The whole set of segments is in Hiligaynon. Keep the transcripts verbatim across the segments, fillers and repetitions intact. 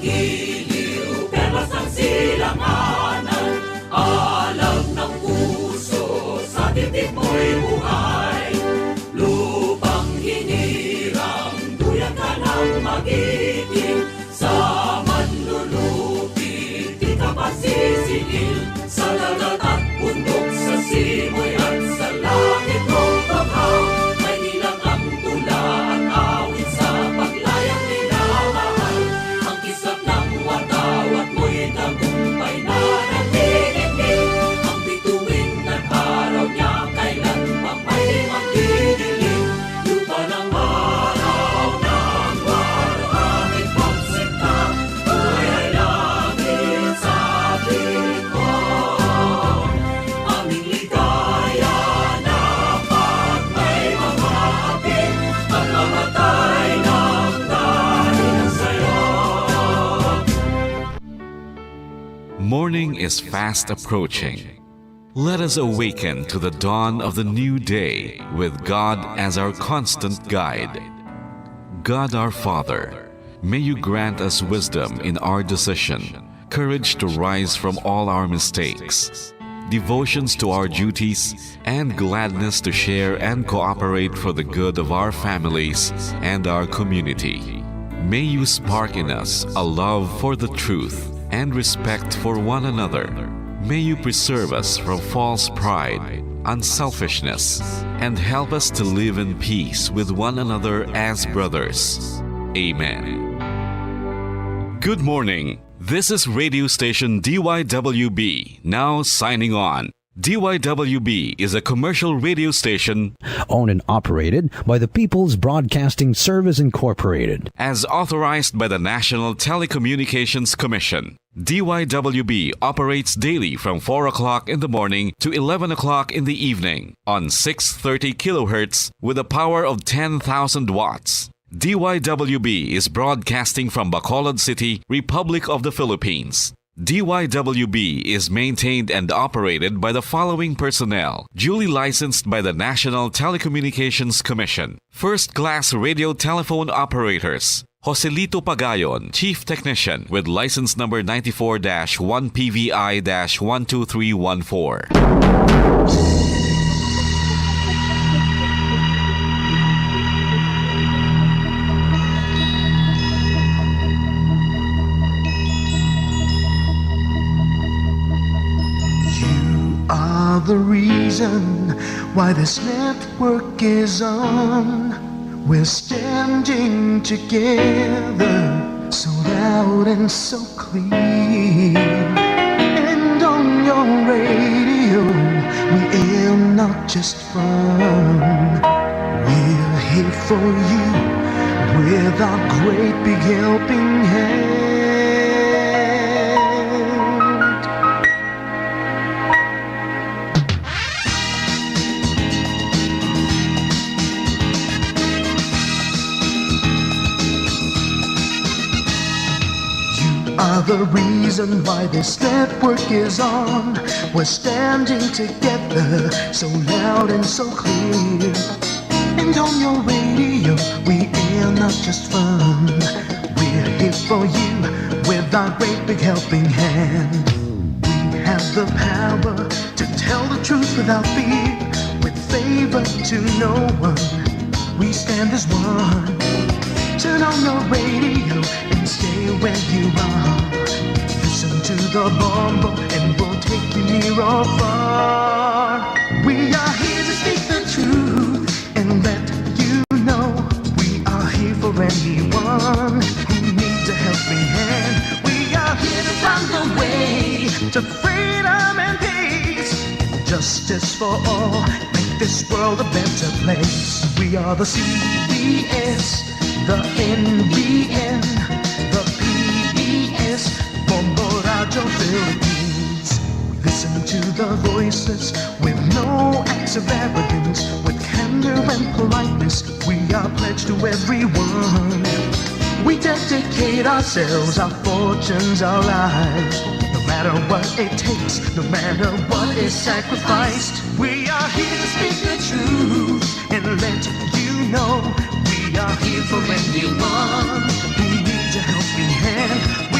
Giliw, perlas ang silanganan, alam ng puso, sa dibdib mo'y buhay. Lupang hinirang, duyan ka ng magiting, sa manlulupi, di ka pasisingil, sa dagat at bundok, sa simoy at sa langit, o banghaw, may ilang ang tula at awit sa paglayang minamahal. Ang kisap ng watawat mo'y tagumpay na naniningil. Ang bituin ng araw niya kailan pang may magdidilim. Lupa ng araw ng walang ipagsinta, buhay langit sa atin mo. Aming ligaya na pag may mga api, pagkamatay ng dahil sa'yo. Morning is fast approaching. Let us awaken to the dawn of the new day with God as our constant guide. God our Father, may you grant us wisdom in our decision, courage to rise from all our mistakes, devotions to our duties, and gladness to share and cooperate for the good of our families and our community. May you spark in us a love for the truth and respect for one another. May you preserve us from false pride, unselfishness, and help us to live in peace with one another as brothers. Amen. Good morning. This is radio station D Y W B, now signing on. D Y W B is a commercial radio station owned and operated by the People's Broadcasting Service Incorporated. As authorized by the National Telecommunications Commission. D Y W B operates daily from four o'clock in the morning to eleven o'clock in the evening on six thirty kilohertz with a power of ten thousand watts. D Y W B is broadcasting from Bacolod City, Republic of the Philippines. D Y W B is maintained and operated by the following personnel, duly licensed by the National Telecommunications Commission. First class radio telephone operators, Joselito Pagayon, Chief Technician, with license number ninety-four dash one P V I dash one two three one four. You are the reason why this network is on. We're standing together, so loud and so clear. And on your radio, we air not just fun. We're here for you with our great big helping hand. You are the reason why this network is on. We're standing together, so loud and so clear. And on your radio, we air not just fun. We're here for you with our great big helping hand. We have the power to tell the truth without fear, with favor to no one. We stand as one. Turn on your radio and stay where you are. Listen to the Bombo and we'll take you near or far. We are here to speak the truth and let you know we are here for anyone who needs a helping hand. We are here to find the way to freedom and peace, justice for all, make this world a better place. We are the C B S, the N B N, the P B S, Bombo Radio Philippines. We listen to the voices with no acts of arrogance, with candor and politeness. We are pledged to everyone. We dedicate ourselves, our fortunes, our lives. No matter what it takes, no matter what is sacrificed, we are here to speak the truth and let you know we are here for anyone who needs a helping hand.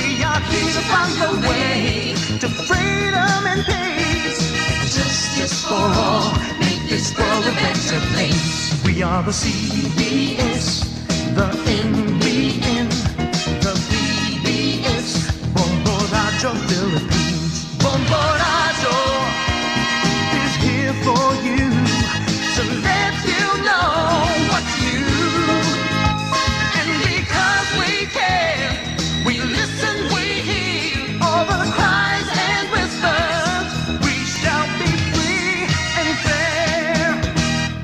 World a better place. We are the C B S, the N B N, the P B S, Bombo Radyo Philippines. Bombo Radyo is here for you to let you know what's new. And because we care, we listen, we hear all the cries and whispers. We shall be free and fair.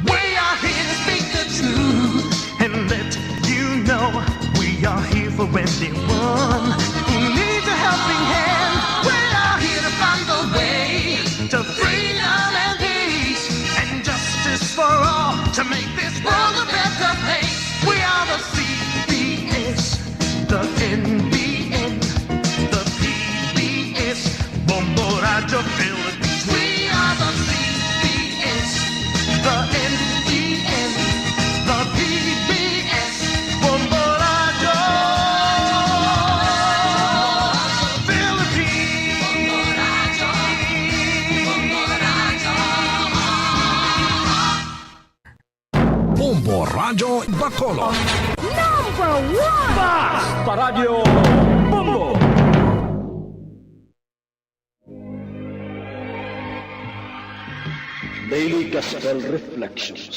We are here to speak the truth and let you know we are here for anyone who needs a helping hand. We are here to find the way to freedom and peace and justice for all to make this world a better place. We are the C B S, the N B N, the P B S, Bombo Radyo Philippines. We are the C B S, the N B N, the P B S, Bombo Radyo Philippines. Bombo Radyo Bacolod. Number one! Basta Radyo Bombo! Daily Gospel Reflections.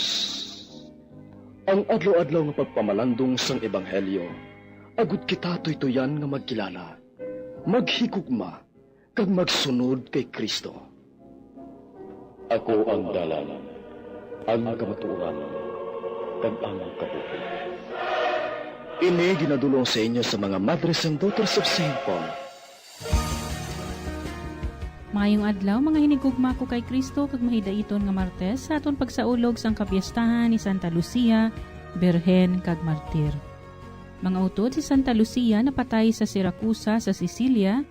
Ang adlaw-adlaw nga pagpamalandong sang Ebanghelyo, agud kita tuytuyan nga magkilala, maghigugma, kag magsunod kay Cristo. Ako ang dalan, ang kamatuoran, kag ang kabuhi. Ini ginadul-ong sa inyo sa mga Madres and Daughters of Saint Paul. Maayong adlaw, mga hinigugma ko kay Cristo, kag mahidaiton nga Martes sa aton pagsaulog sang kapiestahan ni Santa Lucia, Birhen kag Martir. Mga utod, si Santa Lucia napatay sa Siracusa sa Sicilia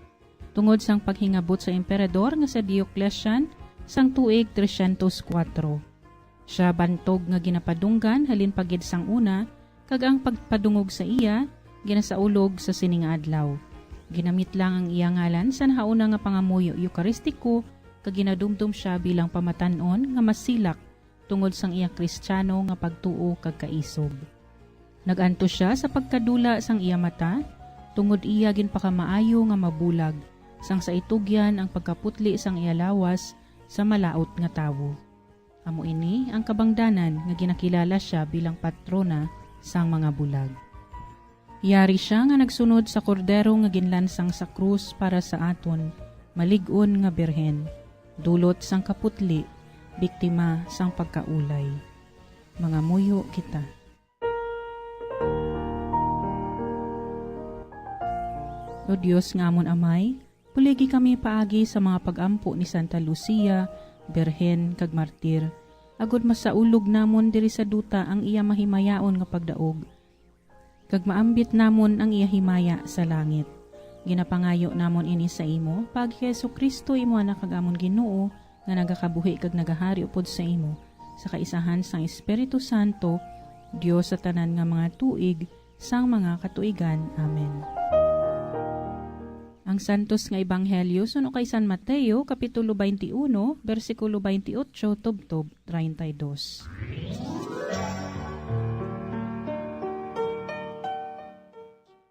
tungod sang paghingabot sa emperador nga si Diocletian sang tuig trescientos kuwatro. Sia bantog nga ginapadunggan halin pa gid sang una, kag ang pagpadungog sa iya ginasaulog sa sini nga adlaw. Ginamit lang ang iya ngalan sa nahauna nga pangamuyo Eukaristiko, kag ginadumdom sia bilang pamatan-on nga masilak tungod sang iya Kristiyano nga pagtuo kag kaisog. Nag-antos sia sa pagkadula sang iya mata, tungod iya ginpakamaayo nga mabulag, sang sa itugyan ang pagkaputli sang iya lawas sa malaut nga tawo. Amo ini ang kabangdanan nga ginakilala sia bilang patrona sang mga bulag. Yari sia nga nagsunod sa Kordero nga ginlansang sa krus para sa aton, malig-on nga Birhen, dulot sang kaputli, biktima sang pagkaulay. Mangamuyo kita. O Dios nga amon Amay, buligi kami paagi sa mga pag-ampo ni Santa Lucia, Birhen, kag Martir, agod masaulog namon diri sa duta ang iya mahimayaon nga pagdaog, kag maambit namon ang iya himaya sa langit. Ginapangayo namon ini sa imo, paagi kay Jesu-Cristo, imo Anak kag amon Ginoo, nga nagakabuhi kag nagahari upod sa imo, sa kaisahan sang Espiritu Santo, Dios sa tanan nga mga tuig, sang mga katuigan. Amen. Ang santos nga ebanghelyo suno kay San Mateo, Kapitulo twenty-one, bersikulo twenty-eight tubtob treinta y dos.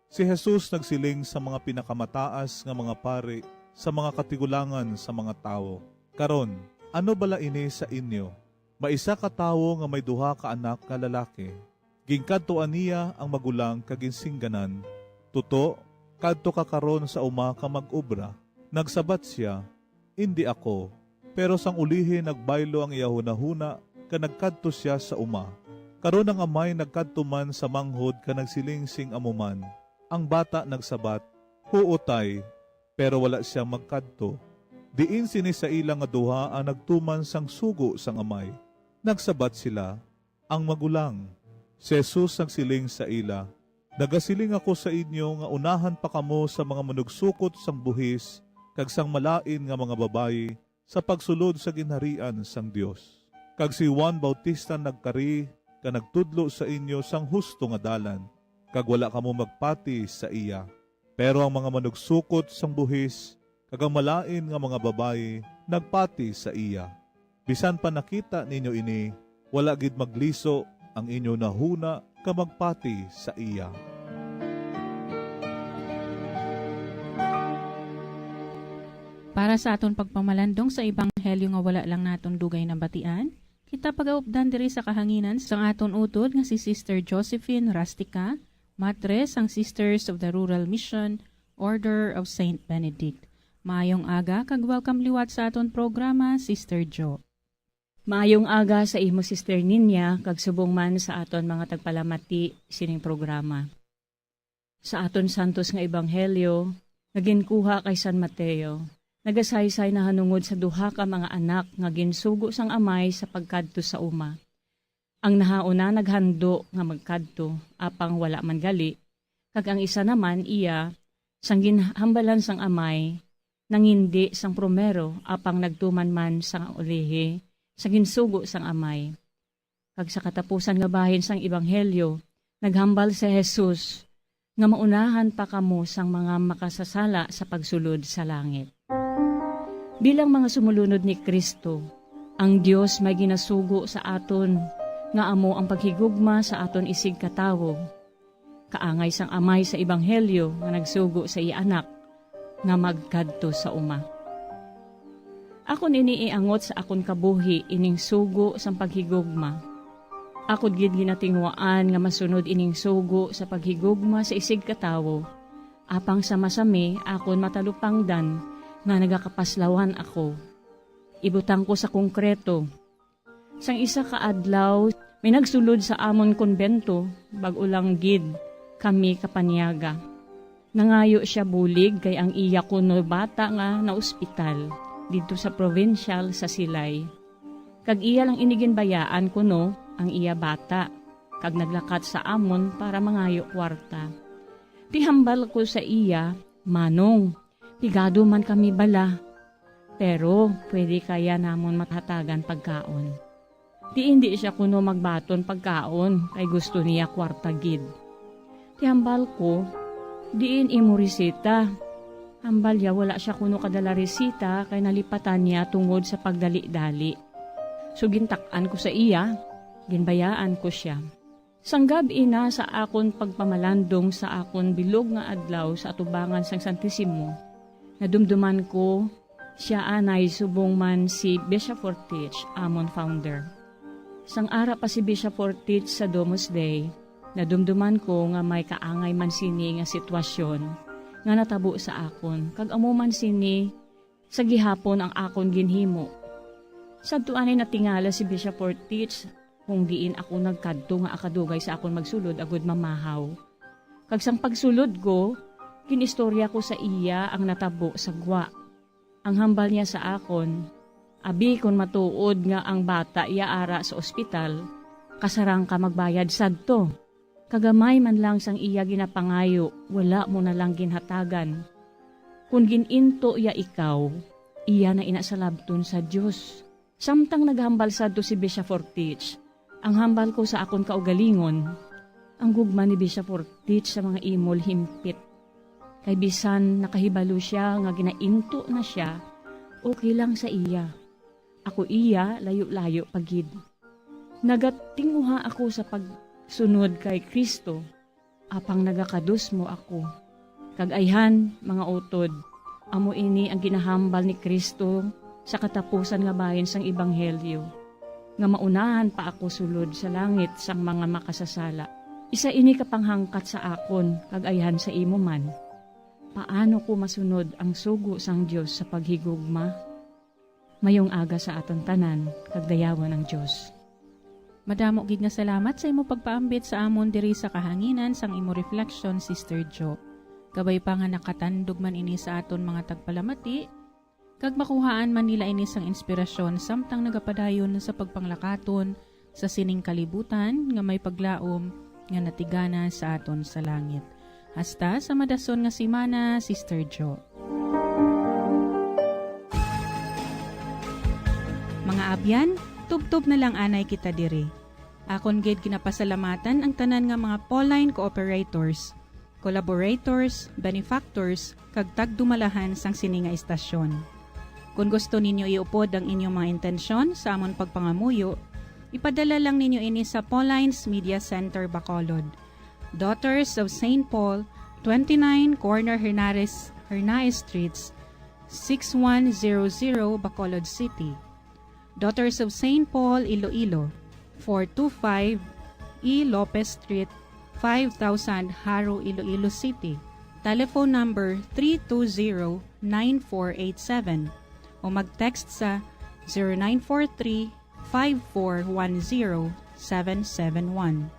Si Jesus nagsiling sa mga pinakamataas nga mga pari sa mga katigulangan sa mga tawo, "Karon, ano bala ini sa inyo? May isa ka tawo nga may duha ka anak nga lalaki. Ginkadtuan niya ang magulang kag ginsingganan, 'Tuto, kadto ka karon sa uma ka mag-obra.' Nagsabat sia, 'Indi ako.' Pero sang ulihi nagbaylo ang iya hunahuna, kag nagkadto sia sa uma. Karon ang amay nagkadto man sa manghod kag nagsiling sing amo man. Ang bata nagsabat, 'Huo, tay,' pero wala sia magkadto. Diin sini sa ila nga duha ang nagtuman sang sugo sang amay?" Nagsabat sila, "Ang magulang." Si Jesus nagsiling sa ila, "Nagasiling ako sa inyo nga unahan pa kamo sa mga manugsukot sang buhis kag sang malain nga mga babayi sa pagsulod sa Ginharian sang Dios. Kag si Juan Bautista nagkari kag nagtudlo sa inyo sang husto nga dalan, kag wala kamo magpati sa iya. Pero ang mga manugsukot sang buhis kag ang malain nga mga babayi nagpati sa iya. Bisan pa nakita ninyo ini, wala gid magliso ang inyo nahuna ka magpati sa iya. Para sa aton pagpamalandong sa ebanghelyo nga wala lang naton dugay nabatian, kita pagaupdan diri sa kahanginan sang aton utod nga si Sister Josephine Rustica, Matre sang Sisters of the Rural Mission, Order of Saint Benedict. Maayong aga kag welcome liwat sa aton programa, Sister Jo. Maayong aga sa imo, Sister Ninya, kag subong man sa aton mga tagpalamati sining programa. Sa aton santos nga ebanghelyo nga ginkuha kay San Mateo, nagasaysay nahanungod sa duha ka mga anak nga ginsugo sang amay sa pagkadto sa uma. Ang nahauna naghando nga magkadto, apang wala man gali, kag ang isa naman iya, sang ginhambalan sang amay, nangindi sang primero, apang nagtuman man sang ulihi sa ginsugo sang amay. Kag sa katapusan nga bahin sang ebanghelyo, naghambal si Jesus nga maunahan pa kamo sang mga makasasala sa pagsulod sa langit. Bilang mga sumulunod ni Cristo, ang Dios may ginasugo sa aton nga amo ang paghigugma sa aton isigkatawo. Kaangay sang amay sa ebanghelyo nga nagsugo sa iya anak nga magkadto sa uma. Akon ini iangot sa akon kabuhi, ining sugo sang paghigugma. Akon gid ginatinguhaan nga masunod ining sugo sa paghigugma sa isigkatawo, apang sa masami akon matalupangdan nga nagakapaslawan ako. Ibutang ko sa konkreto. Sang isa ka adlaw, may nagsulod sa amon kumbento, bag-o lang gid kami kapanyaga. Nangayo sia bulig kay ang iya kuno bata nga naospital didto sa probinsyal sa Silay. Kag iya lang ini ginbayaan kuno ang iya bata, kag naglakat sa amon para mangayo kwarta. Ti hambal ko sa iya, "Manong, pigado man kami bala, pero pwede kaya namon mahatagan pagkaon?" Ti indi sia kuno magbaton pagkaon kay gusto niya kwarta gid. Ti hambal ko, "Diin imo resita?" Hambal niya wala sia kuno kadala resita kay nalipatan niya tungod sa pagdali-dali. So gintak-an ko sa iya, ginbayaan ko sia. Sang gab-i na sa akon pagpamalandong sa akon bilog nga adlaw sa atubangan sang Santisimo, nadumduman ko sia anay subong man si Bishop Ortiz, amon founder. Sang ara pa si Bishop Ortiz sa Domus Dei, nadumduman ko nga may kaangay man sini nga sitwasyon nga natabo sa akon, kag amo man sini sa gihapon ang akon ginhimo. Sadto anay natingala si Bishop Ortiz kung diin ako nagkadto nga akadugay sa akon magsulod agud mamahaw. Kag sang pagsulod ko, ginistorya ko sa iya ang natabo sa gwa. Ang hambal niya sa akon, "Abi, kon matuod nga ang bata iya ara sa ospital, kasarang ka magbayad sadto." Kagamay man lang sang iya ginapangayo, wala mo na lang ginhatagan. Kon gin-into iya ikaw, iya na ina salabton sa Dios. Samtang naghambal sadto si Bishop Ortiz, ang hambal ko sa akon kaugalingon, ang gugma ni Bishop Ortiz sa mga imol himpit. Kay bisan nakahibalo sia nga ginainto na sia, okay lang sa iya. Ako iya, layo-layo pa gid. Nagatinguha ako sa pagsunod kay Cristo, apang nagakadusmo ako. Kag ayhan, mga utod, amo ini ang ginahambal ni Cristo sa katapusan nga bahin sang ebanghelyo, nga maunahan pa ako sulod sa langit sang mga makasasala. Isa ini ka panghangkat sa akon, kag ayhan sa imo man. Paano ko masunod ang sugo sang Dios sa paghigugma? Mayong aga sa aton tanan, kag dayawon ang Dios. Madamo gid nga salamat sa imo pagpaambit sa amon diri sa kahanginan sang imo reflection, Sister Jo. Kabay pa nga nakatandog man ini sa aton mga tagpalamati, kag makuhaan man nila ini sang inspirasyon samtang nagapadayon sa pagpanglakaton sa sining kalibutan nga may paglaom nga natigana sa aton sa langit. Hasta sa madason nga semana, Sister Jo. Mga abyan, tubtob na lang anay kita diri. Akon gid ginapasalamatan ang tanan nga mga Pauline cooperators, collaborators, benefactors, kag tagdumalahan sang sini nga istasyon. Kon gusto ninyo iupod ang inyong mga intensyon sa amon pagpangamuyo, ipadala lang ninyo ini sa Paulines Media Center, Bacolod, Daughters of Saint Paul, twenty-nine Corner Hernares, Hernaez Streets, six one zero zero, Bacolod City. Daughters of Saint Paul, Iloilo, four two five E Lopez Street, five thousand, Jaro, Iloilo City. Telephone number three two zero, nine four eight seven o mag-text sa zero nine four three, five four one zero, seven seven one.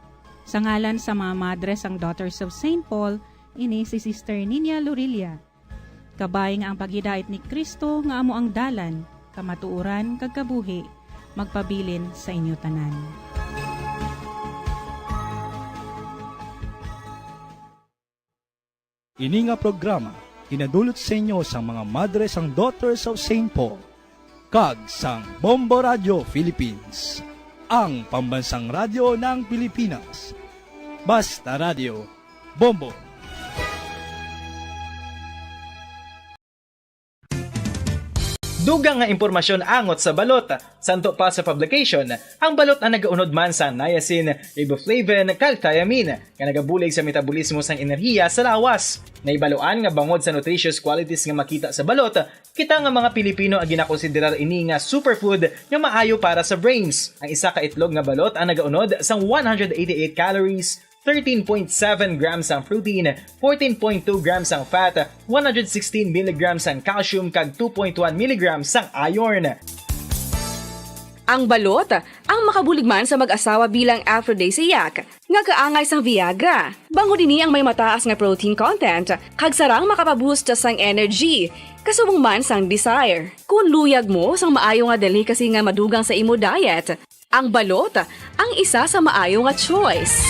Sa ngalan sa mga madre sang Daughters of Saint Paul, ini si Sister Ninia Lorilla. Kabay nga ang paghidait ni Cristo nga amo ang dalan, kamatuoran, kag kabuhi, magpabilin sa inyo tanan. Ini nga programa ginadulot sa inyo sang mga madre sang Daughters of Saint Paul kag sang Bombo Radio Philippines, ang pambansang radyo ng Pilipinas. Basta Radio, Bombo. Dugang nga impormasyon angot sa balot. Santo pa sa publication, ang balot ang nagaunod man sa niacin, riboflavin, kag thiamine, nga nagabulig sa metabolismo sang enerhiya sa lawas. Nahibaluan nga bangod sa nutritious qualities nga makita sa balot, kita nga mga Pilipino ang ginakonsiderar ini nga superfood nga maayo para sa brains. Ang isa ka itlog nga balot ang nagaunod sang one hundred eighty-eight calories, thirteen point seven grams ang protein, fourteen point two grams ang fat, one hundred sixteen milligrams ang calcium, kag two point one milligrams ang iron. Ang balot, ang makabulig man sa mag-asawa bilang aphrodisiac, nga kaangay sang Viagra. Bangod ini ang may mataas nga protein content, kag sarang makapaboost sang energy, kasubong man sang desire. Kung luyag mo sang maayo nga delicacy nga madugang sa imo diet, ang balot ang isa sa maayo nga choice.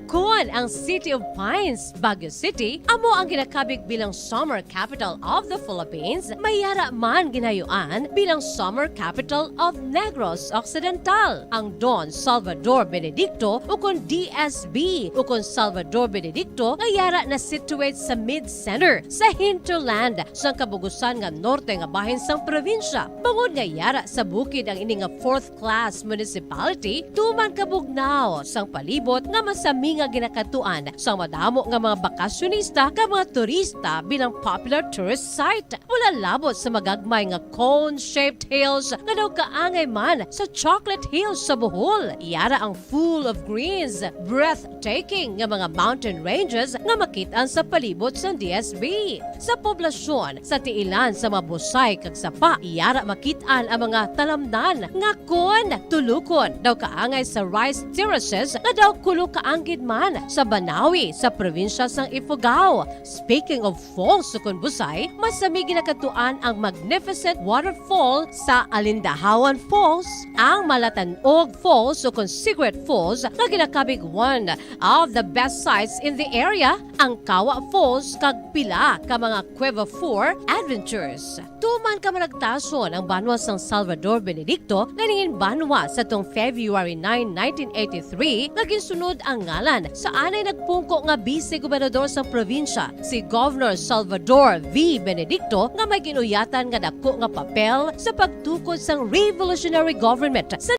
Kon ang City of Pines, Baguio City, amo ang ginakabig bilang Summer Capital of the Philippines, may yara man ginayuan bilang Summer Capital of Negros Occidental. Ang Don Salvador Benedicto, ukon D S B, ukon Salvador Benedicto, nga yara na-situate sa mid-center, sa hinterland, sang kabugusan nga norte nga bahin sang probinsya. Bangod nga yara sa bukid ang ini nga fourth class municipality, tuman kabugnaw sang palibot nga masami nga ginakadtuan sang madamo nga mga bakasyonista kag mga turista bilang popular tourist site. Wala labot sa magagmay nga cone-shaped hills nga daw kaangay man sa Chocolate Hills sa Bohol. Yara ang full of greens, breathtaking nga mga mountain ranges nga makit-an sa palibot sang D S B. Sa poblasyon, sa tiilan sa mga busay kag sapa, yara makit-an ang mga talamnan nga kon tulukon daw kaangay sa rice terraces nga daw kulo kaanggid man sa Banawi sa probinsya sang Ifugao. Speaking of falls ukon busay, masami ginakadtuan ang magnificent waterfall sa Alindahawan Falls, ang Malatanog Falls ukon Cigarette Falls nga ginakabig one of the best sights in the area, ang Kawa Falls kag pila ka mga Cueva Four adventures. Tuman kamaragtason ang banwa sang Salvador Benedicto nga nangin banwa sadtong February nine, nineteen eighty-three, nga ginsunod ang ngalan sa anay nagpungko nga bise gobernador sang probinsya, si Governor Salvador V. Benedicto, nga may ginuyatan nga dako nga papel sa pagtukod sang revolutionary government sa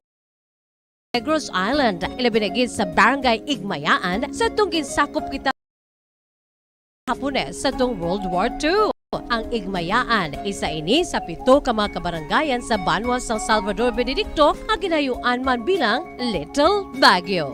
Negros Island, ilabi na gid sa Barangay Igmayaan, sadtong ginsakop kita Hapones sadtong World War Two. Ang Igmayaan, isa ini sa pito ka mga kabarangayan sa banwa sang Salvador Benedicto nga ginayuan man bilang Little Baguio.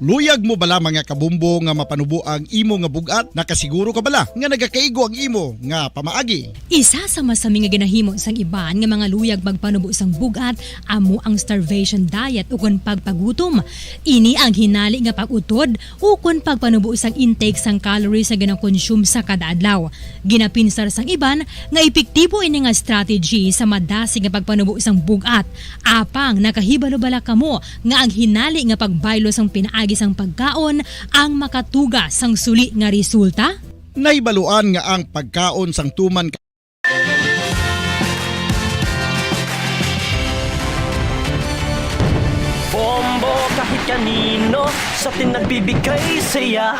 Luyag mo bala, mga kabombo, nga mapanubo ang imo nga bug-at? Nakasiguro ka bala nga nagakaigo ang imo nga pamaagi? Isa sa masami nga ginahimo sang iban nga mga luyag magpanubo sang bug-at amo ang starvation diet ukon pagpagutom. Ini ang hinali nga pag-utod ukon pagpanubo sang intake sang calories nga ginakonsume sa kada adlaw. Ginapinsar sang iban nga epektibo ini nga strategy sa madasig nga pagpanubo sang bug-at. Apang nakahibalo bala kamo nga ang hinali nga pagbaylo sang pinaagi sang pagkaon ang makatuga sang suli nga resulta? Nahibaluan nga ang pagkaon sang tuman ka Bombo kahit Kanino sa atin nagbibigay saya?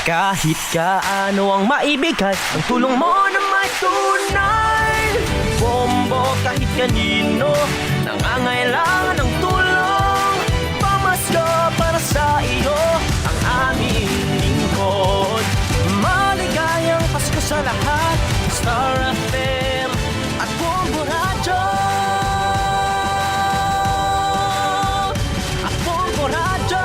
Kahit kaano ang maibigay, ang tulong mo na may tunay. Bombo kahit kanino, nangangailangan ng tulong. Pamasko para sa iyo, ang aming lingkod. Maligayang Pasko sa lahat, Star F M at Bombo Radyo. At Bombo Radyo.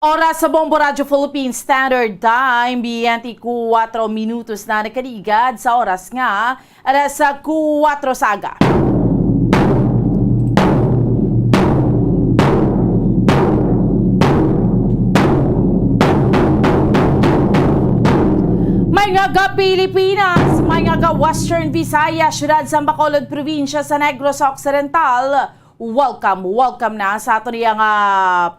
Oras sa Bombo Radyo Philippine Standard Time, twenty-four minutos na nakaligad sa oras nga alas kuwatro sa aga. May nga ga Pilipinas, may nga ga Western Visayas, siyudad sa Bacolod, probinsya sa Negros Occidental. Welcome, welcome na sa aton iya nga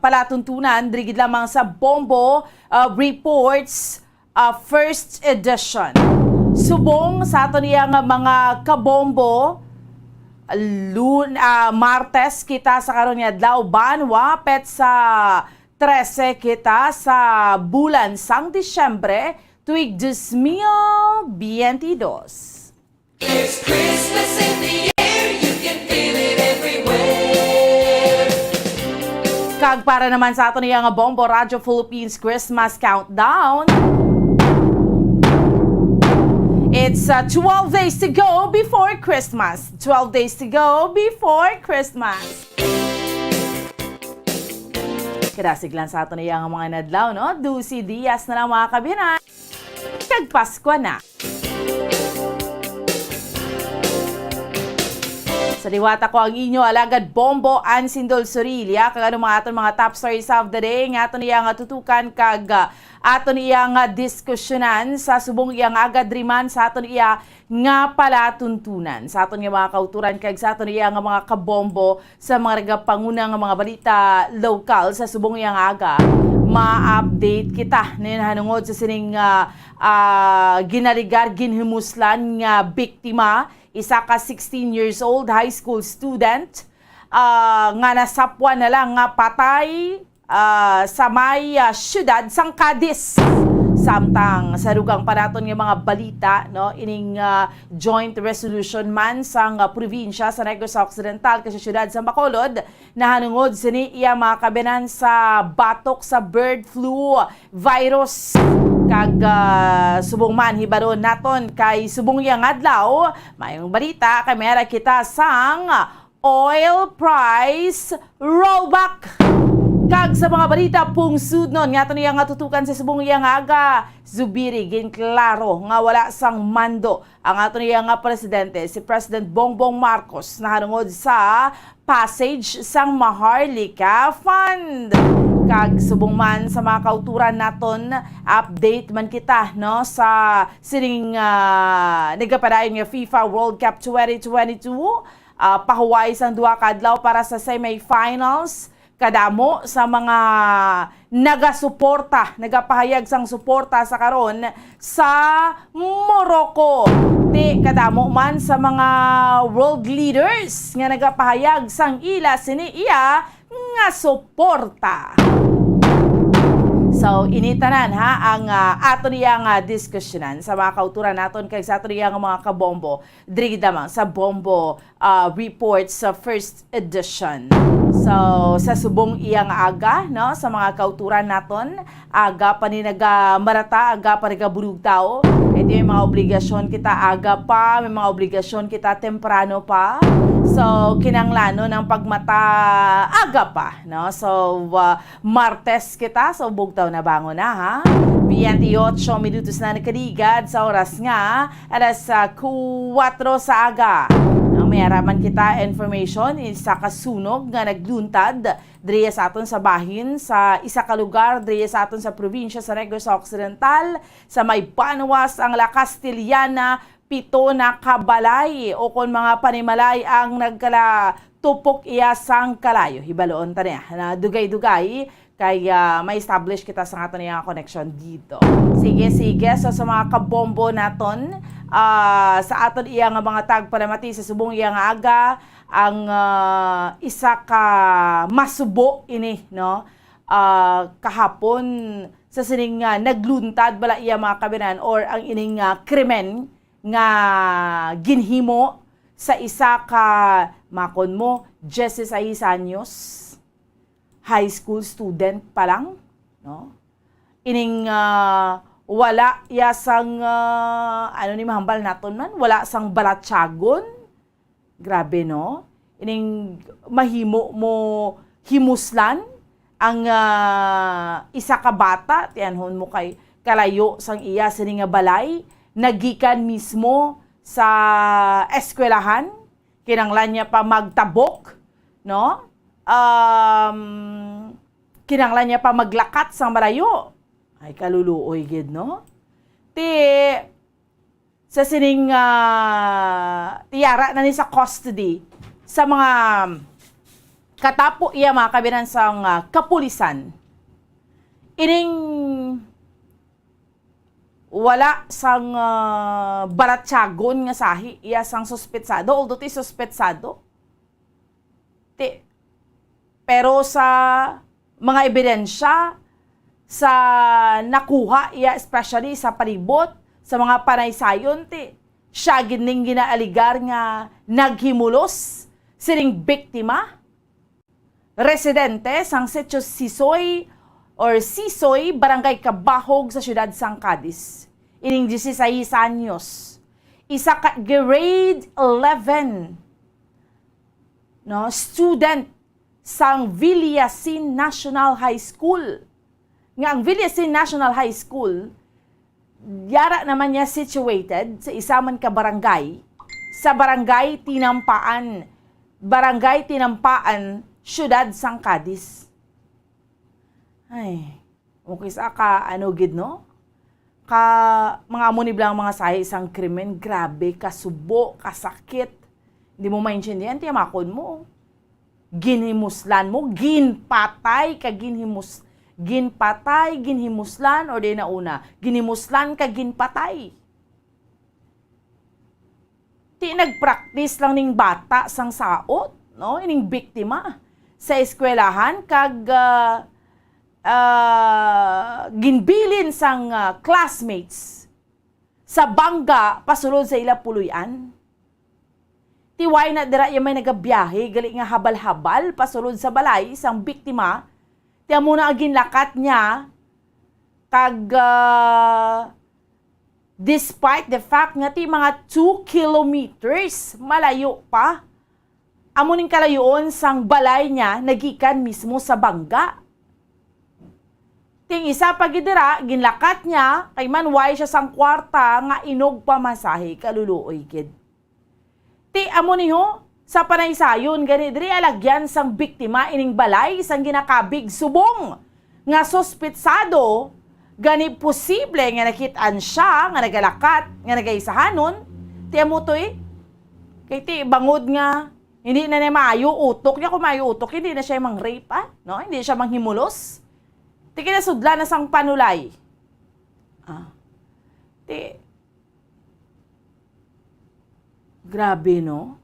palatuntunan, diri gid lamang sa Bombo, uh, Reports, uh, first edition. Subong sa aton iya nga mga kabombo, lun-, ah, Martes kita sa karon nga adlaw, banwa, petsa trese kita sa bulan sang Disyembre, tuig dos mil biyente dos. There's Christmas in the air, you can feel it everywhere. Kag para naman sa aton iya nga Bombo Radyo Philippines Christmas Countdown, it's, uh, twelve days to go before Christmas. Twelve days to go before Christmas. Kadasig lang sa aton iya nga mga inadlaw, no? Dose dias na lang, mga kabiyanan. Kag Paskwa na. Sa liwat, ako ang inyo alagad Bombo Ansindol Sorilia, kag ano mga aton mga top stories of the day nga aton iya nga tutukan kag, ah, aton iya nga diskusyonan sa subong iya nga aga diri man sa aton iya nga palatuntunan. Sa aton nga mga kauturan kag sa aton iya nga mga kabombo, sa mga nagapanguna nga mga balita lokal sa subong iya nga aga, ma-update kita nin hanungod sa sining, ah, ah, ginaligar, ginhimuslan nga biktima, isa ka sixteen years old high school student, ah, nga nasapwan na lang nga patay, ah, sa may, ah, siyudad sang Cadiz. Samtang sa dugang pa naton nga mga balita, no, ining, ah, joint resolution man sang, ah, probinsya sa Negros Occidental kag sa siyudad sa Bacolod, nahanungod sini iya mga kabiyanan sa batok sa bird flu virus. Kag, ah, subong man, hibaron naton kay subong iya nga adlaw, mayong balita kay may ara kita sang oil price rollback. Kag sa mga balita pungsudnon nga aton iya nga tutukan sa subong iya nga aga, zubiri, ginklaro nga wala sang mando ang aton iya nga presidente, si President Bongbong Marcos, nahanungod sa passage sang Maharlika Fund. Kag subong man sa mga kauturan naton, update man kita, no, sa sining, ah, nagapadayon nga FIFA World Cup twenty twenty-two. Ah, pahuway sang duha ka adlaw para sa semifinals. Kadamo sa mga nagasuporta, nagapahayag sang suporta sa karon sa Morocco. Ti kadamo man sa mga world leaders nga nagapahayag sang ila sini iya nga suporta. So, ini tanan, ha, ang, ah, aton iya nga diskusyonan sa mga kauturan naton kag sa aton iya nga mga kabombo diri gid lamang sa Bombo, ah, Report sa first edition. So, sa subong iya nga aga, no, sa mga kauturan naton, aga pa ni nagamarata, aga pa nagabulugtaw. Kay may mga obligasyon kita aga pa, may mga obligasyon kita temprano pa. So, kinahanglanon ang pagmata aga pa, no? So, ah, Martes kita, so bugtaw na bangon na, ha? Twenty-ocho minutos na nakaligad sa oras nga alas, ah, kuwatro sa aga. Ang may araman kita information, isa ka sunog nga nagluntad diri sa aton sa bahin sa isa ka lugar diri sa aton sa probinsya sa Negros Occidental, sa may banwa sang La Castellana. Pito na ka balay o kon mga panimalay ang nagkala tupok iya sang kalayo. Hibaluon ta niya na dugay-dugay kay, ah, ma-establish kita sa aton iya nga connection dito. Sige, sige. So, sa mga kabombo naton, ah, sa aton iya nga mga tagpalamati sa subong iya nga aga, ang, ah, isa ka masubo ini, no? Ah, kahapon sa sining, ah, nagluntad bala iya mga kabinan or ang ining, ah, krimen nga ginhimo sa isa ka, makon mo, dieciséis anyos, high school student pa lang, no? Ining, ah, wala iya sang, ah, ano ni mahambal naton man, wala sang balatyagon. Grabe, no? Ining mahimo mo himuslan ang, ah, isa ka bata, tiyanhon mo kay kalayo sang iya sini nga balay, nagikan mismo sa eskwelahan, kinahanglan niya pa magtabok, no? Um, kinahanglan niya pa maglakat sang malayo. Ay, kaluluoy gid, no? Ti, sa sining, ah, tiyara na ni sa custody sa mga katapo iya mga kabinan sang, ah, kapulisan. Ining wala sang, ah, balatyagon nga sahi iya sang suspetsado, although ti suspetsado. Ti-, pero sa mga ebidensya, sa nakuha iya, especially sa palibot, sa mga panaysayon, ti, siya gid ning ginaaligar nga naghimulos sining biktima, residente sang Sitio Sisoy or Sisoy, Barangay Cabahog sa siyudad sang Cadiz. Ining dieciséis anyos, isa ka grade eleven, no, student sang Villasin National High School. Nga ang Villasin National High School, yara naman niya situated sa isa man ka barangay, sa Barangay Tinampaan, Barangay Tinampaan, Siyudad sang Cadiz. Ay, okay, sa ka, ano gid, no? Ka, mga amo ni bala ang mga sahi sang krimen, grabe, kasubo, kasakit. Di mo maintindihan, tiyamakon mo. Ginhimuslan mo, ginpatay ka, ginhimus-, ginpatay, ginhimuslan, or di na una, ginhimuslan ka, ginpatay. Ti nagpractice lang ning bata sang saot, no? Ining biktima sa eskwelahan kag, ah, ah, ginbilin sang, ah, classmates sa bangga pasulod sa ila puloy-an. Ti wala na dira iya may nagabiyahe gali nga habal-habal pasulod sa balay sang biktima. Ti amo na ang ginlakat niya kag, ah, despite the fact nga ti mga two kilometers malayo pa, amo ning kalayoon sang balay niya nagikan mismo sa bangga. Ting isa pa gid dira, ginlakat niya kay manway siya sang kwarta nga inog pamasahe, kaluluoy gid. Ti amo ni ho, sa panaysayon gani diri alagyan sang biktima ining balay sang ginakabig subong nga suspetsado, gani posible nga nakit-an sia nga nagalakat nga nagaisahanon. Ti amo to eh. Kay ti bangod nga hindi na niya maayo utok niya, kung maayo utok, hindi na siya mang-rape, ah, no? Hindi siya manghimulos. Ti kinasudlan na sang panulay. Ah. Ti, grabe, no?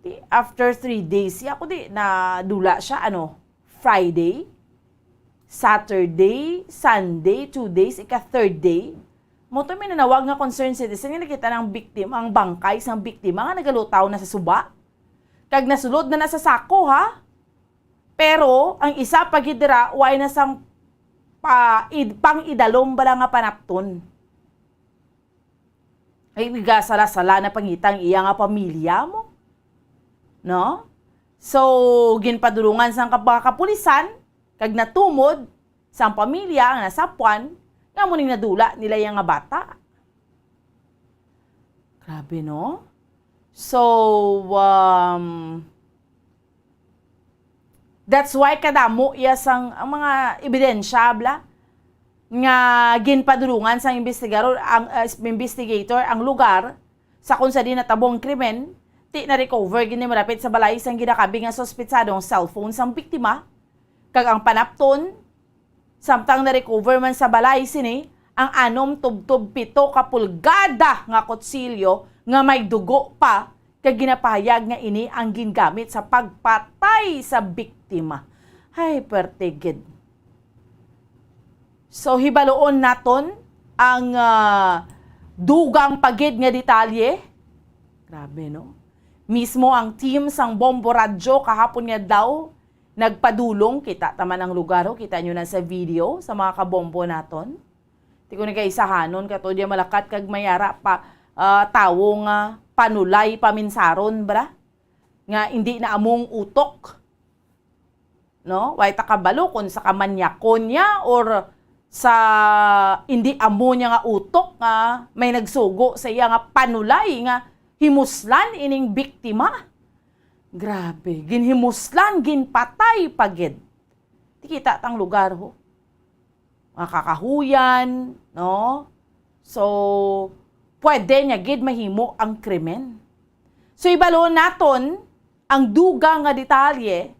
Ti, after three days, ya ko di nadula siya, ano, Friday, Saturday, Sunday, two days, ika third day. Mo to, may nanawag nga concerned citizen nga nakita ng biktima, ang bangkay sang biktima nga nagalutaw na sa suba. Kag nasulod na na sa sako, ha? Pero ang isa pa gid dira, way na sang pa, id, pang-idalom bala nga panapton. Ay, gasala-sala na pangita ang iya nga pamilya mo. No? So, ginpadulungan sang kap-, mga kapulisan, kag natumod sang pamilya ang nasapwan, nga amo ning nadula nila iya nga bata. Grabe, no? So, um, that's why kadamo iya sang, ang mga ebidensya, bla, nga ginpadulungan sang investigador, ang, uh, investigator ang lugar sa kung sa di natabo ang krimen, Ti na-recover gid ni malapit sa balay sang ginakabig nga suspetsado ang cellphone sang biktima, kag ang panapton, samtang na-recover man sa balay sini ang anom tubtob pito ka pulgada nga kutsilyo nga may dugo pa, kag ginapahayag nga ini ang gingamit sa pagpatay sa biktima. Ay, perte gid. So, hibaluon naton ang, ah, dugang pa gid nga detalye. Grabe, no? Mismo ang team sang Bombo Radyo kahapon nga adlaw nagpadulong. Kita ta man ang lugar, ho. Kita nyo na sa video, sa mga kabombo naton. Ti ko nagkaisahanon kato diya malakat kag may ara pa, ah, tawo nga panulay paminsaron, bra? Nga hindi na among utok. No? Way ta kabalo kung sa kamanyakon niya or sa hindi amo niya nga utok nga may nagsugo sa iya nga panulay nga himuslan ining biktima. Grabe, ginhimuslan, ginpatay pa gid. Ti kita tang lugar, ho. Mga kakahuyan, no? So, pwede niya gid mahimo ang krimen. So, ibalo naton ang dugang nga detalye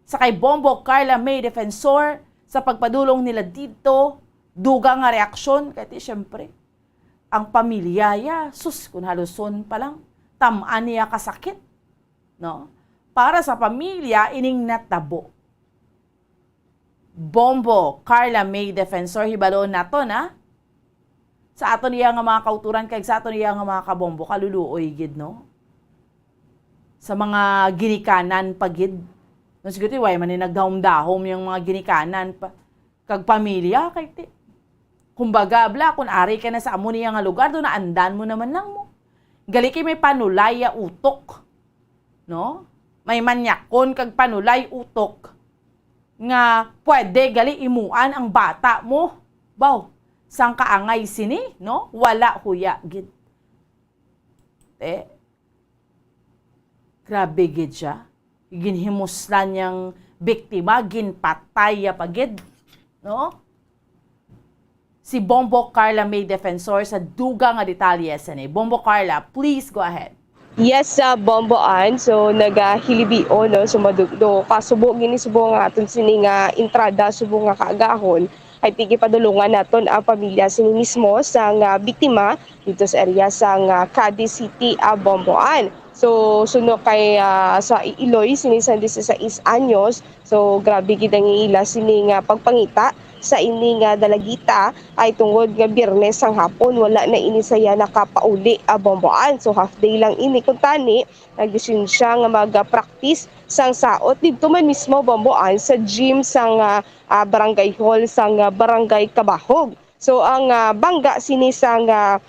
sa kay Bombo Carla May Defensor sa pagpadulong nila dito, dugang nga reaksyon, kay ti, syempre, ang pamilya ya, sus, kun haluson pa lang, tam-an niya kasakit, no? Para sa pamilya, ining natabo. Bombo Carla May Defensor, hibaloon naton, ha? Sa aton iya nga mga kauturan kag sa aton iya nga mga kabombo, kaluluoy gid, no? Sa mga ginikanan pa gid. No, siguro, ti, way man ni nagdahom-dahom yung mga ginikanan pa, kag pamilya, kay ti, kumbaga, bla, kung ari ka na sa amo niya nga lugar, do naandan mo naman lang mo. Gali kay may panulay ya utok, no? May manyakon kag panulay utok nga pwede gali imuan ang bata mo. Baw, sang kaangay sini, no? Wala huya gid. Eh, grabe gid siya. Ginhimuslan niyang biktima, ginpatay ya pa gid, no? Si Bombo Carla May Defensor sa dugang nga detalye sini. Bombo Carla, please go ahead. Yes, sa Bombo Ann. So, nagahilibion, no? So, madugdo. Kasubo gini, subo nga aton sini nga entrada, subo nga kaagahon. Ay, ti gipadulungan naton ang pamilya sini mismo sa nga biktima dito sa area sa nga Cadiz City, ah, Bombo Ann. So, suno kay, ah, sa i-, Iloy, sini sa disisais anyos. So, grabe gid ang ila sini nga pagpangita sa ini nga dalagita ay tungod nga Biyernes sang hapon, wala na ini saya nakapauli, ah, Bombo Ann. So, half day lang ini. Kung tani, nagdesisyon siya nga mag-practice sang saot didto man mismo, Bombo Ann, sa gym sang, ah, ah, barangay hall sang, ah, Barangay Cabahog. So, ang, ah, bangga sini sang, ah,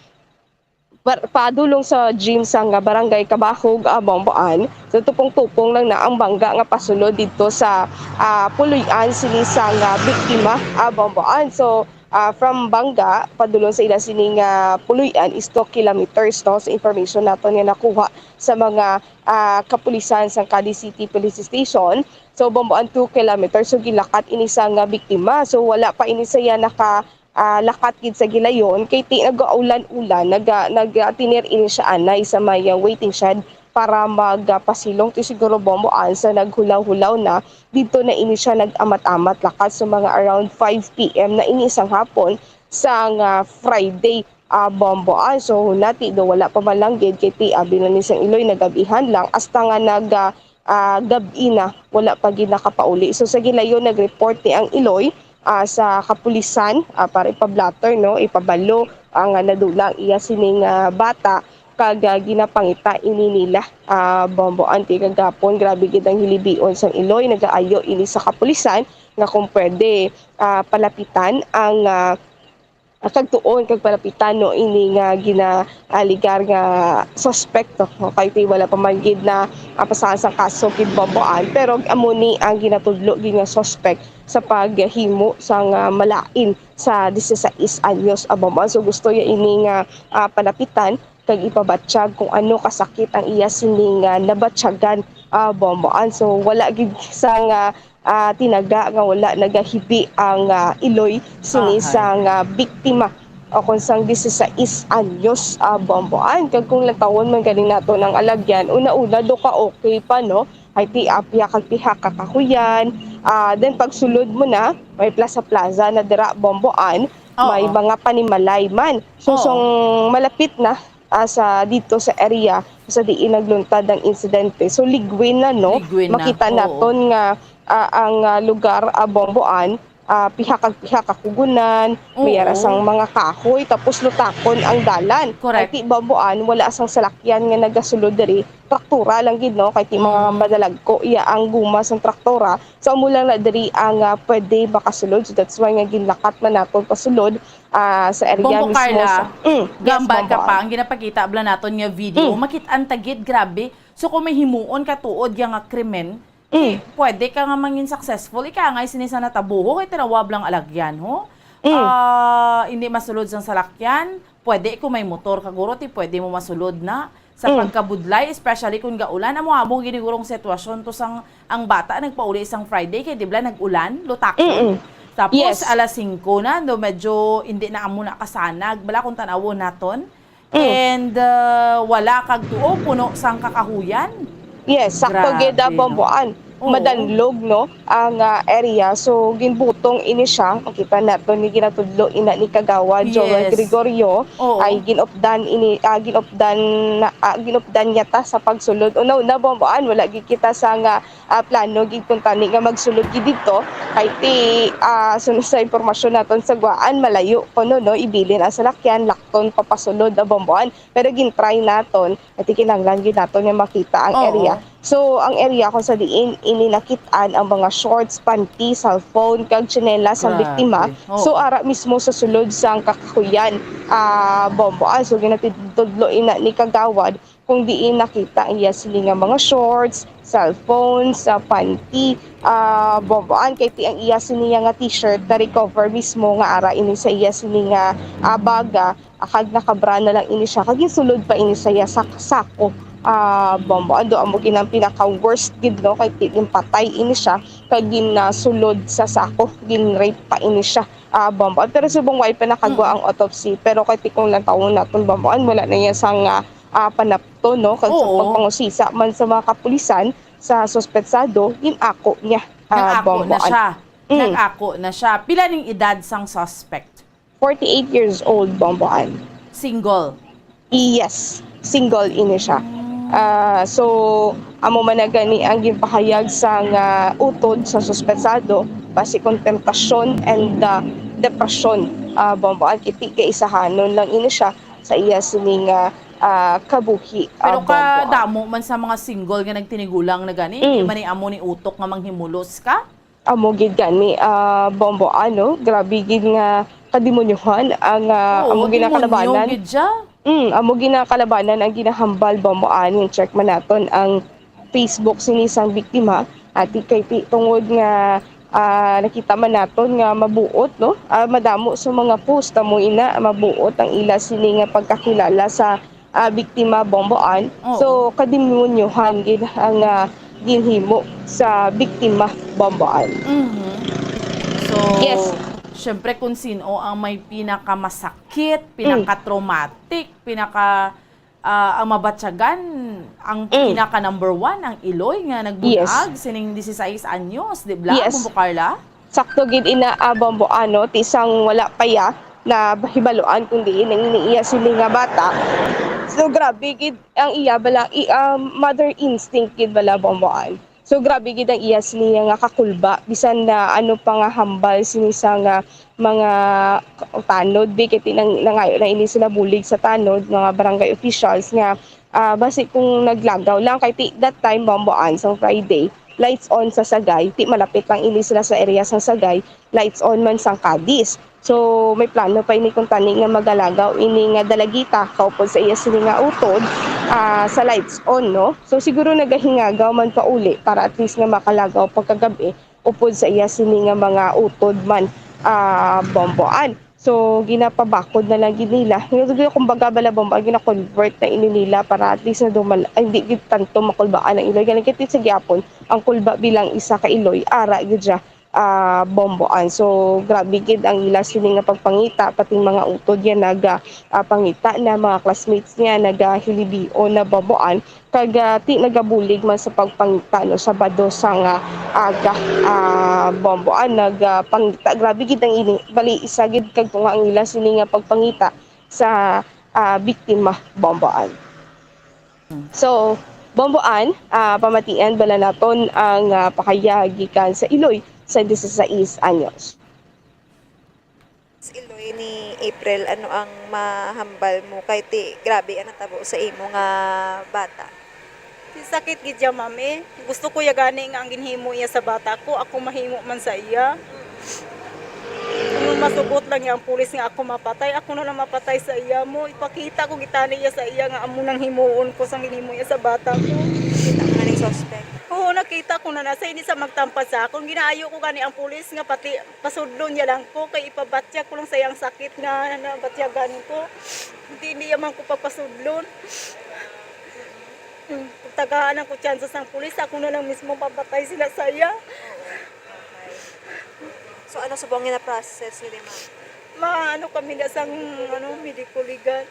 bar-, padulong sa gym sang, ah, Barangay Cabahog, ah, Bombo Ann. So, tupong-tupong lang na ang bangga nga pasulod didto sa, ah, puloy-an sini sang, ah, biktima, ah, Bombo Ann. So, ah, from bangga, padulong sa ila sini nga puloy-an is two kilometers, no? Sa information naton nga nakuha sa mga, ah, kapulisan sang Cadiz City Police Station. So, Bombo Ann, two kilometers. So, gilakat ini sang, ah, biktima. So, wala pa ini saya naka, ah, lakat gid sa gilayon, kay ti nagaulan-ulan, naga-, nagatinir ini siya anay sa may, ah, waiting shed para magpasilong. Ti siguro, Bombo Ann, sa naghulaw-hulaw na, didto na ini siya nag-amat-amat lakat. So, mga around five P M na ini sang hapon sang, ah, Friday, ah, Bombo Ann. So, nati do wala pa man lang gid, kay ti abi na ni sang Iloy, nagabihan lang, hasta nga nag, ah, ah, gab-i na, wala pa gid nakapauli. So, sa gilayon, nag-report ni ang Iloy, ah, sa kapulisan, ah, para ipablatter, no, ipabalo ang, ah, nadula ang iya sining, ah, bata, kag, ah, ginapangita ini nila, ah, Bombo Ann. Ti kagapon, grabe gid ang hilibion sang Iloy, nagaayo ini sa kapulisan nga kung pwede, ah, palapitan ang, ah, ah, kagtuon kag palapitan, no, ini nga ginaaligar nga suspect, no? Kay ti wala pa man gid na, ah, pasahan sang kaso gid, Bombo Ann, pero amo ni ang ginatudlo gid nga suspect sa paghimo sang, ah, malain sa disisais anyos, ah, Bombo Ann. So, gusto ya ini nga, ah, palapitan kag ipabatyag kung ano kasakit ang iya sining, ah, nabatyagan, ah, Bombo Ann. So, wala gid sang, ah, ah, tinaga nga wala nagahibi ang, ah, Iloy sini Ahay. sang, ah, biktima, o kung sang dieciséis anyos, ah, Bomboan. Kag kung lantawon man gani naton ang alagyan, una-una, do ka okay pa, no? Ay ti, ah, piha kag piha ka kahuyan. Ah, then pagsulod mo na, may plaza-plaza na dira, Bomboan. Oo. May mga panimalay man. So, Oo. sang malapit na, ah, sa, dito sa area, sa diin nagluntad ang insidente. So, ligwin na, no? Ligwin na, Makita oo. naton nga, ah, ang, ah, lugar, ah, Bomboan, ah, piha kag piha ka kugunan, may Oo. ara sang mga kahoy, tapos lutakon ang dalan. Correct. Kay ti Bomboan, wala sang salakyan nga nagasulod diri. Traktora lang gid, no? Kay ti mga Mm. madalagko, iya ang guma sang traktora. So, amo lang na diri ang, ah, pwede makasulod. So, that's why nga ginlakat man naton pasulod, ah, sa area Bombo mismo Carla, sa, mm, yes, gambal ka Bomboan. pa, ang ginapakita bala naton nga video, Mm. makit-an ta gid, grabe. So, kung may himuon ka tuod ya nga krimen, Mm. pwede ka nga mangin successful. Ika nga, sini sa natabuho, kay tinawa bala ang alagyan, ho? Mm. Ah, hindi masulod sang salakyan, pwede kung may motor ka, guro, ti pwede mo masulod na sa Mm. pagkabudlay, especially kung gaulan. Amo-amo ginigurong sitwasyon to sang ang bata nagpauli sang Friday, kay di bala nag-ulan, lutakon. Mm-mm. Tapos, Yes. alas singko na, no, medyo hindi na amo na kasanag. Bala kung tanawon naton. Mm. And, uh, wala kag tuo, puno sang kakahuyan. Yes, sakto Grabe, gid, ah, no? Bomboan. Oo. Madanlog, no, ang, ah, area. So, ginbutong ini siya. Makita naton ni ginatudlo ina ni Kagawad Joel Yes. Gregorio Oo. ay ginupdan ini, ah, ginupdan na, ah, ginupdan niya ta sa pagsulod. Una-una, Bomboan, wala gid kita sa nga, ah, plano gid kung tani nga magsulod gid didto. Kay ti, ah, sunod sa impormasyon naton sa Guaan, malayo kuno, no, ibilin ang salakyan, lakton papasulod ang Bomboan. Pero gin-try naton, at kinahanglan gid naton nga makita ang Oo. area. So, ang area kung sa diin ini nakit-an ang mga shorts, panty, cellphone, kag tsinelas sang Grabe. biktima. Oo. So, ara mismo sa sulod sang kakahuyan, ah, Bomboan. So, ginatudlo ina ni Kagawad kung diin nakita ang iya sini nga mga shorts, cellphones, ah, panty, ah, Bomboan, kay ti ang iya sini nga t-shirt na-recover mismo nga ara ini sa iya sini nga, ah, baga, ah, kag nakabra na lang ini siya, kag ginsulod pa ini sa iya sa sako, ah, Bomboan. Ando amo gid ang pinaka-worst gid, no, kay ti-, ginpatay ini siya, kag ginasulod sa sako, gin-rape pa ini siya, ah, Bomboan. Pero subong way pa nakagwa Mm. ang autopsy, pero kay ti kung lantawon naton, Bomboan, wala na iya sang, ah, ah, panapton, no? Kag sa Oo. pagpangusisa man sa mga kapulisan sa suspetsado, gin-ako niya, ah, Nag-ako na Bomboan. siya. Mm. Nag-ako na siya. Pila ning edad sang suspect? Forty-eight years old, Bomboan. Single? Yes, single ini siya. Ah, so, amo man na gani ang ginpahayag sang utod sa suspetsado, basi kon temptasyon and, ah, depresyon, ah, Bomboan, kay ti kaisahanon lang ini siya sa iya sini nga, ah, kabuhi, ah, Pero Bomboan. kadamo man sa mga single nga nagtinigulang na gani, Mm. di man ni amo ni utok nga manghimulos ka? Amo gid gani, ah, Bomboan, no? Grabe gid nga kademonyohan ang, ah, Oo, amo gid nga demonyo kalabanan. gid siya. Mm, amo gid nga kalabanan ang ginahambal, Bomboan. Yung check man naton ang Facebook sini sang biktima. Ati kay ti-, tungod nga, ah, nakita man naton nga mabuot, no? Ah, madamo sa mga post amo ina, mabuot ang ila sini nga pagkakilala sa ah, biktima, Bomboan. Oo. So, kademonyohan gid ang, ah, ginhimo sa biktima, Bomboan. Mhm. So, Yes. syempre, kung sino ang may pinakamasakit, Mm. pinaka-traumatic, pinaka, ah, ang mabatyagan, ang Mm. pinaka number one, ang iloy nga nagbun-ag, Yes. sining dieciséis anyos, di bala, Yes. Bombo Carla? Sakto gid ina, ah, Bomboan, no? Ti sang wala pa iya nahibaluan kung diin ang ini iya sini nga bata. So, grabe gid ang iya bala, i-, ah, mother instinct gid bala, Bomboan. So, grabe gid ang iya sini nga kakulba, bisan na ano pa nga hambal sini sa nga mga tanod, bi, kay ti nang-, nangayo na ini sila bulig sa tanod, mga barangay officials nga, ah, basi kung naglagaw lang, kay ti that time, Bomboan, sang Friday, lights on sa Sagay. Ti malapit lang ini sila sa area sang Sagay, lights on man sang Cadiz. So, may plano pa ini kung tani nga magalagaw ini nga dalagita kaupod sa iya sini nga utod, ah, sa lights on, no? So, siguro nagahingagaw man pauli para at least nga makalagaw pagkagab-i upod sa iya sini nga mga utod man, ah, Bomboan. So, ginapabakod na lang gid nila. Nga, kumbaga, bala, Bomboan, gina-convert na ini nila para at least na dumal-, ay, hindi gid tanto makulbaan ang iloy. Gani, kay ti sa gihapon, ang kulba bilang isa ka iloy, ara gid siya ah, Bomboan. So, grabe gid ang ila sini nga pagpangita, pati mga utod niya naga, ah, pangita na mga classmates niya nagahilibion na Bomboan. Kag, ah, ti nagabulig man sa pagpangita, no, Sabado sang aga, ah, Bomboan nagapangita. Grabe gid ang ini. Bali, isa gid kag tunga ang ila sini nga pagpangita sa, ah, biktima, Bomboan. So, Bomboan, ah, pamatian bala naton ang, ah, pakaya gikan sa Iloy sa disisais anyos. Sa Iloy ni April, ano ang mahambal mo kay ti grabe ang natabo sa imo nga bata? Ti sakit gid ya, ma'am, eh. Gusto ko ya gani nga ang ginhimo iya sa bata ko, ako mahimo man sa iya. Kung masugot lang ya ang pulis nga ako mapatay, ako na lang mapatay sa iya mo. Ipakita ko gid tani ya sa iya nga amo nang himuon ko sang ginhimo iya sa bata ko. Kita mo na ning suspect? Oo, nakita ko na na. Sa hindi sa magtampad sa akon, ginaayo ko gani ang pulis nga pati pasudlon niya lang ko, kay ipabatyag ko lang sa iya ang sakit nga nabatyagan ko. Hindi, hindi ya man ko pagpasudlon. Tagaan ang ko tsansa sang pulis, ako na lang mismo papatay sila sa iya. So, ano subong nga na-process nila, ma'am? Maano kami na sang, ano, medico legal.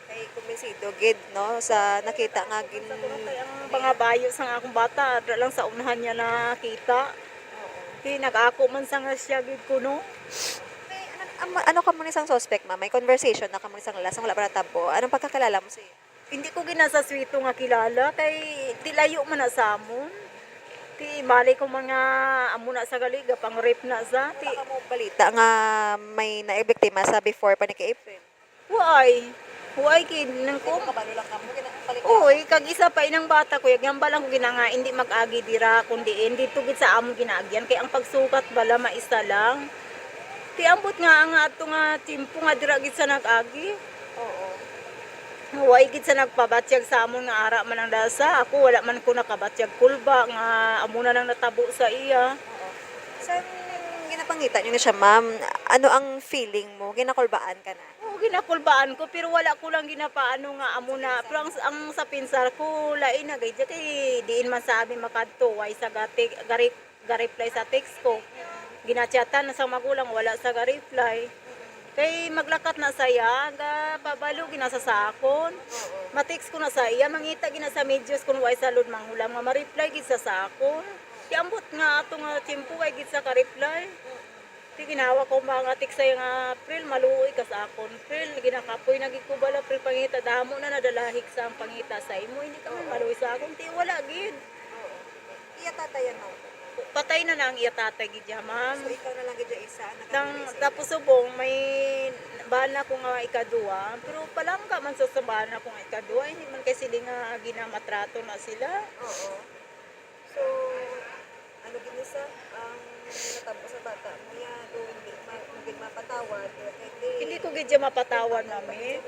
Kay kumbinsido gid, no, sa nakita nga gin- Sa kuno kay ang mga bayo sang akong bata, adra lang sa unahan niya nakita. Oo. Kay nag-ako man sa nga siya gid kuno. May ano, am-, ano kamo ni sang suspect, ma'am? May conversation na kamo ni sang lala, sang wala pa natabo? Anong pagkakilala mo sa iya? Hindi ko ginasaswito nga kilala, kay ti layo man na sa amon. Ti bali ko mga amo na sa gali, gapang-rape na sa. Ti Wala kamo balita nga may naibiktima sa before pa ni kay April? Waay. Waay gid nang ko. Kay kabalo lang kamo, gina-, balik Uy, kag isa pa inang bata ko, yag hambal lang ko gina nga, hindi mag-agi dira, kundi hindi to gid sa amon ginaagyan. Kay ang pagsugat bala, maisa lang. Ti ambot nga, nga ato nga tiyempo nga dira gid sa nag-agi. Oo. Nga way gid sa nagpabatyag sa amon nga ara man ang dasa. Ako, wala man ko nakabatyag kulba nga amo na nang natabo sa iya. Oo. Sa ginapangita niyo na siya, ma'am, ano ang feeling mo? Ginakulbaan ka na? Oo, ginakulbaan ko, pero wala ko lang ginapaano nga amo na. Pero ang, ang sa pinsar ko, lain na gid kay diin man sa amin makadto, way sa gati, gari, ga-reply sa text ko. Gina-chatan na sa magulang, wala sa ga-reply. Kay maglakat na saya, ga pabalo gina sa sakon. Ma-text ko na sa iya, mangita gina sa medios kung way salud manghulam nga ma-reply gid sa sakon. Ti ambot nga ato nga tiyempo way gid sa ka-reply. Ti ginawa ko mga text sa iya nga, "Pril, maluoy ka sa akon. Pril, ginakapoy na gid ko bala, Pril, pangita, damo na nadalahig sa ang pangita sa imo. Hindi ka man maluoy sa akon." Ti wala gid. Iya tatay yan, ma'am? Patay na na ang iya tatay gid ya, ma'am. So, ikaw na lang gid ya isa ang Nang, nakatulong sa iya? Tapos subong, may bana ko nga ikaduha, pero palangga man sa, sa bana ko nga ikaduha, hindi man kay sila nga ginamatrato na sila. Oo. So, ano gid ni sa ang natabo sa bata mo ya, do hindi ma-, hindi mapatawad, kay di Hindi ko gid siya mapatawad, ma'am, eh.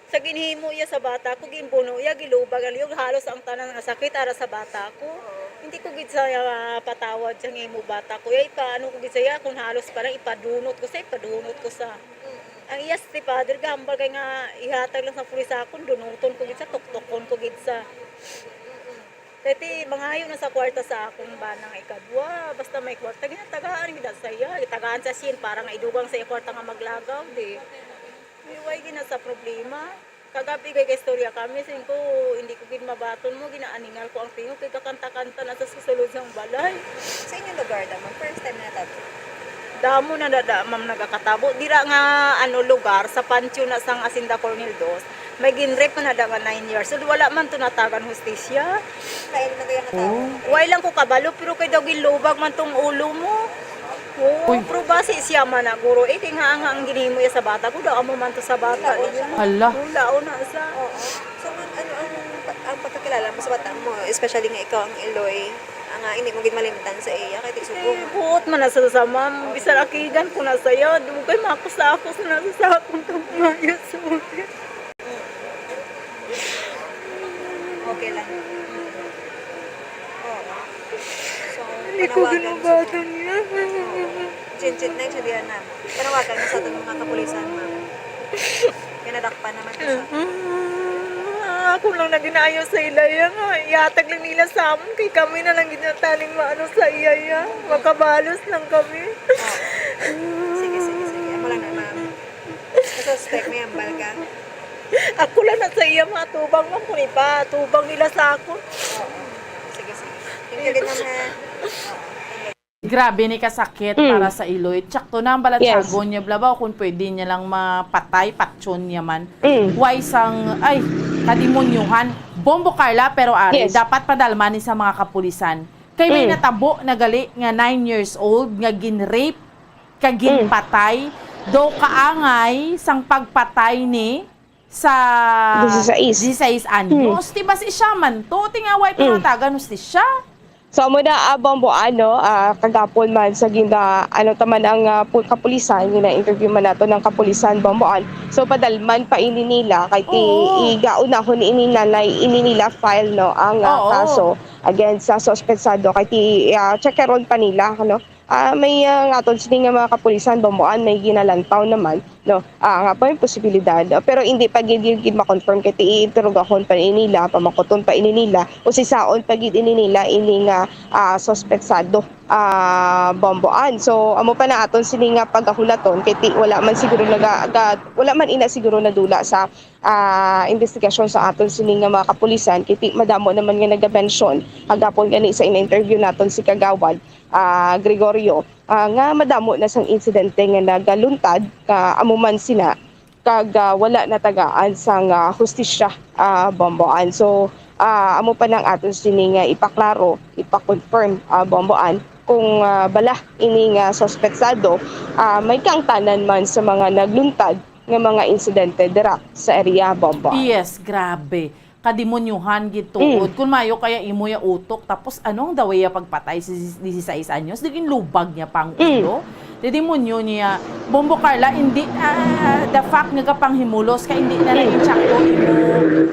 Sa ginhimo iya sa bata ko, ginbuno iya, gilubag ang liyog, halos ang tanan nga sakit ara sa bata ko. Oo. Hindi ko gid sa, ah, patawad sa himo bata ko. Ay, paano ko gid sa iya, kung halos pa lang, ipadunot ko sa, ipadunot ko sa. Mm-mm. Ang iya stepfather, gahambal kay nga ihatag lang sa pulis sa akon, dunuton ko gid sa, tuktukon ko gid sa. Mm-mm. Kay ti, mangayo na sa kwarta sa akong bana nga ikadwa, basta may kwarta, ginatagaan gid sa iya. Gitagaan sa sin para nga idugang sa iya kwarta nga maglagaw, di. May way gina sa problema. Kagabi kay istorya kami, sin ko, hindi ko gid mabaton mo, ginaaningal ko ang tingog, kay kakanta-kanta na sa susulod sang balay. Sa inyong lugar, da, ma'am, first time na natabo? Damo na dada, ma'am, nagakatabo. Dira nga, ano, lugar, sa Pancho na sang Asinda Cornel Dos. May ginrape na dada nga nine years old. Wala man to natagan hustisya. Kain na kaya nga tao? Oh. Way lang ko kabalo, pero kay daw ginlubag man tong ulo mo. Oo, Uy. Pero basi siya man na, guro. Eh, kay nga, nga ang ginhimo iya sa bata ko, daw amo man to sa bata Wala niya. Hala. Wala, una sa. Oo. So, ma'am, ano ang, ang pagkakilala mo sa bata mo, especially nga ikaw ang Iloy, ah, nga hindi mo gid malimtan sa iya, kay ti subong. Eh, buot man na sa, sa, ma'am. Bisan akigan ko na sa iya, dugay makusa ako sa nasa sa akong kamaya sa ulit. Okay lang. Oo. So, Hindi ko panawagan mo sa ginabaton niya. Oo. Chin-chin na yung sabihan na. Panawagan mo sa ating mga kapulisan, ma'am. Pinadakpan naman ko sa Ako lang na ginaayo sa ilaya nga ihatag lang nila sa amon kay kami na lang ginataling maano sa iyaya. Makabalos lang kami. Sige, sige, sige. Ako lang na, ma'am. Suspect, may hambal ka? Ako lang na sa iya matubang man kung ipa tubang nila sa ako. Sige, sige. Thank you din, ma'am, ha? Grabe ni kasakit Mm. para sa Iloy. Tsakto na ang balatsagon Yes. niya, blabaw, kung pwede niya lang mapatay, patyon niya man. Mm. Why sang, ay, kadimonyohan. Bombo Carla, pero ari, Yes. dapat padalman ni sa mga kapulisan. Kay may Mm. natabo na gali nga nine years old nga gin-rape, ka ginpatay, daw kaangay sang pagpatay ni sa Disisais. disisais anyos. Ti basi siya man to, ti nga way pangatagan hustisya. So, amo na, ah, Bombo, ano, ah, kagapon man sa ginda, ano, taman ang ah, pu- kapulisan, gina-interview man nato ng kapulisan, Bombo, an. So, padalman pa ini nila, kay ti Oo. igaunahon ni ini nanay, ini nila file, no, ang ah, Oo. kaso against sa suspetsado, kay ti ah, checkeron pa nila, ano. Ah, may ah, nga aton sini nga mga kapulisan, Bombo, an, may ginalantaw naman, no, ah, nga pa may posibilidad. Ah, pero hindi pa gid yun gid ma-confirm kay ti iinterogahon pa ini nila, pamakuton pa ini nila, o sisaon pa gid ini nila ini nga ah, suspetsado, ah, Bombo, an. So, amo pa na aton sini nga pagahulaton kay ti wala man siguro naga, ga- wala man ina siguro nadula sa ah, investigasyon sa aton sini nga mga kapulisan kay ti madamo naman nga nagabensyon agapon gani sa ina-interview naton si Kagawad ah, Gregorio, ah, nga madamo na sang insidente nga nagaluntad, ah, amo man sina, kag ah, wala natagaan sang ah, hustisya, ah, Bombo, an. So, ah, amo pa nang aton sini nga ipaklaro, ipa-confirm, ah, Bombo, an, kung ah, bala ini nga suspetsado ah, may kaangtanan man sa mga nagluntad nga mga insidente dira sa area, Bombo, an. Yes, grabe. Kadimonyohan gid tuod. Kung mayo kaya imo ya utok, tapos ano ang daway ya pagpatay si disisais anyos? Di ginlubag niya pang ulo. Di demonyo niya. Bombo Carla, hindi, ah, the fact nga kapanghimulos ka, hindi na lang insakto imo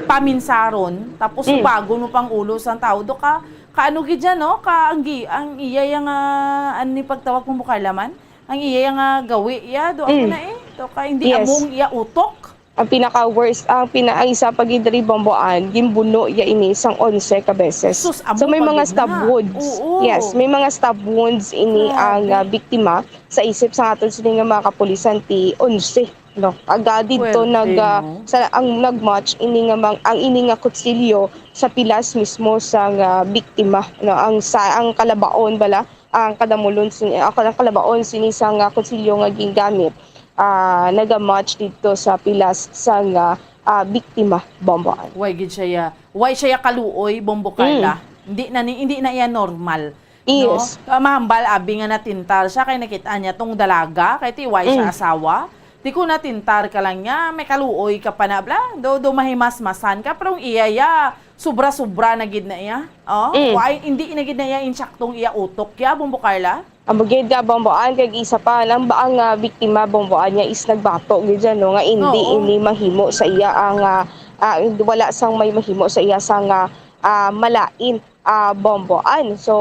paminsaron, tapos subagon mo pang ulo sang tao. Do ka, ka ano gid yan, no? Ka, ang, gi- ang iya yang, ah, ano ni pagtawag, Bombo Carla man? Ang iya yang, ah, gawi, ya, do ako na eh. Do ka, hindi Yes. Among iya utok. Ang pinaka-worst, ang pina ang isa pa gid diri, Bombo, an, ginbuno ya ini sang onse ka beses. Sus, amo So may pa mga gid stab na. wounds. Oo. Yes, may mga stab wounds ini Grabe. ang ah, biktima sa isip sa aton sini nga mga kapulisan ti onse, no. Aga didto Pwerte, nag ah, no? Sa ang nag-match ini nga mang, ang ini nga kutsilyo sa pilas mismo sa nga biktima, no. Ang sa ang kalabaon bala, ang kadamulon sini, ang kalabaon sini sa nga kutsilyo nga gingamit ah, naga-match didto sa pilas sa nga ah, biktima, Bombo, an. Why gid siya ya? Why siya ya kaluoy, Bombo Carla? Hindi na ni, hindi na iya normal. Yes. No? Ah, mahambal abi nga natintal siya kay nakita niya tong dalaga kay ti why siya asawa. Di ko natintar ka lang niya, may kaluoy ka pa na bla. Do do mahimasmasan ka pero ang iya ya sobra-sobra na gid na iya. Oh, why hindi na gid na iya insaktong iya utok ya, Bombo Carla? Amo gid nga, Bombo, an, kag isa pa lang ba ang ah, biktima, Bombo, an, niya is nagbato gid yan, no, nga hindi Oo. ini mahimo sa iya ang ah, ah, wala sang may mahimo sa iya sang ah, ah, malain, ah, Bombo, an. So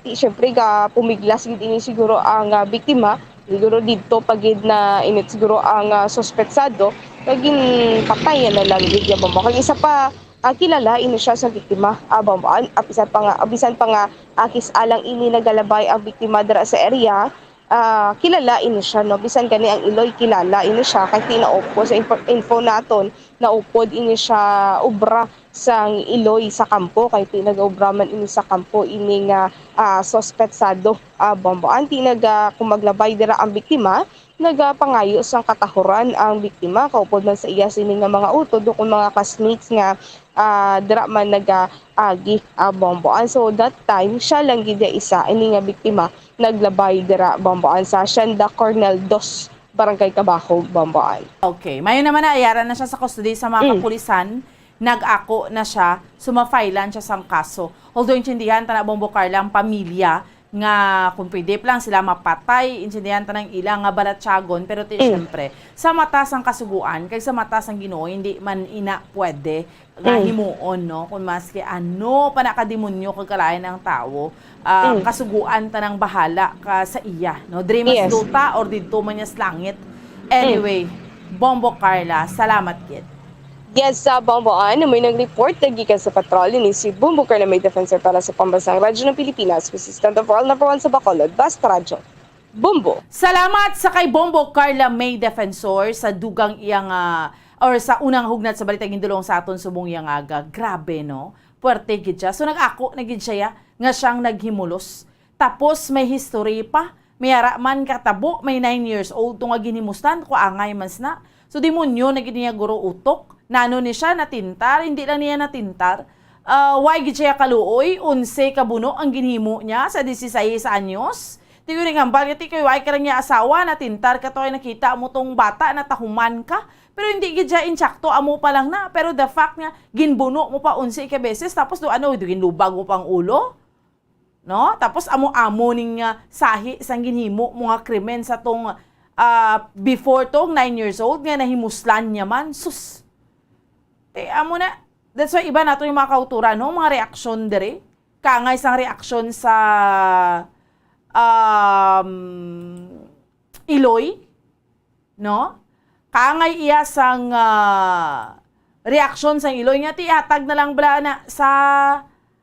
ti, syempre ga pumiglas gid ini siguro ang ah, biktima, siguro didto pa gid na init siguro ang ah, suspetsado, kag ginpatay na lang gid ya, Bombo. Kag isa pa, ah, kilala ini siya sa biktima, ah, Bombo, an, ah, bisan pa nga, ah, bisan pa nga ah, kis-a lang ini nagalabay ang biktima dira sa area, ah, kilala ini siya, no? Bisan gani ang iloy, kilala ini siya. Kay tinaupod sa info, info naton, naupod ini siya obra sang iloy sa kampo. Kay ti nagaobra man ini sa kampo ini nga ah, suspetsado, ah, Bombo. Anti naga, kung maglabay dira ang biktima, nagapangayo sang katahuran ang biktima kaupod man sa iya sini nga mga utod ukon mga classmates nga ah, dira man nagaagi, ah, Bombo. And so that time, siya lang gid ya isa ini nga biktima naglabay dira, Bombo, an, sa Hacienda Cornel Dos, Barangay Cabahog, Bombo, an. Okay. Mayo naman na, ayaran na siya sa custody sa mga kapulisan. Nag-ako na siya, sumafailan siya sang kaso. Although, intindihan ta na, Bombo Carla, ang pamilya nga kung pwede pa lang sila mapatay, intindihan ta nang ila nga balatyagon, pero ti, syempre, sa mata sang Kasugoan, kag sa mata sang Ginoo, hindi man ina pwede nga himuon, no? Kung maski ano pa na kademonyo kag kalain ang tawo, ah, Kasugoan ta nang bahala ka sa iya, no? Diri mas Yes. duta or didto man niya sa langit. Anyway, Bombo Carla, salamat gid. Yes, sa Bombo An, may nag-report na gikan sa patrol ni si Bumbo Carla May Defensor para sa Pambansang Radyo ng Pilipinas, Resistente World Number One sa Bacolod, Basta Radyo. Bumbo. Salamat sa kay Bombo Carla May Defensor sa dugang iyang, ah, or sa unang hugnat sa balita gindulong sa aton subong iyang aga. Grabe, no? Puwerte gid siya. So, nag-ako na gid siya ya, nga siyang naghimulos. Tapos may history pa. May ara man katabo, may nine years old to nga ginhimustan ko, angay man sna. So, demonyo na gid niya guro utok. Nano ni siya natintar, hindi lang niya natintar. Ah, why gid siya kaluoy? Onse ka buno ang ginhimo niya sa dieciséis anyos. Ti ko naghambal nga, ti kay why ka lang niya asawa, natintar ka to, ay nakita mo tong bata, natahuman ka. Pero hindi gid siya insakto, amo pa lang na. Pero the fact nga, ginbuno mo pa onse ka beses, tapos do ano, do ginlubag mo pang ulo? No? Tapos amo-amo ning, ah, sahi sang ginhimo mo nga krimen sa tong, ah, before tong nine years old nga nahimuslan niya man. Sus. Te, amo na. That's why iba nato yung mga kauturan, no? Mga reaksyon diri. Kangay sang reaksyon sa, um, Iloy, no? Kangay iya sang, ah, reaksyon sang Iloy nga ti ihatag na lang bala na sa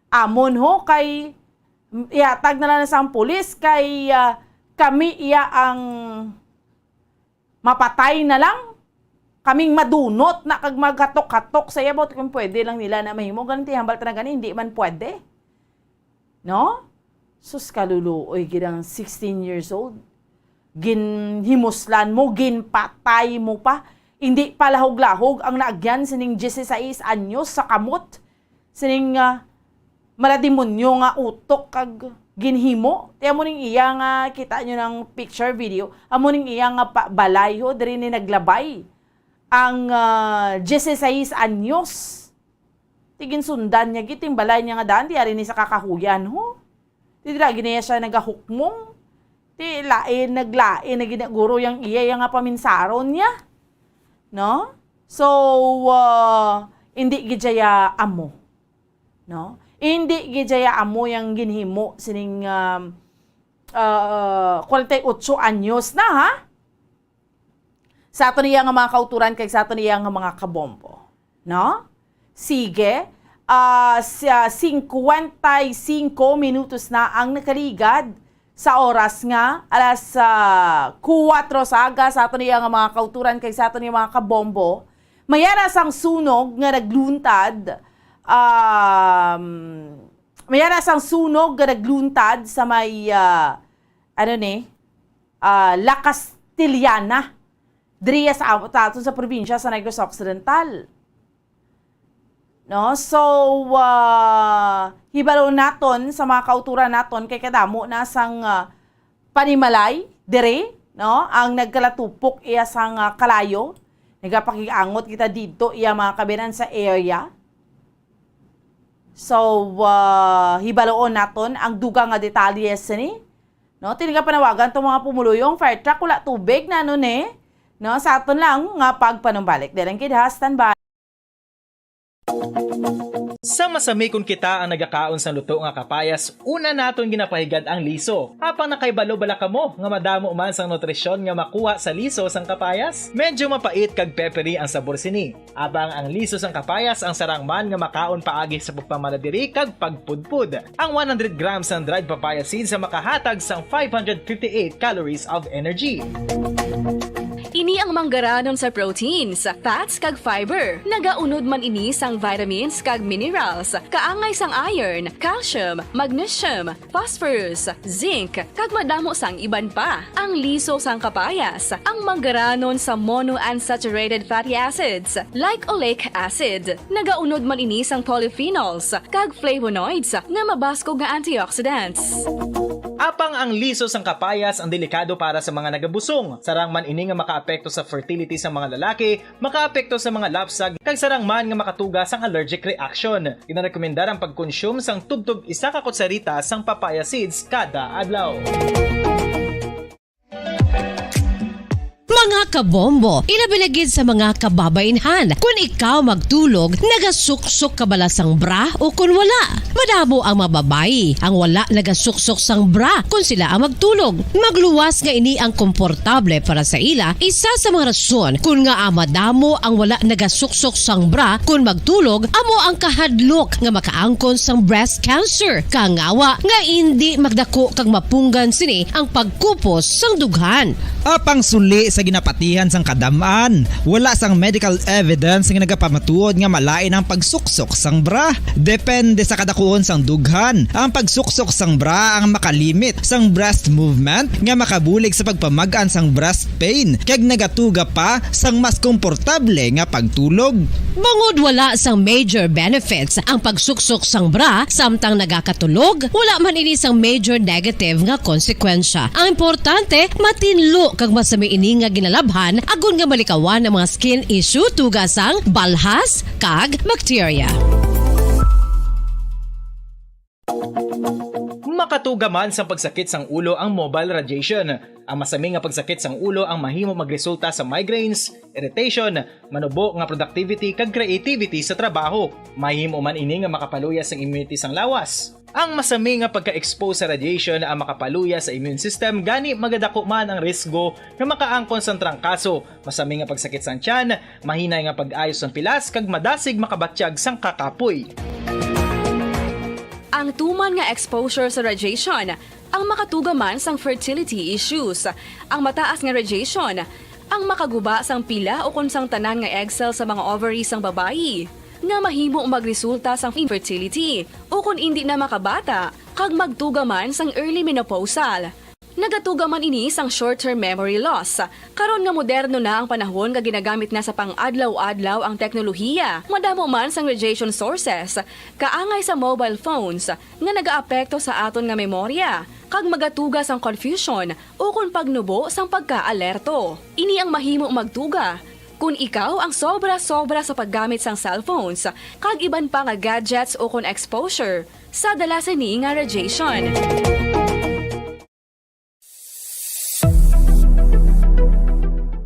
amon ho kay ihatag na lang na sang pulis kay, ah, kami iya ang mapatay na lang. Kaming madunot na kag maghatok-hatok sa iya, but kung pwede lang nila na mahimo, ganun ti hambal ta na gani, hindi man pwede. No? Sus, kaluluoy gid ang sixteen years old. Ginhimuslan mo, ginpatay mo pa. Hindi pa lahog-lahog ang naagyan sining dieciséis anyos sa kamot. Sining, ah, malademonyo nga utok kag ginhimo. Ti amo ning iya nga, kita nyo ng picture video. Amo ning iya nga pa-, balay ho, diri ni naglabay ang, ah, dieciséis anyos. Ti ginsundan niya gid ting balay niya nga daan, di ari ni sa kakahuyan, ho. Ti dira gid niya siya nagahukmong. Ti lain, naglain na ginaguro yang iya, yang nga paminsaron niya. No? So, ah, hindi gid siya amo. No? Hindi gid siya amo yang ginhimo sining, um, ah, kwarenta y ocho anyos na, ha? Sa aton iya nga mga kauturan kag sa aton iya nga mga kabombo, no? Sige, ah, sa singkwenta y singko minutos na ang nakaligad sa oras nga alas, ah, kuwatro sa aga sa aton iya nga mga kauturan kag sa aton iya mga kabombo. Mayara sang sunog nga nagluntad, um, mayara sang sunog nga nagluntad sa may, ah, ano ni, ah, La Castellana, diri sa, sa aton sa probinsya sa Negros Occidental. No? So, ah, hibalo naton sa mga kauturan naton kay kadamo na sang, ah, panimalay diri, no? Ang nagkalatupok iya sang, ah, kalayo. Nagapakig-angot kita dito iya mga kabinan sa area. So, ah, hibaloon naton ang dugang nga detalye sini. No, ti nagapanawagan tong mga pumuluyong, fire truck, wala tubig na, ano, ni? No, sa aton lang nga pagpanumbalik. Dalang gid, ha, standby. Sa masami kon kita ang nagakaon sang luto nga kapayas, una naton ginapahigad ang liso. Apang nakahibalo bala kamo nga madamo man sang nutrisyon nga makuha sa liso sang kapayas? Medyo mapait kag peppery ang sabor sini. Apang ang liso sang kapayas ang sarang man nga makaon paagi sa pagpamanadiri kag pagpudpod. Ang one hundred grams sang dried papaya seeds ang makahatag sang five hundred fifty-eight calories of energy. Ini ang manggaranon sa proteins, fats, kag fiber. Nagaunod man ini sang vitamins kag minerals, kaangay sang iron, calcium, magnesium, phosphorus, zinc, kag madamo sang iban pa. Ang liso sang kapayas, ang manggaranon sa monounsaturated fatty acids, like oleic acid. Nagaunod man ini sang polyphenols kag flavonoids nga mabaskog nga antioxidants. Apang ang liso sang kapayas ang delikado para sa mga nagabusong. Sarang man ini nga makaapekto sa fertility sa mga lalaki, makaapekto sa mga lapsag, kag sarang man nga makatuga sang allergic reaction. Ginarekomendar ang pagkonsume sang tubtob isa ka kutsarita sang papaya seeds kada adlaw. Mga Kabombo, ilabi na gid sa mga kababaynhan. Kun ikaw magtulog, nagasuksok ka bala sang bra o kun wala? Madamo ang mga babayi ang wala nagasuksok sang bra kun sila ang magtulog. Magluwas nga ini ang komportable para sa ila, isa sa mga rason kun ngaa madamo ang wala nagasuksok sang bra kun magtulog, amo ang kahadlok nga makaangkon sang breast cancer. Kangawa nga indi magdako kag mapunggan sini ang pagkupos sang dughan. Apang suli sa ginapatihan sang kadam-an, wala sang medical evidence nga nagapamatuod nga malain ang pagsuksok sang bra. Depende sa kadakuon sang dughan, ang pagsuksok sang bra ang makalimit sang breast movement nga makabulig sa pagpamag-an sang breast pain kag nagatuga pa sang mas komportable nga pagtulog. Bangod wala sang major benefits ang pagsuksok sang bra samtang nagakatulog, wala man ini sang major negative nga konsekwensya. Ang importante, matinlo kag masami ini nga ginalabhan agod nga malikawan ang mga skin issue tuga sang balhas kag bakterya. Makatuga man sang pagsakit sang ulo ang mobile radiation. Ang masami nga pagsakit sang ulo ang mahimo magresulta sa migraines, irritation, manubo nga productivity kag creativity sa trabaho. Mahimo man ini nga makapaluya sang immunity sang lawas. Ang masami nga pagka-expose sa radiation ang makapaluya sa immune system, gani magadako man ang risgo nga makaangkon sang trangkaso, masami nga pagsakit sang tiyan, mahinay nga pag-ayo sang pilas, kag madasig makabatyag sang kakapoy. Ang tuman nga exposure sa radiation ang makatuga man sang fertility issues. Ang mataas nga radiation ang makaguba sang pila ukon sang tanan nga egg cell sa mga ovary sang babayi, nga mahimo magresulta sang infertility ukon indi na makabata kag magtuga man sang early menopausal. Nagatuga man ini sang short-term memory loss. Karon nga moderno na ang panahon nga ginagamit na sa pang-adlaw-adlaw ang teknolohiya, madamo man sang radiation sources, kaangay sa mobile phones, nga nagaapekto sa aton nga memorya, kag magatuga sang confusion ukon pagnubo sang pagka-alerto. Ini ang mahimo magtuga kon ikaw ang sobra-sobra sa paggamit sang cellphones kag iban pa nga gadgets ukon exposure sa dala sini nga radiation.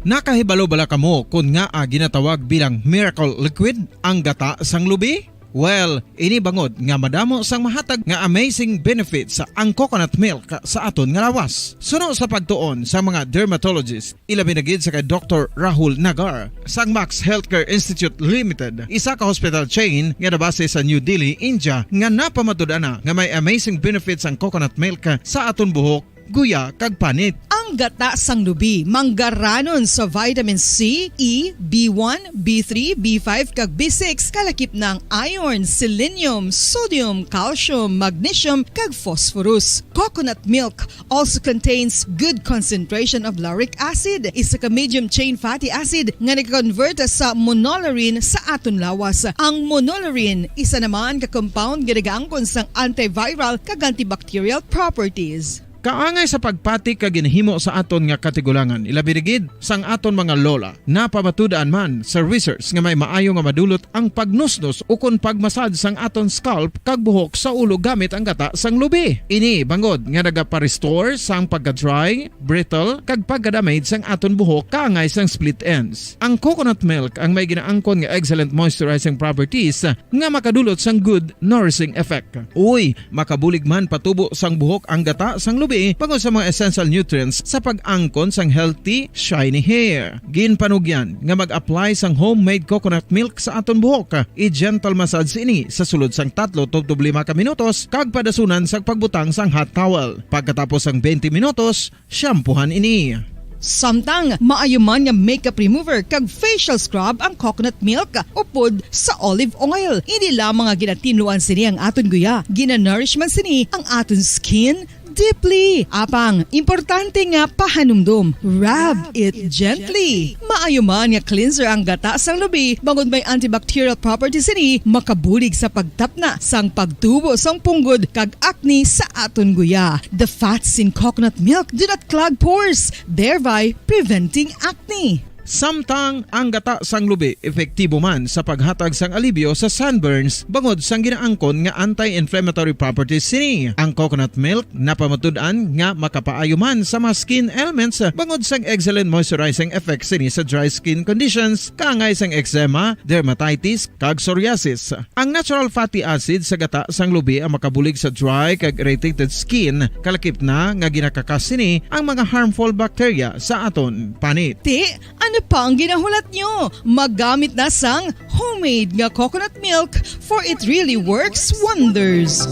Nakahibalo bala kamo kon ngaa ginatawag bilang miracle liquid ang gata sang lubi? Well, ini bangod nga madamo sang mahatag nga amazing benefits ang coconut milk sa aton nga lawas. Suno sa pagtuon sa mga dermatologist, ilabi na gid sa kay Doktor Rahul Nagar sang Max Healthcare Institute Limited, isa ka hospital chain nga nabase sa New Delhi, India, nga napamatud-an na nga may amazing benefits ang coconut milk sa aton buhok, guya, kag panit. Ang gata sang lubi manggaranon sa vitamin C, E, B one, B three, B five, kag B six, kalakip na ang iron, selenium, sodium, calcium, magnesium, kag phosphorus. Coconut milk also contains good concentration of lauric acid, isa ka medium chain fatty acid nga nag-convert sa monolaurin sa aton lawas. Ang monolaurin isa naman ka compound nga nagaangkon sang antiviral kag antibacterial properties. Kaangay sa pagpati kag ginhimo sa aton nga katigulangan, ilabi na gid sang aton mga lola. Napamatud-an man sa research nga may maayo nga madulot ang pagnusnos ukon pagmasad sang aton scalp kag buhok sa ulo gamit ang gata sang lubi. Ini bangod nga nagapa-restore sang pagka-dry, brittle, kag pagka-damage sang aton buhok kaangay sang split ends. Ang coconut milk ang may ginaangkon nga excellent moisturizing properties nga makadulot sang good nourishing effect. Uy, makabulig man patubo sang buhok ang gata sang lubi bangod sa mga essential nutrients sa pag-angkon sang healthy, shiny hair. Ginpanugyan nga mag-apply sang homemade coconut milk sa aton buhok. I-gentle massage ini sa sulod sang tatlo tubtob lima ka minutos kag padasunan sang pagbutang sang hot towel. Pagkatapos sang twenty minutos, shampoohan ini. Samtang maayo man nga makeup remover kag facial scrub ang coconut milk upod sa olive oil. Hindi lamang nga ginatinluan sini ang aton guya, ginanourish man sini ang aton skin deeply. Apang, importante nga pahanumdom, rub it gently. Maayo man nga cleanser ang gata sang lubi, bangod may antibacterial properties sini, makabulig sa pagtapna sang pagtubo sang punggod kag acne sa aton guya. The fats in coconut milk do not clog pores, thereby preventing acne. Samtang ang gata sang lubi epektibo man sa paghatag sang alibyo sa sunburns bangod sang ginaangkon nga anti-inflammatory properties sini. Ang coconut milk napamatud-an nga makapaayo man sa mga skin ailments bangod sang excellent moisturizing effect sini sa dry skin conditions kaangay sang eczema, dermatitis, kag psoriasis. Ang natural fatty acid sa gata sang lubi ang makabulig sa dry kag irritated skin, kalakip na nga ginakakas sini ang mga harmful bacteria sa aton panit. Ti, ano pa ang ginahulat nyo? Maggamit na sang homemade nga coconut milk, for it really works wonders.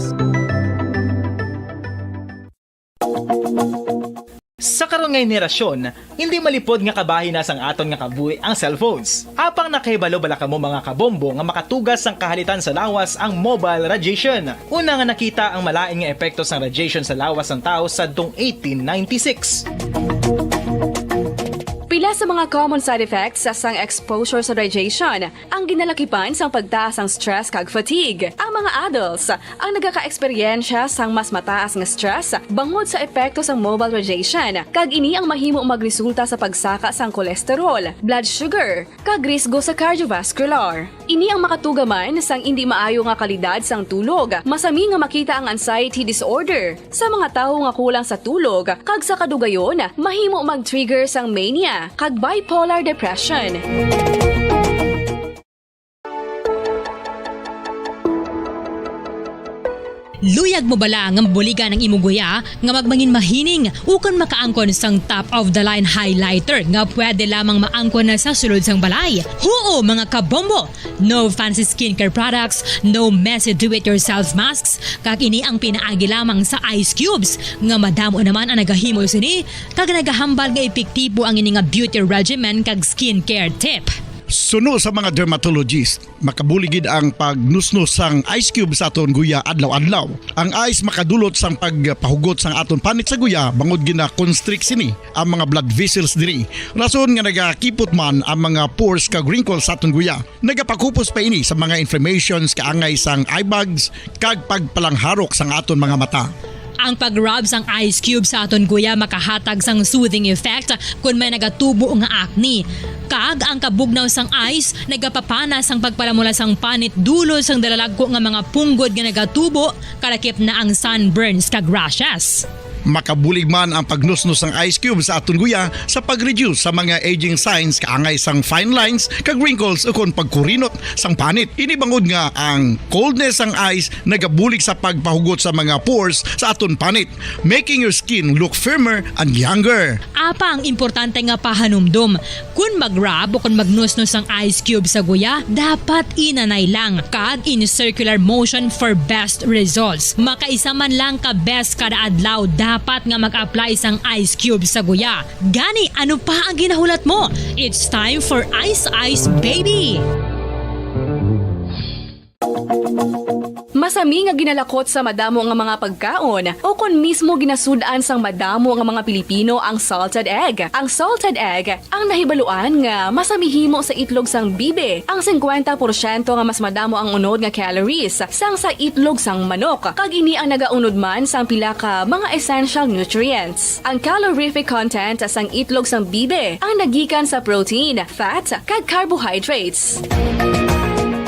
Sa karon nga henerasyon, hindi malipod nga kabahin na sang aton nga kabuhi ang cellphones. Apang nakahibalo bala kamo, mga kabombo, nga makatugas sang kahalitan sa lawas ang mobile radiation? Una nga nakita ang malain nga epekto sang radiation sa lawas sang tawo sadtong eighteen ninety-six. Pila sa mga common side effects sang exposure sa radiation ang ginalakipan sang pagtaas sang stress kag fatigue. Ang mga adults ang nagakaeksperyensya sang mas mataas nga stress bangod sa epekto sang mobile radiation, kag ini ang mahimo magresulta sa pagsaka sang cholesterol, blood sugar, kag risgo sa cardiovascular. Ini ang makatuga man sang indi maayo nga kalidad sang tulog. Masami nga makita ang anxiety disorder sa mga tawo nga kulang sa tulog, kag sa kadugayon, mahimo mag-trigger sang mania kag bipolar depression. Luyag mo bala nga mabuligan ang imo guya nga magmangin mahining ukon makaangkon sang top of the line highlighter nga pwede lamang maangkon na sa sulod sang balay? Huo, mga kabombo! No fancy skincare products, no messy do-it-yourself masks, kag ini ang pinaagi lamang sa ice cubes nga madamo naman ang nagahimo sini kag nagahambal nga epektibo ang ini nga beauty regimen kag skincare tip. Suno sa mga dermatologist, makabulig gid ang pagnusnos sang ice cube sa aton guya adlaw-adlaw. Ang ice makadulot sang pagpahugot sang aton panit sa guya bangod gina-constrict sini ang mga blood vessels diri. Rason nga nagakipot man ang mga pores kag wrinkles sa aton guya. Nagapakupos pa ini sa mga inflammations kaangay sang eye bags kag pagpalangharok sang aton mga mata. Ang pag-rub sang ice cube sa aton guya makahatag sang soothing effect kon may nagatubo nga acne. Kag ang kabugnaw sang ice nagapapana sang pagpalamula sang panit dulot sang dalalagko nga mga punggod nga nagatubo, kalakip na ang sunburns kag rashes. Makabulig man ang pagnusnos sang ice cube sa aton guya sa pag-reduce sa mga aging signs kaangay sang fine lines kag wrinkles ukon pagkurinot sang panit. Ini bangod nga ang coldness sang ice nagabulig sa pagpahugot sa mga pores sa aton panit, making your skin look firmer and younger. Apang importante nga pahanumdom, kon mag-rub o kon magnusnos ang ice cube sa guya, dapat inanay lang kag in circular motion for best results. Makaisa man lang ka beses kada adlaw dapat nga mag-apply sang ice cube sa guya. Gani, ano pa ang ginahulat mo? It's time for Ice Ice Baby! Masami nga ginalakot sa madamo nga mga pagkaon, o kon mismo ginasud-an sang madamo nga mga Pilipino ang salted egg. Ang salted egg ang nahibaluan nga masami himo sa itlog sang bibi. Ang singkwenta porsyento nga mas madamo ang unod nga calories sang sa itlog sang manok, kag ini ang nagaunod man sang pila ka mga essential nutrients. Ang calorific content sang itlog sang bibi ang nagikan sa protein, fat, kag carbohydrates.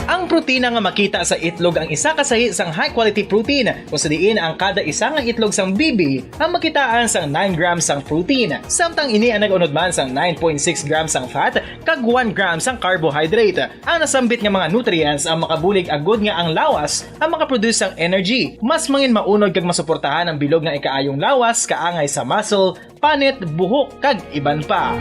Ang protina nga makita sa itlog ang isa ka sahi sang high-quality protein, kung sa diin ang kada isa nga itlog sang bibi ang makitaan sang nine grams sang protein, samtang ini ang nag-unod man sang nine point six grams sang fat kag one gram sang carbohydrate. Ang nasambit nga mga nutrients ang makabulig agud nga ang lawas ang makaproduce sang energy. Mas mangin maunod kag masuportahan ang bilog nga ikaayong lawas kaangay sa muscle, panit, buhok, kag iban pa.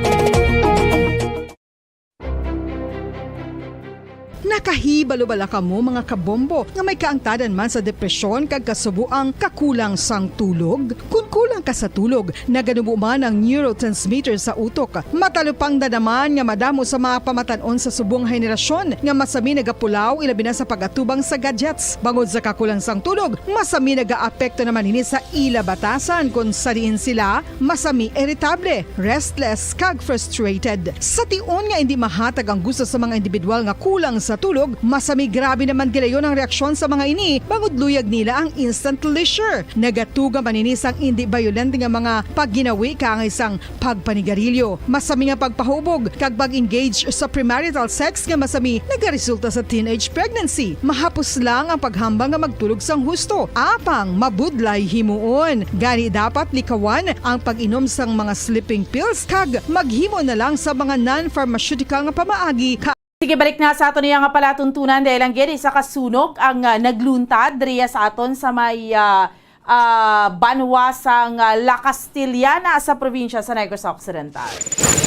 Nakahibalo bala kamo, mga kabombo, nga may kaangtadan man sa depresyon kag kasuboang kakulang sang tulog? Kon kulang ka sa tulog, naganubo man ang neurotransmitter sa utok. Matalupangdan naman nga madamo sa mga pamatan-on sa subong henerasyon nga masami nagapulaw, ilabi na sa pag-atubang sa gadgets. Bangod sa kakulang sang tulog, masami nagaapekto naman ini sa ila batasan, kon sa diin sila masami iritable, restless, kag frustrated. Sa tion nga indi mahatag ang gusto sa mga individual nga kulang sa tulog, masami grabe naman gilayon ang reaksyon sa mga ini, bangod luyag nila ang instant leisure. Nagatuga man ini sang indi bayolente nga mga pagginawi kaangay sang pagpanigarilyo, masami nga pagpahubog, kag pag-engage sa premarital sex nga masami nagaresulta sa teenage pregnancy. Mahapos lang ang paghambal nga magtulog sang husto, apang mabudlay himuon. Gani dapat likawan ang pag-inom sang mga sleeping pills kag maghimo na lang sa mga non-pharmaceutical nga pamaagi ka Sige, balik na sa aton iya nga palatuntunan, dahil ang gid isa ka sunog ang, ah, nagluntad diriya sa aton sa may, ah, ah, banwa sang, ah, La Castellana sa probinsya sa Negros Occidental.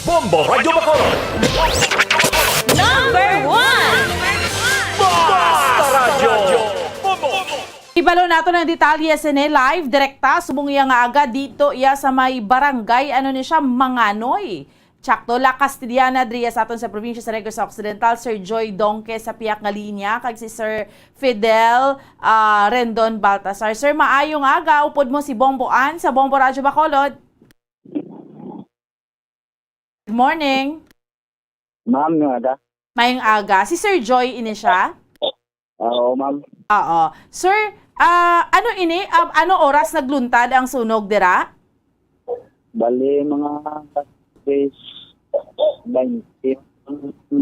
Bombo Radyo Bacolod. Number one. Basta Radyo. Bombo. Ibalo nato ang detalye sini live direkta subong iya nga aga dito iya sa may barangay, ano ni siya, Manganoy. Tsakto, La Castellana, diriya sa aton sa probinsya sa Negros Occidental, Sir Joy Donque sa piyak nga linya, kag si Sir Fidel, ah, Rendon Baltasar. Sir, maayong aga. Upod mo si Bombo Ann sa Bombo Radyo Bacolod. Good morning. Ma'am, nga aga. Mayong aga. Si Sir Joy ini siya? Oo, ma'am. Oo. Sir, ah, ano ini? Ah, ano oras nagluntad ang sunog dira? Bali, mga tres twenty.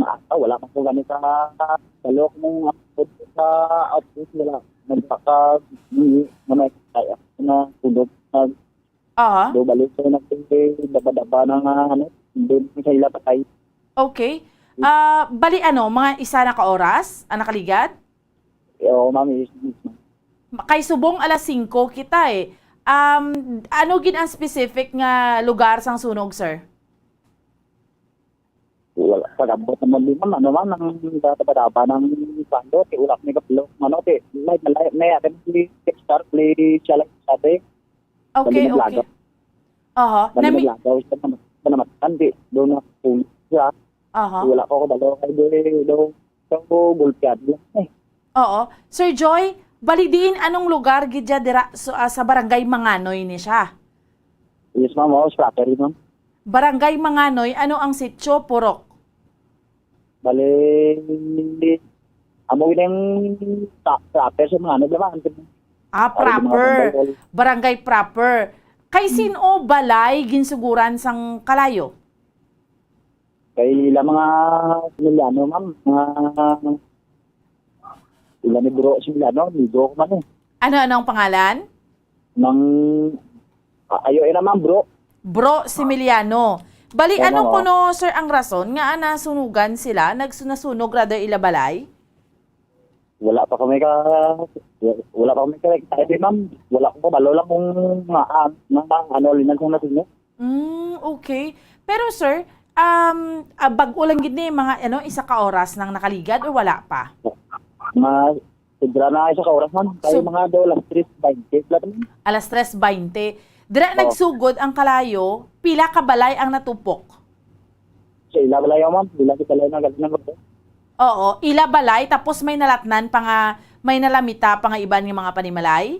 Ah, wala pa po gani sa kalok mong sa outfit, wala. Nagpaka, mga, mga, na sunog. Aha. Do, bali, so, nagdaba-daba na nga, ano, doon sa ila patay. Okay. Ah, bali, ano, mga isa na ka oras ang nakaligad? Oo, ma'am, yes, yes, ma'am. Ma-, kay subong alas singko kita, eh. Um, ano gid ang specific nga lugar sang sunog, sir? Wala, pag-abot naman din, ma'am, ano, ma'am, ang daba-daba ng pando, ti ulap ni Kaplo, ano, ti, may, may, may, may, may, star, play siya lang sa ate. Okay, Bali, okay. Naglagaw. Aha. Bali, Nami- naglagaw siya, ma'am. Wala, ma'am, andi, doon na po siya. Aha. Wala ko kabalo kay di, daw, daw, gulpihan lang, eh. Oo. Sir Joy, bali diin anong lugar gid dya dira, so, ah, sa barangay Manganoy ni siya? Yes, ma'am. Oo, sa property, ma'am. Barangay Manganoy, ano ang sityo, purok? Bali, amo gid ang pra-, proper sa mga ano, diba? Ah, Ay, mga proper. Barangay. Barangay proper. Kay Hmm. Sin-o balay ginsuguran sang kalayo? Kay ila mga Emiliano, ma'am. Mga ila ni Bro Emiliano, amigo ko man eh. Ano, ano ang pangalan? Nang, ah, ayo, eh, naman, bro. Bro Similiano. Bali, Oo, ano ma'am, kuno, sir, ang rason nga nasunugan sila? Nagsu-, nasunog ra daw ila balay? Wala pa kami ka, wala pa kami ka, excited, ma'am. Wala ko kabalo lang kung nga, ah, nga, ano, linag kung nasunog. Mm, okay. Pero, sir, um, ah, bag-o lang gid ni, mga, ano, isa ka oras nang nakaligad o wala pa? Mga sobra na isa ka oras, ma'am. Kay So mga daw, alas tres baynte pala, ma'am. Alas tres baynte. Dira Oo. nagsugod ang kalayo, pila ka balay ang natupok? Sa ila balay, ma'am. Ila si balay na galing na, ma'am. Oo, ila balay, tapos may nalatnan pa nga, may nalamita pa nga iban nga mga panimalay?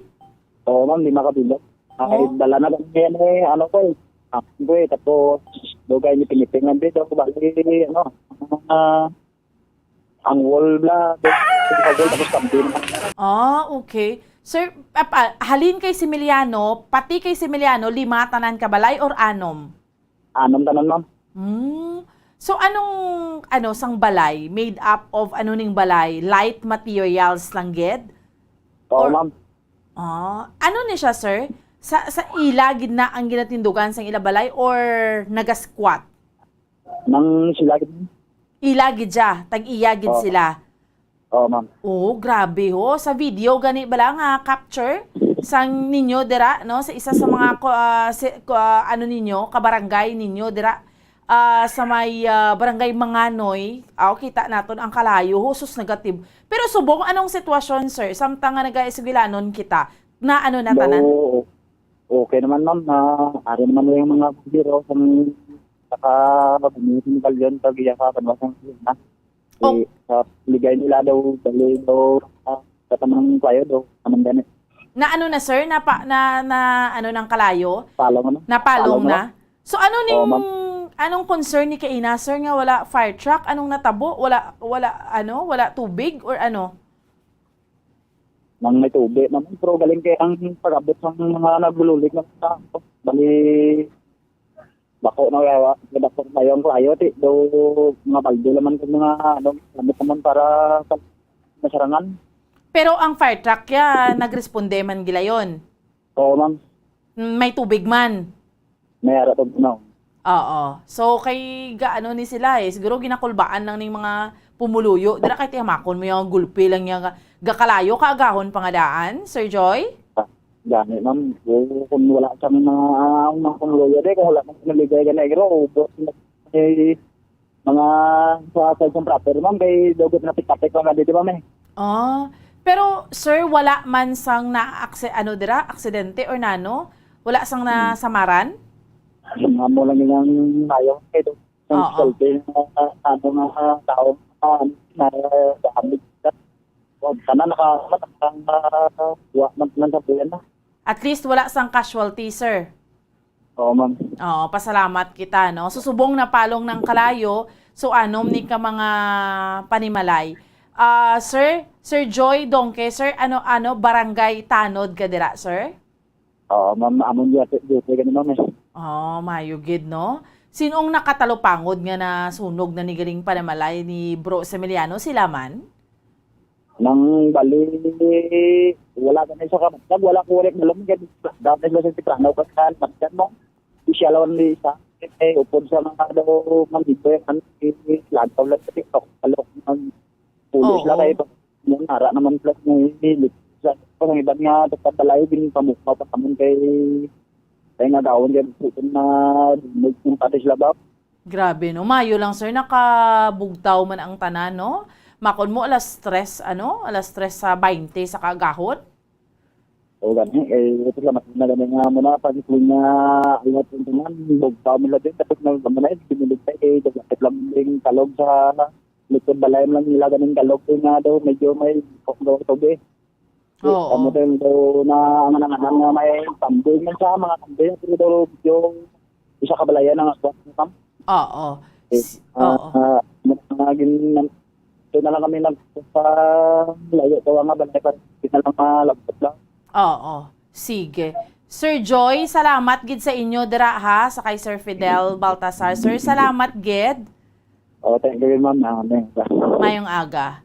Oo, ma'am, di makabilog. Ay, Oh. dala na kami yan eh, ano ko eh. Ah, ko eh, tapos, dugay ni pinipingan dito, bali, ano, ah, ang wall bla, ang wall, tapos kampi naman. Ah, okay. Sir, ah, pa-, halin kay Similiano, pati kay Similiano, lima tanan ka balay or anom? Anom tanan, ma'am. Hmm. So, anong, ano, sang balay? Made up of ano ning balay? Light materials lang gid? Oo, Or ma'am. Ah, ano ni siya, sir? Sa, sa ila gid na ang ginatindugan sang ila balay or naga-squat? Nang sila gid. Ila gid siya, tag-iya gid Oo. sila. Oo, ma'am. Oh, grabe ho. Sa video gani bala nga capture sang ninyo dira, no, sa isa sa mga ko-, ah, si-, ko-, ah, ano ninyo, kabarangay ninyo dira, ah, sa may, ah, barangay Manganoy. Ah, kita naton ang kalayo, husos, negative. Pero subong, anong sitwasyon, sir? Samtang nga nagaisugilanon kita, na ano na tanan? Daw, okay naman, ma'am. Na, ari naman yung mga biro kung saka bumili ng balyon pag iya ka, kanwa sang na. Oh. Eh, sa ligay nila daw, dali daw, ah, sa tamang kwayo daw, tamang ganit. Na ano na, sir? Napa-, na, na ano ng kalayo? Palong, ano? Napalong Palong, na? ano? So, ano ning, Oo, ma'am. Anong concern ni kaina, sir, nga wala fire truck? Anong natabo? Wala, wala, ano, wala tubig or ano? Nang may tubig, ma'am, pero galing kay ang pag-abot sa mga naglululik ng tao. Bali, bako na yawa, bako na yung klayo, ti, do, mga balde naman kung mga, ano, gamit naman para sa masarangan. Pero ang fire truck ya, nagresponde man gilayon? Oo, ma'am. Mm, may tubig man? May ara to, no. Oo. So, kay gaano ni sila eh, siguro ginakulbaan lang ning mga pumuluyo. Dira kay tiyamakon mo yung gulpi lang niya ga-, gakalayo kaagahon pangadaan, Sir Joy? Ah, gani, ma'am. Kung, kung wala sa mga, ang mga pumuluyo, di, kung wala nang naligay ka na, igro, ubos na, eh, mga sa, sa isang proper, ma'am, kay dogot na pick-up, ma'am, di ba, ma'am? Ah, pero, sir, wala man sang na-akse-, ano dira, aksidente or nano? Wala sang Hmm. nasamaran? Ang amo lang yun ang nayo, kay do-, ang Oo. Salty na, ano, nga tao, ah, na, gamit. O, sana naka-, naka-, nakakuha man, man sa buyan na. At least wala sang casualty, sir. Oo, ma'am. Oo, pasalamat kita, no? So, subong napalong ng kalayo, so anom ni ka mga panimalay. Ah, sir, Sir Joy Dongke, sir, ano, ano, barangay Tanod ka dira, sir? Oo, ma'am, amon di ate, di ate, gani, ma'am, eh. Oh, mayo gid, no? Sinong nakatalupangod nga nasunog na ni galing panimalay ni Bro Semiliano? Sila man? Nang bali, wala kami sa kamatag, wala ko ulit malum, kaya dati sila sa Tiprano, kasi kan, matyan mo, isya lang ni isa, eh, upod sa mga daw, mga libre, kan, eh, lagaw lang sa TikTok, alok, mag-, pulis lang Oo. Kayo, nung nara naman plus mo, eh, sa, sa iban nga, sa pagkalayo, din pamukha pa kami kay, kay nga gawin, kaya puto na, nagpunta sila ba? Grabe, no? Mayo lang, sir, nakabugtaw man ang tanan, no? Makon mo alas tres, ano? Alas tres sa baynte sa kaagahon? O, gani, eh, ito lang, mas na gani nga mo na, pag ito nga, ingat yung tanan, bugtaw mo lang din, tapos na, gama na, eh, binulog tayo, eh, dapat lang yung kalog sa likod balay mo lang nila, ganing kalog, eh, nga daw, medyo may kok daw, tobe. Oo. Amo din daw na ang nanganan nga may tambay man sa mga tambay, pero daw yung isa ka balayan ang ako, ma'am. Oo. Eh, S-, ah, oo. Ah, mga gin-, ito na lang kami nag-, sa layo ko nga balay pa, di na lang malabot lang. Oo. Sige. Sir Joy, salamat gid sa inyo dira, ha, sa kay Sir Fidel Baltasar. Sir, salamat gid. Oh, thank you, ma'am. Ah, thank you. Mayong aga.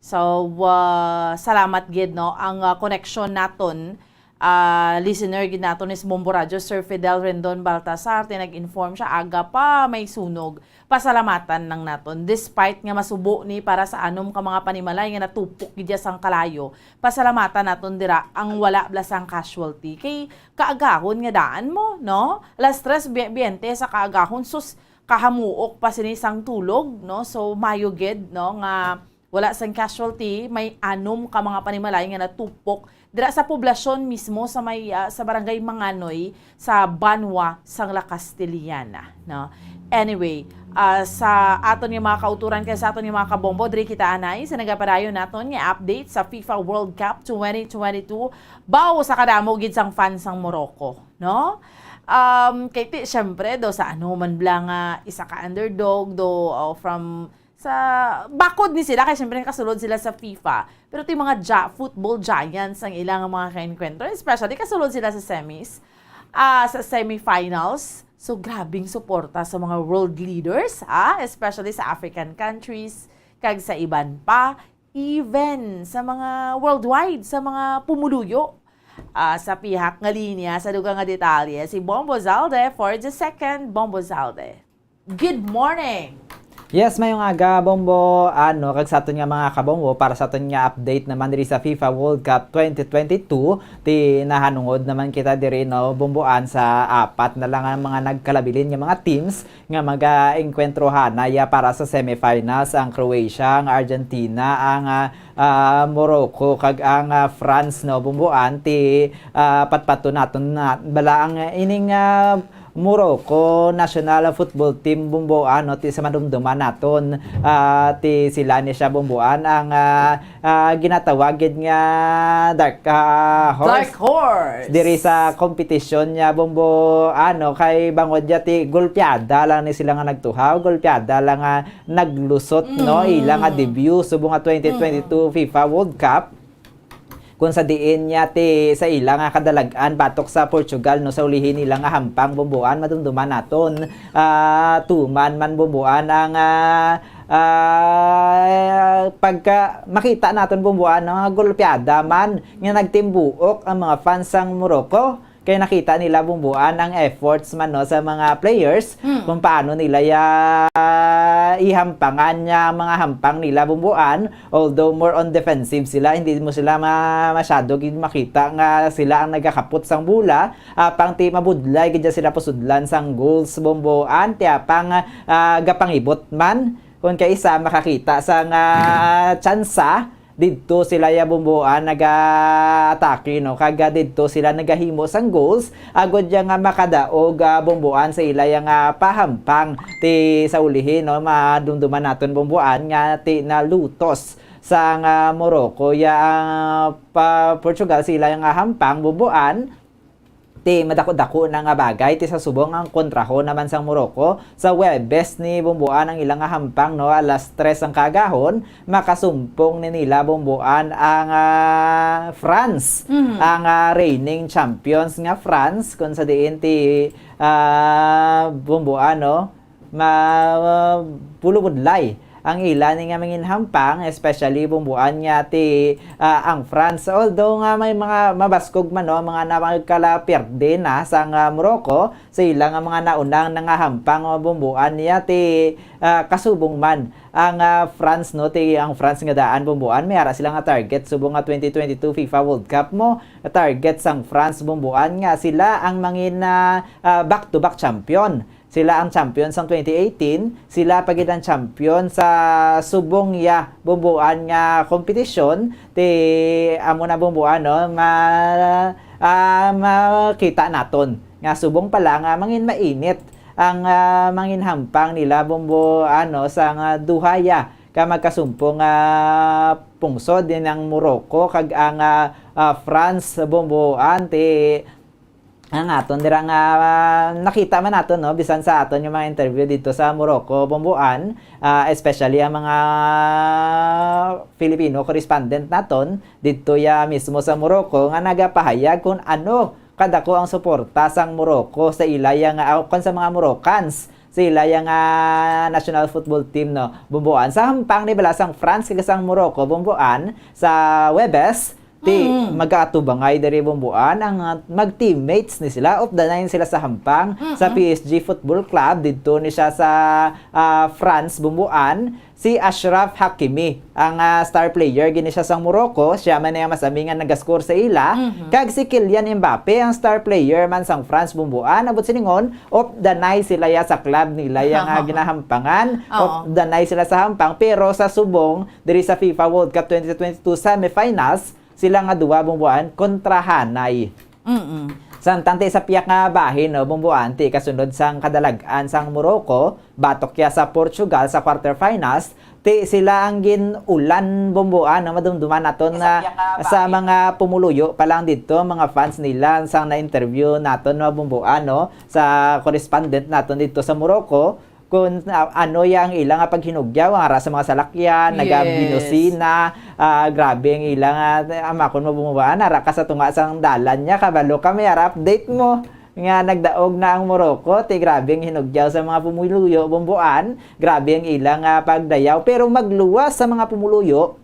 So, ah, salamat gid, no, ang, ah, koneksyon naton, ah, listener gid naton is Bombo Radyo, Sir Fidel Rendon Baltasar, ti nag-inform siya, aga pa may sunog. Pasalamatan lang naton, despite nga masubo ni para sa anom ka mga panimalay nga natupok gid sang kalayo, pasalamatan naton dira ang wala bala sang casualty. Kay kaagahon nga daan mo, no? Alas tres bi-, biyente sa kaagahon, sus, kahamuok pa sini sang tulog, no? So, mayo gid, no, nga wala sang casualty, may anom ka mga panimalay nga natupok dira sa poblasyon mismo sa may, ah, sa barangay Manganoy, sa Banwa sang La Castellana, no? Anyway, ah, sa aton nga mga kauturan kag sa aton nga mga kabombo, diri kita anay sa nagapadayon naton nga update sa FIFA World Cup twenty twenty-two. Baw sa kadamo gid sang fans sang Morocco, no? Um, kay ti-, syempre, do sa ano man bala nga isa ka underdog, do, oh, from sa, bakod ni sila, kay syempre nakasulod sila sa FIFA. Pero ti mga gia-, football giants ang ilang mga ka-encuentro, especially kasulod sila sa semis, ah, sa semifinals. So, grabing suporta sa mga world leaders, ah, especially sa African countries, kag sa iban pa, even sa mga worldwide, sa mga pumuluyo. Ah, sa pihak nga linya, sa dugang nga detalye, si Bombo Zalde for the second Bombo Zalde. Good morning! Yes, mayong aga, Bombo. Ano, kag sa aton nga mga kabombo, para sa aton nga update naman diri sa FIFA World Cup twenty twenty-two, ti nahanungod naman kita diri, no, Bomboan, sa apat na lang ang mga nagkalabilin nga mga teams nga mag-enkwentro hanay para sa semifinals, ang Croatia, ang Argentina, ang, ah, ah, Morocco, kag ang, ah, France, no, Bomboan, ti, ah, patpaton naton na bala ang, ah, ining, ah, Morocco national football team, Bumboan, no, ti sa madumduman naton, ah, ti sila ni siya, Bumboan, ang, ah, ah, ginatawag gid nga dark, ah, horse Dark horse. diri sa kompetisyon niya, Bumboan, no, kay bangod niya ti golpeada lang ni sila nga nagtuhaw, golpeada lang nga naglusot, no, Mm. ila nga debut subong nga twenty twenty-two Mm. FIFA World Cup. Kung sa diin niya ti sa ila nga kadalag-an batok sa Portugal, no, sa ulihi nila nga hampang, Bumboan, madumduman naton, ah, tuman man, Bumboan, ang, ah, ah, pagka makita naton, Bumboan, no, nga golpeada man nga nagtimbuok ang mga fans sang Morocco. Kay nakita nila, Bumboan, ang efforts man, no, sa mga players, Mm. kung paano nila ya ihampangan niya ang mga hampang nila, Bumboan. Although more on defensive sila, hindi mo sila ma-, masyado gid makita nga sila ang nagakapot sang bola. Apang ti mabudlay gid sila pasudlan sang goals, Bumboan. Ti apang, ah, gapangibot man, kung kaisa makakita sang tsansa, didto sila ya, Bumboan, naga-atake, no? Kag, ah, didto sila nagahimo sang goals, agod ya nga makadaog, ah, Bumboan, sa ila ya nga pahampang. Ti sa ulihi, no, madumduman naton, Bumboan, nga ti nalutos sang, ah, Morocco ya ang pa Portugal sa ila ya nga hampang, Bumboan. Ti madako-dako na nga bagay ti sa subong ang kontrahon naman sang Morocco. Sa Huwebes ni, Bumboan, ang ila nga hampang, no, alas tres ang kaagahon, makasumpong ni nila, Bumboan, ang, ah, France, Mhm. ang, ah, reigning champions nga France, kung sa diin ti, ah, Bumboan, no, ma-, bulubudlay ang ila ni nga manginhampang, especially, Bumboan, nga ti, ah, ang France. Although nga may mga mabaskog man, no, mga na magkalapierde na sang, ah, Morocco sa ila nga mga naunang nangahampang, ah, Bumboan, niya ti, ah, kasubong man ang, ah, France, no, ti ang France nga daan, Bumboan, may ara sila nga target subong nga twenty twenty-two FIFA World Cup mo, target sang France, Bumboan, nga sila ang mangin, ah, ah, back-to-back champion. Sila ang champion sang twenty eighteen, sila pa gid ang champion sa subong ya, Bumboan, nga kompetisyon. Ti amo na, Bumboan, no, ma-, ah, makita naton nga subong pa lang nga mangin mainit ang, ah, manginhampang nila, Bumboan, no, sa nga duha ya ka magkasumpong nga pungsod, din ang Morocco kag ang, ah, ah, France, Bumboan. Ti ang aton dira nga, ah, nakita man naton, no, bisan sa aton nga mga interview didto sa Morocco, Bumboan, ah, especially ang mga Filipino correspondent naton didto ya mismo sa Morocco nga nagapahayag kung ano kadako ang suporta sang Morocco sa ila ya nga, ah, kon sa mga Moroccans, sa ila ya nga national football team, no, Bumboan. Sa hampang ni bala sang France kag sang Morocco, Bumboan, sa Huwebes, ti Mm. mag-aatubangay diri, Bumboan, ang, ah, mag-teammates ni sila. Updanay sila sa hampang sa Mm-mm. P S G Football Club. Didto ni siya sa, ah, France, Bumboan. Si Ashraf Hakimi, ang, ah, star player gini siya sang Morocco. Siya man ang masami nga nagascore sa ila. Mhm. Kag si Kylian Mbappe, ang star player man sang France, Bumboan. Abot siningon, updanay sila ya sa club nila ya nga ginahampangan. Oo. Updanay sila sa hampang. Pero sa subong, diri sa FIFA World Cup twenty twenty-two semifinals, sila nga duwa, Bumboan, kontrahanay. Mm-mm. Samtang ti sa piyak nga bahin, no, Bumboan, ti kasunod sang kadalag-an sang Morocco, batok ya sa Portugal sa quarterfinals, ti sila ang gin-ulan, Bumboan, no, madumduman naton Ti sa na piyak nga sa bahin. mga pumuluyo pa lang didto, mga fans nila, sang na-interview naton, no, Bumboan, no, sa correspondent naton didto sa Morocco, kung, ah, ano ya ang ila nga paghinugyaw, ang ara sa mga salakyan, Yes. nagabinusina, ah, grabe ang ila nga, ah, amakon mo, Bumboan, ara ka sa tunga sang dalan niya, kabalo ka, may ara update mo nga nagdaog na ang Morocco, ti grabe ang hinugyaw sa mga pumuluyo, Bumboan, grabe ang ila nga pagdayaw, pero magluwas sa mga pumuluyo,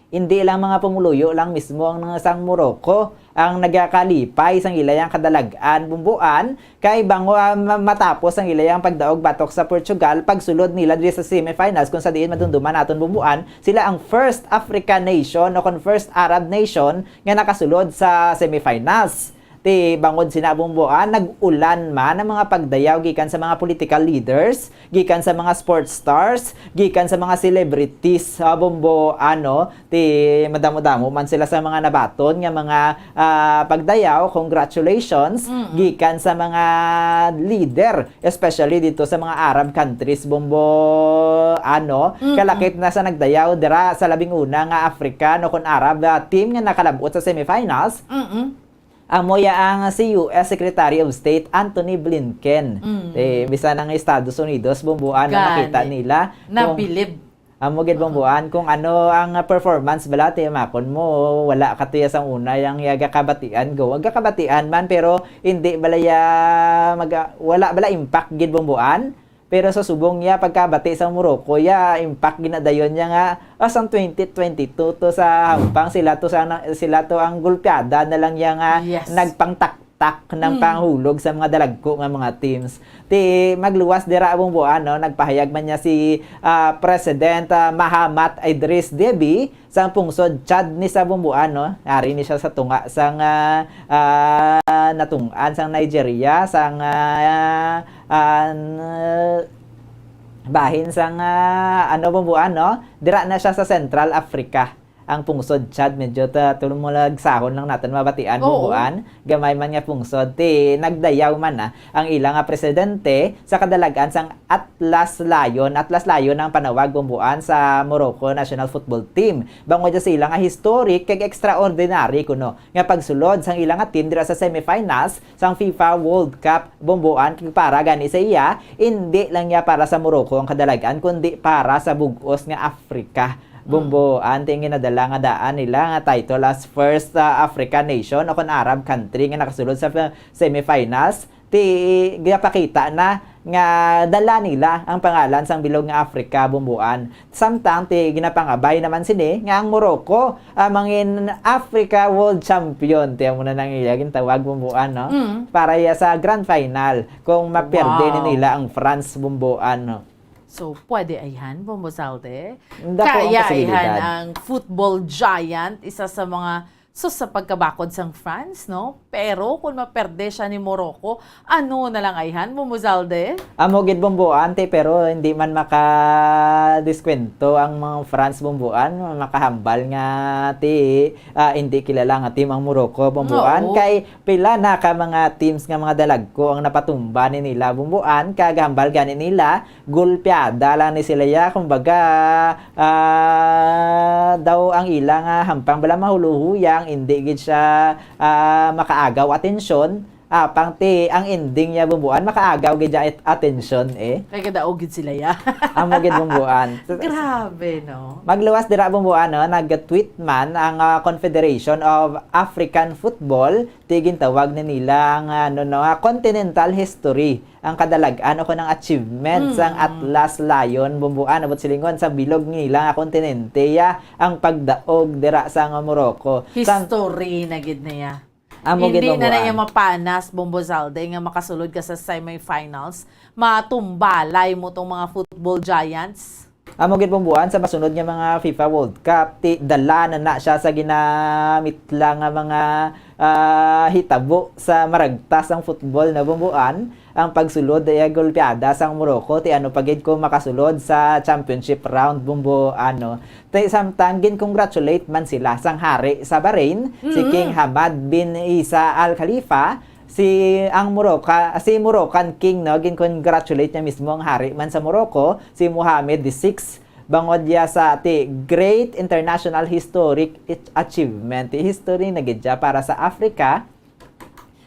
Indi lang mga pumuluyo lang mismo ang sang Morocco ang nagakalipay sang ila yang kadalag-an, Bumboan, kay bangod, ah, ma-, matapos ang ila yang pagdaog batok sa Portugal, pagsulod nila diri sa semifinals, kung sa diin madumduman naton, Bumboan, sila ang first African nation o kon first Arab nation nga nakasulod sa semifinals. Ti bangod sina, Bomboan, nag-ulan man ang mga pagdayaw gikan sa mga political leaders, gikan sa mga sports stars, gikan sa mga celebrities, ah, Bomboan, no? Ti madamo-damo man sila sa mga nabaton nga mga, ah, pagdayaw. Congratulations Mm. gikan sa mga leader, especially dito sa mga Arab countries, Bomboan, no? Mm-mm. Kalakip na sa nagdayaw dira sa labing una nga African o kon Arab, ah, team nga nakalab-ot sa semifinals. Mm-mm. Amo ya ang si U S Secretary of State Antony Blinken. Mm. Eh, bisan ang Estados Unidos, Bomboan, na Gani. nakita nila kung Nabilib. Amo gid, Oo. Bomboan, kung ano ang performance bala, ti makon mo, wala ka tuya sang una yang iya gakabatian, go. Ang gakabatian man, pero hindi bala ya mag-, wala bala impact gid, Bomboan. Pero sa subong niya, pagkabati sa Morocco, ya, impact ginadayon niya nga, ah, sang twenty twenty-two to sa hampang, sila to sa na-, sila to ang gulpiada na lang niya nga Yes. nagpangtaktak ng Mm. panghulog sa mga dalagko nga mga teams. Ti magluwas dira, Bomboan, no, nagpahayag man niya si, ah, President, ah, Mahamat Idris Deby, sang pungsod Chad ni sa Bomboan, no? Ari ni siya sa tunga sang, ah, ah, natunggan sang Nigeria, sang, ah, ah, n-, bahin sang, ah, ano, Bomboan, no? Dira na siya sa Central Africa. Ang pungsod Chad, medyo ta-, tulong mo lang sahon lang natin mabatian, Oo. Bomboan. Gamay man nga pungsod, ti nagdayaw man na ang ila nga presidente sa kadalagan sang Atlas Lion. Atlas Lion ang panawag, Bomboan, sa Morocco national football team. Bangod sa ila nga historic kag extraordinary kuno nga pagsulod sang ila nga team dira sa semifinals sang FIFA World Cup, Bomboan, kag para gani sa iya, indi lang niya para sa Morocco ang kadalagan, kundi para sa bug-os nga Africa. Mm. Bomboan, ti ang ginadala nga daan nila nga title as first, ah, African nation o kon Arab country nga nakasulod sa fe-, semifinals. Ti ginapakita na nga dala nila ang pangalan sang bilog nga Africa, Bomboan. Samtang ti ginapangabay naman sini nga ang Morocco, ah, mangin Africa World Champion. Ti amo na nang iya gintawag, Bomboan, no? Mm. Para ya sa grand final kung mapierde Wow. ni nila ang France, Bomboan, no? So, pwede ayhan, Bombo Zalde? Dako ang Kaya ayhan posibilidad. Ang football giant, isa sa mga sus sa pagkabakod sang France, no? Pero kung maperde siya ni Morocco, ano na lang ayhan, Bombo Zalde? Amo gid, Bomboan, ti, pero hindi man makadiskwento ang mga France, Bomboan. Makahambal nga ti, ah, hindi kilala nga team ang Morocco, Bomboan. Oo. Kay pila na ka mga teams nga mga dalagko ang napatumba ni nila, Bomboan, kag hambal gani nila, gulpiada lang ni sila ya. Kumbaga, ah, daw ang ila nga hampang bala mahuluhuyang, hindi gid siya, ah, makaagaw atensyon. Apang ti, ang ending niya, Bomboan, makaagaw gid siya at-, atensyon, eh. Kay kadaog gid sila ya. Amo gid, Bomboan. Grabe, no? Magluwas dira, Bomboan, no? Nag-tweet man ang, ah, Confederation of African Football, ti gintawag ni nila ang, ano, no, ah, continental history, ang kadalag-an o kon ang achievement sang Mm. Atlas Lion, Bomboan, abot silingon sa bilog nila nga kontinente, ya, ang pagdaog dira sa nga Morocco. Sang History na gid na ya. Amo gid, Hindi na na Bomboan. Ya mapanas, Bombo Zalde, nga makasulod ka sa semifinals. Matumbalay mo tong mga football giants. Amo gid, Bomboan, sa masunod nga mga FIFA World Cup, ti dala na na siya sa ginamitla nga mga, ah, hitabo sa maragtas ang football na, Bomboan. Ang pagsulod iya gulpiada sang Morocco, ti ano pa gid kung makasulod sa championship round, Bomboan, no? Ti samtang gin-congratulate man sila sang hari sa Bahrain, si Mm. King Hamad bin Isa Al Khalifa, Si, ang Morocca-, si Moroccan King, no, gin-congratulate niya mismo ang hari man sa Morocco, si Mohammed the sixth, bangod niya sa ti great international historic ach-, achievement. Ti history na gid siya para sa Africa.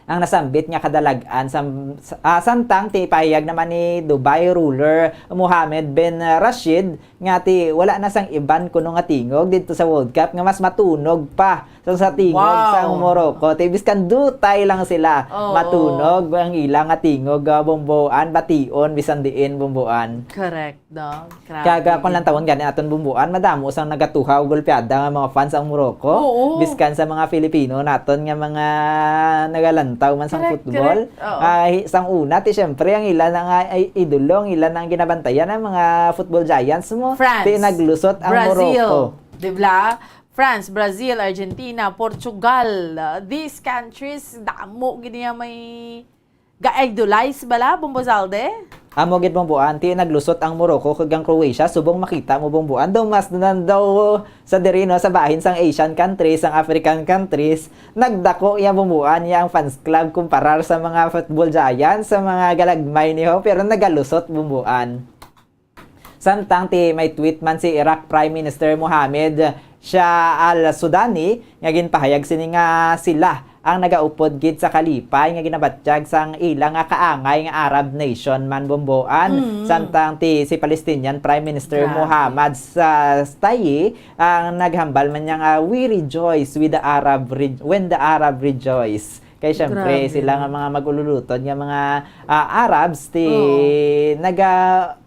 Ang nasambit nga kadalag-an sa, sa, ah, samtang ti ipahayag naman ni Dubai ruler Mohammed bin Rashid nga ti wala na sang iban kuno nga tingog didto sa World Cup nga mas matunog pa sa, sa tingog Wow. sang Morocco. Ti, biskan dutay lang sila, Oo. matunog ang ila nga tingog, ah, Bomboan, bation, bisan diin, Bomboan. Correct, no? Grabe. Kaga kung lang tawon gani aton, Bomboan, madamo sang nagatuhaw gulpiada nga mga fans ang Morocco. Oo. Biskan sa mga Filipino naton nga mga nagalantaw man sang Correct, football. correct. Oo. Ah, hi-, sang una, ti, syempre, ang ila na nga, ay, idolo, ang ila na nga ginabantayan ang mga football giants mo. France. Ti, naglusot ang Brazil. Morocco. Di ba? France, Brazil, Argentina, Portugal. Uh, these countries, damo gid niya may ga-idolize bala, Bombo Zalde? Amo gid, Bombo Ann, ti naglusot ang Morocco kag ang Croatia subong makita mo, Bombo Ann. Daw mas nan daw sa diri, no, sa bahin sang Asian countries, sang African countries, nagdako iya, Bombo Ann, iya ang fans club kumparar sa mga football giants, sa mga galagmay niho, pero nagalusot, Bombo Ann. Samtang ti may tweet man si Iraq Prime Minister Mohamed Shah Al-Sudani nga ginpahayag sini nga sila ang nagaupod gid sa kalipay nga ginabatyag sang ila nga kaangay nga Arab nation man, Bombo Ann. Mm. Samtang ti si Palestinian Prime Minister Grabe. Mohammad Sa-, Shtayyeh ang naghambal man niya nga, "We rejoice with the Arab re-, when the Arab rejoice." Kay syempre, Grabe. sila nga mga mag-ululutod nga mga, ah, Arabs, ti Oo. naga,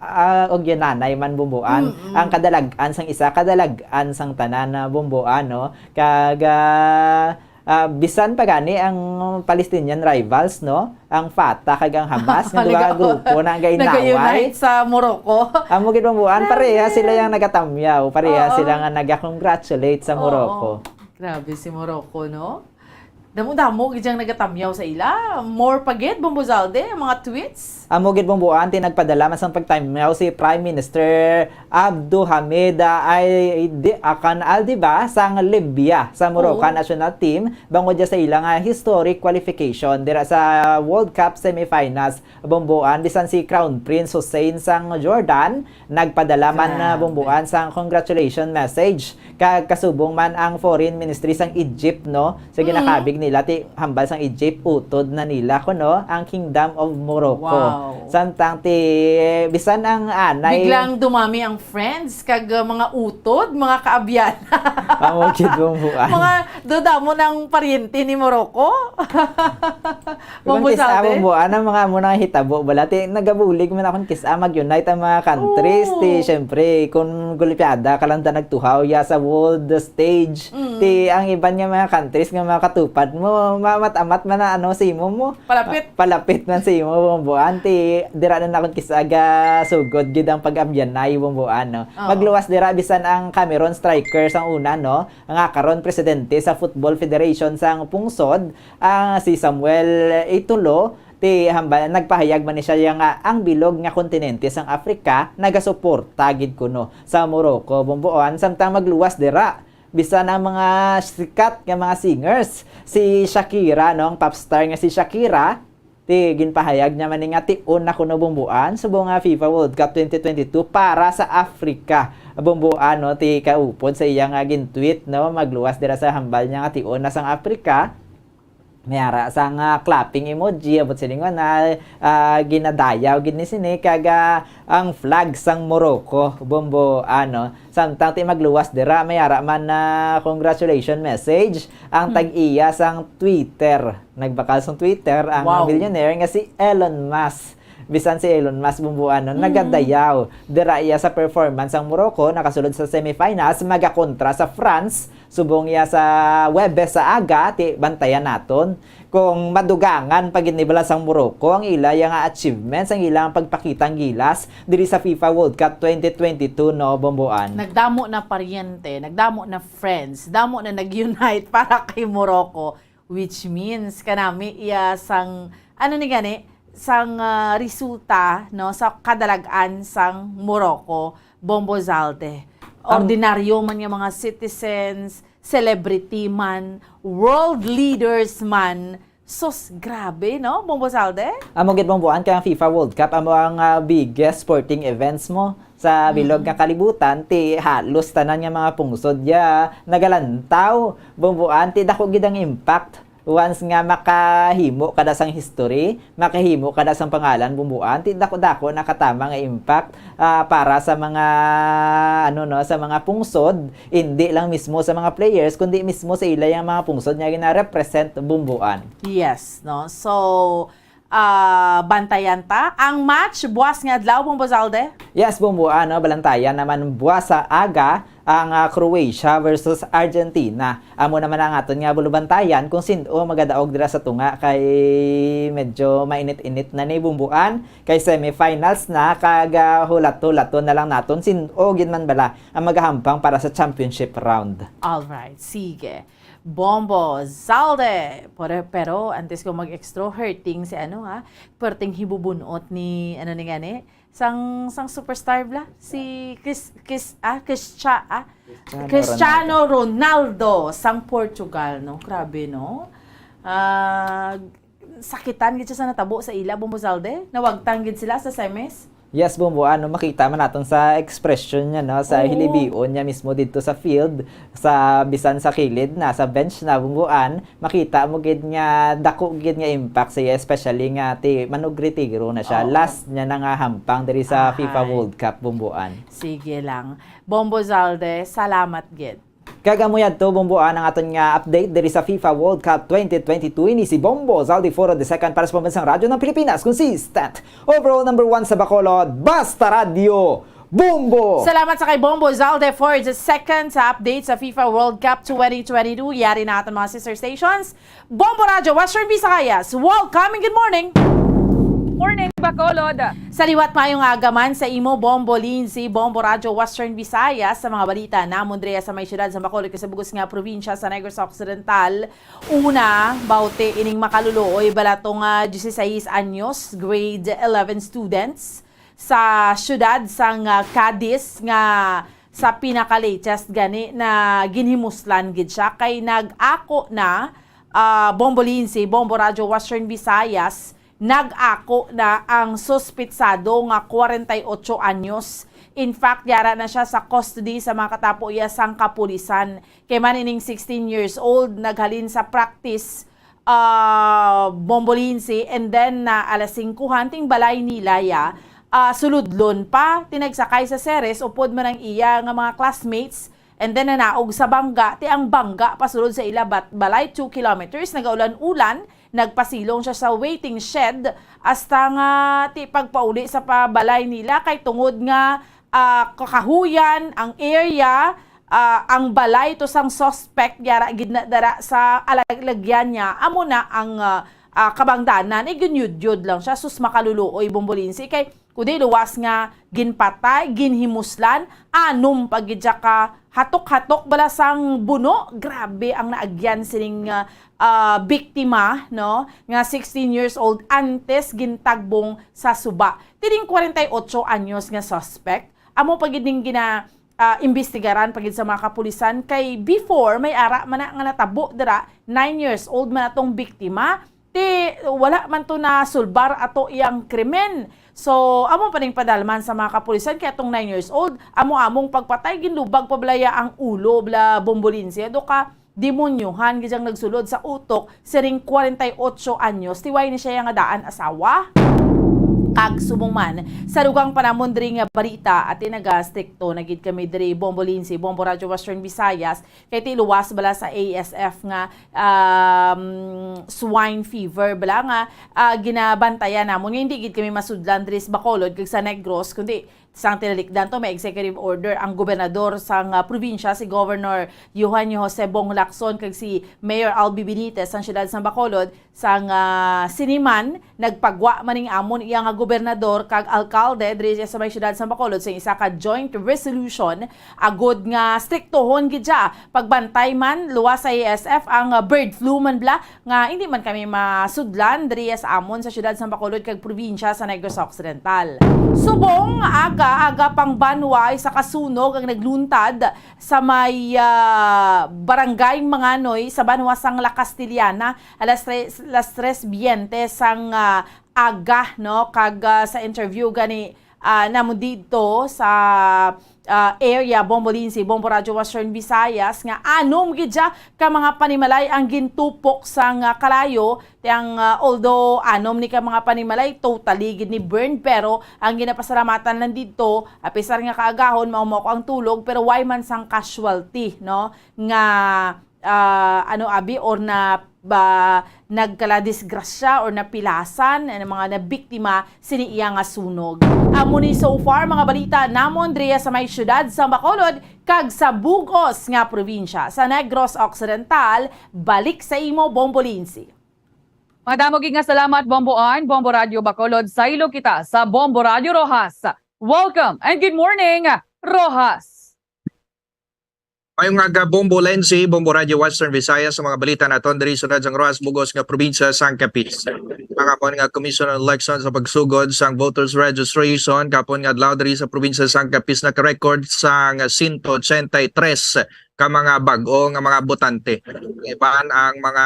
ah, ugyananay man, Bombo Ann. Mm-mm. Ang kadalag-an sang isa, kadalag-an sang tanan na, Bombo Ann, no? Kag, ah, ah, bisan pa gani ang Palestinian rivals, no? Ang Fatah kag ang Hamas, nga duha ka Nag-, grupo na ang gainaway. nag-unite sa Morocco. Amo gid, Bombo Ann, pareha Grabe. sila yang nagatamyaw, pareha Oo. sila nga naga-congratulate sa Oo. Morocco. Grabe si Morocco, no? Damo-damo gid yang nagatamyaw sa ila. More pa gid, Bombo Zalde, ang mga tweets. Amo gid, Bombo Ann, ti nagpadala man sang pagtamyaw si Prime Minister Abdulhamid, ah, ay, di, Akan Aldiba sang Libya sa Moroccan Oo. national team bangod ya sa ila nga historic qualification dira sa World Cup semifinals, Bombo Ann, bisan si Crown Prince Hussein sang Jordan nagpadala man, ah, Grabe. Bombo Ann, sang congratulation message. Ka-, kasubong man ang Foreign Ministry sang Egypt, no? Sa Mm. ginakabig nila, ti hambal sang Egypt, utod na nila kuno ang Kingdom of Morocco. Wow. Samtang ti, bisan ang anay Biglang dumami ang friends, kag, uh, mga utod, mga kaabyan. Amo gid, Bombo Ann. Mga dodamo ng paryente ni Morocco. Kung Bombo kis-a, Zalde? Bombo Ann, ang mga amo nang hitabo, bala, ti nagabulig man akong kis-a mag-unite ang mga countries. Oo. Ti, syempre, kung gulpiada ka lang ta nagtuhaw ya sa world stage, Mm. ti ang iban nga mga countries nga makatupad mo, mamat-amat man na, ano, sa imo mo. Palapit. Pa-, palapit man sa imo, Bombo Ann. Ti, dira na nakon kis-a ga sugod gid ang pag-abyanay, Bombo Ann, no? Oo. Magluwas dira bisan ang Cameroon striker sang una, no? Nga karon presidente sa Football Federation sang pungsod, ang si Samuel Eto'o, ti hambal, nagpahayag man ni siya nga ang bilog nga kontinente sang Africa nagasuporta gid kuno sa Morocco, Bombo Ann, samtang magluwas dira bisan ang mga sikat nga mga singers, si Shakira, no, ang pop star nga si Shakira, ti ginpahayag niya man ni nga tion na kuno, Bombo Ann, subong nga FIFA World Cup twenty twenty-two para sa Africa, Bombo Ann, no, ti kaupod sa iya nga gin-tweet, no, magluwas dira sa hambal niya nga tion na sang Africa. May ara sang, ah, clapping emoji, abot silingon na, ah, ginadayaw gid ni sini, kag, ah, ang flag sang Morocco, Bombo Ann, no. Samtang ti magluwas dira, may ara man na congratulation message ang Hmm. tag-iya sang Twitter. Nagbakal sang Twitter ang Wow. billionaire nga si Elon Musk. Bisan si Elon Musk, Bombo Ann, no, Hmm. nagadayaw dira iya sa performance sang Morocco, nakasulod sa semifinals, magakontra sa France, subong iya sa Huwebes sa aga, ti bantayan naton kung madugangan pa gid ni bala sang Morocco ang ila ya nga achievements, ang ilang pagpakita ang gilas diri sa FIFA World Cup twenty twenty-two, no, Bombo Ann? Nagdamo na paryente, nagdamo na friends, damo na nag-unite para kay Morocco, which means kanami iya sang, ano ni gani, sang, ah, resulta, no, sa kadalag-an sang Morocco, Bombo Zalde. Ang Ordinaryo man nga mga citizens, celebrity man, world leaders man. Sus, grabe, no, Bombo Zalde? Amo gid, Bombo Ann, kay ang FIFA World Cup amo ang, ah, biggest sporting events mo sa bilog Mm. nga kalibutan, ti halos tanan nga mga pungsod ya nagalantaw, Bombo Ann, ti dako gid ang impact. Once nga makahimo ka da sang history, makahimo ka da sang pangalan, Bombo Ann, ti dako-dako na katama nga impact, ah, para sa mga, ano, no, sa mga pungsod, indi lang mismo sa mga players, kundi mismo sa ila yang mga pungsod nga gina-represent, Bombo Ann. Yes, no? So, ah, bantayan ta ang match buwas nga adlaw, Bombo Zalde? Yes, Bombo, ano, balantayan naman buwas sa aga ang, ah, Croatia versus Argentina. Amo naman ang aton nga bulubantayan kung sin-o magadaog dira sa tunga kay medyo mainit-init na ni Bomboan, kay semifinals na, kag, ah, hulat-hulaton na lang naton sin-o gid man bala ang magahampang para sa championship round. Alright, sige. Bombo Zalde. Pero, pero antes ko mag-extra, hurting si ano, ha? Perting hibubunot ni, ano ni gani? Sang, sang superstar bla? Si Chris, Chris, ah, Christia-, ah? Cristiano Cristiano Ronaldo. Ronaldo sang Portugal, no? Grabe, no? Ah, sakitan gid siya sa natabo sa ila, Bombo Zalde. Nawagtang gid sila sa semis. Yes, Bombo, ano, makita man naton sa expression niya, no, sa Oh. hilibion niya mismo didto sa field, sa, bisan sa kilid na, sa bench na, Bomboan, makita mo gid nga dako gid nga impact siya, especially nga ti-, manugretiro na siya. Oo. Last niya na nga hampang diri sa Ahay. FIFA World Cup, Bomboan. Sige lang. Bombo Zalde, salamat gid. Kag amo yadto, Bomboan, ang aton nga update diri sa FIFA World Cup twenty twenty-two. Ini si Bombo Zaldi Foro the second para sa Pambansang Radyo ng Pilipinas. Consistent, overall number one sa Bacolod, Basta Radyo, Bombo! Salamat sa kay Bombo Zalde for the second sa update sa FIFA World Cup twenty twenty-two. Yari na aton mga sister stations. Bombo Radyo Western Visayas, welcome and good morning! Morning, Bacolod! Sa liwat, maayong aga man sa imo, Bombo Lindsay, Bombo Radyo Western Visayas, sa mga balita namon diri sa may siyudad sa Bacolod kag sa bug-os nga probinsya sa Negros Occidental. Una, bauti ining makaluluoy bala tong, ah, dieciséis anyos, grade eleven students sa siyudad sang, ah, Cadiz nga sa pinaka-latest gani na ginhimuslan gid siya kay nag-ako na, ah, Bombo Lindsay, Bombo Radyo Western Visayas, nag-ako na ang suspitsado nga kwarenta y ocho anyos. In fact, yara na siya sa custody sa mga katapo iya sang kapulisan. Kay man ining sixteen years old, naghalin sa practice, ah, Bombo Lindsay, and then na alas singkuhan ting balay nila ya, ah, suludlon pa, ti nagsakay sa Ceres, upod man ang iya nga mga classmates, and then nanaog sa bangga, ti ang bangga pasulod sa ila bat-, balay two kilometers, nagaulan-ulan, nagpasilong siya sa waiting shed, hasta nga ti pagpauli sa pabalay nila, kay tungod nga, ah, kakahuyan ang area, ah, ang balay to sang suspect, yara gid na dara sa alag-, lagyan niya, amo na ang, ah, ah, kabangdanan, eh, ginyudyod lang siya, sus, makaluluoy, Bombo Lindsay, kay kundi luwas nga ginpatay, ginhimuslan, anom pa gid siya ka hatok-hatok bala sang buno. Grabe ang naagyan sining, ah, ah, biktima, no, nga sixteen years old antes gintagbong sa suba. Tining kwarenta y ocho anyos nga suspect, amo pa gid ning gina-, ah, imbestigaran pa gid sa mga kapulisan, kay before may ara man na nga natabo dira, nine years old man atong biktima, ti wala man to nasulbar ato iyang krimen. So, amo pa ning padalman sa mga kapulisan, kay atong nine years old, amo-among pagpatay, ginlubag pa bala ya ang ulo, bala Bombo Lindsay, do ka demonyohan gid ang nagsulod sa utok sining kwarenta y ocho anyos, ti way ni siya nga daan asawa. Kag subong man, sa dugang pa namon diri nga balita, ati naga-strikto na gid kami diri, Bombo Lindsay, Bombo Radyo Western Visayas, kay ti luwas bala sa A S F nga, um, swine fever bala nga, ah, ginabantayan namon nga hindi gid kami masudlan diri sa Bacolod kag sa Negros, kundi sang tinalikdan to, may executive order ang gobernador sang, ah, probinsya, si Governor Eugenio Jose Bong Lacson, kag si Mayor Albi Benitez sang siyudad sang Bacolod, sang, ah, sini man, nagpagwa man ning amon iya nga gobernador kag alkalde diri sa may siyudad sang Bacolod sa isa ka joint resolution agud nga striktohon gid siya pagbantay man luwas sa A S F ang, ah, bird flu man bala nga hindi man kami masudlan diri sa amon sa siyudad sang Bacolod kag probinsya sa Negros Occidental. Subong aga-aga pang banwa, isa ka sunog ang nagluntad sa may, ah, barangay Manganoy sa banwa sang La Castellana, alas tres, alas tres biyente sang, ah, aga, no? Kag, ah, sa interview gani, ah, namon didto sa, ah, area, Bombo Lindsay, Bombo Radyo Western Visayas, nga anom gid siya ka mga panimalay ang gintupok sang kalayo. Ti ang, ah, although anom ni ka mga panimalay totally gid ni burned, pero ang ginapasalamatan lang didto, apisar nga kaagahon, mao, mao ko ang tulog, pero way man sang casualty, no, nga ah, ano, abi, or na ba nagkaladisgrasya or napilasan ang mga nabiktima sini iya nga sunog. Amo ni so far mga balita namon diriya sa may siyudad sa Bacolod kag sa bug-os nga probinsya sa Negros Occidental. Balik sa imo, Bombo Lindsay. Madamo gid nga salamat, Bombo Ann, Bombo Radyo Bacolod. Saylo kita sa Bombo Radyo Roxas. Welcome and good morning, Roxas. Mayong aga, Bombo Lenzi, Bombo Radyo Western Visayas, sa mga balita naton diri sa Rajang Roxas, bug-os nga probinsya sang Capiz. Ang amon nga Commission on Elections sa pagsugod sang voters registration kapon nga adlaw diri sa probinsya sang Capiz naka-record sang sento ochenta y tres ka mga bag-o nga mga botante. Iban ang mga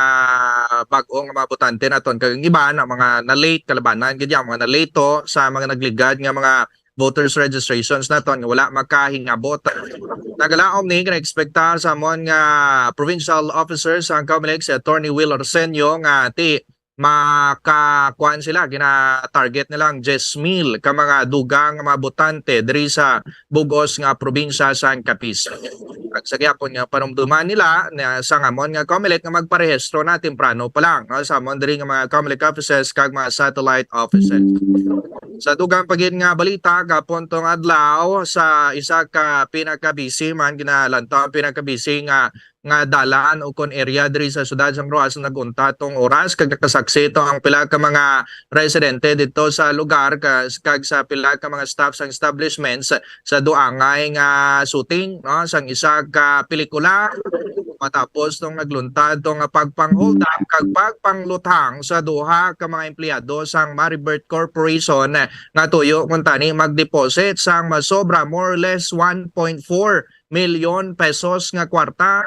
bag-o nga mga botante naton, kag ang iban ang mga na-late, kalabanan gid yan, mga na-late to sa mga nagligad nga mga voters registrations naton nga wala makahingabot. Nagalaom ni nga naekspektar sa amon nga provincial officer sang Comelec, si Attorney Will Arsenio, nga ti makakuan sila, gina-target nila ang diyes mil ka mga dugang nga mga botante diri sa bug-os nga probinsya sang Capiz. Kag sa gihapon nga panumduman nila na sa amon nga Comelec nga magparehistro na temprano pa lang, no, sa amon diri nga mga Comelec offices kag mga satellite offices. Sa dugang pa gid nga balita, gahapon tong adlaw, sa isa ka pinakabisi man, ginalantaw ang pinakabisi nga, nga dalan o kon area diri sa siyudad sang Roxas, nagunta tong oras, kag nakasaksi to ang pila ka mga residente dito sa lugar, ka-, kag sa pila ka mga staff sang establishments sa duangay nga shooting, no, sang isa ka pelikula. Matapos tong nagluntad to nga pagpang-hold up kag pagpangluthang sa duha ka mga empleyado sang Maribert Corporation nga tuyo kuntani mag-deposit sang masobra, more or less one point four milyon pesos nga kwarta.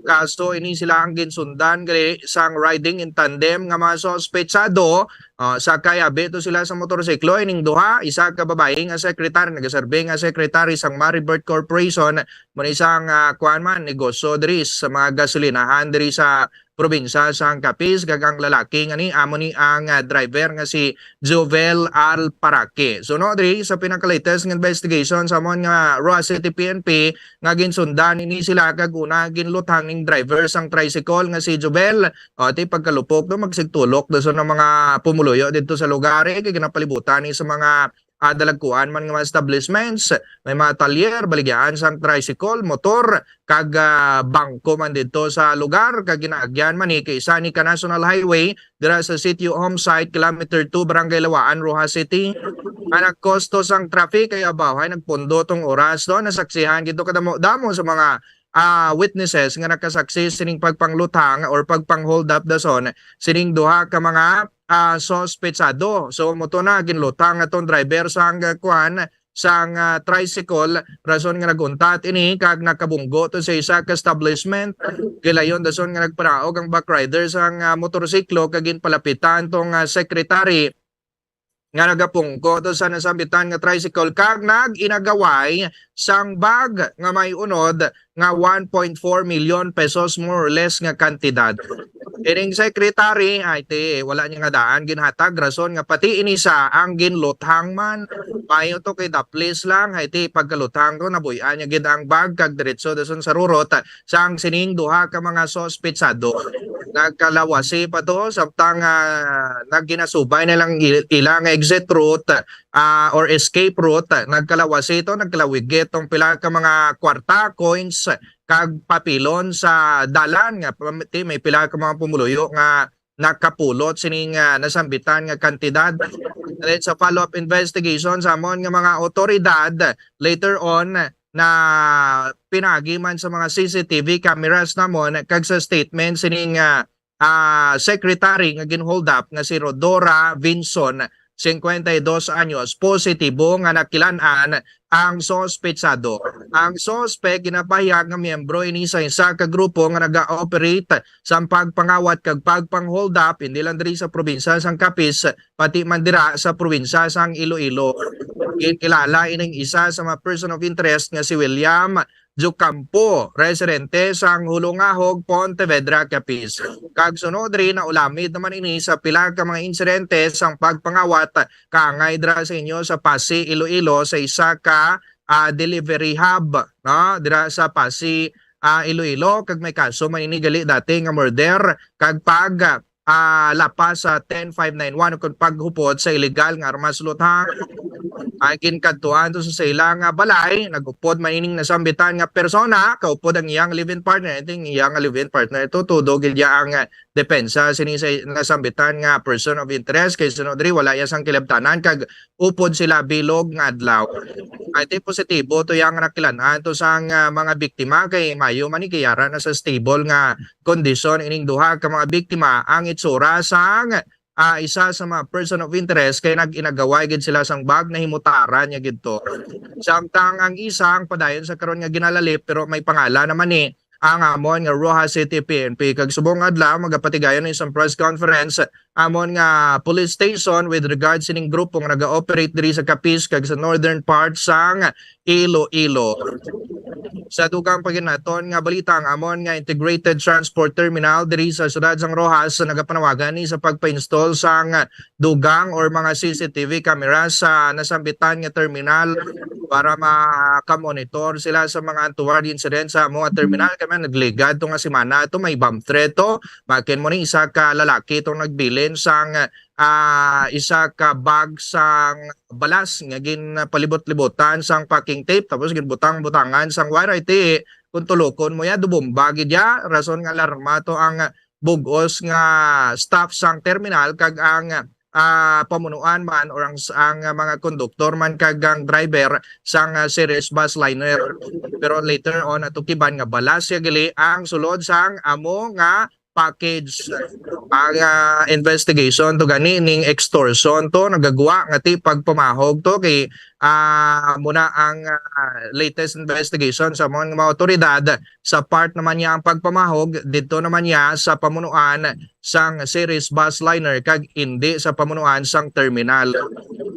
Kaso ini sila ang ginsundan gali sang riding in tandem nga mga suspetsado. Ah, sakay abi to sila sa motorsiklo ining duha, isa ka babayi nga secretary, nagaserbi nga secretary sang Maribert Corporation, mo ni isang, ah, kuan man, negosyo diri sa mga gasolinahan diri sa probinsya sang Capiz, kag ang lalaki nga ni amo ni ang, ah, driver nga si Jovel Alparaque. Suno diri sa pinaka-latest nga investigation sa amon nga Roxas City P N P, nga ginsundan ini sila kag una ginluthang ning driver sang tricycle nga si Jovel. O, ti pagkalupok do, magsigtulok do sa mga pumuluyo didto sa lugar, eh, kay ginapalibutan ni sa mga, ah, dalagkuan man nga mga establishments, may mga talyer, baligyaan sang tricycle, motor, kag, ah, bangko man didto sa lugar, kag ginaagyan man ni kay isa ni ka National Highway dira sa Sitio Homesite, Kilometer two, Barangay Lawaan, Roxas City, nga nagkosto sang traffic. Kay abaw, ay nagpundo tong oras do, nasaksihan gid to kadamo-damo sa mga, ah, witnesses nga nakasaksi sining pagpangluthang or pagpang-hold up dason sining duha ka mga, ah, suspetsado. So, mo to na, ginluthang atong driver sang, ah, kuan, sang, ah, tricycle, rason nga naguntat ini kag nakabunggo to sa isa ka establishment. Gilayon dason nga nagpanaog ang backrider sang, ah, motorsiklo kag ginpalapitan tong, ah, secretary nga nagapungko to sa nasambitan nga tricycle kag nag-inagaway sang bag nga may unod nga one point four million pesos, more or less, nga kantidad. Ining secretary, ay ti, wala niya nga daan ginhatag, rason nga pati ini sa ang ginluthang man. Mayo to kay daplis lang, ay ti, pagkaluthang to, nabuy-an niya gid ang bag kag diretso dason sa rurot sang sining duha ka mga suspetsado. Nagkalawasi pa to, samtang, ah, nagginasubay na lang il-, ila nga exit route, ah, or escape route. Nagkalawasi to, nagkalawigit tong pila ka mga kwarta, coins, kag papilon sa dalan nga pam-, ti, may pila ka mga pumuluyo nga nakapulot sining, ah, nasambitan nga kantidad. And then sa follow-up investigation sa amon nga mga otoridad, later on, na pinagi man sa mga C C T V cameras namon kag sa statement sining, ah, ah, secretary nga gin-hold up nga si Rodora Vinson, cincuenta y dos anyos, positibo nga nakilan-an ang suspetsado. Ang suspek ginapahayag nga miyembro ini sa isa ka grupo nga naga-operate sa pagpangawat kag pagpang-hold up, hindi lang diri sa probinsya sang Capiz, pati man dira sa probinsya sang Iloilo. Ginkilala ining isa sa mga person of interest nga si William Jucampo, residente sang Hulongahog, Pontevedra, Capiz. Kag sunod diri, naulamid naman ini sa pila ka mga insidente sang pagpangawat kaangay dira sa inyo sa Pasi, Iloilo, sa isa ka, ah, delivery hub, no? Dira sa Pasi, ah, Iloilo, kag may kaso man ini gali dati nga murder kag pag, ah, lapas sa ten five nine one o kon paghupot sa illegal nga armas, luthang. Ang ginkadtuan to sa ila nga balay, nag-upod man ining nasambitan nga persona, kaupod ang iyang live-in partner. I think iyang live-in partner to, tudo gid niya ang, ah, depensa sini sa nasambitan nga person of interest, kay sunod diri wala iya sang kilabtanan kag upod sila bilog nga adlaw. Ay, ti positibo to yang nakilan-an to sang, ah, mga biktima kay mayo man ni kay ara na sa stable nga kondisyon ining duha ka mga biktima. Ang itsura sang, ah, isa sa mga person of interest kay nag-inagaway gid sila sang bag na himutaran niya gid to. Samtang ang isa ang padayon sa karon nga ginalalip pero may pangalan naman ni ang amon nga Roxas City P N P. Kag subong adlaw, magapatigayon ni isang press conference amon nga police station with regards sining grupo nga naga-operate diri sa Capiz kag sa northern part sang Iloilo. Sa dugang paginaton nga balita, ang amon nga Integrated Transport Terminal diri sa siyudad sang Roxas nagapanawagan ni sa pagpa-install sang dugang or mga C C T V camera sa nasambitan nga terminal para makamonitor sila sa mga untoward incident sa among terminal. Kami nagligad to nga semana to may bomb threat to. Makin mo ni isa ka lalaki tong nagbilin sang, ah, isa ka bag sang balas nga ginpalibot-libotan sang packing tape tapos ginbutang-butangan sang wire. Ay ti kung tulokon mo ya, dubomba gid ya, rason nga alarma to ang bug-os nga staff sang terminal kag ang, ah, pamunuan man or ang, ang mga konduktor man kag ang driver sang, ah, Ceres bus liner. Pero later on, atukiban nga balas siya gali ang sulod sang amo nga package. Ang, ah, investigation to gani ning extortion to nagagwa nga ti pagpamahog to kay, ah, muna ang, ah, latest investigation sa mga, mga otoridad sa part naman niya ang pagpamahog dito naman niya sa pamunuan sang Ceres bus liner kag indi sa pamunuan sang terminal.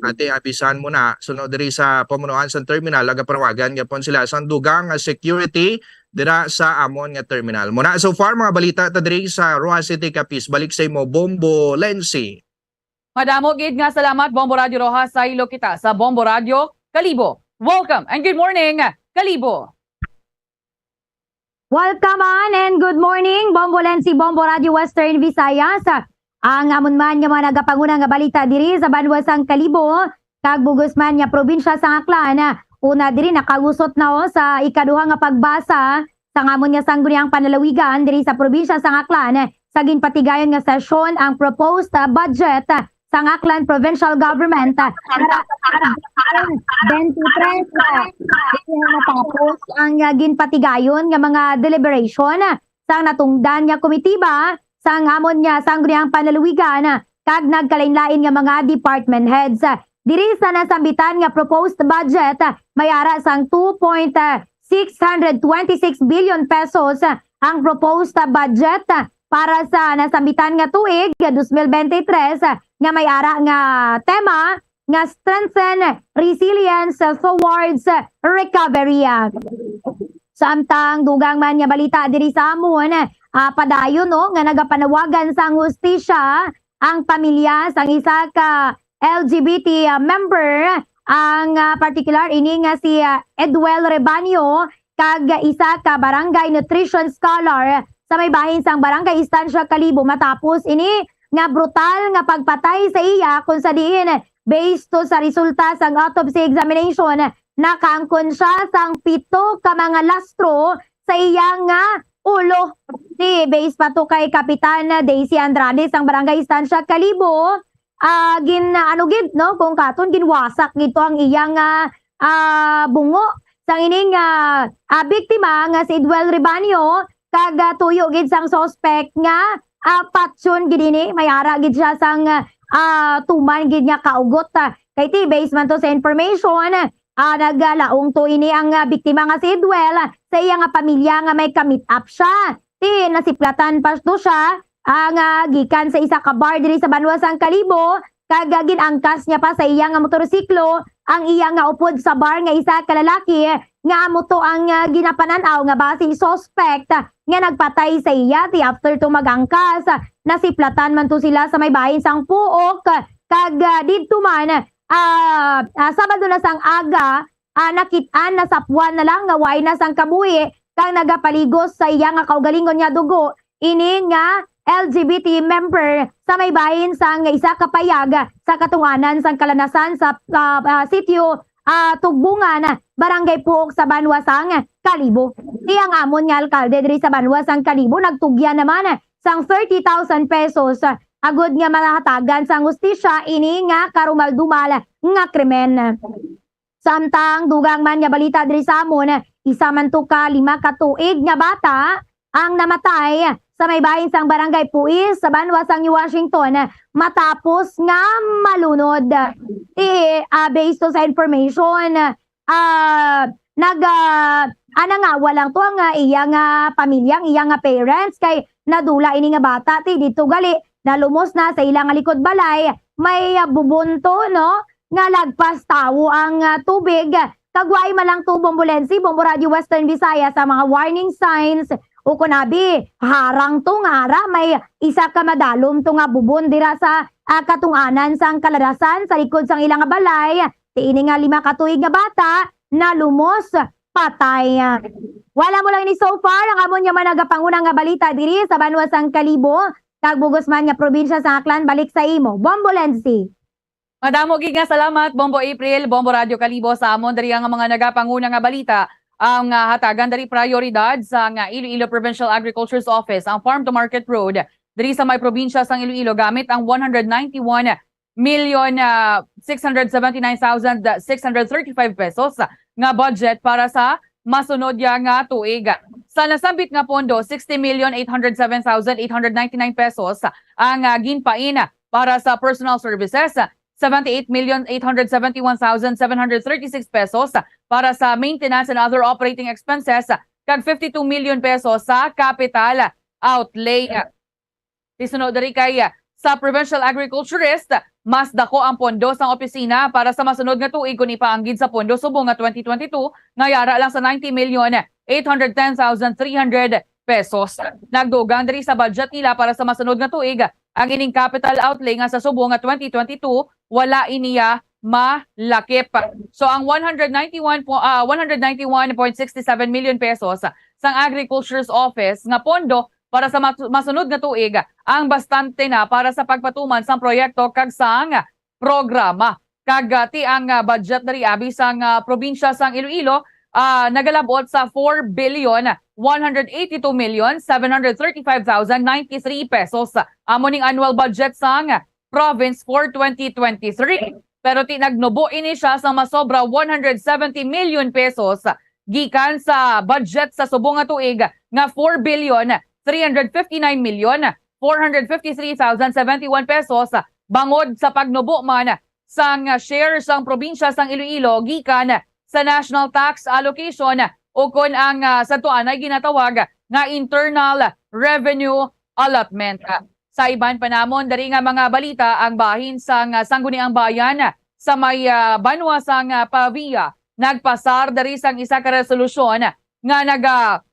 Ati abisan mo na, sunod diri sa pamunuan sang terminal, nagapanawagan gyapon sila sang dugang nga security dira sa amon nga terminal. Muna so far, mga balita ta diri sa Roxas City, Capiz. Balik sa imo, Bombo Lensi. Madamo gid nga salamat, Bombo Radyo Roxas. Saylo kita sa Bombo Radyo Kalibo. Welcome and good morning, Kalibo. Welcome on and good morning, Bombo Lensi, Bombo Radyo Western Visayas. Ang amon man nga mga nagapanguna nga balita diri sa banwa sang Kalibo kag bugos man nga probinsya sang Aklan. Una diri, nakausot na, oh, sa ikaduha nga pagbasa sang amon nga Sangguniang Panlalawigan diri sa probinsya sang Aklan sa ginpatigayon nga sesyon ang proposed, ah, budget sang Aklan Provincial Government, ah, para sa twenty twenty-three, ah, matapos ang, ah, ginpatigayon nga mga deliberation, ah, sang natungdan nga komitiba sang amon nga Sangguniang Panlalawigan, ah, kag nagkalainlain nga mga department heads. Diri sa nasambitan nga proposed budget, ah, may ara sang two point six hundred twenty-six billion pesos, ah, ang proposed, ah, budget, ah, para sa nasambitan nga tuig, ah, dos mil bente tres, ah, nga may ara nga tema nga strengthen resilience towards recovery. Samtang dugang man nga balita diri sa amon, ah, padayon, no, nga nagapanawagan sang hustisya ang pamilya sang isa ka L G B T member, ang, ah, partikular ini nga si, ah, Edwel Rebaño, kag isa ka barangay nutrition scholar sa may bahin sang Barangay Estancia Kalibo, matapos ini nga brutal nga pagpatay sa iya, kung sa diin, based to sa resulta sang autopsy examination, nakaangkon siya sang pito ka mga lastro sa iya nga ulo. Di, based pa to kay Kapitan Daisy Andrade sang Barangay Estancia Kalibo, ah, gin, ano gid, no, kung katon, ginwasak gid to ang iyang, ah, ah, bungo. Sang ining, ah, ah, biktima nga si Edwel Rebaño, kag, ah, tuyo gid sang suspect nga, ah, patyon gid ini, may ara gid siya sang, ah, tuman gid nga kaugot, ah. Kay ti, based man to sa information, ah, naglaong to ini ang, ah, biktima nga si Edwel sa iya nga pamilya nga may ka-meet up siya. Ti, nasiplatan pa to siya, ah, nga gikan sa isa ka bar diri sa banwa sang Kalibo, kag, ah, gin-angkas niya pa sa iya nga motorsiklo ang iya nga upod sa bar nga isa ka lalaki nga amo to ang, ah, ginapanan-aw nga basin suspect nga nagpatay sa iya. Ti after to mag-angkas, ah, nasiplatan man to sila sa may bahin sang Puok, kag, ah, didto man, ah, ah, Sabado na sang aga, ah, nakit-an, nasapuan na lang nga way na sang kabuhi kag nagapaligos sa iya nga kaugalingon nga dugo ini nga L G B T member sa may bahin sang isa ka payag sa katungdanan sang Kalanasan sa, ah, ah, sitio, ah, Tugbungan, Barangay Puok sa banwa sang Kalibo. Ti ang amon nga alkalde diri sa banwa sang Kalibo nagtugyan naman sang thirty thousand pesos agud nga mahatagan sang hustisya ini nga karumaldumal nga krimen. Samtang dugang man nga balita diri sa amon, isa man to ka lima ka tuig nga bata ang namatay sa may bahin sang Barangay Puis sa banwa sang New Washington matapos nga malunod. Ti, ah, based to sa information, ah, nag, ah, ah, nangawa lang to ang, ah, iya nga pamilya, ang iya nga parents, kay nadula ini nga bata. Ti dito gali, nalumos na sa ila nga likod balay, may, ah, bubon to, no, nga lagpas tawo ang, ah, tubig. Kag wa man lang to, Bombolense, Bombo Radio Western Visayas, sa mga warning signs, o kun abi, harang to nga ara, may isa ka madalom to nga bubon dira sa, ah, katungdanan sang Kalanasan, sa likod sang ila nga balay. Ti ini nga lima ka tuig nga bata nalumos, patay. Wala mo lang ni so far ang amon nga mga nagapanguna nga balita diri sa banwa sang Kalibo. Kag bugos man nga probinsya sa Aklan, balik sa imo, Bombolense. Madamo gid nga salamat, Bombo April, Bombo Radio Kalibo, sa amon diri nga mga nagapanguna nga balita. Ang, ah, hatagan diri prioridad sa nga Iloilo Provincial Agriculture's Office, ang Farm to Market Road diri sa may probinsya sang Iloilo, gamit ang one hundred ninety-one million, ah, six hundred seventy-nine thousand six hundred thirty-five pesos nga budget para sa masunod ya nga tuig. Sa nasambit nga pondo, sixty million eight hundred seven thousand eight hundred ninety-nine pesos ang, ah, ginpain para sa personal services, seventy-eight million eight hundred seventy-one thousand seven hundred thirty-six pesos para sa maintenance and other operating expenses, kag fifty-two million pesos sa capital outlay. Ti suno diri kay, ah, sa provincial agriculturist, mas dako ang pondo sang opisina para sa masunod nga tuig kon ipaanggid sa pondo subong nga twenty twenty-two nga yara lang sa ninety million eight hundred ten thousand three hundred pesos. Nagdugang diri sa budget nila para sa masunod nga tuig ang ining capital outlay nga sa subong nga twenty twenty-two wala iniya malakip. So ang one hundred ninety-one po, ah, one hundred ninety-one point six seven million pesos sang Agriculture's Office nga pondo para sa mat-, masunod nga tuig ang bastante na para sa pagpatuman sang proyekto kag sang programa. Kag, ah, ti ang, ah, budget diri abi sang, ah, probinsya sang Iloilo, ah, nagalabot sa four billion one hundred eighty-two million seven hundred thirty-five thousand ninety-three pesos. Amo ning annual budget sang province for twenty twenty-three. Pero ti nagnubo ini siya sang masobra one hundred seventy million pesos gikan sa budget sa subong nga tuig nga four billion three hundred fifty-nine million four hundred fifty-three thousand seventy-one pesos, bangod sa pagnubo man sang share sang probinsya sang Iloilo gikan sa national tax allocation, o kon ang, ah, sa tuanay ginatawag nga internal revenue allotment. Sa iban pa namon diri nga mga balita, ang bahin sang, ah, Sangguniang Bayan sa may, ah, banwa sang, ah, Pavia nagpasar diri sang isa ka resolusyon nga naga,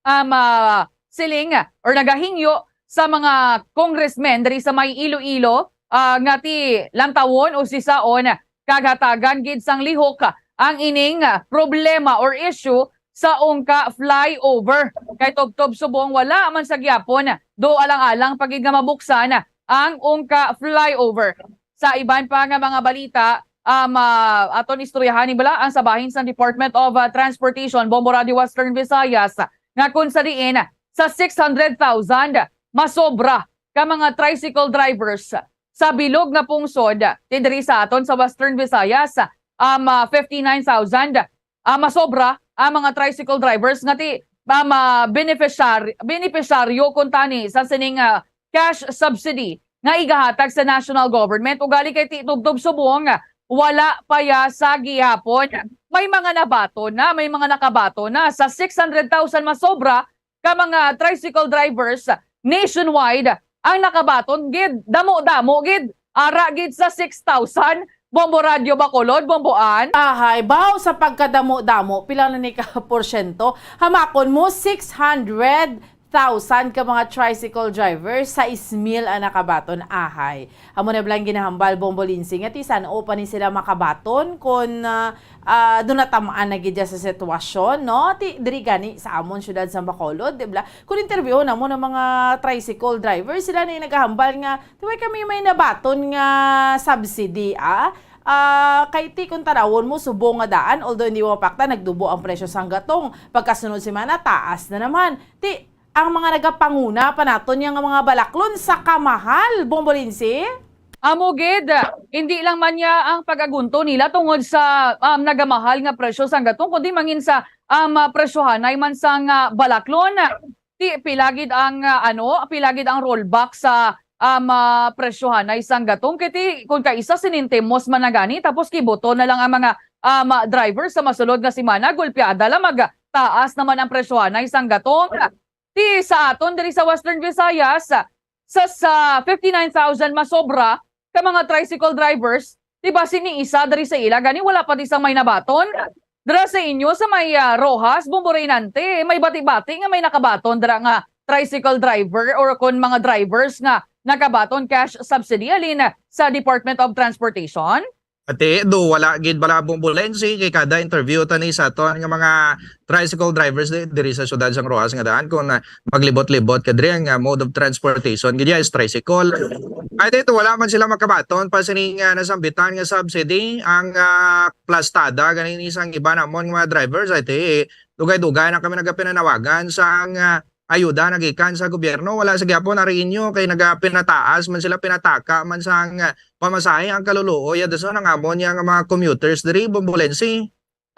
um, ah, siling or nagahingyo sa mga congressmen diri sa may Iloilo, ah, nga ti lantawon o sisaon kag hatagan gid sang lihok ang ining, ah, problema or issue sa Ungka flyover. Kay tubtob subong wala man sa gyapon do alang-alang pa gid nga mabuksan ang Ungka flyover. Sa iban pa nga mga balita, um, ah, aton istoryahan ni bala ang sa bahin sang Department of, ah, Transportation, Bombo Radio Western Visayas, nga kung sa diin sa six hundred thousand masobra ka mga tricycle drivers sa bilog nga pungsod ti diri sa aton sa Western Visayas, um, ah, fifty-nine thousand, ah, masobra ang mga tricycle drivers nga ti, ah, ma-, beneficiar-, beneficiaryo kuntani sa sining, ah, cash subsidy nga igahatag sa national government. Ugali kay ti tubtob subong, wala pa ya sa gihapon. May mga nabaton na, may mga nakabaton na. Sa six hundred thousand masobra ka mga tricycle drivers nationwide ang nakabaton gid, damo-damo gid, ara gid sa six thousand. Bombo Radyo Bacolod, Bombo Ann. Ahay, baw sa pagkadamo-damo, pila na ni ka porsyento? Hamakon mo, six hundred thousand ka mga tricycle driver, sais mil ang nakabaton. Ahay. Amo na bala ang ginahambal, Bombo Lindsay, nga ti san-o pa ni sila makabaton kon, ah, ah, dunatamaan na gid sa sitwasyon, no? Ti, diri gani sa amon siyudad sa Bacolod, di ba? Kung interviewon namo ng mga tricycle driver, sila na yung nagahambal nga, "Di ba kami may nabaton nga subsidy, ah?" Ah, kay ti kung tanawon mo, subong nga daan, although hindi mo mapakta, nagdubo ang presyo sang gatong. Pagkasunod semana, taas na naman. Ti, ang mga nagapanguna pa naton yang mga balaklon sa kamahal, Bombo Lindsay? Amo gid, hindi lang man niya ang pag-agunto nila tungod sa, um, nagamahal nga presyo sang gatong, kundi mangin sa, um, ah, presyohanay man sang, ah, balaklon. Ti, pila gid ang, ah, ano, pila gid ang rollback sa, um, ah, presyohanay sang gatong. Kay ti, kung kaisa sinintimos man na gani, tapos kibuto na lang ang mga, um, driver sa masulod nga semana, gulpiada lang magtaas naman ang presyohanay sang gatong. Ti sa aton diri sa Western Visayas, sa, sa fifty-nine thousand masobra ka mga tricycle drivers, ti basi ni isa diri sa ila gani wala pa di sang may nabaton. Dira sa inyo sa may, ah, Roxas, Bombo Reynante, may bati-bati nga may nakabaton dira nga tricycle driver or kon mga drivers nga nakabaton cash subsidy halin sa Department of Transportation? Ate, do wala gid bala, Bombo Lensi, kay kada interview tani sa aton nga mga tricycle drivers di, diri sa siyudad sang Roxas nga daan, kung, ah, maglibot-libot ka diri, ang, ah, mode of transportation gid is tricycle. Ay, dito wala man sila makabaton pa sining, ah, nasambitan nga subsidy, ang, ah, plastada ganin sang iba namon nga mga drivers, ay, ti, dugay-dugay na kami nagapinanawagan sang, ah, ayuda nagikan sa gobyerno, wala sa gyapon ari inyo kay nagapinataas man sila, pinataka man sang, ah, pamasahe ang kaluluoy, ah, dason ang amon nga mga commuters diri, Bombo Lensi.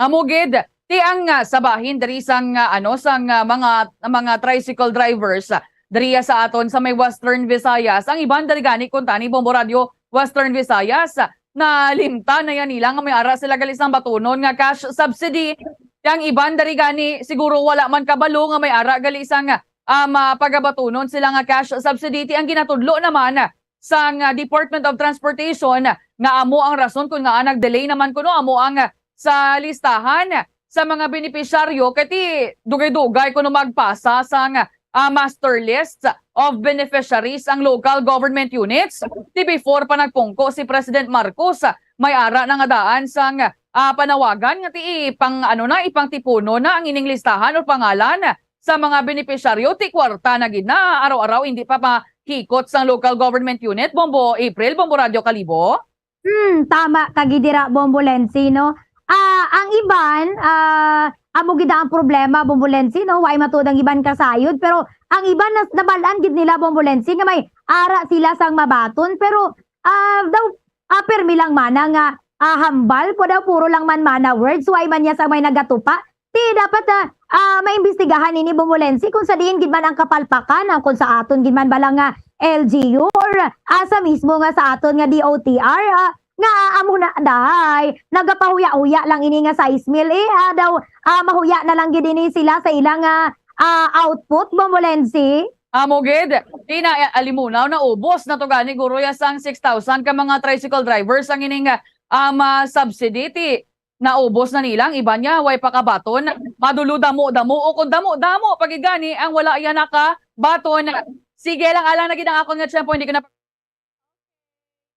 Amo gid, ti ang, ah, sa bahin diri sang, ah, ano, sang, ah, mga, mga tricycle drivers, ah, diri sa aton sa may Western Visayas. Ang iban diri gani kuntani, Bombo Radyo Western Visayas, ah, nalimtan na yan nila nga may ara sila gali sang batunon nga cash subsidy. Ti ang iban diri gani siguro wala man kabalo nga may ara gali sang, ah, mapagabatunon sila nga cash subsidy. Ti ang ginatudlo naman sang, ah, Department of Transportation nga amo ang rason kung ngaa nag-delay naman kuno amo ang, ah, sa listahan sa mga benepisyaryo, kay ti dugay-dugay kuno magpasa sang, ah, master list of beneficiaries ang local government units. Ti before pa nagpungko si President Marcos, may ara na nga daan sang, ah, panawagan nga ti ipang, ano na, ipangtipuno na ang ining listahan o pangalan sa mga benepisyaryo. Ti kwarta na gid na, araw-araw hindi pa mahikot sang local government unit. Bombo April, Bombo Radyo Kalibo. Hmm, tama ka gid dira, Bombo Lensi, no? Ah, ang iban, ah, amo gid ang problema, Bombo Lensi, no? Way matuod ang iban kasayod, pero ang iban nas-, nabal-an gid nila, Bombo Lensi, nga may ara sila sang mabaton, pero, ah, daw, ah, pirmi lang mana nga, ah, hambal po daw, puro lang man mana words, way man niya sa may nagatupa. Ti dapat, ah, ah, maimbestigahan ini, Bombo Lensi, kung sa diin gid man ang kapalpakan, ang kung sa aton gid man bala nga L G U or, ah, sa mismo nga sa aton nga D O T R, ah, nga amo na, day, nagapahuya-huya lang ini nga sais mil, eh, ah, daw, ah, mahuya na lang gid ini sila sa ilang, ah, ah, output, Bombo Lensi. Amo gid, ti na, eh, alimunaw, naubos na to gani, guro, ya sang six thousand ka mga tricycle drivers ang ining, ah, um, ah, subsidy. Ti naubos na nila ang iban niya, way pakabaton. Madulo damo-damo, o kung damo-damo pa gid gani ang wala iya nakabaton. Sige lang, alang na gid ang akon nga tiyempo, hindi ko na.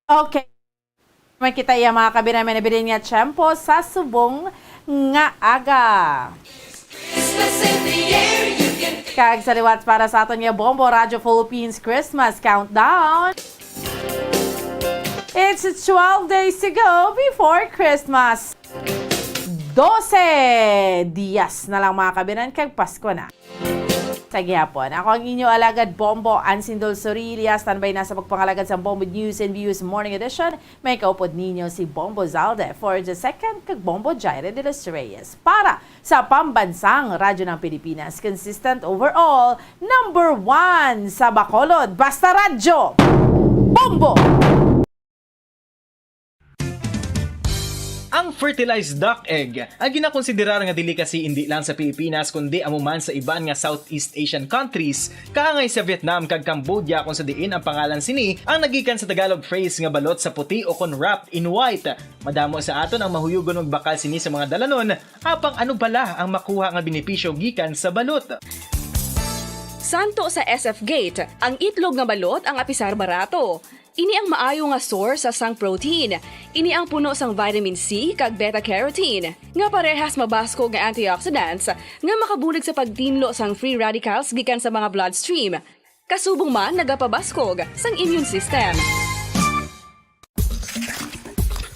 Okay. May kita iya, mga kabinay, may nabilin nga tiyempo sa subong nga aga. Kag sa liwat para sa aton nga Bombo Radyo Philippines Christmas Countdown. It's twelve days to go before Christmas. Dose dias na lang, mga kabinan, kag Pasko na. Sa gihapon, ako ang inyo alagad Bombo, Ansindol Sorillas, standby na sa pagpangalagad sa Bombo News and Views Morning Edition. May kaupod ninyo si Bombo Zalde for the second, kag Bombo Jaire de los Reyes para sa Pambansang Radyo ng Pilipinas, consistent overall, number one sa Bacolod. Basta Radyo, Bombo! Ang fertilized duck egg, ang ginakonsiderar nga delicacy indi lang sa Pilipinas, kundi amo man sa iban nga Southeast Asian countries, kaangay sa Vietnam kag Cambodia, kung sa diin ang pangalan sini ang nagikan sa Tagalog phrase nga balot sa puti o kon wrapped in white. Madamo sa aton ang mahuyugon magbakal sini sa mga dalanon, apang ano bala ang makuha nga benepisyo gikan sa balot? Santo sa S F Gate, ang itlog nga balot ang apisar barato. Ini ang maayo nga source sa sang protein. Ini ang puno sang vitamin C kag beta-carotene, nga parehas mabaskog nga antioxidants nga makabulig sa pagtinlo sang free radicals gikan sa mga bloodstream. Kasubong man nagapabaskog sang immune system.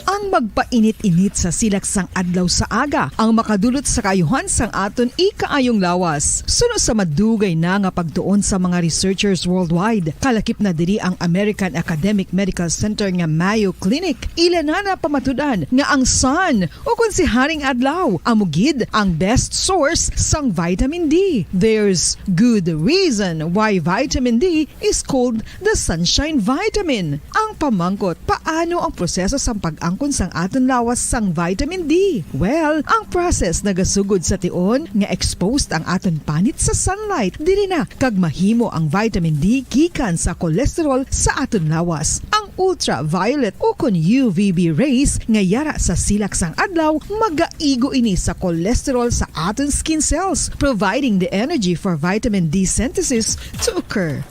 Ang magpainit-init sa silak sang adlaw sa aga ang makadulot sa kaayuhan sang aton ikaayong lawas. Suno sa madugay na nga pagtuon sa mga researchers worldwide, kalakip na diri ang American Academic Medical Center nga Mayo Clinic. Ila na napamatud-an nga ang sun, o kon si Haring Adlaw, amo gid ang best source sang vitamin D. There's good reason why vitamin D is called the sunshine vitamin. Ang pamangkot, paano ang proseso sang pag-angkon sang aton lawas sang vitamin D? Well, ang process nagasugod sa tion nga exposed ang aton panit sa sunlight. Diri na kag mahimo ang vitamin D gikan sa cholesterol sa aton lawas. Ang ultraviolet o kon U V B rays nga yara sa silak sang adlaw magaigo ini sa cholesterol sa aton skin cells, providing the energy for vitamin D synthesis to occur.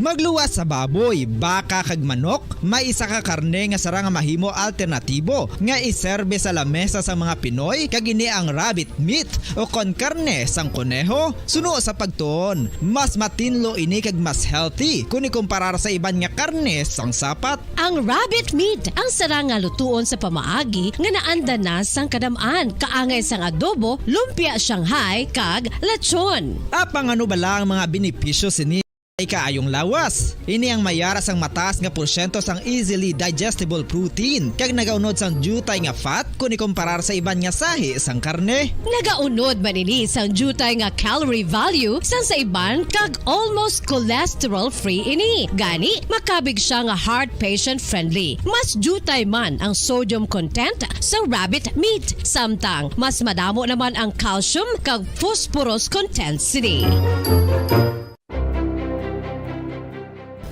Magluwas sa baboy, baka, kag manok, may isa ka karne nga sarang nga mahimo alternatibo nga iserbe sa lamesa sang mga Pinoy, kag ini ang rabbit meat o kon karne sang koneho. Suno sa pagtuon, mas matinlo ini kag mas healthy kon ikumparar sa iban nga karne sang sapat. Ang rabbit meat ang sarang nga lutuon sa pamaagi nga naanda na sang kadam-an, kaangay sang adobo, lumpia Shanghai, kag lechon. Apang ano bala ang mga benepisyo sini sa ikaayong lawas? Ini ang mayara sang mataas nga porsyento sang easily digestible protein kag nagaunod sang diutay nga fat kon ikumparar sa iban nga sahi sang karne. Nagaunod man ini sang diutay nga calorie value sang sa iban kag almost cholesterol-free ini. Gani, makabig sia nga heart patient-friendly. Mas diutay man ang sodium content sa rabbit meat, samtang mas madamo naman ang calcium kag phosphorus content sini.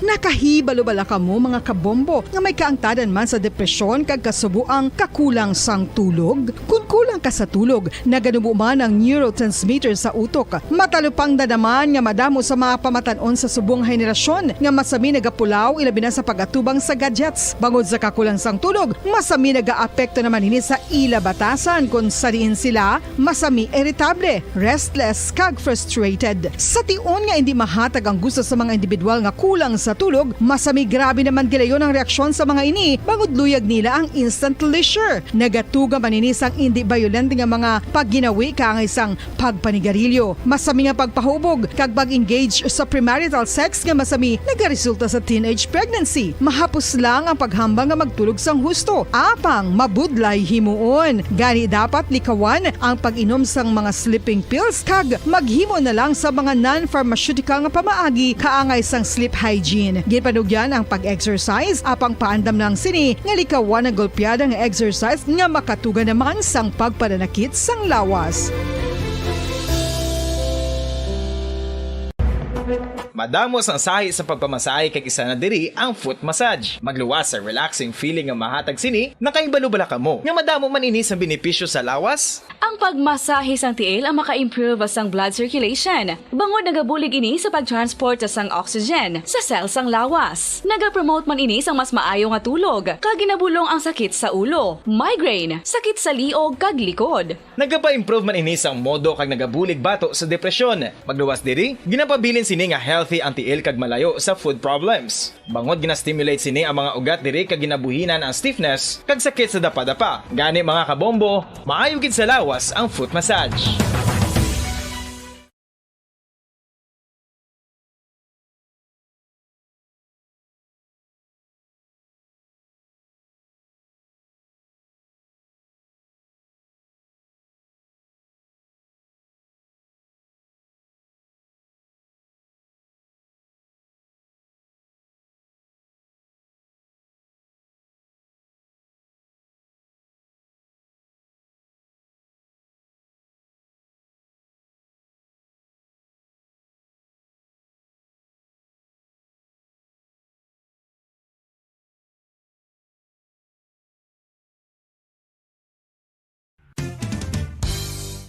Nakahibalo bala kamo, mga kabombo, nga may kaangtanan man sa depresyon kag kasubo ang kakulang sang tulog? Kon kulang ka sa tulog, naganubo man ang neurotransmitter sa utok. Matalupangdan naman nga madamo sa mga pamatan-on sa subong nga henerasyon nga masami nagapulaw, ilabi na sa pag-atubang sa gadgets. Bangod sa kakulang sang tulog, masami nagaapekto naman ini sa ila batasan, kon sa diin sila masami iritable, restless, kag frustrated. Sa tion nga indi mahatag ang gusto sa mga individual nga kulang sa tulog, masami grabe naman gilayon ang reaksyon sa mga ini, bangod luyag nila ang instant leisure. Nagatuga man ini sang indi bayolente nga mga pagginawi kaangay sang pagpanigarilyo, masami nga pagpahubog, kag pag-engage sa premarital sex nga masami nagaresulta sa teenage pregnancy. Mahapos lang ang paghambal nga magtulog sang husto, apang mabudlay himuon. Gani, dapat likawan ang pag-inom sang mga sleeping pills kag maghimo na lang sa mga non-pharmaceutical nga pamaagi kaangay sang sleep hygiene. Ginpanugyan ang pag-exercise, apang paandam lang sini nga likawan ang golpeada nga exercise nga makatuga naman sang pagpananakit sang lawas. Madamo sang sahi sa pagpamasahe, kag isa na diri ang foot massage. Magluwas sa relaxing feeling nga mahatag sini. Nakahibalo bala kamo nga madamo man ini sa benepisyo sa lawas? Ang pagmasahe sang tiil ang maka-improve sang blood circulation, bangod nagabulig ini sa pag-transport sang oxygen sa cell sang lawas. Nagapromote man ini sang mas maayo nga tulog, kag ginabulong ang sakit sa ulo, migraine, sakit sa liog, kag likod. Nagapa-improve man ini sang modo kag nagabulig bato sa depresyon. Magluwas diri, ginapabilin sini nga healthy ang tiil kag malayo sa foot problems. Bangod gina-stimulate sini ang mga ugat diri kag ginabuhinan ang stiffness kag sakit sa dapadapa. Gani, mga kabombo, maayo gid sa lawas ang foot massage.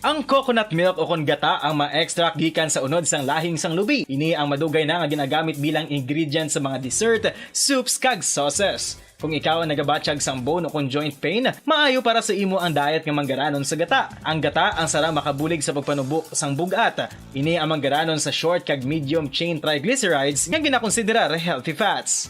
Ang coconut milk ukon gata ang ma-extract gikan sa unod sang lahing sang lubi. Ini ang madugay na nga ginagamit bilang ingredient sa mga dessert, soups, kag sauces. Kung ikaw ang nagabatyag sang bone ukon joint pain, maayo para sa imo ang diet nga manggaranon sa gata. Ang gata ang sara makabulig sa pagpanubo sang bug-at. Ini ang manggaranon sa short kag medium chain triglycerides nga ginakonsiderar healthy fats.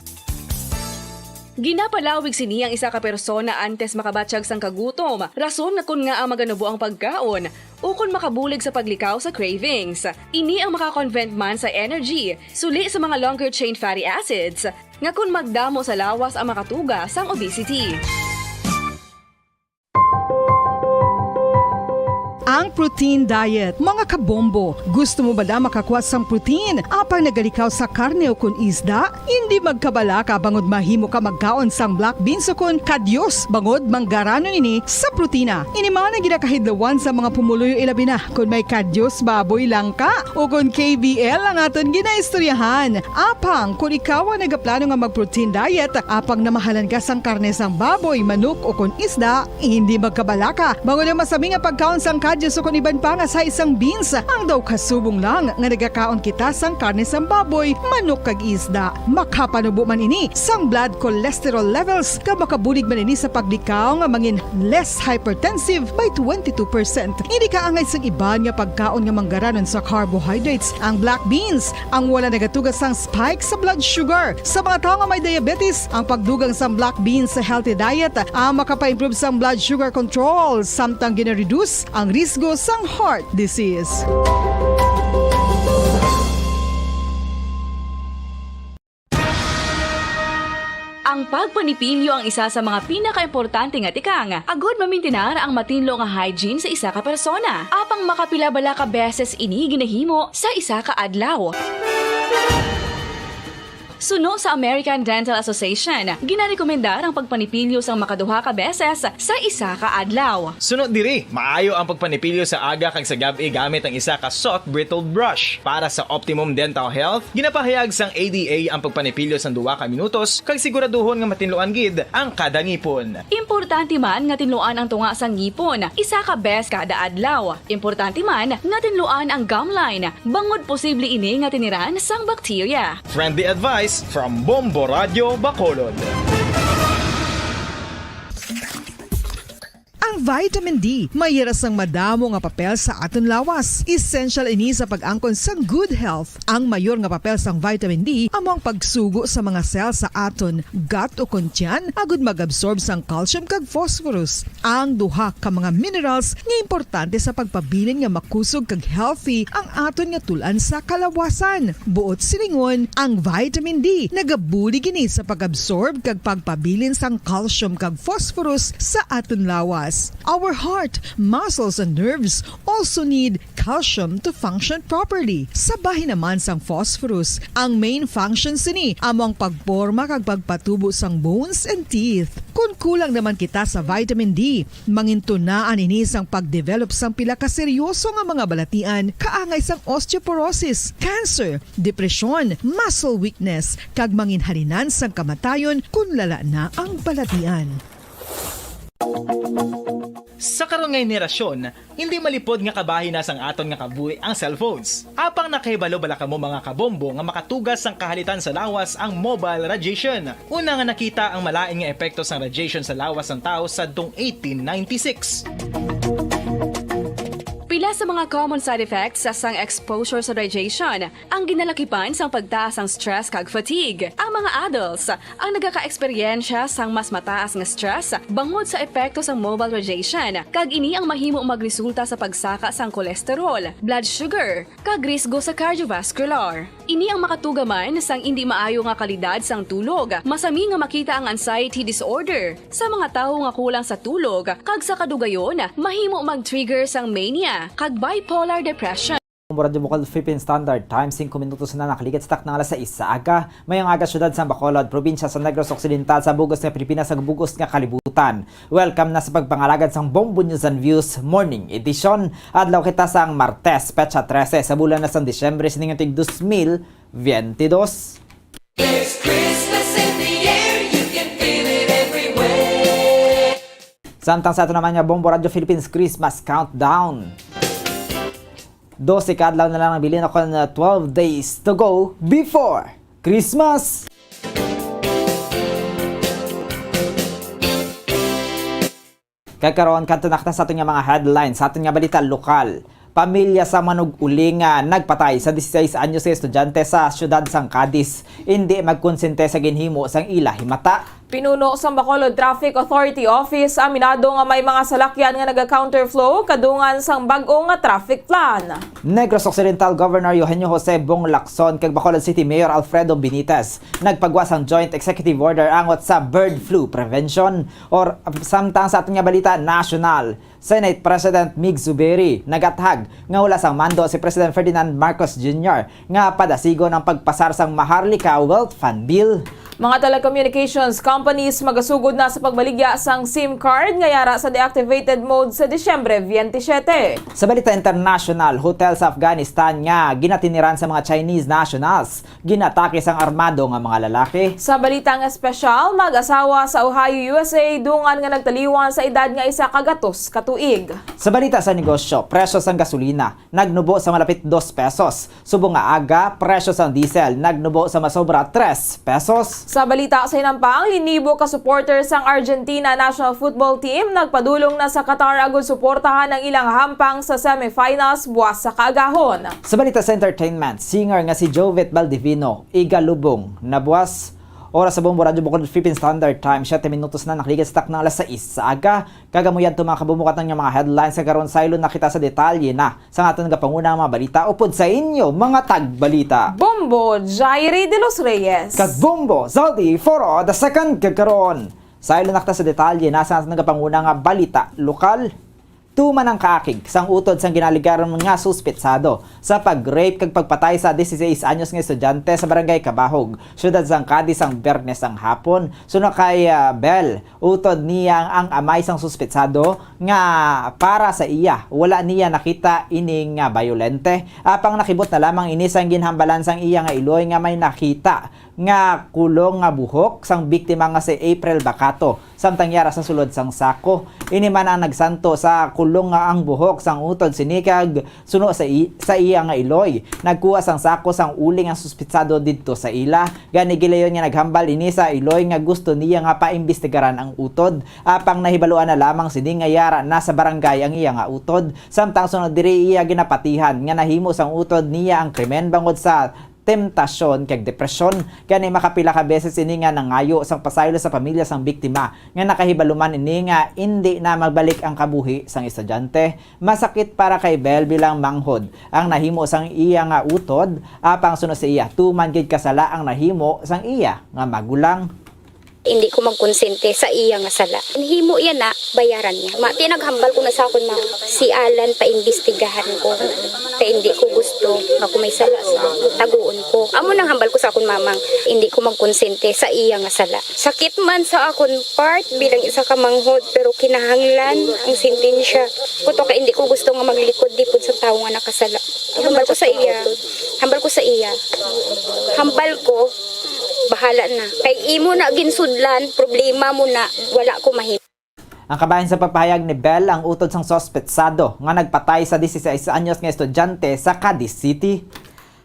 Ginapalawig sini ang isa ka persona antes makabatyag sang kagutom, rason nga kon ngaa maganubo ang pagkaon, ukon makabulig sa paglikaw sa cravings. Ini ang maka-convert man sa energy, suli sa mga longer chain fatty acids, nga kon magdamo sa lawas ang makatuga sang obesity. Ang protein diet, mga kabombo. Gusto mo ba na makakuha sang protein, apang nagalikaw sa karne ukon isda? Hindi magkabalaka bangod mahimo ka magkaon sang black beans ukon kadyos, bangod manggaranon ini sa protina. Ini man ang ginakahidlawan sa mga pumuluyo, ilabi na kon may kadyos baboy lang ka ukon K B L ang aton ginaistoryahan. Apang kon ikaw ang nagaplano nga mag-protein diet, apang namahalan ka sang karne sang baboy, manok ukon isda, hindi magkabalaka, bangod ang masami nga pagkaon sang kadyos ukon iban pa nga sa isang beans, ang daw kasubong lang nga nagakaon kita sang karne sang baboy, manok kag isda. Makapanubo man ini sang blood cholesterol levels, kag makabulig man ini sa paglikaw nga mangin less hypertensive by twenty-two percent. Hindi kaangay sang iban nga pagkaon nga manggaranon sa carbohydrates ang black beans, ang wala nagatuga sang spike sa blood sugar. Sa mga tawo nga may diabetes, ang pagdugang sang black beans sa healthy diet ang makapa-improve sang blood sugar control, samtang gina-reduce ang risgo sang heart disease. Ang pagpanipilyo ang isa sa mga pinakaimportante nga tikang agud mamintinar ang matinlo nga hygiene sa isa ka persona. Apang makapila bala ka beses ini ginahimo sa isa ka adlaw? Suno sa American Dental Association, ginarekomendar ang pagpanipilyo sang makaduha ka beses sa isa ka adlaw. Suno diri, maayo ang pagpanipilyo sa aga kag sa gab-i gamit ang isa ka soft bristled brush. Para sa optimum dental health, ginapahayag sang A D A ang pagpanipilyo sang duha ka minutos kag siguraduhon nga matinluan gid ang kada ngipon. Importante man nga tinluan ang tunga sang ngipon isa ka bes kada adlaw. Importante man nga tinluan ang gum line, bangod posible ini nga tiniran sang bakterya. Friendly advice from Bombo Radyo Bacolod. Ang vitamin D may hira sang madamo nga papel sa aton lawas. Essential ini sa pag-angkon sang good health. Ang mayor nga papel sang vitamin D amo ang pagsugo sa mga cell sa aton gut ukon tiyan agud mag-absorb sang calcium kag phosphorus, ang duha ka mga minerals nga importante sa pagpabilin nga makusog kag healthy ang aton nga tul-an sa kalawasan. Buot silingon, ang vitamin D nagabulig ini sa pag-absorb kag pagpabilin sang calcium kag phosphorus sa aton lawas. Our heart, muscles, and nerves also need calcium to function properly. Sa bahin naman sang phosphorus, ang main function sini amo ang pagporma kag pagpatubo sang bones and teeth. Kon kulang naman kita sa vitamin D, mangintunaan ini sang pag-develop sang pila ka seryoso nga mga balatian kaangay sang osteoporosis, cancer, depresyon, muscle weakness, kag manginhalinan sang kamatayon kon lala na ang balatian. Sa karon nga henerasyon, hindi malipod nga kabahin na sang aton nga kabuhi ang cellphones. Apang nakahibalo bala kamo, mga kabombo, nga makatuga sang kahalitan sa lawas ang mobile radiation? Una nga nakita ang malain nga epekto sang radiation sa lawas sang tawo sadtong eighteen ninety-six. Pila sa mga common side effects sang exposure sa radiation ang ginalakipan sang pagtaas sang stress kag fatigue. Ang mga adults ang nagakaeksperyensya sang mas mataas nga stress bangod sa epekto sang mobile radiation, kag ini ang mahimo magresulta sa pagsaka sang cholesterol, blood sugar, kag risgo sa cardiovascular. Ini ang makatuga man sang indi maayo nga kalidad sang tulog. Masami nga makita ang anxiety disorder sa mga tawo nga kulang sa tulog, kag sa kadugayon, mahimo mag-trigger sang mania kag bipolar depression. Radyo Bukol Philippine Standard Time, singko minutos na nakaligad sa takna nga alas sais sa aga. Mayong aga, syudad sa Bacolod, probinsya sa Negros Occidental, sa bug-os nga Pilipinas, sa bug-os nga kalibutan. Welcome na sa pagpangalagad sang Bombo News and Views Morning Edition. Adlaw kita sang Martes, petsa trese sa bulan na sang Disyembre sining tuig dos mil biyente dos. There's Christmas in the air, you can feel it everywhere. Samtang sa ato naman nga Bombo Radyo Philippines Christmas Countdown. Dose ka adlaw na lang ang bilin, ako na twelve days to go before Christmas. Kag karon, kadto na kita sa aton nga mga headlines, sa aton nga balita lokal. Pamilya sa manug-uli nga nagpatay sa dieciséis anyos nga estudyante sa siyudad sang Cadiz, indi magkonsente sa ginhimo sang ila himata. Pinuno sang Bacolod Traffic Authority Office aminado nga may mga salakyan nga naga-counterflow kadungan sang bag-o nga traffic plan. Negros Occidental Governor Eugenio Jose Bong Lacson kag Bacolod City Mayor Alfredo Benitez nagpagwa sang joint executive order angot sa bird flu prevention or samtang sa aton nga balita nasyonal. Senate President Mig Zubiri nagathag nga wala sang mando si President Ferdinand Marcos Junior nga padasigon ang pagpasar sang Maharlika Wealth Fund Bill. Mga telecommunications companies magasugod na sa pagbaligya sang SIM card nga yara sa deactivated mode sa Disyembre twenty-seven. Sa balita international, hotel sa Afghanistan nga ginatiniran sa mga Chinese nationals, ginatake sang armado nga mga lalaki. Sa balitang espesyal, mag-asawa sa Ohio, U S A, dungan nga nagtaliwan sa edad nga isa ka gatos ka tuig. Sa balita sa negosyo, presyo sang gasolina nagnubo sa malapit dos pesos. Subong nga aga, presyo sang diesel nagnubo sa masobra tres pesos. Sa balita sa hinampang, linibo ka supporter sang Argentina national football team nagpadulong na sa Qatar agud suportahan ang ilang hampang sa semifinals buwas sa kaagahon. Sa balita sa entertainment, singer nga si Jovit Baldivino, Iga Lubong, nabuas. Oras sa Bombo Radyo Bacolod, Philippine Standard Time, siyete minutos na nakaligad sa takna alas sais sa aga. Kag amo yadto, mga kabombo, katan nga mga headlines. Sa karon, saylo na kita sa detalye na sa aton nagapanguna nga mga balita upod sa inyo, mga tagbalita. Bombo Jairi de los Reyes. Kag Bombo Zaldi Foro the second. Kag karon, saylo na kita sa detalye na sa aton nagapanguna nga balita lokal. Tuman ang kaakig sang utod sang ginaligaran nga suspetsado sa pag-rape kag pagpatay sa dieciséis anyos nga estudyante sa Barangay Cabahog, siyudad sang Cadiz, sang Biyernes sang hapon. Suno kay, ah, Bel, utod niya ang amay sang suspetsado nga para sa iya, wala niya nakita ini nga bayolente. Apang nakibot na lamang ini sang ginhambalan sang iya nga iloy nga may nakita nga kulong nga buhok sang biktima nga si April Bacato, samtang yara sa sulod sang sako. Ini man ang nagsanto sa kulong nga ang buhok sang utod sini kag suno sa i-, sa iya nga iloy. Nagkuha sang sako sang uling ang suspitsado didto sa ila. Gani gilayon nga naghambal ini sa iloy nga gusto niya nga paimbestigaran ang utod. Apang nahibaluan na lamang sini nga yara na sa barangay ang iya nga utod. Samtang sunod diri iya ginapatihan nga nahimo sang utod niya ang krimen bangod sa temptasyon kag depresyon, gani makapila ka beses ini nga nangayo sang pasaylo sa pamilya sang biktima nga nakahibalo man ini nga indi na magbalik ang kabuhi sang estudyante. Masakit para kay Bel bilang manghod ang nahimo sang iya nga utod, apang suno sa iya, tuman gid kasala ang nahimo sang iya nga magulang. Indi ko magkonsente sa iya nga sala. Himo iya na, bayaran niya. Ma, ti naghambal ko na sa akon mama, si Alan paimbestigahan ko. Kay indi ko gusto nga kung may sala sa taguon ko. Amo nang hambal ko sa akon mamang, indi ko magkonsente sa iya nga sala. Sakit man sa akon part bilang isa ka manghod, pero kinahanglan ang sentensya. Kuto ka indi ko gusto nga maglikod dipon sa tawo nga nakasala. Hambal ko sa iya. Hambal ko sa iya. Hambal ko, bahala na. Kay imo na ginsudlan, problema mo na, wala ko mahimo. Ang kabahin sa pagpahayag ni Bel ang utod sang suspetsado nga nagpatay sa dieciséis anyos nga estudyante sa Cadiz City.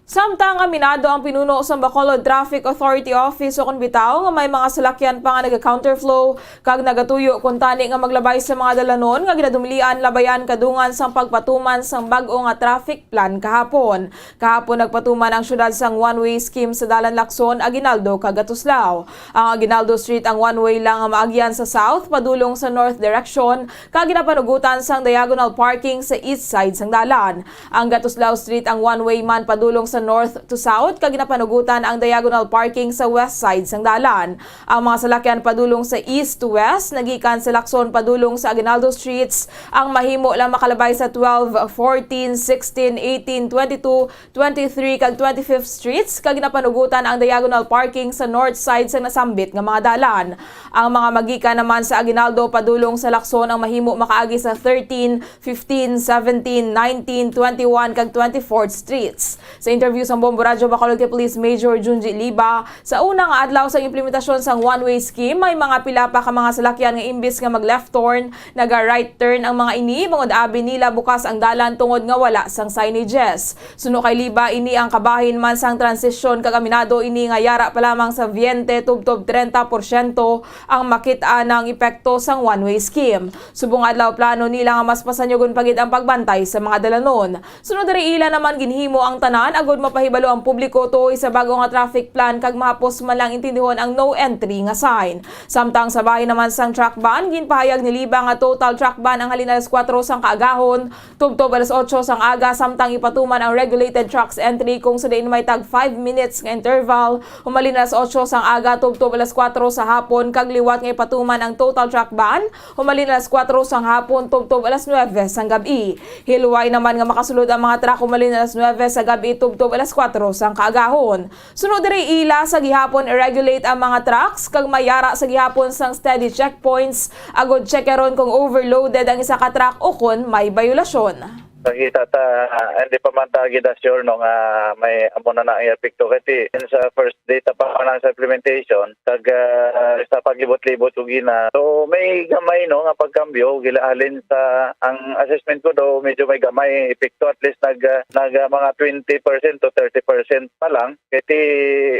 Samtang aminado ang pinuno sang Bacolod Traffic Authority Office o kon bitaw nga may mga salakyan pa nga naga-counterflow kag nagatuyo kuntani nga maglabay sa mga dalanon nga ginadumlian labayan kadungan sang pagpatuman sang bag-o nga traffic plan kahapon. Kahapon nagpatuman ang siyudad sang one-way scheme sa Dalan Lacson, Aguinaldo kag Gatuslao. Ang Aguinaldo Street ang one-way lang nga maagyan sa south padulong sa north direction kag ginapanugutan sang diagonal parking sa east side sang dalan. Ang Gatuslao Street ang one-way man padulong sa north to south kag ginapanugutan ang diagonal parking sa west side sang dalan. Ang mga salakyan padulong sa east to west, nagikan sa Lacson padulong sa Aguinaldo Streets, ang mahimo lang makalabay sa twelve, fourteen, sixteen, eighteen, twenty-two, twenty-three kag twenty-fifth Streets, kag ginapanugutan ang diagonal parking sa north side sa nasambit nga mga dalan. Ang mga magikan naman sa Aguinaldo padulong sa Lacson ang mahimo makaagi sa thirteen, fifteen, seventeen, nineteen, twenty-one, kag twenty-fourth Streets. Sa inter- Interview sang Bombo Radyo Bacolod kay Police Major Junji Liba, sa una nga adlaw sang implementasyon sang one-way scheme, may mga pila pa ka mga salakyan nga imbis nga mag-left turn, naga-right turn ang mga ini, bangod abi nila bukas ang dalan tungod nga wala sang signages. Suno kay Liba, ini ang kabahin man sang transisyon, kag aminado ini nga yara pa lamang sa veinte tubtob treinta porsyento ang makit-an ang epekto sang one-way scheme. Subong adlaw, plano nila nga mas masanyugon pa gid ang pagbantay sa mga dalanon. Sunod diri, ila naman ginhimo ang tanan agud mapahibalo ang publiko tuoy sa bag-o nga traffic plan kag mahapos man lang intindihon ang no entry nga sign. Samtang sa bahin naman sang truck ban, ginpahayag ni Liba nga total truck ban ang halin alas kuwatro sang kaagahon tubtob alas otso sang aga, samtang ipatuman ang regulated trucks entry kung sa diin may tag five minutes nga interval, humalin alas otso sang aga tubtob alas kuwatro sa hapon, kag liwat nga ipatuman ang total truck ban humalin alas kuwatro sang hapon tubtob alas nuebe sang gab-i. Hilway naman nga makasulod ang mga truck humalin alas nuebe sa gab-i tubtob alas kuwatro sang kaagahon. Sunod diri, ila sa gihapon i-regulate ang mga trucks kag may yara sa gihapon sang steady checkpoints agud checkeron kung overloaded ang isa ka truck o kon may bayolasyon. Nakita ta, ah, hindi pa man ta gid sure, no, nga may amo na na ang epekto. Kasi sa first day ta pa man sa implementation, kag, ah, sa paglibot-libot ko gina. So, may gamay, no, nga pagkambyo, gila halin sa, ang assessment ko daw, medyo may gamay epekto, at least nag, ah, nag, ah, mga twenty percent to thirty percent pa lang. Kay ti,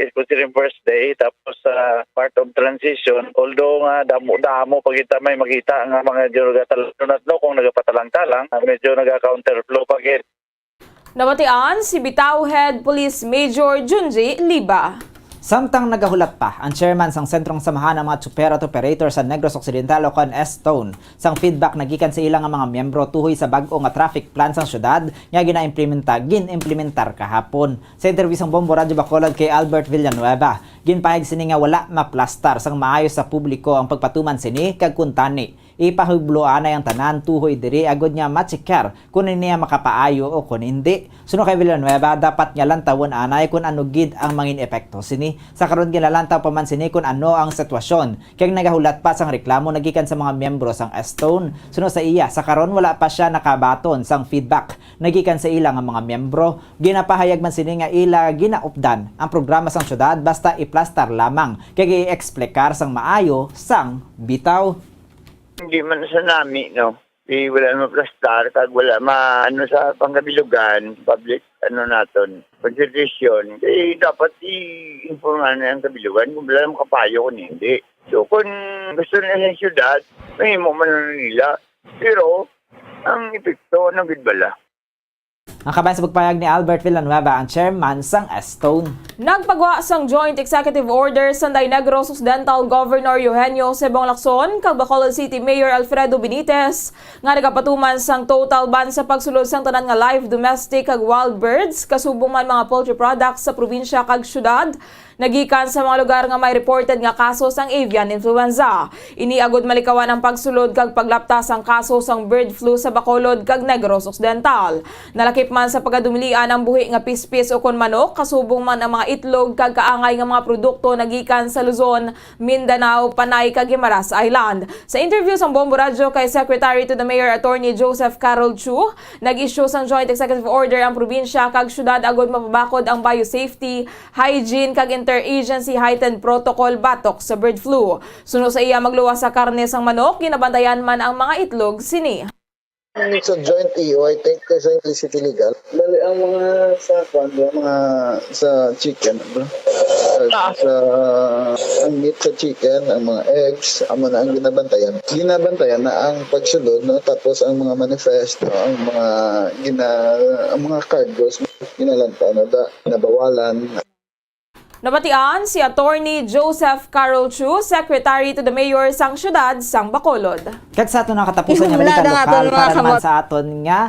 especially first day, tapos sa part of transition, although nga damo-damo pa kita may makita nga mga nagatalanat, no, kung nagapatalang-talang, ah, medyo naga-counterflow pa gid. Nabatian si Bitaw Head Police Major Junji Liba. Samtang nagahulat pa ang chairman sang Sentrong Samahan ng mga Tsuper at Operator sa Negros Occidental o kon S-TONE, sang feedback nagikan sa ila nga mga miyembro tuhoy sa bag-o nga traffic plan sang syudad nga ginaimplementa, gin-implementar kahapon. Sa interview sang Bombo Radyo Bacolod kay Albert Villanueva, ginpahayag sini nga wala maplastar sang maayo sa publiko ang pagpatuman sini, kag kuntani, ipahibloanay ang tanan tuhoy diri agud nga ma-checkar kon ini ang makapaayo o kon hindi. Suno kay Villanueva, dapat nga lantawon anay kon ano gid ang mangin epekto sini. Sa karon, ginalantaw pa man sini kon ano ang sitwasyon, kag nagahulat pa sang reklamo nagikan sa mga miyembro sang S-TONE. Suno sa iya, sa karon wala pa sia nakabaton sang feedback nagikan sa ila nga mga miyembro. Ginapahayag man sini nga ila ginaupdan ang programa sang syudad basta iplastar lamang kag i-eksplikar sang maayo sang bitaw. Hindi man sa nami, no? Di wala maplastar kag wala ma-, ano, sa pangkabilugan, public, ano naton, consultation. Kay dapat i-informa na ang kabilugan kung wala makapayo kung hindi. So, kung gusto nila sa syudad, mahimo man na nila. Pero, ang epekto, ano gid bala? Ang kabahin sa pagpahayag ni Albert Villanueva, ang chairman sang S-TONE. Nagpagwa sang Joint Executive Order sang Negros Occidental Governor Eugenio Sebong Lacson kag Bacolod City Mayor Alfredo Benitez nga nagapatuman sang total ban sa pagsulod sang tanan nga live domestic kag wild birds, kasubong man mga poultry products sa probinsya kag syudad, nagikan sa mga lugar nga may reported nga kaso sang avian influenza. Ini agud malikawan ang pagsulod kag paglapta sang kaso sang bird flu sa Bacolod kag Negros Occidental. Nalakip man sa pagkadumilian ang buhi nga pispis ukon manok, kasubong man ang mga itlog kag kaangay nga mga produkto nagikan sa Luzon, Mindanao, Panay kag Guimaras Island. Sa interview sang Bombo Radyo kay Secretary to the Mayor Attorney Joseph Carol Chu, nag-issue sang Joint Executive Order ang probinsya kag syudad agud mapabakod ang biosafety, hygiene kag interagency heightened protocol batok sa bird flu. Suno sa iya, magluwas sa karne sang manok, ginabantayan man ang mga itlog sini. Sa joint E O, I think, sa simplicity legal. Bali, ang mga sa kwan, mga sa chicken, bro. Sa, Ah. sa, ang meat sa chicken, ang mga eggs, amo na ang ginabantayan. Ginabantayan na ang pagsulod, no? Tapos ang mga manifesto, ang mga gina-, ang mga cargos, ginalantaw na da, nabawalan. Nabatian si Attorney Joseph Carol Chu, Secretary to the Mayor sang Siyudad sang Bacolod. Kag sa aton nga katapusan nga Ihumla balita na nga lokal, aton mga para naman kamot. Sa aton nga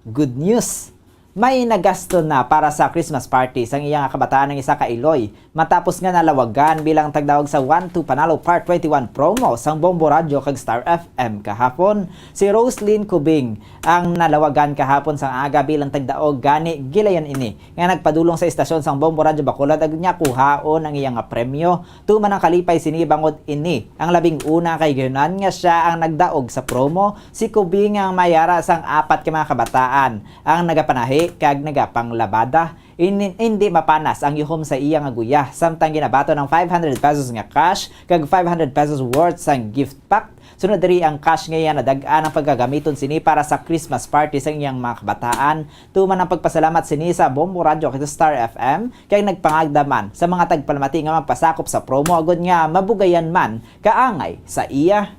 good news. May nagasto na para sa Christmas party sang iya nga kabataan ang isa ka Iloy, matapos nga nalawagan bilang tagdaog sa One to Panalo Part twenty-one promo sang Bombo Radyo kag Star F M kahapon. Si Roslyn Cubing ang nalawagan kahapon sang aga bilang tagdaog, gani gilayon ini nga nagpadulong sa istasyon sang Bombo Radyo Bacolod agud nga kuhaon ang iya nga premyo. Tuman ang kalipay sini bangod ini ang labing una ka higayonan nga sia ang nagdaog sa promo. Si Cubing ang may ara sang apat ka mga kabataan ang nagapanahi kag nagapanglabada. Indi mapanas ang yuhom sa iya nga guya, samtang ginabaton ang five hundred pesos nga cash kag five hundred pesos worth sang gift pack. Sunod diri, ang cash nga iya nadag-an ang pagagamiton sini para sa Christmas party sang iyang mga kabataan. Tuman ang pagpasalamat sini sa Bombo Radyo kay Star F M, kay nagpangagda man sa mga tagpalamati nga magpasakop sa promo agod nga mabugayan man kaangay sa iya.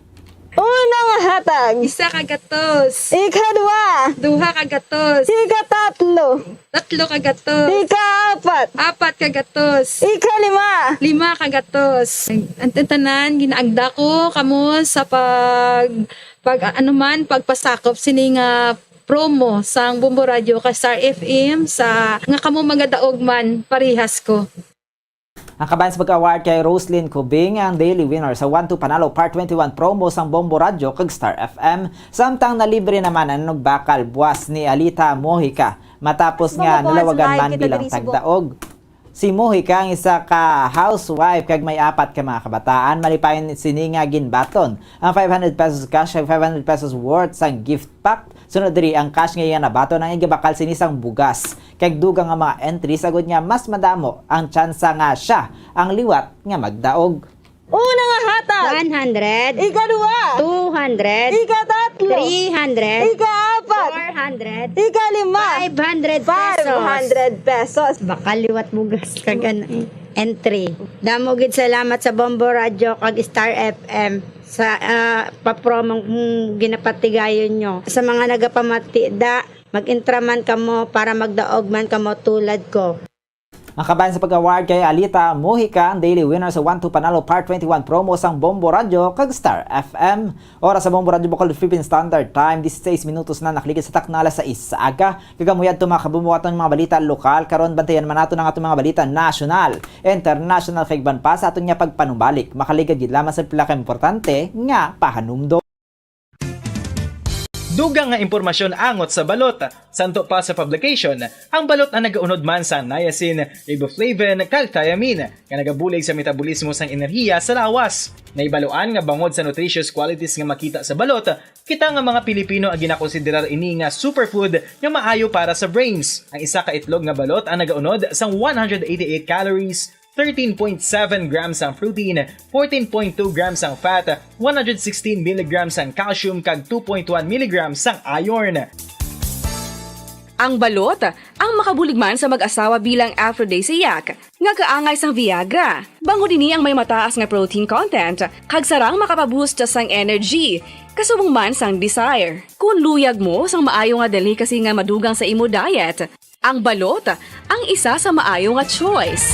Una nga hatag. Isa ka gatos. Ikadua. Duha ka gatos. Ikatatlo. Tatlo ka gatos. Ikaapat. Apat ka gatos. Ikalima. Lima ka gatos. Ang tanan, ginaagda ko kamo sa pag, pag, ano man, pagpasakop sini nga promo sang Bombo Radyo kay Star F M sa nga kamo magadaog man parihas ko. Ang kabahin sa pag-award kay Roslyn Cubing ang daily winner sa One Two Panalo Part twenty-one promo sang Bombo Radyo kag Star F M, samtang nalibre naman ang nanugbakal buwas ni Alita Mojica matapos nga nalawagan man bilang tagdaog. Si Mojica ang isa ka housewife kag may apat ka mga kabataan. Malipayon sini nga ginbaton ang five hundred pesos cash kag five hundred pesos worth sang gift pack. Sunod diri, ang cash nga iya nabaton ang igabakal sini sang bugas kag dugang nga mga entries agod nga mas madamo ang tsansa nga siya ang liwat nga magdaog. Una nga hatag. One hundred, Ikadua. two hundred, Ikatatlo. three hundred, Ikaapat. four hundred, Ikalima. five hundred Five pesos. hundred pesos. Baka liwat bugas ka gan entry. Damo gid salamat sa Bombo Radyo kag Star F M sa ah, papromong mm, ginapatigayon nyo. Sa mga nagapamati da, mag-intra man kamo para magdaog man kamo tulad ko. Ang kabahin sa pag-award kay Alita Mojica, ang daily winner sa One Two Panalo Part twenty-one promo sang Bombo Radyo kag Star F M. Oras sa Bombo Radyo Bukol, Philippine Standard Time, dieciséis minutos na nakaligid sa takna alas sais sa aga. Kag amo yadto, mga kabombo, aton mga balita lokal. Karon, bantayan man naton ang aton mga balita nasyonal, international, kag iban pa sa aton nga pagpanumbalik. Makaligad gid lamang sa pila ka importante nga pahanumdom. Dugang nga impormasyon angot sa balot. Santo pa sa publication, ang balot ang nagaunod man sa niacin, riboflavin, kag thiamine nga nagabulig sa metabolismo sang enerhiya sa lawas. Nahibaluan nga bangod sa nutritious qualities nga makita sa balot, kita nga mga Pilipino ang ginakonsiderar ini nga superfood nga maayo para sa brains. Ang isa ka itlog nga balot ang nagaunod sang one hundred eighty-eight calories, thirteen point seven grams ang protein, fourteen point two grams ang fat, one hundred sixteen milligrams ang calcium, kag two point one milligrams ang iron. Ang balot ang makabulig man sa mag-asawa bilang aphrodisiac nga kaangay sang Viagra. Bangod ini ang may mataas nga protein content kag sarang makapaboost sang energy, kasubong man sang desire. Kon luyag mo sang maayo nga delicacy nga madugang sa imo diet, ang balot ang isa sa maayo nga choice.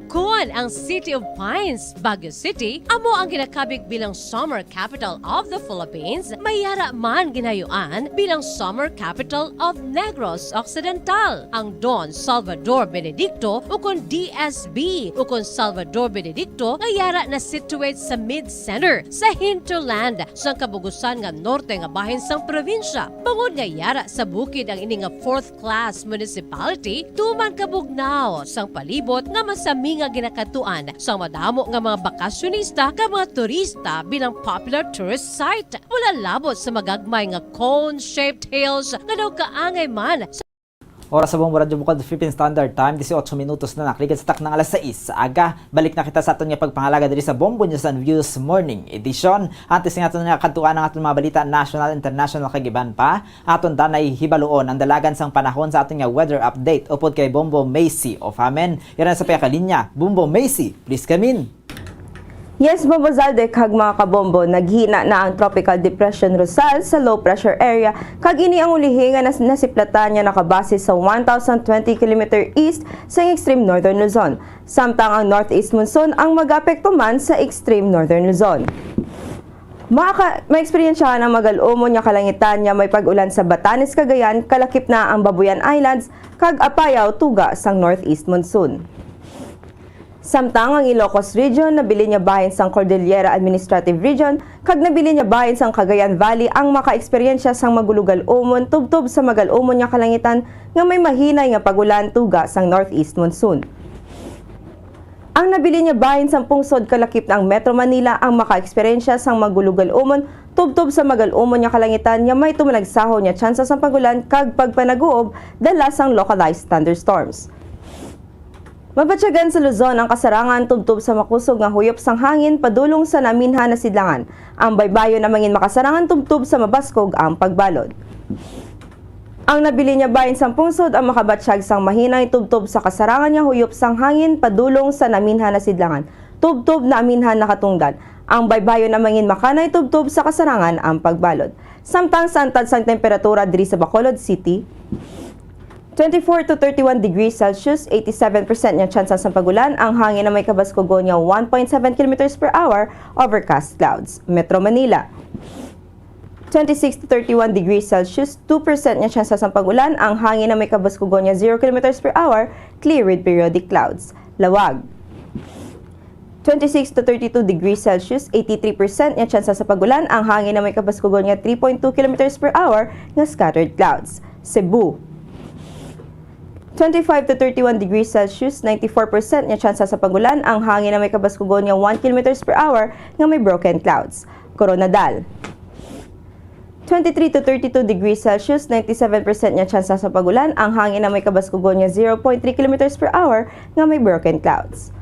Kon ang City of Pines, Baguio City, amo ang ginakabig bilang Summer Capital of the Philippines, may yara man ginayuan bilang Summer Capital of Negros Occidental. Ang Don Salvador Benedicto, ukon D S B, ukon Salvador Benedicto, nga yara na situate sa mid-center sa hinterland sang kabugusan nga norte nga bahin sang probinsya. Bangod nga yara sa bukid ang ini nga fourth class municipality, tuman kabugnaw sang palibot nga masami nga ginakadtuan sang madamo nga mga bakasyonista kag mga turista bilang popular tourist site. Wala labot sa magagmay nga cone-shaped hills nga daw kaangay man sa Oras sa Bombo Radyo Bukol, Philippine Standard Time, dieciocho minutos na nakaligid sa taknang alas sais sa aga. Balik na kita sa aton nga pagpangalaga diri sa Bombo News and Views Morning Edition. Antes nga aton nga kadtuan ang aton mga balita national, international kag iban pa, aton danay hibaluon ang dalagan sang panahon sa aton nga weather update upod kay Bombo Macy of Amen. Yara na sa pagkakalinya, Bombo Macy, please come in. Yes, Bombo Zalde kag mga kabombo, naghina na ang Tropical Depression Rosal sa low pressure area, kag ini ang ulihi nga nas- nasiplatan nga nakabase sa one thousand twenty kilometer east sa extreme northern Luzon, samtang ang northeast monsoon ang mag-apekto man sa extreme northern Luzon. Maka, maeksperiensyahan ang magal-umon nga kalangitan nga may pag-ulan sa Batanes, Cagayan, kalakip na ang Babuyan Islands, kag Apayao tuga sang northeast monsoon. Samtang ang Ilocos Region nabilin nga bahin sang Cordillera Administrative Region kag nabilin nga bahin sang Cagayan Valley ang makaeksperyensya sang magulugal-umon tubtob sa magal-umon nga kalangitan nga may mahinay nga pag-ulan tuga sang northeast monsoon. Ang nabilin nga bahin sang pungsod kalakip na ang Metro Manila ang makaeksperyensya sang magulogal-umon tubtob sa magal-umon nga kalangitan nga may tumanagsahon nga tsansa sang pag-ulan kag pagpanaguob dala sang localized thunderstorms. Mabatyagan sa Luzon ang kasarangan tubtob sa makusog nga huyop sang hangin padulong sa naminhan na sidlangan. Ang baybayon ang mangin makasarangan tubtob sa mabaskog ang pagbalod. Ang nabilin nga bahin sang pungsod ang makabatyag sang mahinay tubtob sa kasarangan nga huyop sang hangin padulong sa naminhan na sidlangan, tubtob naminhan na katungdan. Ang baybayon ang mangin makanay tubtob sa kasarangan ang pagbalod. Samtang sa antad sang temperatura diri sa Bacolod City, twenty-four to thirty-one degrees Celsius, eighty-seven percent nga tsansa sang pag-ulan, ang hangin na may kabaskugon nga one point seven kilometers per hour, overcast clouds. Metro Manila, twenty-six to thirty-one degrees Celsius, two percent nga tsansa sang pag-ulan, ang hangin na may kabaskugon nga zero kilometers per hour, clear with periodic clouds. Lawag, twenty-six to thirty-two degrees Celsius, eighty-three percent nga tsansa sa pag-ulan, ang hangin na may kabaskugon nga three point two kilometers per hour nga scattered clouds. Cebu, twenty-five to thirty-one degrees Celsius, ninety-four percent nga tsansa sa pag-ulan, ang hangin na may kabaskugon nga one kilometers per hour nga may broken clouds. Koronadal, twenty-three to thirty-two degrees Celsius, ninety-seven percent nga tsansa sa pag-ulan, ang hangin na may kabaskugon nga zero point three kilometers per hour nga may broken clouds.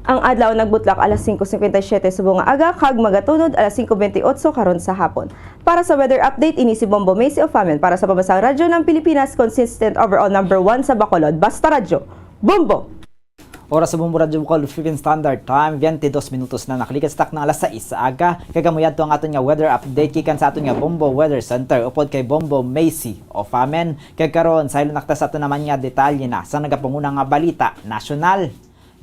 Ang adlaw nagbutlak alas singko cincuenta y siete subong nga aga kag magatunod alas singko veintiocho karon sa hapon. Para sa weather update, ini si Bombo Macy Ofamen para sa Pambansang Radyo ng Pilipinas, consistent overall number one sa Bacolod. Basta Radyo, Bombo! Oras sa Bombo Radyo Bacolod, Philippine Standard Time, twenty-dos minutos na, nakalikat sa takna alas sais sa aga. Kag amo yadto ang aton nga weather update gikan sa aton nga Bombo Weather Center upod kay Bombo Macy Ofamen. Kag karon, saylo na kita sa aton naman nga detalye na sa nagapanguna nga balita nasyonal.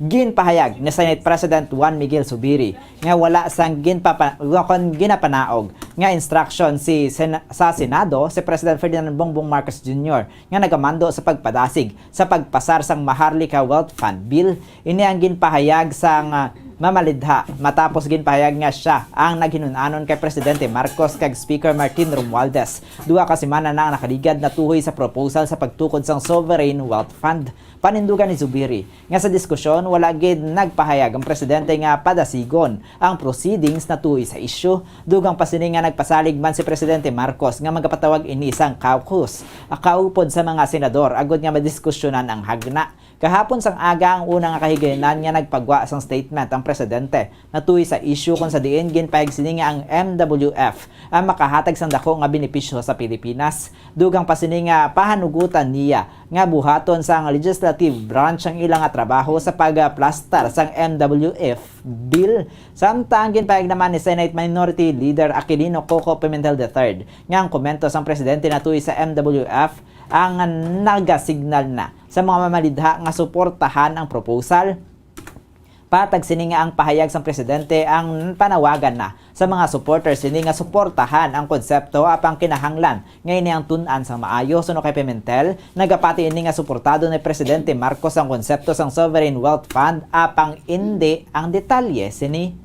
Ginpahayag ni Senate President Juan Miguel Zubiri nga wala sang ginpapa-, kon ginapanaog nga instruction si Sen-, sa Senado si President Ferdinand Bongbong Marcos Junior nga nagamando sa pagpadasig sa pagpasar sang Maharlika Wealth Fund Bill. Ini ang ginpahayag sang, ah, mamalidha matapos ginpahayag nga sia ang naghinun-anon kay Presidente Marcos kag Speaker Martin Romualdez duha ka semana na ang nakaligad natuhoy sa proposal sa pagtukod sang Sovereign Wealth Fund. Panindugan ni Zubiri nga sa diskusyon, wala gid nagpahayag ang presidente nga padasigon ang proceedings natuhoy sa isyu. Dugang pa sini nga nagpasalig man si Presidente Marcos nga magapatawag ini sang caucus, ah, kaupod sa mga senador, agud nga madiskusyonan ang hagna. Kahapon sang aga ang una nga kahigayonan nga nagpagwa sang statement ang presidente natuhoy sa isyu, kon sa diin ginpahayag sini nga ang M W F ang makahatag sang dako nga benepisyo sa Pilipinas. Dugang pa sini nga pahanugutan niya nga buhaton sang legislative branch ang ila nga trabaho sa pagplastar sang M W F bill. Samtang ginpahayag naman ni Senate Minority Leader Aquilino Coco Pimentel the third nga ang komento sang presidente natuhoy sa M W F ang nagasignal na sa mga mamalidha nga suportahan ang proposal. Patag sini nga ang pahayag sang presidente ang panawagan na sa mga supporters sini nga suportahan ang konsepto, apang kinahanglan nga ini ang tun-an sang maayo. Suno kay Pimentel, nagapati ini nga suportado ni Presidente Marcos ang konsepto sang Sovereign Wealth Fund, apang indi ang detalye sini.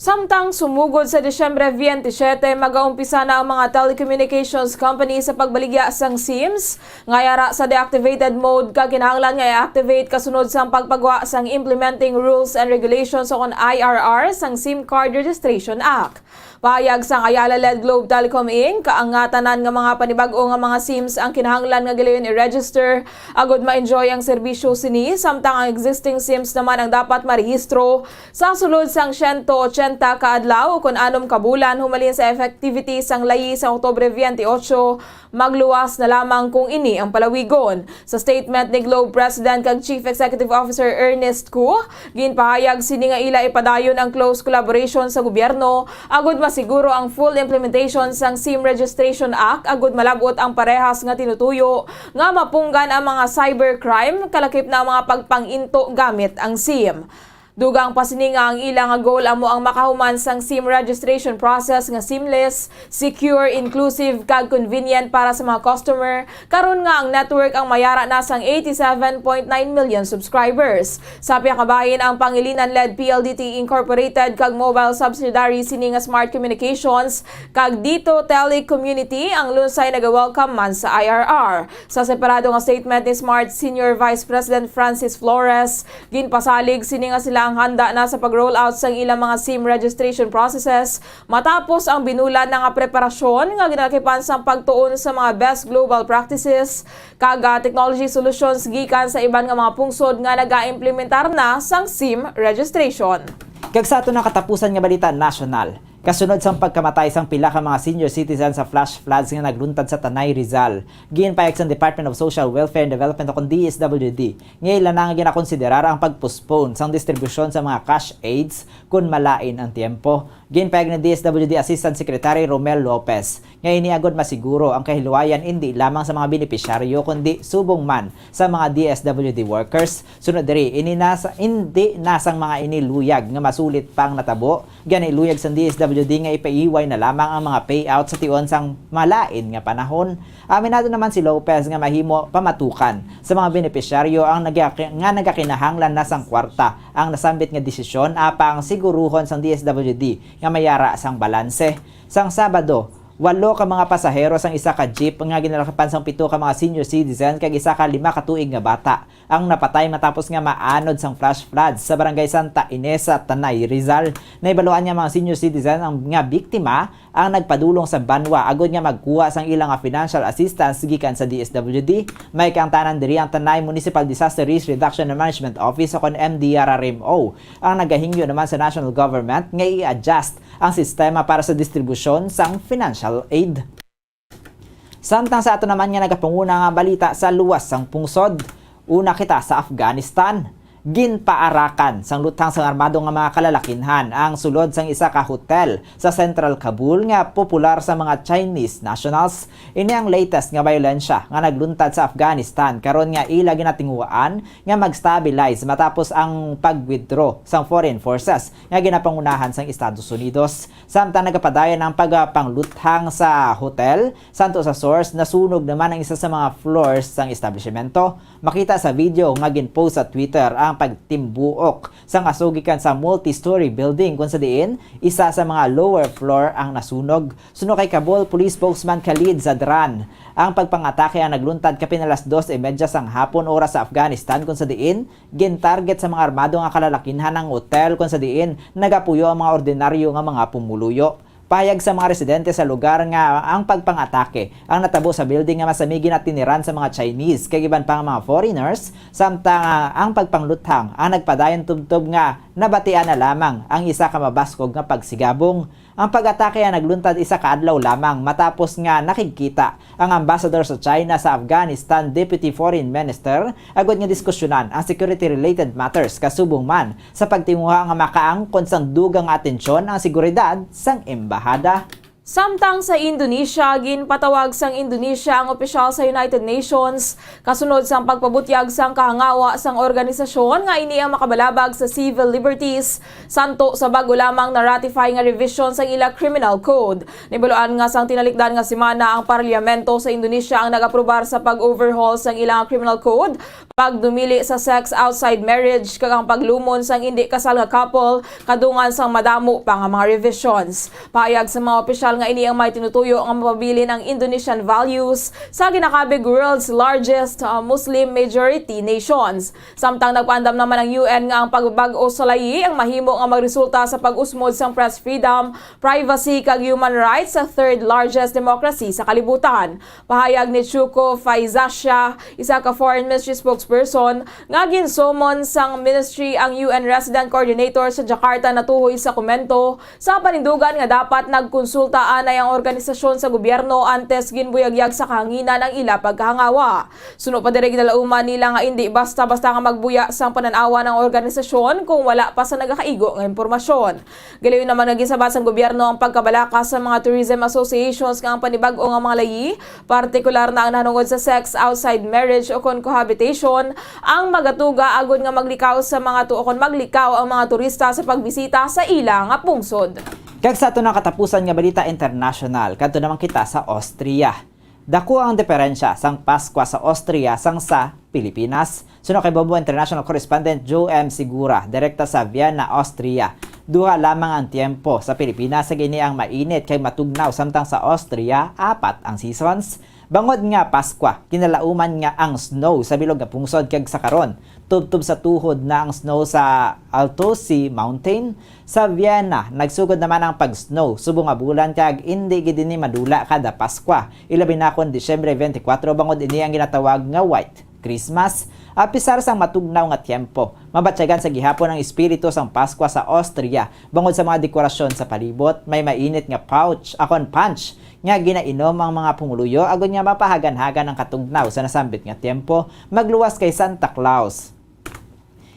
Samtang sumugod sa Disyembre veintisiete, magaumpisa na ang mga telecommunications company sa pagbaligya sang SIMs nga yara sa deactivated mode, kag kinahanglan nga i-activate kasunod sang pagpagwa sang Implementing Rules and Regulations o kon I R R sang SIM Card Registration Act. Pahayag sang Ayala-led Globe Telecom Inc, ang nga tanan nga mga panibag-o nga mga SIMs ang kinahanglan nga gilayon i-register agud ma-enjoy ang serbisyo sini, samtang ang existing SIMs naman ang dapat marehistro sa sulod sang siyento ochenta ka adlaw o kon anom ka bulan humalin sa effectivity sang layi sa Oktubre veintiocho, magluwas na lamang kung ini ang palawigon. Sa statement ni Globe President kag Chief Executive Officer Ernest Cu, ginpahayag sini nga ila ipadayon ang close collaboration sa gobyerno agud masiguro ang full implementation sang SIM Registration Act agud malab-ot ang parehas nga tinutuyo nga mapunggan ang mga cybercrime, kalakip na ang mga pagpang-into gamit ang SIM. Dugang pa sini nga ang ila nga goal amo ang makahuman sang SIM registration process nga seamless, secure, inclusive, kag convenient para sa mga customer, karon nga ang network ang mayara na sang eighty-seven point nine million subscribers. Sa pihak nga bahin, ang pangilinan-led P L D T Incorporated kag mobile subsidiary sini nga Smart Communications kag Dito Telecommunity ang lunsay naga-welcome man sa I R R. Sa separado nga statement ni Smart Senior Vice President Francis Flores, ginpasalig sini nga sila ang handa na sa pag-rollout sang ilang mga SIM registration processes matapos ang binulan na nga preparasyon nga ginalakipan sang pagtuon sa mga best global practices kag, ah, technology solutions gikan sa iban nga mga pungsod nga nagaimplementar na sang SIM registration. Kag sa aton nga katapusan nga balita nasyonal, kasunod sang pagkamatay sang pila ka mga senior citizen sa flash floods nga nagluntad sa Tanay, Rizal, ginpahayag sang Department of Social Welfare and Development o kon D S W D nga ila na nga ginakonsiderar ang pag-postpone sang distribusyon sa mga cash aids kon malain ang tiyempo. Ginpahayag ni D S W D Assistant Secretary Romel Lopez nga ini agod masiguro ang kahilwayan indi lamang sa mga benepisyaryo kundi subong man sa mga D S W D workers. Sunod diri, ini na sa, indi na sang mga ini luyag nga masulit pang natabo. Gani, luyag sang D S W D nga ipaiway na lamang ang mga payout sa tion sang malain nga panahon. Aminado naman si Lopez nga mahimo pamatukan sa mga benepisyaryo ang nagaki-, nga nagakinahanglan na sang kwarta ang nasambit nga desisyon, apang siguruhon sang D S W D nga mayara sang balanse. Sang Sabado, walo ka mga pasahero sang isa ka jeep nga ginalakipan sang pito ka mga senior citizen kag isa ka lima ka tuig nga bata ang napatay matapos nga maanod sang flash flood sa Barangay Santa Ines sa Tanay, Rizal. Nahibaluan nga mga senior citizen ang, nga biktima ang nagpadulong sa banwa agod nga magkuha sang ila nga financial assistance gikan sa D S W D. May kaangtanan diri ang Tanay Municipal Disaster Risk Reduction and Management Office o kon M D R R M O ang nagahingyo naman sa national government nga i-adjust ang sistema para sa distribusyon sang financial aid. Samtang sa ato naman nga nagapanguna nga balita sa luwas sang pungsod, una kita sa Afghanistan. Ginpaarakan sang luthang sang armado nga mga kalalakinhan ang sulod sang isa ka hotel sa Central Kabul nga popular sa mga Chinese nationals. Ini ang latest nga bayolensya nga nagluntad sa Afghanistan karon nga ila ginatinguhaan nga mag-stabilize matapos ang pag-withdraw sang foreign forces nga ginapangunahan sang Estados Unidos. Samtang nagapadayon ang pagpangluthang sa hotel, santo sa source, nasunog naman ang isa sa mga floors sang establishmento. Makita sa video nga ginpost sa Twitter ang pagtimbuok sang aso gikan sa multi-story building, kung sa diin isa sa mga lower floor ang nasunog. Suno kay Kabul Police Spokesman Khalid Zadran, ang pagpangatake ang nagluntad kapin alas dos y media sang hapon oras sa Afghanistan, kung sa diin gintarget sa mga armado nga kalalakinhan ang hotel, kung sa diin nagapuyo ang mga ordinaryo nga mga pumuluyo. Pahayag sa mga residente sa lugar nga ang pagpangatake ang natabo sa building nga masami ginatiniran sa mga Chinese kag iban pa nga mga foreigners, samtang, ah, ang pagpangluthang ang nagpadayon tubtob nga nabatian na lamang ang isa ka mabaskog nga pagsigabong. Ang pag-atake ang nagluntad isa ka adlaw lamang matapos nga nakigkita ang ambassador sa China sa Afghanistan, Deputy Foreign Minister, agod nga diskusyonan ang security-related matters kasubong man sa pagtinguha nga makaangkon sang dugang nga atensyon ang seguridad sang embahada. Samtang sa Indonesia, ginpatawag sang Indonesia ang opisyal sa United Nations kasunod sang pagpabutyag sang kahangawa sang organisasyon nga ini ang makabalabag sa civil liberties santo sa bag-o lamang na-ratify nga revision sang ila criminal code. Nahibaluan nga sang tinalikdan nga semana ang parlyamento sa Indonesia ang nag-aprobar sa pag-overhaul sang ilang criminal code, pagdumili sa sex outside marriage, kag ang paglumon sang indi kasal nga couple kadungan sang madamo pa nga mga revisions. Pahayag sa mga opisyal nga ini ang may tinutuyo nga mapabilin ang Indonesian values sa ginakabig world's largest, uh, Muslim majority nations. Samtang nagpaandam naman ang U N nga ang pagbag-o sa layi ang mahimo nga magresulta sa pag-usmod sang press freedom, privacy, kag human rights sa third largest democracy sa kalibutan. Pahayag ni Chuko Faizasha, isa ka foreign ministry spokesperson, nga ginsumon sang ministry ang U N resident coordinator sa Jakarta natuhoy sa komento sa panindugan nga dapat nagkonsulta anay ang organisasyon sa gobyerno antes ginbuyagyag sa kahanginan ang ila pagkahangawa. Suno pa diri, ginalauman nila nga indi basta-basta nga magbuya sang panan-awan ang organisasyon kung wala pa sa nagakaigo nga impormasyon. Galayon naman nga ginsabat sang gobyerno ang pagkabalaka sa mga tourism associations nga ang panibag-o nga mga layi, partikular na ang nahanungod sa sex outside marriage o kon cohabitation, ang magatuga agod nga maglikaw sa mga tu-, o kon maglikaw ang mga turista sa pagbisita sa ila nga pungsod. Kag sa ato na katapusan nga balita international, kadto naman kita sa Austria. Dako ang diferensya sang Paskwa sa Austria sang sa Pilipinas. Suno kay Bombo International Correspondent Joe M Segura, direkta sa Vienna, Austria. Duha lamang ang tiempo sa Pilipinas, sa gini ang mainit kay matugnaw, samtang sa Austria, apat ang seasons. Bangod nga Paskwa, kinalauman nga ang snow sa bilog nga pungsod kag sa karon, tubtob sa tuhod na ang snow sa Altöttsee Mountain. Sa Vienna, nagsugod naman ang pag-snow subong nga bulan kag indi gid ini madula kada Paskwa, ilabi na kon Disyembre twenty-four, bangod ini ang ginatawag nga White Christmas. Apisar sang matugnaw nga tiyempo, mabatyagan sa gihapon ang espiritu sang Paskwa sa Austria, bangod sa mga dekorasyon sa palibot, may mainit nga pouch, akon punch, nga ginainom ang mga pumuluyo agod nga mapahagan-hagan ang katugnaw sa nasambit nga tiyempo, magluwas kay Santa Claus.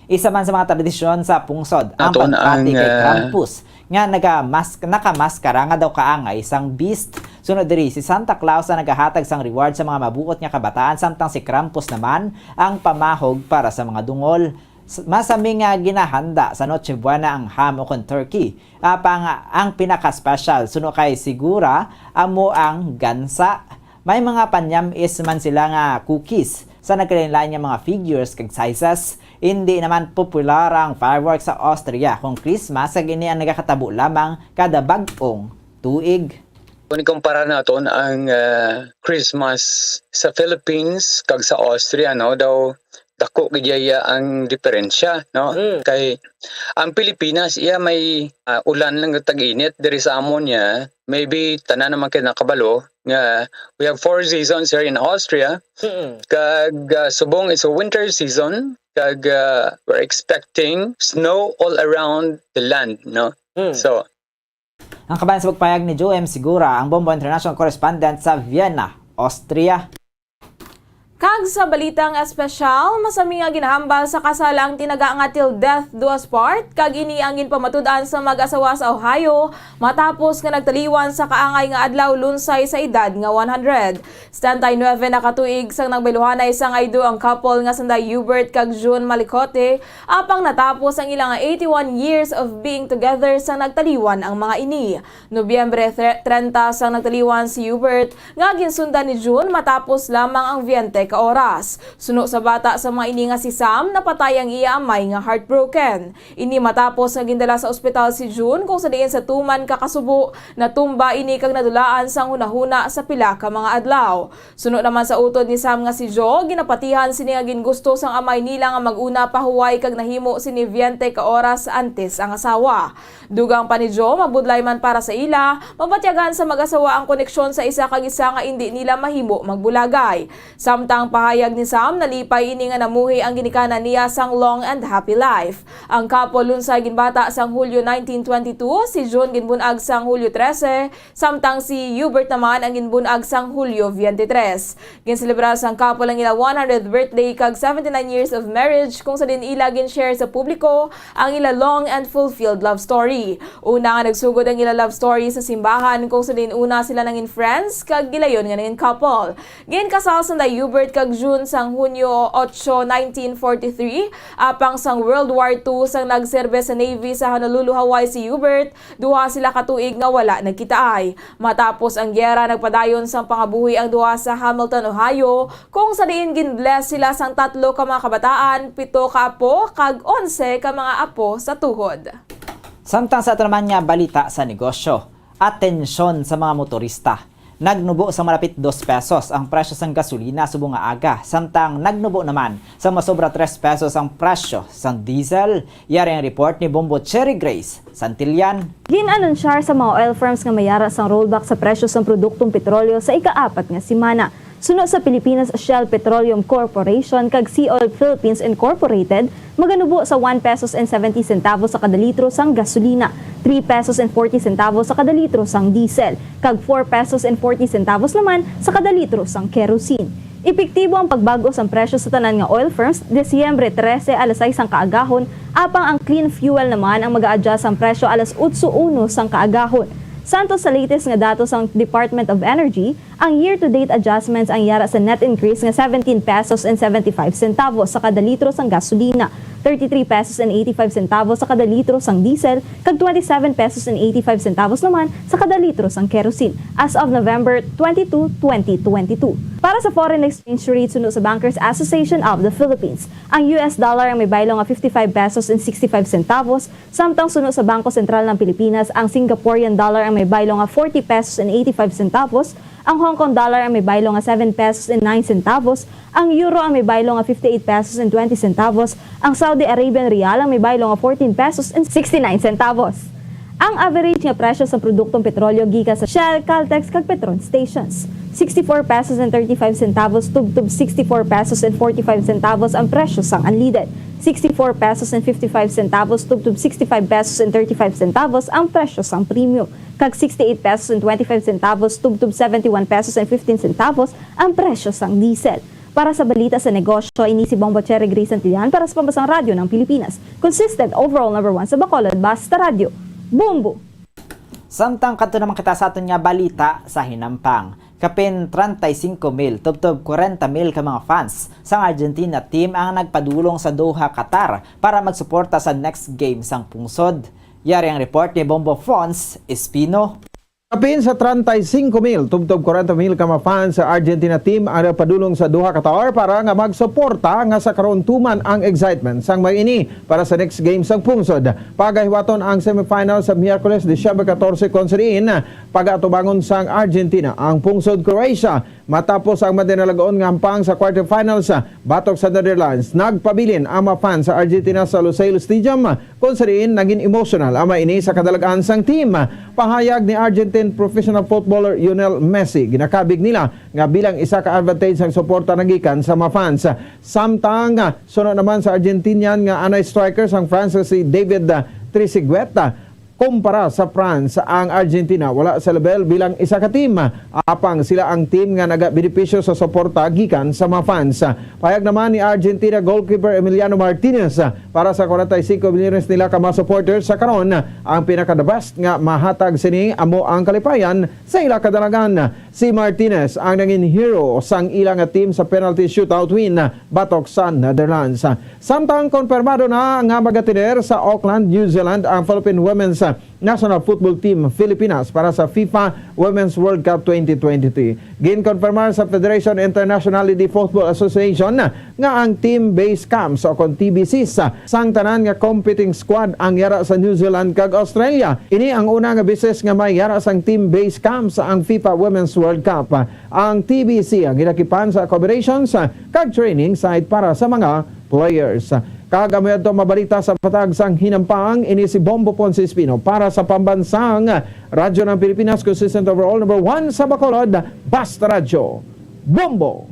Isa man sa mga tradisyon sa pungsod ang Aton pagpati ang, kay ah, Krampus, nga nagamas-, nakamaskara nga daw kaangay sang beast. Sunod diri, si Santa Claus ang nagahatag sang reward sa mga mabuot nga kabataan, samtang si Krampus naman ang pamahog para sa mga dungol. S-, masami nga ginahanda sa Noche Buena ang ham o kon turkey. Apang ang pinaka-special, suno kay Segura, amo ang gansa. May mga panyam-is man sila nga cookies sa nagkalain-lain nga mga figures kag sizes. Indi naman popular ang fireworks sa Austria kon Christmas, kag ini ang nagakatabo lamang kada bag-ong tuig. Kung ikumpara naton ang, ah, Christmas sa Philippines kag sa Austria, no, daw dako gid iya ang diferensya, no? Mm. Kay ang Pilipinas, iya may, ah, ulan lang kag tag-init. Diri sa amon niya, maybe tanan naman kay nakabalo nga we have four seasons here in Austria. Mm. Kag, ah, subong is a winter season, kag, ah, we're expecting snow all around the land, no? Mm. So, Ang kabahin sa pagpayag ni Joe M Segura, ang Bombo International Correspondent sa Vienna, Austria. Kag sa balitang espesyal, masami nga ginahambal sa kasal ang tinaga nga Till Death Do Us Part, kag ini ang ginpamatud-an sa mag-asawa sa Ohio matapos nga nagtaliwan sa kaangay nga adlaw, Lunsay, sa edad nga one hundred. Setenta y nuebe na ka tuig sang nagbayluhanay sang I do ang couple nga sanda Hubert kag June Malicote, apang natapos ang ila nga eighty-one years of being together sang nagtaliwan ang mga ini. Nobyembre tre-, trenta sang nagtaliwan si Hubert nga ginsundan ni June matapos lamang ang veinte ka oras. Suno sa bata sa mga ini nga si Sam, napatay ang iya amay nga heartbroken. Ini matapos nga gindala sa ospital si June, kung sa diin sa tuman ka kasubo, natumba ini kag nadulaan sang hunahuna sa pila ka mga adlaw. Suno naman sa utod ni Sam nga si Joe, ginapatihan sini nga gingusto sang amay nila nga mag-una pa huway kag nahimo sini veinte ka oras antes ang asawa. Dugang pa ni Joe, mabudlay man para sa ila, mabatyagan sa mag-asawa ang koneksyon sa isa kag isa nga indi nila mahimo magbulagay. Samtang pahayag ni Sam, nalipay ini nga namuhi ang ginikanan niya sang long and happy life. Ang couple lunsay ginbata sang Hulyo nineteen twenty-two, si June ginbun-ag sang Hulyo trese, samtang si Hubert naman ang ginbun-ag sang Hulyo twenty-three. Ginselebrar sang couple ang ila one hundredth birthday kag seventy-nine years of marriage, kung sa diin ila gin-share sa publiko ang ila long and fulfilled love story. Una nga nagsugod ang ila love story sa simbahan, kung sa diin una sila nangin friends kag gilayon nga nangin couple. Ginkasal sanda Hubert kag June sang Hunyo otso, nineteen forty-three, apang sang World War two sang nagserbe sa Navy sa Honolulu, Hawaii si Hubert, duha sila ka tuig nga wala nagkitaay. Matapos ang giyera, nagpadayon sang pangabuhi ang duha sa Hamilton, Ohio, kung sa diin gin-bless sila sang tatlo ka mga kabataan, pito ka apo, kag onse ka mga apo sa tuhod. Samtang sa ato naman nga balita sa negosyo, atensyon sa mga motorista. Nagnubo sa malapit dos pesos ang presyo sang gasolina subong nga aga, samtang nagnubo naman sa masobra tres pesos ang presyo sang diesel. Yari ang report ni Bombo Cherry Grace Santillan. Gin-anunsyar sa mga oil firms nga mayara sang rollback sa presyo sang produktong petrolyo sa ikaapat nga semana. Suno sa Pilipinas Shell Petroleum Corporation kag Sea Oil Philippines Incorporated, maganubo sa one pesos and seventy centavos sa kada litro sang gasolina, three pesos and forty centavos sa kada litro sang diesel, kag four pesos and forty centavos naman sa kada litro sang kerosene. Epektibo ang pagbag-o sang presyo sa tanan nga oil firms Disyembre trese alas sais sang kaagahon, apang ang clean fuel naman ang mag-a-adjust sang presyo alas otso uno sang kaagahon. Santos sa latest nga datos sang Department of Energy, Ang year-to-date adjustments ang yara sa net increase nga seventeen pesos and seventy-five centavos sa kada litro sang gasolina, thirty-three pesos and eighty-five centavos sa kada litro sang diesel, kag twenty-seven pesos and eighty-five centavos naman sa kada litro sang kerosene as of November twenty-two, twenty twenty-two. Para sa foreign exchange rate, suno sa Bankers Association of the Philippines, ang U S dollar ang may baylo nga fifty-five pesos and sixty-five centavos, samtang suno sa Bangko Sentral ng Pilipinas, ang Singaporean dollar ang may baylo nga forty pesos and eighty-five centavos, ang Hong Kong dollar ang may baylo nga seven pesos and nine centavos, ang euro ang may baylo nga fifty-eight pesos and twenty centavos, ang Saudi Arabian riyal ang may baylo nga fourteen pesos and sixty-nine centavos. Ang average nga presyo sa produktong petrolyo gikan sa Shell, Caltex, kag Petron stations, sixty-four pesos and thirty-five centavos tubtob sixty-four pesos and forty-five centavos ang presyo sang unleaded, sixty-four pesos and fifty-five centavos tubtob sixty-five pesos and thirty-five centavos ang presyo sang premium, kag sixty-eight pesos and twenty-five centavos tubtob seventy-one pesos and fifteen centavos ang presyo sang diesel. Para sa balita sa negosyo, ini si Bong Cherry Grace Santillan para sa Pambasang Radyo ng Pilipinas. Consistent, overall number one sa Bacolod, basta radyo. Bombo! Samtang kadto naman kita sa aton nga balita sa hinampang. Kapin treinta y cinco mil tubtob kwarenta mil ka mga fans sang Argentina team ang nagpadulong sa Doha, Qatar para magsuporta sa next game sang pungsod. Yari ang report ni Bombo Fons Espino. Kapin sa treinta y cinco mil tubtob kwarenta mil ka mga fans sa Argentina team ang nagpadulong sa Doha, Qatar para nga magsuporta nga sa karon tuman ang excitement sang may ini para sa next game sang pungsod. Pagahiwaton ang semifinal sa Miyerkules, Disyembre catorce, kon sa diin pagaatubangon sang Argentina ang pungsod Croatia. Matapos ang madinalag-on nga hampang sa quarterfinals, ah, batok sa Netherlands, nagpabilin ang mga fans sa Argentina sa Lusail Stadium, kung sa diin naging emotional ang mga ini sa kadalagan sang team. Pahayag ni Argentine professional footballer Lionel Messi, ginakabig nila nga bilang isa ka advantage ang suporta nagikan sa mga fans. Samtang, ah, suno naman sa Argentinian nga anay striker sang France nga si David, ah, Trezeguet, ah, kumpara sa France, ang Argentina wala sa level bilang isa ka team. Apang sila ang team nga nagabenepisyo sa suporta gikan sa mga fans. Pahayag naman ni Argentina goalkeeper Emiliano Martinez, para sa kwarenta y cinco milyones nila ka mga supporters sa karon, ang pinaka-the best nga mahatag sini amo ang kalipayan sa ila kadalagan. Si Martinez ang nangin hero sang ila nga team sa penalty shootout win batok sa Netherlands. Samtang konfirmado na nga magatener sa Auckland, New Zealand ang Philippine Women's, ah, National Football Team Filipinas para sa FIFA Women's World Cup twenty twenty-three. Ginkonfirmar sa Federation Internationality Football Association nga ang team-based camps o kon T B Cs sang tanan nga competing squad ang yara sa New Zealand kag Australia. Ini ang una nga beses nga may yara sang team-based camps ang FIFA Women's World Cup. Ang T B C ang ginakipan sa accommodations kag training site para sa mga players. Kag amo yadto mabalita sa patag sang hinampang, ini si Bombo Ponce Espino para sa Pambansang Radyo ng Pilipinas, consistent overall number one sa Bacolod, Basta Radyo. Bombo!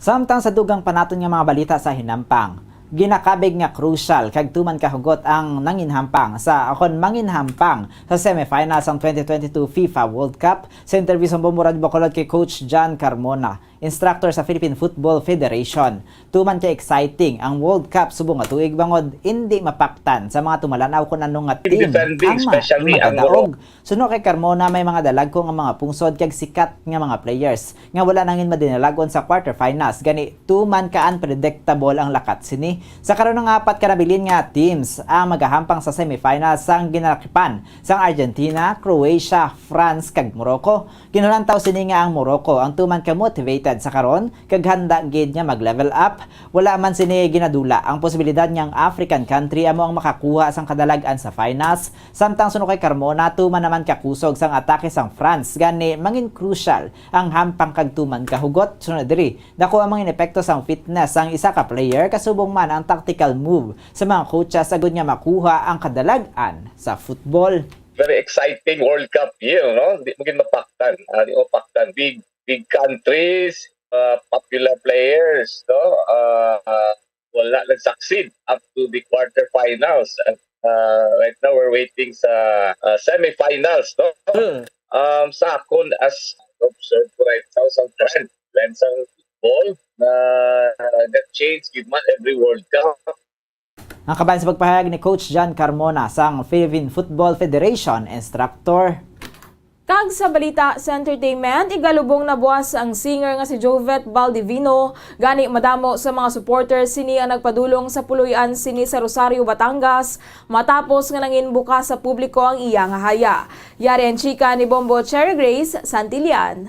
Samtang sa dugang pa naton nga mga balita sa hinampang, ginakabig nga crucial kag tuman kahugot ang nanginhampang sa, akon manginhampang sa semifinals sang twenty twenty-two FIFA World Cup. Sa interview sa Bombo Radyo Bacolod kay Coach John Carmona, instructor sa Philippine Football Federation, tuman kay exciting ang World Cup subong nga tuig bangod indi mapaktan sa mga tumalanaw kung ano nga team ang ma-, ang magadaog. Suno kay Carmona, may mga dalagko nga mga pungsod kag sikat nga mga players nga wala nangin madinalagon sa quarterfinals, gani tuman ka unpredictable ang lakat sini. Sa karon nga apat ka nabilin nga teams ang magahampang sa semifinals sang ginalakipan sang Argentina, Croatia, France, kag Morocco. Ginalantaw sini nga ang Morocco ang tuman ka motivated sa karon kag handa gid nga mag-level up. Wala man sini ginadula ang posibilidad nga ang African country amo ang makakuha sang kadalag-an sa finals. Samtang suno kay Carmona, tuman naman kakusog sang atake sang France, gani mangin crucial ang hampang kag tuman kahugot. Sunod diri, dako ang mangin epekto sang fitness sang isa ka player, kasubong man ang tactical move sa mga coaches agud nga makuha ang kadalag-an sa football. Very exciting World Cup year, no? Di mo gid mapaktan. Ah, di mo paktan. Big, big countries, uh, popular players, no? Uh, uh, wala nag-succeed up to the quarterfinals. And, uh, right now, we're waiting sa, uh, semifinals, no? Hmm. Um, sa akon, as observe ko right now, sa trend, trend sa football, na nag-change gid man every World Cup. Ang kabahin sa pagpahayag ni Coach John Carmona sang Philippine Football Federation instructor. Kag sa balita sa entertainment, igalubong na buwas ang singer nga si Jovet Baldivino. Gani, madamo sa mga supporters sini ang nagpadulong sa puloy-an sini sa Rosario, Batangas, matapos nga nangin bukas sa publiko ang iya nga haya. Yari ang chika ni Bombo Cherry Grace Santillan.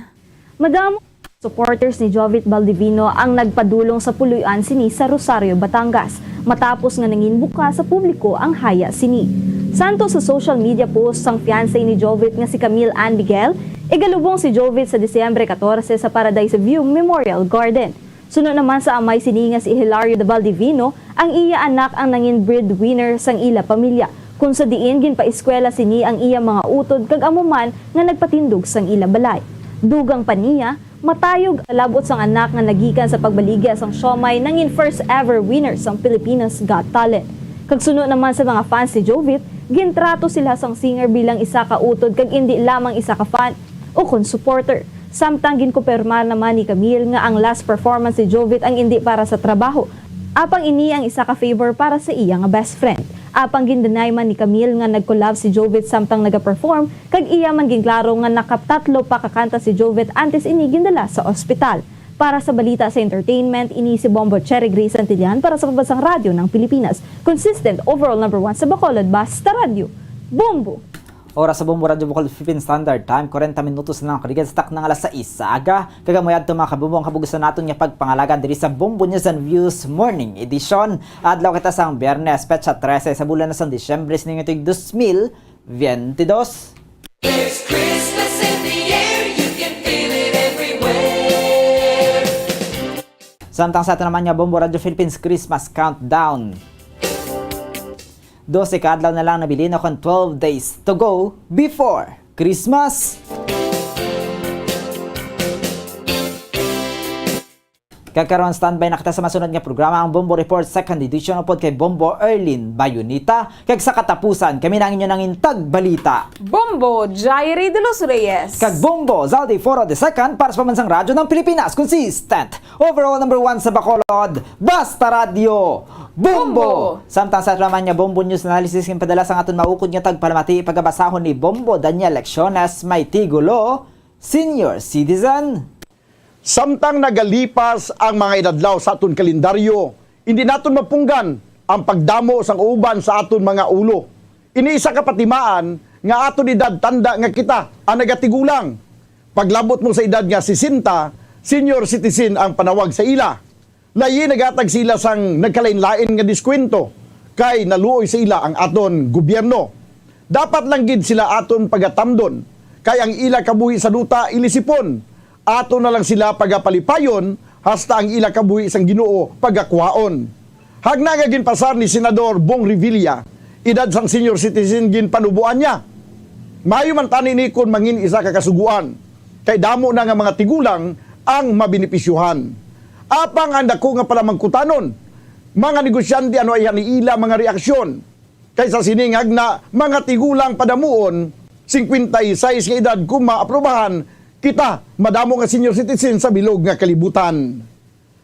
Madamo supporters ni Jovit Baldivino ang nagpadulong sa puloy-an sini sa Rosario, Batangas, matapos nga nangin buka sa publiko ang haya sini. Santo sa social media post sang fiancé ni Jovit nga si Camille Ann Miguel, igalubong si Jovit sa Disyembre katorse sa Paradise View Memorial Garden. Suno naman sa amay sini nga si Hilario de Baldivino, ang iya anak ang nangin breadwinner sang ila pamilya, kung sa diin ginpaeskwela sini ang iya mga utod kag amo man nga nagpatindog sang ila balay. Dugang pa niya, matayog ang labot sang anak nga nagikan sa pagbaligya sang siomay nangin first ever winner sang Pilipinas Got Talent. Kag suno naman sa mga fans ni Jovit, gintrato sila sang singer bilang isa ka utod kag indi lamang isa ka fan ukon supporter. Samtang ginkumpirmar naman ni Camille nga ang last performance ni Jovit ang indi para sa trabaho, apang ini ang isa ka favor para sa iya nga best friend. Apang gin-deny man ni Camille nga nag-collab si Jovit samtang nagaperform, kag iya man ginklaro nga nakatatlo pa ka kanta si Jovit antes ini gindala sa ospital. Para sa balita sa entertainment, ini si Bombo Cherry Grace Santillan para sa Pambansang Radyo ng Pilipinas. Consistent, overall number one sa Bacolod, basta radyo, Bombo! Oras sa Bombo Radyo Bacolod, Philippine Standard Time, kwarenta minutos na lang kaligid sa takna nga alas sais sa aga. Kag amo yadto, mga kabombo, ang kabugusan naton nga pagpangalaga diri sa Bombo News and Views Morning Edition. Adlaw kita sang Biyernes, petsa trese sa bulan na sang Disyembre, sining tuig dos mil biyente dos. There's Christmas in the air, you can feel it everywhere. Samtang sa aton naman nga Bombo Radyo Philippines Christmas Countdown. Dose ka adlaw na lang nabilin, kon twelve days to go before Christmas. Kag karon, standby na kita sa masunod nga programa, ang Bombo Report Second Edition, upod kay Bombo Erlin Bayonita. Kag sa katapusan, kami na ang inyo nangin tagbalita, Bombo Jairi de los Reyes. Kag Bombo Zaldi Foro the Second para sa Pambansang Radyo ng Pilipinas. Consistent, overall number one sa Bacolod, basta radyo, Bombo! Bombo! Samtang sa naman nga Bombo News Analysis nga padala sa aton maukod nga tagpalamati, pagabasahon ni Bombo Daniel Lecciones, may tigulo, Senior Citizen. Samtang nagalipas ang mga inadlaw sa aton kalendaryo, hindi naton mapunggan ang pagdamo sang uban sa aton mga ulo. Ini isa ka patimaan nga aton edad tanda nga kita ang nagatigulang. Paglabot mo sa edad nga sesenta, senior citizen ang panawag sa ila. Layi naghatag sila sang nagkalain-lain nga diskwento, kay naluoy sa ila ang aton gobyerno. Dapat lang gid sila aton pagatamdon, kay ang ila kabuhi sa duta ilisipon. Ato na lang sila pagapalipayon, hasta ang ila kabuhi sang Ginoo pagakuhaon. Hagna nga ginpasar ni Senador Bong Revilla, edad sang senior citizen ginpanuboan niya. Maayo man tani ni kon mangin isa ka kasugoan, kay damo na nga mga tigulang ang mabenepisyuhan. Apang ang dako nga palamangkutanon, mga negosyante, ano ay ang ila mga reaksyon? Kay sa sini nga agna, mga tigulang padamuon, singkwenta y seis nga edad kon maaprubahan kita, madamo nga senior citizen sa bilog nga kalibutan.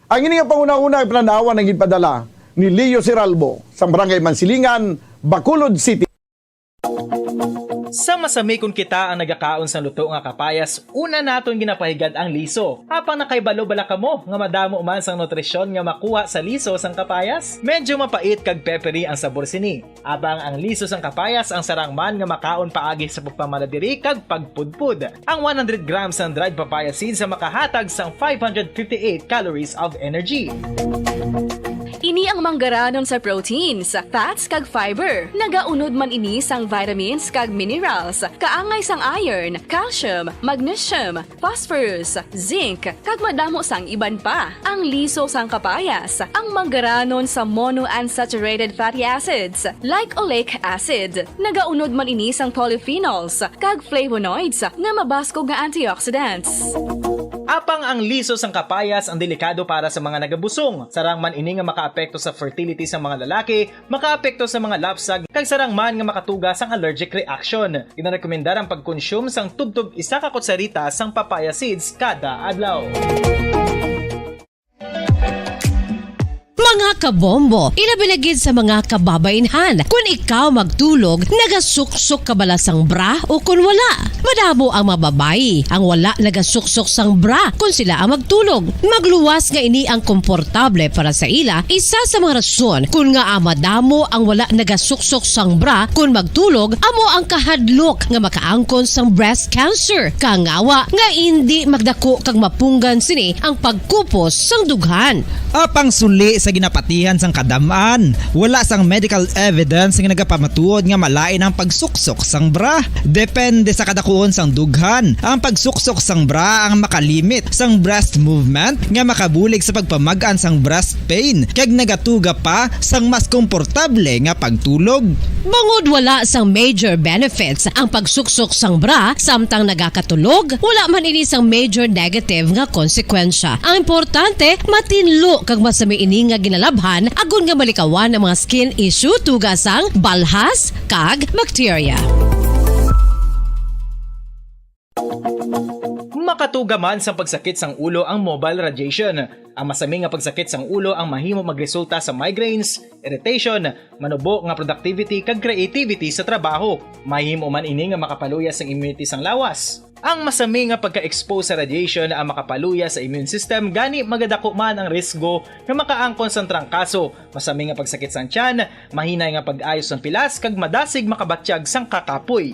Ang ini nga panghunahuna nga panan-awan ang ginpadala ni Leo Siralbo, sa Barangay Mansilingan, Bacolod City. Sa masami kon kita ang nagakaon sang luto nga kapayas, una naton ginapahigad ang liso. Apang nakahibalo bala kamo nga madamo man sang nutrisyon nga makuha sa liso sang kapayas? Medyo mapait kag peppery ang sabor sini. Apang ang liso sang kapayas ang sarang man nga makaon paagi sa pagpamaladiri kag pagpudpod. Ang one hundred grams sang dried papaya seeds ang makahatag sang five hundred fifty-eight calories of energy. Ini ang manggaranon sa proteins, fats, kag fiber. Nagaunod man ini sang vitamins kag minerals, kaangay sang iron, calcium, magnesium, phosphorus, zinc, kag madamo sang iban pa. Ang liso sang kapayas, ang manggaranon sa monounsaturated fatty acids, like oleic acid. Nagaunod man ini sang polyphenols kag flavonoids nga mabaskog nga antioxidants. Apang ang liso sang kapayas ang delikado para sa mga nagabusong. Sarang man ini nga makaapekto sa fertility sa mga lalaki, makaapekto sa mga lapsag, kag sarang man nga makatuga sang allergic reaction. Ginarekomendar ang pagkonsume sang tubtob isa ka kutsarita sang papaya seeds kada adlaw. Mga kabombo, ilabi na gid sa mga kababainhan. Kun ikaw magtulog, nagasuksok ka bala sang bra o kun wala? Madamo ang mga babayi ang wala nagasuksok sang bra kun sila ang magtulog. Magluwas nga ini ang komportable para sa ila, isa sa mga rason kun ngaa madamo ang wala nagasuksok sang bra kun magtulog, amo ang kahadlok nga makaangkon sang breast cancer. Kangawa nga indi magdako kag mapunggan sini ang pagkupos sang dughan. Apang suli sa ginapatihan sang kadam-an, wala sang medical evidence nga nagapamatuod nga malain ang pagsuksok sang bra. Depende sa kadakuon sang dughan, ang pagsuksok sang bra ang makalimit sang breast movement nga makabulig sa pagpamag-an sang breast pain kag nagatuga pa sang mas komportable nga pagtulog. Bangod wala sang major benefits ang pagsuksok sang bra samtang nagakatulog, wala man ini sang major negative nga konsekwensya. Ang importante, matinlo kag masami ini nga ginalabhan agod nga malikawan ang mga skin issue tuga sang balhas kag bakterya. Makatuga man sang pagsakit sang ulo ang mobile radiation. Ang masami nga pagsakit sang ulo ang mahimo magresulta sa migraines, irritation, manubo nga productivity kag creativity sa trabaho. Mahimo man ini nga makapaluya sang immunity sang lawas. Ang masami nga pagka-expose sa radiation ang makapaluya sa immune system, gani magadako man ang risgo nga makaangkon sang trangkaso, masami nga pagsakit sang tiyan, mahinay nga pag-ayo sang pilas, kag madasig makabatyag sang kakapoy.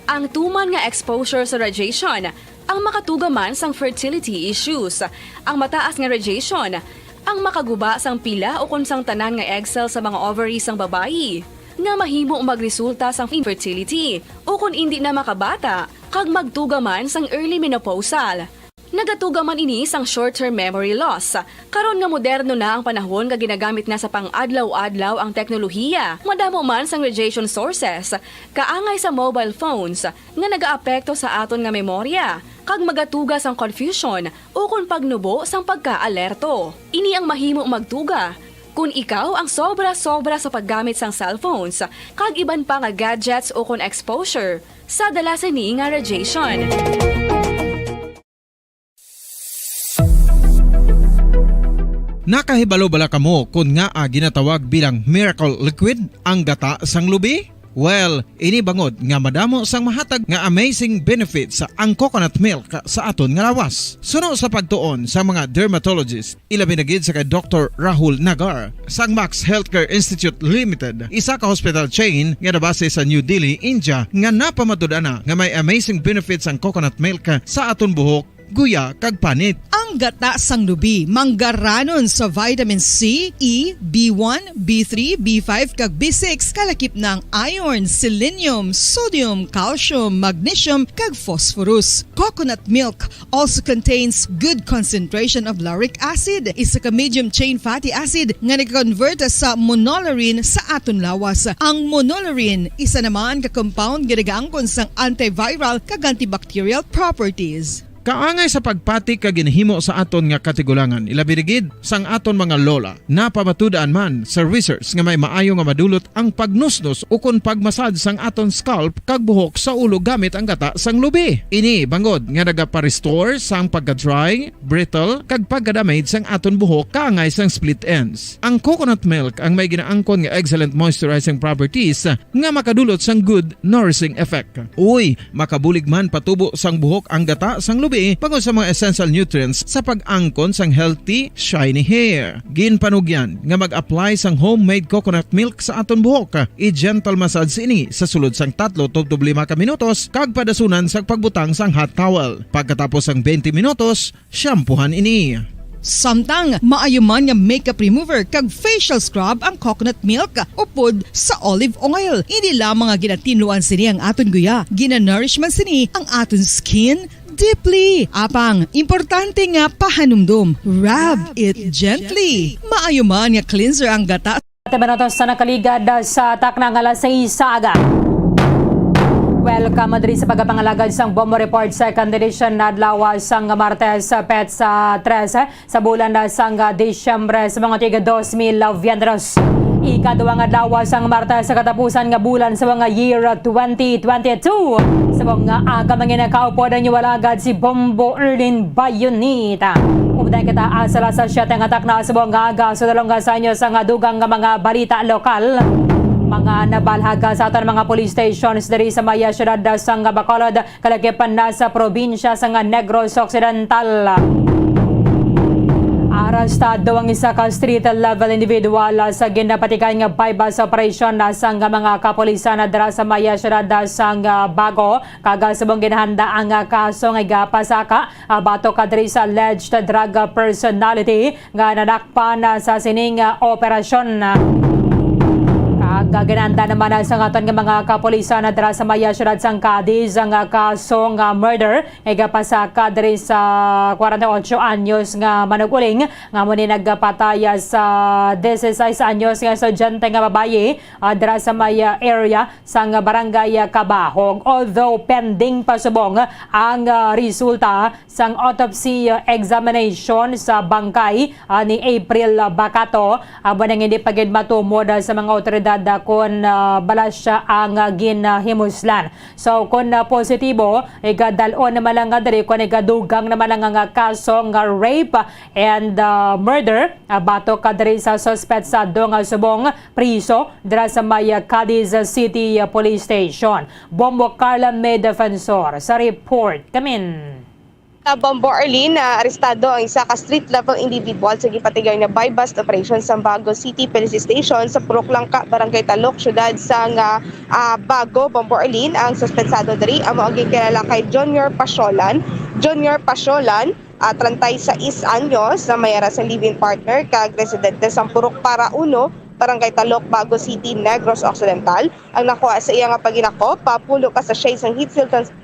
Ang tuman nga exposure sa radiation ang makatuga man sang fertility issues. Ang mataas nga radiation ang makaguba sang pila ukon sang tanan nga egg cell sa mga ovary sang babayi, nga mahimo magresulta sang infertility ukon indi na makabata, kag magtuga man sang early menopausal. Nagatuga man ini sang short-term memory loss. Karon nga moderno na ang panahon nga ginagamit na sa pang-adlaw-adlaw ang teknolohiya, madamo man sang radiation sources, kaangay sa mobile phones, nga nagaapekto sa aton nga memorya, kag magatuga sang confusion ukon pagnubo sang pagka-alerto. Ini ang mahimo magtuga kon ikaw ang sobra-sobra sa paggamit sang cellphones kag iban pa nga gadgets ukon exposure sa dala sini nga radiation. Nakahibalo bala kamo kon ngaa ginatawag bilang miracle liquid ang gata sang lubi? Well, ini bangod nga madamo sang mahatag nga amazing benefits ang coconut milk sa aton nga lawas. Suno sa pagtuon sa mga dermatologist, ilabi na gid sa kay Doktor Rahul Nagar sang Max Healthcare Institute Limited, isa ka hospital chain nga nabase sa New Delhi, India, nga napamatud-an na nga may amazing benefits ang coconut milk sa aton buhok, guya, kag panit. Ang gata sang lubi manggaranon sa vitamin C, E, B one, B three, B five, kag B six, kalakip na ang iron, selenium, sodium, calcium, magnesium, kag phosphorus. Coconut milk also contains good concentration of lauric acid, isa ka medium chain fatty acid nga nag-convert sa monolaurin sa aton lawas. Ang monolaurin isa naman ka compound nga nagaangkon sang antiviral kag antibacterial properties. Kaangay sa pagpati kag ginhimo sa aton nga katigulangan, ilabi na gid sang aton mga lola. Napamatud-an man sa research nga may maayo nga madulot ang pagnusnos ukon pagmasad sang aton scalp kag buhok sa ulo gamit ang gata sang lubi. Ini bangod nga nagapa-restore sang pagka-dry, brittle, kag pagka-damage sang aton buhok kaangay sang split ends. Ang coconut milk ang may ginaangkon nga excellent moisturizing properties nga makadulot sang good nourishing effect. Uy, makabulig man patubo sang buhok ang gata sang lubi bangod sa mga essential nutrients sa pag-angkon sang healthy, shiny hair. Ginpanugyan nga mag-apply sang homemade coconut milk sa aton buhok. I-gentle massage ini sa sulod sang tatlo tubtob lima ka minutos kag padasunan sa pagbutang sang hot towel. Pagkatapos sang twenty minutos, shampoohan ini. Samtang maayo man nga makeup remover kag facial scrub ang coconut milk upod sa olive oil. Hindi lamang nga ginatinluan sini ang aton guya, ginanourish man sini ang aton skin deeply. Apang, importante nga pahanumdom, rub it gently. Maayo man nga cleanser ang gata. Tabanatan sa nakaligad sa takna nga alas sais sa aga. Weather. Welcome diri sa pagpangalagad sang Bombo Report, second edition, adlaw sang Martes, petsa trese sa bulan sang Disyembre sa mga tiga dos mil veintitrés. Ikaduhang adlaw sang Martes sa katapusan nga bulan sa mga year twenty twenty-two. Sa mga aga, mga nakaupod ang inyong alagad si Bombo Erlin Bayonita. Updan kita asa alas siyete nga takna sa buong aga. Sa dalong sa inyo sa nga dugang nga mga balita lokal, mga nabalhag sa aton mga police stations diri sa maya siyudad sang Bacolod, kalagipan na sa probinsya sang Negros Occidental. Arestado ang isa ka street level individual sa ginapatikan nga buy-bust operation sang mga kapulisan dira sa maya siyudad sang Bago, kag subong ginahanda ang kaso nga igapasaka, ah, batok ka diri sa alleged drug personality nga nadakpan, ah, sa sining, ah, operasyon. Kag, ah, ginanda naman, ah, sa aton nga mga kapulisan, ah, dira sa maya siyudad sang Cadiz ang, ah, kaso nga murder nga igapasaka diri sa kwarenta y ocho anyos nga manug-uling nga amo ni nagpatay, ah, sa dieciséis anyos nga estudyante nga babayi, ah, dira sa may, ah, area sang Barangay, ah, Cabahog. Although pending pa subong ang, ah, resulta sang autopsy, ah, examination sa bangkay, ah, ni April, ah, Bacato, amo nang hindi pa gid matumod, ah, sa mga awtoridad, ah, kon, ah, bala siya ang, ah, ginhimuslan. So, kon, ah, positibo, igadal-on naman lang nga diri, kon igadugang naman lang nga kaso nga rape and, ah, murder, ah, batok ka diri sa suspetsado nga subong priso dira sa may, ah, Cadiz City, ah, Police Station. Bombo Carla May Defensor sa report. Kamin. Sa Bombo Arlene, ah, arestado ang isa ka street-level individual sa gipatigay nga buy-bust operation sa Bago City Police Station sa Purok Langka, Barangay Talok, siyudad sang, ah, Bago, Bombo Arlene. Ang suspetsado diri amo ang ginkilala kay Junior Pasiolan. Junior Pasiolan, ah, treinta y seis anyos, na may ara sa live-in partner kag residente sa Purok Para Uno, Barangay Talok, Bago City, Negros Occidental. Ang nakuha sa iya nga paghinakop, ah, pulo ka sachet sang heat-sealed trans-,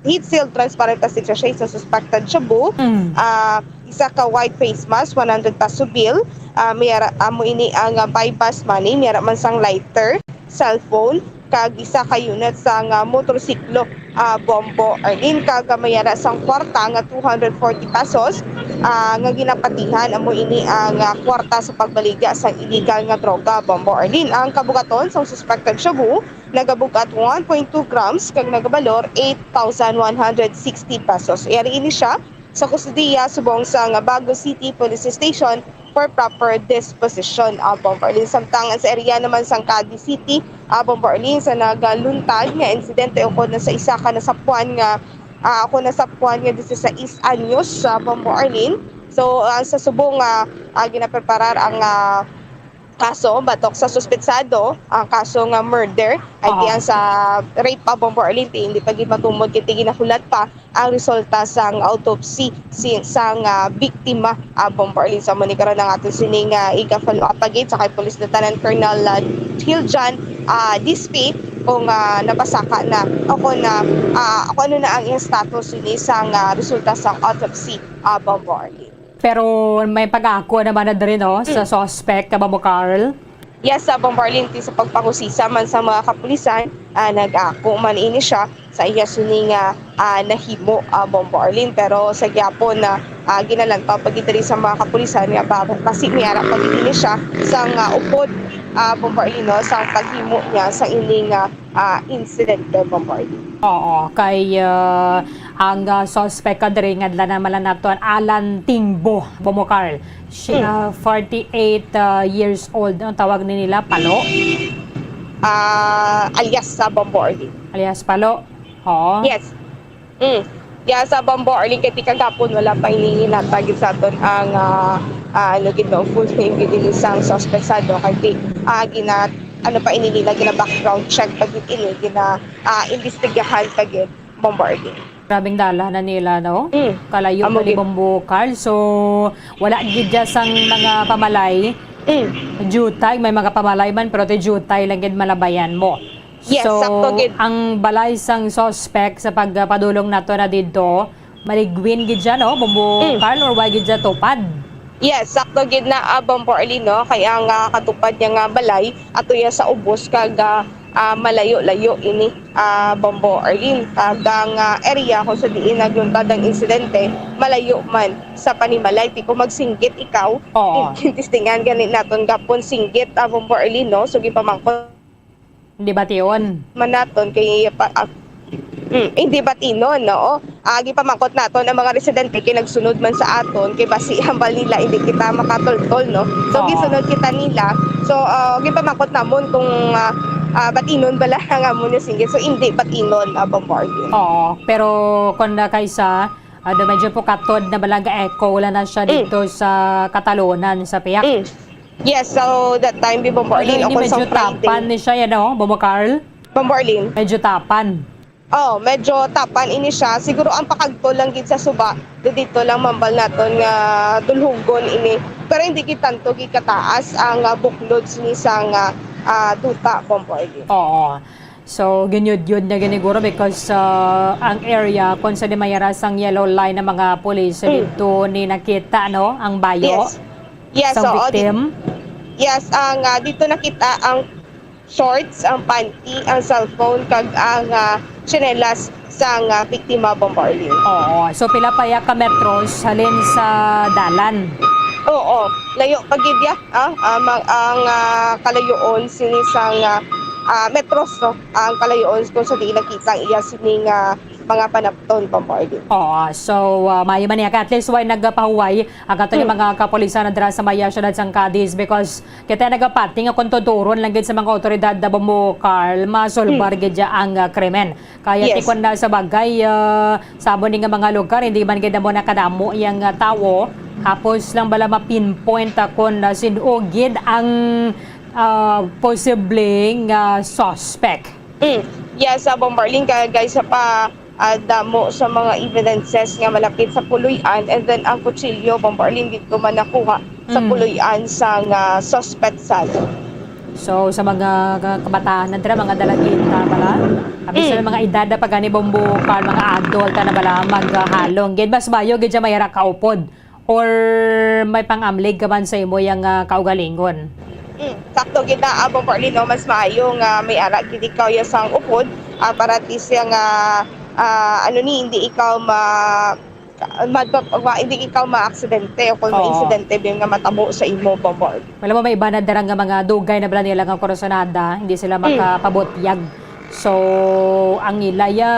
heat-sealed transparent plastic sachet sa suspected shabu, Mm. ah, isa ka white face mask, one hundred peso bill, ah, may ara, amo ini ang, ah, buy-bust money, may ara man sang lighter, cellphone, kag isa ka unit sang, ah, motorsiklo, ah, Bombo Arlene, kag, ah, may ara sang kwarta nga two hundred forty pesos, ah, nga ginapatihan. Amo ini ang, ah, kwarta sa pagbaligya sang illegal nga droga, Bombo Arlene. Ang kabugaton sang suspected shabu nagabug-at one point two grams kag nagabalor eight thousand one hundred sixty pesos. Yari ini siya sa kustodiya subong sang Bago City Police Station for proper disposition, ah, Bombo Arlene. Samtang sa area naman sang Cadiz City, ah, Bombo Arlene, sa nagaluntad nga insidente ukon na sa isa ka nasapuan nga, ah, ukon nasapuan nga dieciséis anyos, ah, Bombo Arlene. So, ah, sa subong nga, ah, ginapreparar ang, ah, kaso batok sa suspetsado, ang kaso nga murder, ay di Oo. ang sa rape pa, Bombo Arlene, ti hindi pa gid matumod kay ti ginahulat pa ang resulta sang autopsy si, sang, ah, biktima, ah, Bombo Arlene. Sa amo ni karon ang aton sining, ah, iga-follow up pa gid sa kay Police Lieutenant Colonel, ah, Hiljan, ah, Dispe kung, ah, napasaka na o kung, ah, ah, kung ano na ang iyang status sini sang, ah, resulta sang autopsy, ah, Bombo Arlene. Pero may pag-ako naman na diri, no, sa Mm. suspect, ka ba mo, Carl? Yes, sa Bombo Arlene, ti sa pagpangusisa man sa mga kapulisan, ah, nag-ako man ini siya sa iya sini nga, ah, nahimo, ah, Bombo Arlene. Pero sa gyapon na, ah, ginalantaw pa gid diri sa mga kapulisan nga ba-, basi may ara pa gid ini siya sa nga upod, ah, Bombo Arlene, no, sa paghimo niya sa ini nga ah, insidente, Bombo Arlene. Oo, kay, ah, ang, ah, suspect ka diri nga dala naman lang nato ang Alan Tingbo, Bombo Carl. Siya, Hmm. forty-eight, ah, years old, ang tawag ni nila, Palo? Ah, alias sa Bombo Arlene. Alias Palo? Oo. Yes. Mm. Ya, sa Bombo Arlene, kay ti kagapon, wala pa ini ginhatag gid sa aton ang, ah, ah, ano gid, no, full name gid ini sang suspect sa, no, kay ti, ah, gina-, ano pa ini nila, gina-background check pa gid ini, gina-, ah, imbestigahan pa gid, Bombo Arlene. Grabing dala na nila, no? Mm. Kalayo Amo pa ni gid. Bombo Carl. So, wala gid dya sang mga pamalay. Mm. Jutay, may mga pamalay man, pero ti jutay lang gid malabayan mo. Yes, So, sakto gid. ang balay sang suspect sa pagpadulong nato na didto, maligwin gid siya, no? Bombo Mm. Carl, or why gid siya tupad? Yes, sakto gid na, ah, Bombo Arlene, no? Kay ang, ah, katupad niya nga balay, ato iya sa ubos, kag, ah, ah, malayo-layo ini, ah, Bombo Arlene. Kag ang, ah, area kung sa diin nagluntad ang insidente, malayo man sa panimalay. Ti kung magsinggit ikaw, Oo. Testingan gani naton gapon singgit, ah, Bombo Arlene, no? So, gipamangkot Hindi bation. man naton kay pa-, ah, mm, hindi batinon, no? Ah, gipamangkot naton ang mga residente kay nagsunod man sa aton, kay basi hambal nila hindi kita makatultol, no? So, Oo. gisunod kita nila. So, ah, gipamangkot namon kung, ah, ah, batinon bala ang amon nga singgit. So, hindi batinon, ah, Bombo Arlene. Oo, pero kung na kaysa, ano, medyo pukatod na bala, ga-echo, wala na siya Mm. dito sa katalonan, sa piyak. Mm. Yes, so that time, di Bombo Arlene, Although, hindi, ako sa medyo Friday. tapan ni siya, yan, oh, Bombo Carl? Bombo Arlene. Medyo tapan. Oh, medyo tapan ini siya. Siguro ang pakagto lang gid sa suba, do dito lang mambal naton nga dulhugon ini. Pero hindi gid tanto gid kataas ang, ah, buklod sini sang, ah, ah, duta, Bombo Arlene. Oo. So, ginyudyod na giniguro because, ah, ang area kung sa di mayara sang yellow line ng mga pulis, so Mm. dito ni nakita, no, ang bayo Yes. Yes, sang oo, di-, victim. yes, ang, ah, dito nakita ang shorts, ang panty, ang cellphone, kag ang, ah, tsinelas sang, ah, biktima, Bombo Arlene. Oo. So, pila pa ya ka metros halin sa dalan? Oo. Layo pa gid ya, ah, ah, ma-, ang, ah, kalayoon sini sang, ah, ah, metros, no? Ang kalayoon kung sa diin nakita ang iya sining, ah, mga panapton, Bombo Arlene. Oo. So, ah, maayo man niya kay at least way nagapahuway ang aton nga Hmm. mga kapulisan na dira sa maya siyudad sang Cadiz because kita nagapati nga kung tuturon lang gid sa mga otoridad na Bombo Carl, masulbar Hmm. gid ya ang, ah, krimen. Kaya Yes. tikon na sa bagay, ah, sa amo ni nga mga lugar, hindi man gid mo nakadamo yang, ah, tawo. Hapos lang bala ma-pinpoint, ah, kung, ah, sin-o gid ang, ah, posibleng, ah, suspect. Mm. Yes, sa Bombo Arlene, kaya guys, sa pa, ah, damo sa mga evidences nga malapit sa puloy-an, and then ang kutsilyo, Bombo Arlene, dito man nakuha sa Mm. puloy-an sang suspect sad. So, sa mga ka-, kabataan na dira, mga dalagita bala, abi sa Mm. mga edad na pa gani, Bombo Carl, mga adult na bala, maghalong gid, mas mayo gid siya may ara kaupod. Or may pang-amlig ka man sa imo yang, ah, kaugalingon? Mm, sakto gid na, ah, Bombo Arlene, no? Mas maayo nga may ara gid ikaw ya sang upod, ah, para at least ya nga, ah, ano ni, hindi ikaw ma-, ma-, ma-, hindi ikaw maaksidente o kung may Oo. insidente din nga matabo sa imo, Bombo Arlene. Wala mo, may iba na dira nga mga dugay na bala nila nga kursunada, hindi sila Mm. makapabutyag. So, ang ila ya,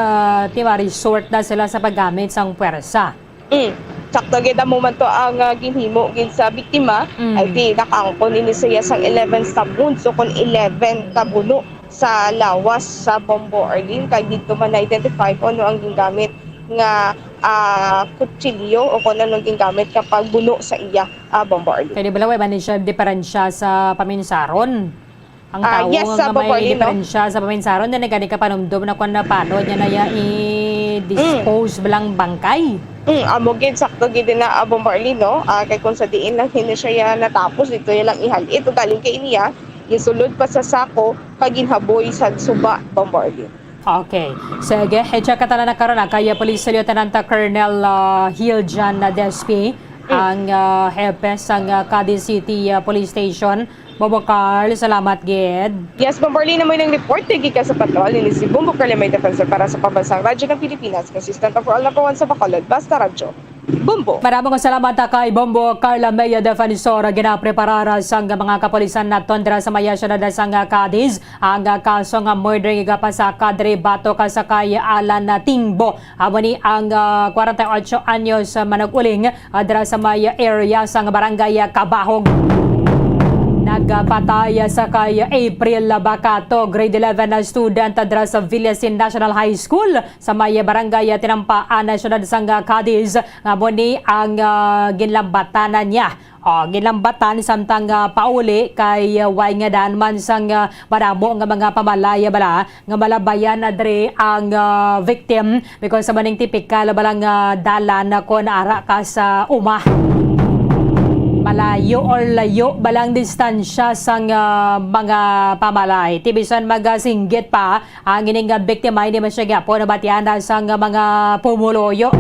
ti, ma-resort na sila sa paggamit sang puwersa. Mm. Sakto gid, amo man to ang, ah, ginhimo gid sa biktima. Mm. Ay, ti, nakaangkon ini siya sang eleven stab wounds, so kon eleven ka buno sa lawas sa Bombo Arlene, kay dito man na-identify kung ano ang gingamit nga, ah, kutsilyo o kung ano ang gingamit nga pagbuno sa iya, ah, Bombo Arlene. Kay di bala, way man ni siya diferensya sa paminsaron? Ang Ah, tawo yes, nga sa may Bombo Arlene, no? diferensya sa paminsaron, na nagani ka panumdom na kung na paano niya na ya i-dispose Mm. blang bangkay. Mm, amo gid, sakto gid na, ah, Bombo Arlene, no? Ah, kay kung sa diin lang hini siya ya natapos, dito ya lang ihalit. Ugaling kay niya, gisulod pa sa sako, kag ginhaboy sa suba, Bombo Arlene. Okay. Sige, i-check ka tala na karon, ah, kay Police Lieutenant Colonel, ah, Hiljan Despi, Mm. ang, ah, hepe sang, ah, Cadiz City, ah, Police Station. Bombo Carl, salamat gid. Yes, Bombo Arlene, amo nang report gikan sa patrol ni si Bombo Carl, may defensor para sa pambansang Radyo ng Pilipinas, consistent overall number one sa Bacolod, basta Radyo Bombo. Maraming salamat kay Bombo Carl May Defensor. Ginapreparar sang mga kapulisan naton dira sa maya siyudad sang Cadiz ang kaso nga murder nga gapasaka diri batok sa kay Alan Tingbo. Amo ni ang, ah, kwarenta y ocho anyos, ah, manag-uling, ah, dira sa may area sang barangay, ah, Kabahog. Nagpatay, ah, sa kay April Bacato, grade eleven na student, ah, dira sa Villasin National High School, sa may barangay, ah, Tinampaan, ah, siyudad sang, ah, Cadiz, nga amo ni ang, ah, ginlambatan na niya. Oh, ginlambatan samtang, ah, pauli kay, ah, way nga daan man sang, ah, madamo nga mga pamalay, ah, bala nga malabayan na diri ang, ah, victim because sa maning tipikal bala nga dalan na kon ara ka sa uma. Malayo or layo balang distansya sang, ah, mga pamalay. Ti bisan magasinggit pa, ang ining, ah, biktima, hindi man siya gyapon nabatian na sang, ah, mga pumuluyo.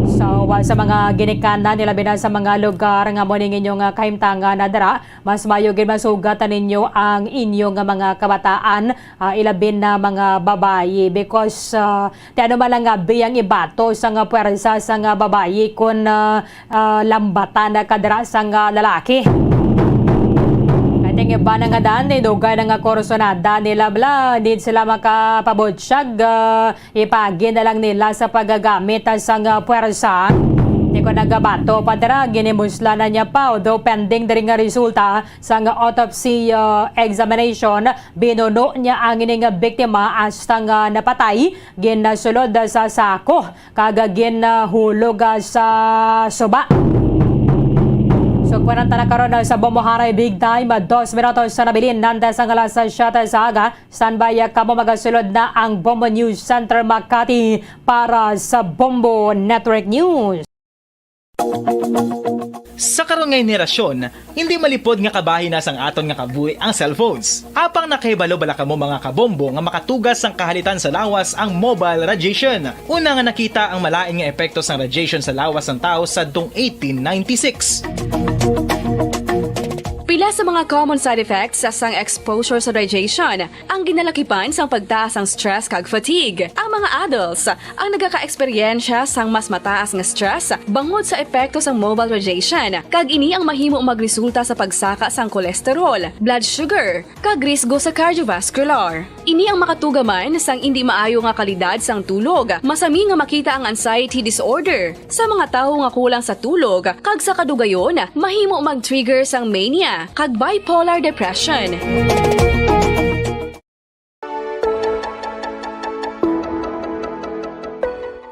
So, Sa mga ginikanan, ilabi na sa mga lugar nga amo ning inyong, ah, kahimtangan na dira, mas maayo gid masugat ninyo ang inyo nga mga kabataan, ah, ilabi na mga babayi, because, ah, ti ano man lang nga biyang ibato sa nga puwersa sa nga babayi kun, ah, ah, lambatan na ka dira sa nga lalaki. Kay ting iba na nga dan, dugay na nga kursunada nila bala, di sila makapabutyag, ah, Ipagi na lang nila sa paggamit sang puwersa. Ti kon nagabato pa dira, ginimusla na niya pa, although pending diri nga resulta sang autopsy, uh, examination, binuno niya ang ining biktima hasta nga napatay, ginasulod sa sako, kag ginhulog sa suba. So, kwarenta na karon sa Bomboharay Big Time, dos minutos sa nabilin, nanda sa alas siyete sa aga. Standby kamo, magasulod na ang Bombo News Center Makati para sa Bombo Network News. Sa karon nga henerasyon, hindi malipod nga kabahin na sang aton nga kabuhi ang cellphones. Apang nakahibalo bala kamo, mga kabombo, nga makatuga sang kahalitan sa lawas ang mobile radiation? Una nga nakita ang malain nga epekto sang radiation sa lawas sang tawo sadtong eighteen ninety-six. Pila sa mga common side effects sang exposure sa radiation ang ginalakipan sang pagtaas sang stress kag fatigue. Ang mga adults ang nagakaeksperyensya sang mas mataas nga stress bangod sa epekto sang mobile radiation, kag ini ang mahimo magresulta sa pagsaka sang cholesterol, blood sugar, kag risgo sa cardiovascular. Ini ang makatuga man sang indi maayo nga kalidad sang tulog. Masami nga makita ang anxiety disorder sa mga tawo nga kulang sa tulog, kag sa kadugayon, mahimo mag-trigger sang mania kag bipolar depression.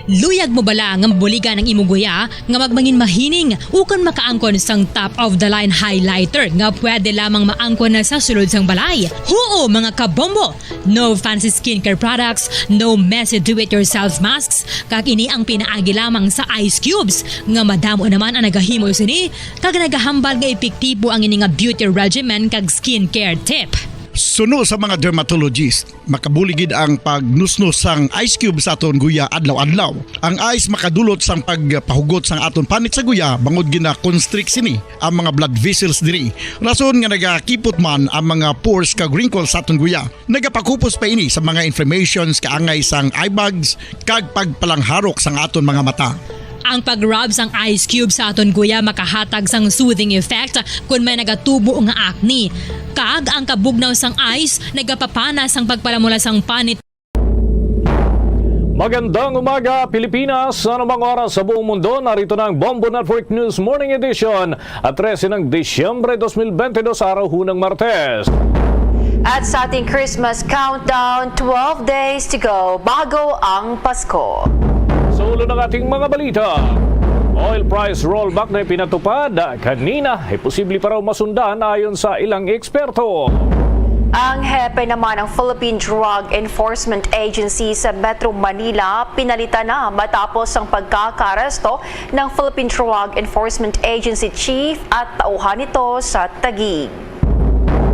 Luyag mo bala nga mabuligan ang imo guya nga magmangin mahining ukon makaangkon sang top of the line highlighter nga pwede lamang maangkon na sa sulod sang balay? Huo, mga kabombo! No fancy skincare products, no messy do-it-yourself masks, kag ini ang pinaagi lamang sa ice cubes, nga madamo naman ang nagahimo sini, kag nagahambal nga epektibo ang ini nga beauty regimen kag skincare tip. Suno sa mga dermatologist, makabulig gid ang pagnusnos sang ice cube sa aton guya adlaw-adlaw. Ang ice makadulot sang pagpahugot sang aton panit sa guya, bangod gina-constrict sini ang mga blood vessels diri, rason nga nagakipot man ang mga pores kag wrinkles sa aton guya. Nagapakupos pa ini sa mga inflammations, kaangay sang eye bags, kag pagpalangharok sang aton mga mata. Ang pag-rub sang ice cube sa aton guya makahatag sang soothing effect kon may nagatubo nga acne. Kag ang kabugnaw sang ice nagapapana sang pagpalamula sang panit. Magandang umaga, Pilipinas. Sa anumang oras sa buong mundo, narito na ang Bombo Network News Morning Edition, at trese ng Disyembre dos mil bente dos, araw hunang Martes. At sa ating Christmas countdown, twelve days to go bago ang Pasko. Sa ulo ng ating mga balita, oil price rollback na ipinatupad kanina ay posible pa raw masundan ayon sa ilang eksperto. Ang hepe naman ng Philippine Drug Enforcement Agency sa Metro Manila pinalitan na matapos ang pagkakaaresto ng Philippine Drug Enforcement Agency Chief at tauhan nito sa Taguig.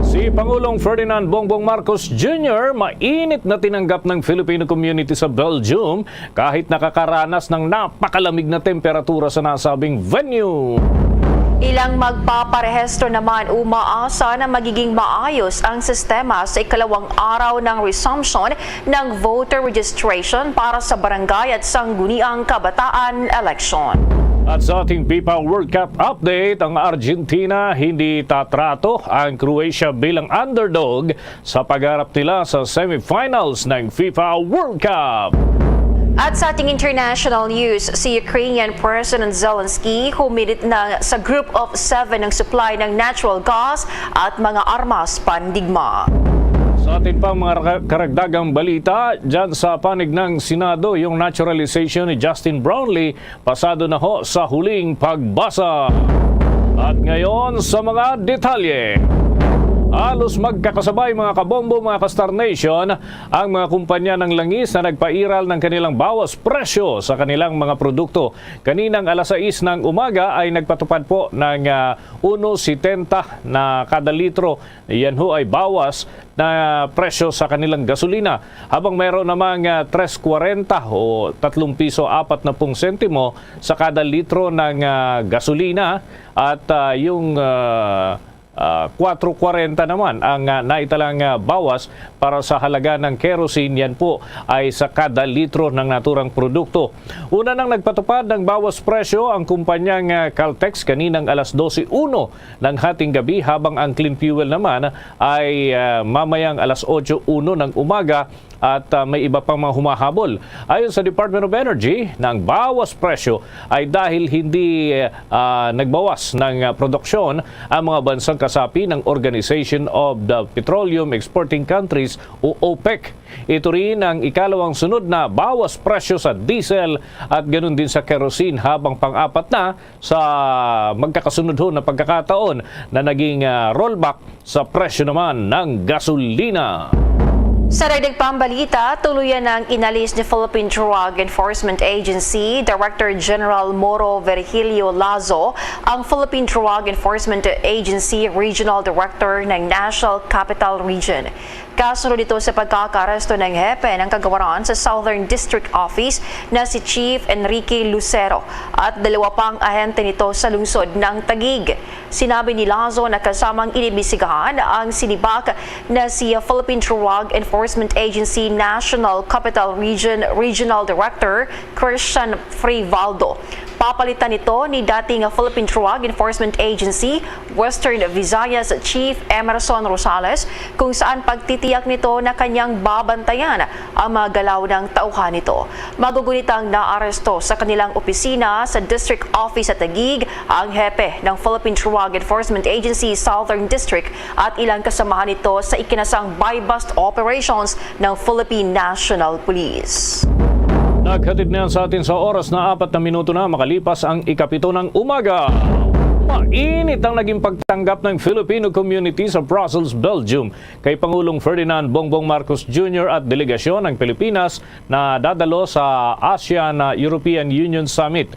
Si Pangulong Ferdinand Bongbong Marcos Junior mainit na tinanggap ng Filipino community sa Belgium kahit nakakaranas ng napakalamig na temperatura sa nasabing venue. Ilang magpaparehistro naman umaasa na magiging maayos ang sistema sa ikalawang araw ng resumption ng voter registration para sa barangay at sangguniang kabataan election. At sa ating FIFA World Cup update, ang Argentina hindi tatrato ang Croatia bilang underdog sa pagharap nila sa semifinals ng FIFA World Cup. At sa ating international news, si Ukrainian President Zelensky humirit na sa Group of Seven ng supply ng natural gas at mga armas pandigma. Sa atin pang mga ra-, karagdagang balita, dyan sa panig ng Senado, yung naturalization ni Justin Brownlee pasado na ho sa huling pagbasa. At ngayon sa mga detalye. Halos magkakasabay, mga kabombo, mga ka-Star Nation, ang mga kumpanya ng langis na nagpairal ng kanilang bawas presyo sa kanilang mga produkto. Kaninang alas sais ng umaga ay nagpatupad po ng, ah, uno setenta na kada litro. Yan ho ay bawas na presyo sa kanilang gasolina, habang mayroon namang, ah, tres kwarenta o tatlong piso apat na pung sentimo sa kada litro ng, ah, gasolina, at, ah, yung, ah, ah, kwatro kwarenta naman ang, ah, naitalang, ah, bawas para sa halaga ng kerosene. Yan po ay sa kada litro ng naturang produkto. Una nang nagpatupad ng bawas presyo ang kumpanyang, ah, Caltex kaninang alas dose uno ng hating gabi, habang ang Clean Fuel naman ay, ah, mamayang alas otso uno ng umaga, at, ah, may iba pang mga humahabol. Ayon sa Department of Energy, na ang bawas presyo ay dahil hindi, ah, nagbawas ng, ah, produksyon ang mga bansang kasapi ng Organization of the Petroleum Exporting Countries o OPEC. Ito rin ang ikalawang sunod na bawas presyo sa diesel at ganun din sa kerosene, habang pang-apat na sa magkakasunod ho na pagkakataon na naging, ah, rollback sa presyo naman ng gasolina. Sa dagdag pang balita, tuluyan nang inalis ni Philippine Drug Enforcement Agency Director General Moro Virgilio Lazo ang Philippine Drug Enforcement Agency Regional Director ng National Capital Region. Kasunod ito sa pagkakaaresto ng hepe ng kagawaran sa Southern District Office na si Chief Enrique Lucero at dalawa pang ahente nito sa lungsod ng Taguig. Sinabi ni Lazo na kasamang inimbestigahan ang sinibak na si Philippine Drug Enforcement Agency National Capital Region Regional Director Christian Frivaldo. Papalitan nito ni dating Philippine Drug Enforcement Agency Western Visayas Chief Emerson Rosales, kung saan pagtitiyak nito na kanyang babantayan ang mga galaw ng tauhan nito. Magugunit ang naaresto sa kanilang opisina sa District Office sa Taguig ang hepe ng Philippine Drug Enforcement Agency Southern District at ilang kasamahan nito sa ikinasang buy-bust operations ng Philippine National Police. Naghatid na sa atin sa oras na apat na minuto na makalipas ang ikapito ng umaga. Mainit ang naging pagtanggap ng Filipino community sa Brussels, Belgium, kay Pangulong Ferdinand Bongbong Marcos Junior at delegasyon ng Pilipinas na dadalo sa ASEAN European Union Summit.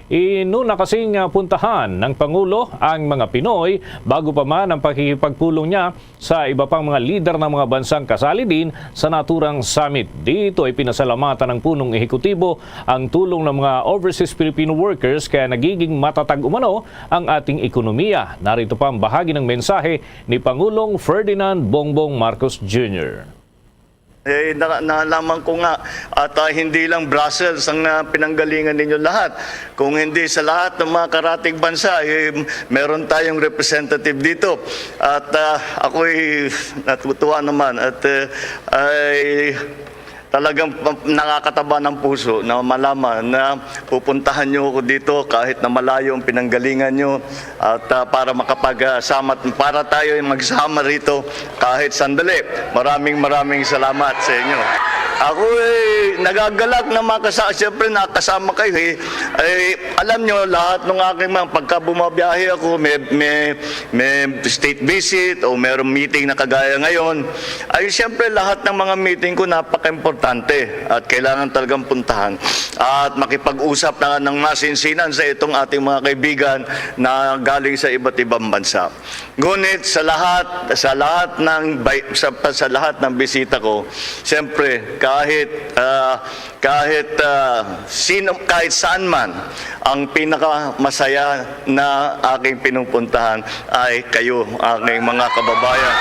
Inuna kasing, ah, puntahan ng Pangulo ang mga Pinoy bago pa man ang pakikipagpulong niya sa iba pang mga lider ng mga bansang kasali din sa naturang summit. Dito ay pinasalamatan ng punong ehekutibo ang tulong ng mga overseas Filipino workers, kaya nagiging matatag umano ang ating ekonomiya. Narito pa ang bahagi ng mensahe ni Pangulong Ferdinand Bongbong Marcos Junior. Eh, na-, nalaman ko nga, at, ah, hindi lang Brussels ang, ah, pinanggalingan ninyo lahat. Kung hindi sa lahat ng mga karatig bansa, eh, meron tayong representative dito. At, ah, ako'y natutuwa naman at, eh, ay talagang pa-, nakakataba ng puso na malaman na pupuntahan niyo ako dito kahit na malayo ang pinanggalingan niyo. At, ah, para makapag-, ah, sama, para tayo ay magsama rito kahit sandali. Maraming, maraming salamat sa inyo. Ako ay nagagalak na makasa-, siyempre nakasama kayo eh. Ay, alam nyo, lahat ng aking mga, pagka bumabiyahe ako, may, may, may state visit o merong meeting na kagaya ngayon, ay siyempre lahat ng mga meeting ko napaka-importante at kailangan talagang puntahan at makipag-usap na ng masinsinan sa itong ating mga kaibigan na galing sa iba't ibang bansa. Ngunit sa lahat, sa lahat ng bay-, sa, sa lahat ng bisita ko, siyempre, kahit, ah, kahit, ah, sino, kahit saan man, ang pinakamasaya na aking pinupuntahan ay kayo, aking mga kababayan.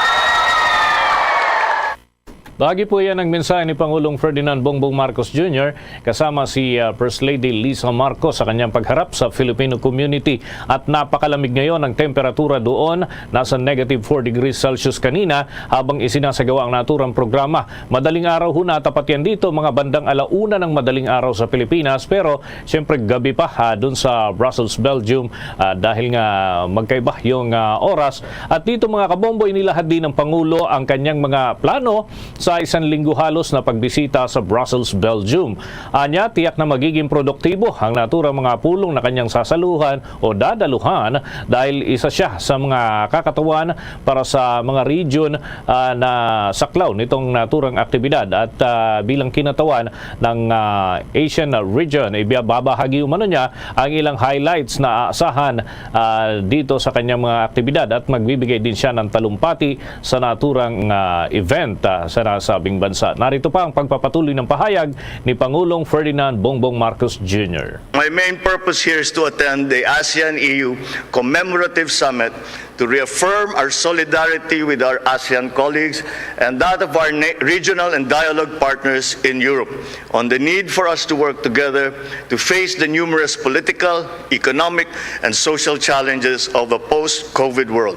Bahagi po yan ng mensahe ni Pangulong Ferdinand Bongbong Marcos Junior kasama si, ah, First Lady Lisa Marcos sa kanyang pagharap sa Filipino community. At napakalamig ngayon ang temperatura doon. Nasa negative four degrees Celsius kanina habang isinasagawa ang naturang programa. Madaling araw ho natapat yan dito, mga bandang ala una ng madaling araw sa Pilipinas. Pero siyempre gabi pa, ha, doon sa Brussels, Belgium, ah, dahil nga magkaiba yung, ah, oras. At dito, mga kabombo, inilahad din ng Pangulo ang kanyang mga plano sa isang linggo halos na pagbisita sa Brussels, Belgium. Anya, tiyak na magiging produktibo ang naturang mga pulong na kanyang sasaluhan o dadaluhan dahil isa siya sa mga kakatuan para sa mga region, ah, na saklaw nitong naturang aktibidad at, ah, bilang kinatawan ng, ah, Asian region, ibababahagi umano niya ang ilang highlights na aasahan, ah, dito sa kanyang mga aktibidad at magbibigay din siya ng talumpati sa naturang, ah, event, ah, sa nasabing bansa. Narito pa ang pagpapatuloy ng pahayag ni Pangulong Ferdinand Bongbong Marcos Junior. My main purpose here is to attend the ASEAN-E U Commemorative Summit to reaffirm our solidarity with our ASEAN colleagues and that of our na-, regional and dialogue partners in Europe on the need for us to work together to face the numerous political, economic, and social challenges of a post-COVID world.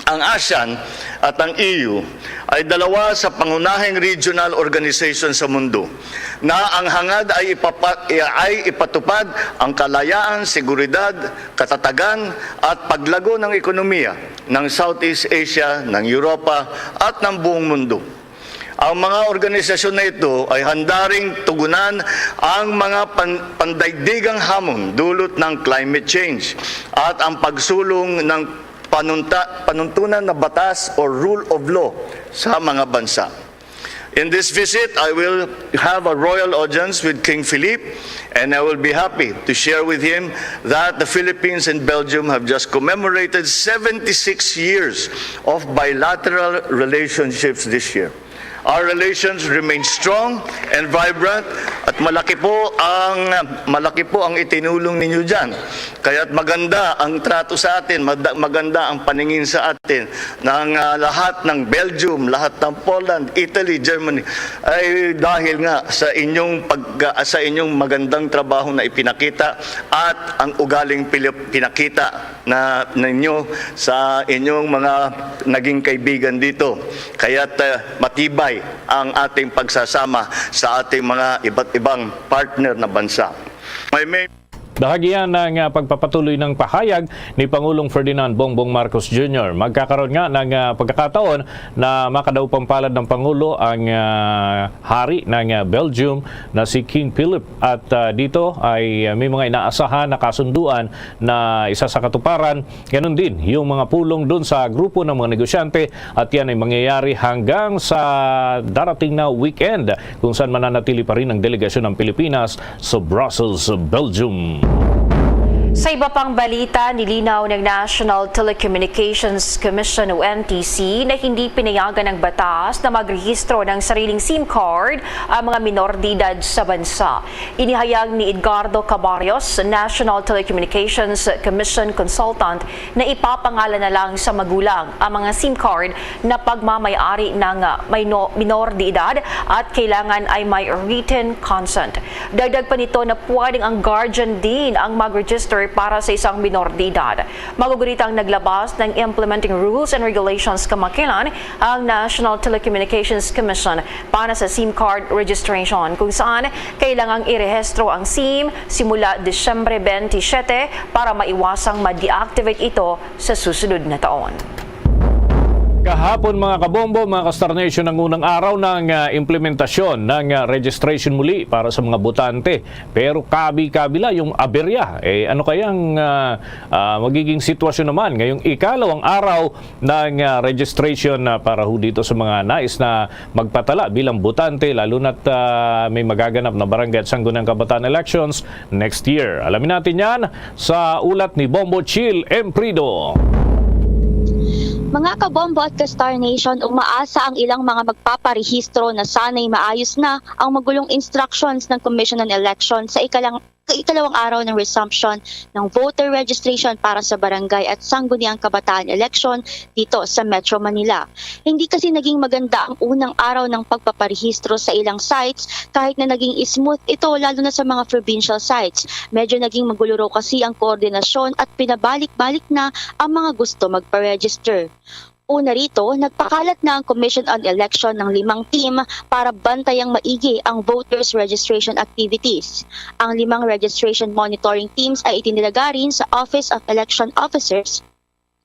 Ang ASEAN at ang E U ay dalawa sa pangunahing regional organization sa mundo na ang hangad ay ipapa-, ay ipatupad ang kalayaan, seguridad, katatagan, at paglago ng ekonomiya ng Southeast Asia, ng Europa, at ng buong mundo. Ang mga organisasyon na ito ay handa ring tugunan ang mga pan-, pandaigdigang hamon dulot ng climate change at ang pagsulong ng panunta-, panuntunan na batas o rule of law sa mga bansa. In this visit, I will have a royal audience with King Philippe, and I will be happy to share with him that the Philippines and Belgium have just commemorated seventy-six years of bilateral relationships this year. Our relations remain strong and vibrant at malaki po ang, malaki po ang itinulong ninyo diyan. Kaya't maganda ang trato sa atin, mada-, maganda ang paningin sa atin ng, ah, lahat ng Belgium, lahat ng Poland, Italy, Germany, ay dahil nga sa inyong pag-, sa inyong magandang trabaho na ipinakita at ang ugaling Pilip-, pinakita na ninyo sa inyong mga naging kaibigan dito. Kaya't, ah, matibay ang ating pagsasama sa ating mga iba't ibang partner na bansa. My main Bahagian ng, ah, pagpapatuloy ng pahayag ni Pangulong Ferdinand Bongbong Marcos Junior. Magkakaroon nga ng, ah, pagkakataon na makadaupang palad ng Pangulo ang, ah, hari ng, ah, Belgium na si King Philip. At, ah, dito ay, ah, may mga inaasahan na kasunduan na isa sa katuparan. Ganun din yung mga pulong dun sa grupo ng mga negosyante at yan ay mangyayari hanggang sa darating na weekend kung saan mananatili pa rin ang delegasyon ng Pilipinas sa Brussels, Belgium. Sa iba pang balita, nilinaw ng National Telecommunications Commission o N T C na hindi pinayagan ng batas na magrehistro ng sariling SIM card ang mga minor de edad sa bansa. Inihayag ni Edgardo Cabarrios, National Telecommunications Commission Consultant, na ipapangalan na lang sa magulang ang mga SIM card na pagmamay-ari ng, ah, may no-, minor de edad at kailangan ay may written consent. Dagdag pa nito na pwedeng ang guardian din ang mag-register para sa isang minor de edad. Magugurita ang naglabas ng implementing rules and regulations kamakilan ang National Telecommunications Commission para sa SIM card registration, kung saan kailangang irehistro ang SIM simula Disyembre twenty-seven para maiwasang ma-deactivate ito sa susunod na taon. Kahapon, mga kabombo, mga ka-Star Nation, ang unang araw ng, ah, implementasyon ng, ah, registration muli para sa mga botante. Pero kabi-kabi la yung aberya. Eh, ano kayang, ah, ah, magiging sitwasyon naman ngayong ikalawang araw ng, ah, registration, ah, para ho dito sa mga nais na magpatala bilang botante, lalo na't, ah, may magaganap na barangay at sangguniang kabataan elections next year? Alamin natin yan sa ulat ni Bombo Chill Emprido. Mga kabombo at ka-Star Nation, umaasa ang ilang mga magpaparehistro na sana'y maayos na ang magulong instructions ng Commission on Election sa ikalang-, ikalawang araw ng resumption ng voter registration para sa barangay at sangguniang kabataan election dito sa Metro Manila. Hindi kasi naging maganda ang unang araw ng pagpaparehistro sa ilang sites, kahit na naging smooth ito, lalo na sa mga provincial sites. Medyo naging magulo raw kasi ang koordinasyon at pinabalik-balik na ang mga gusto magpa-register. Una rito, nagpakalat na ang Commission on Election ng limang team para bantayang maigi ang voters registration activities. Ang limang registration monitoring teams ay itinilaga rin sa Office of Election Officers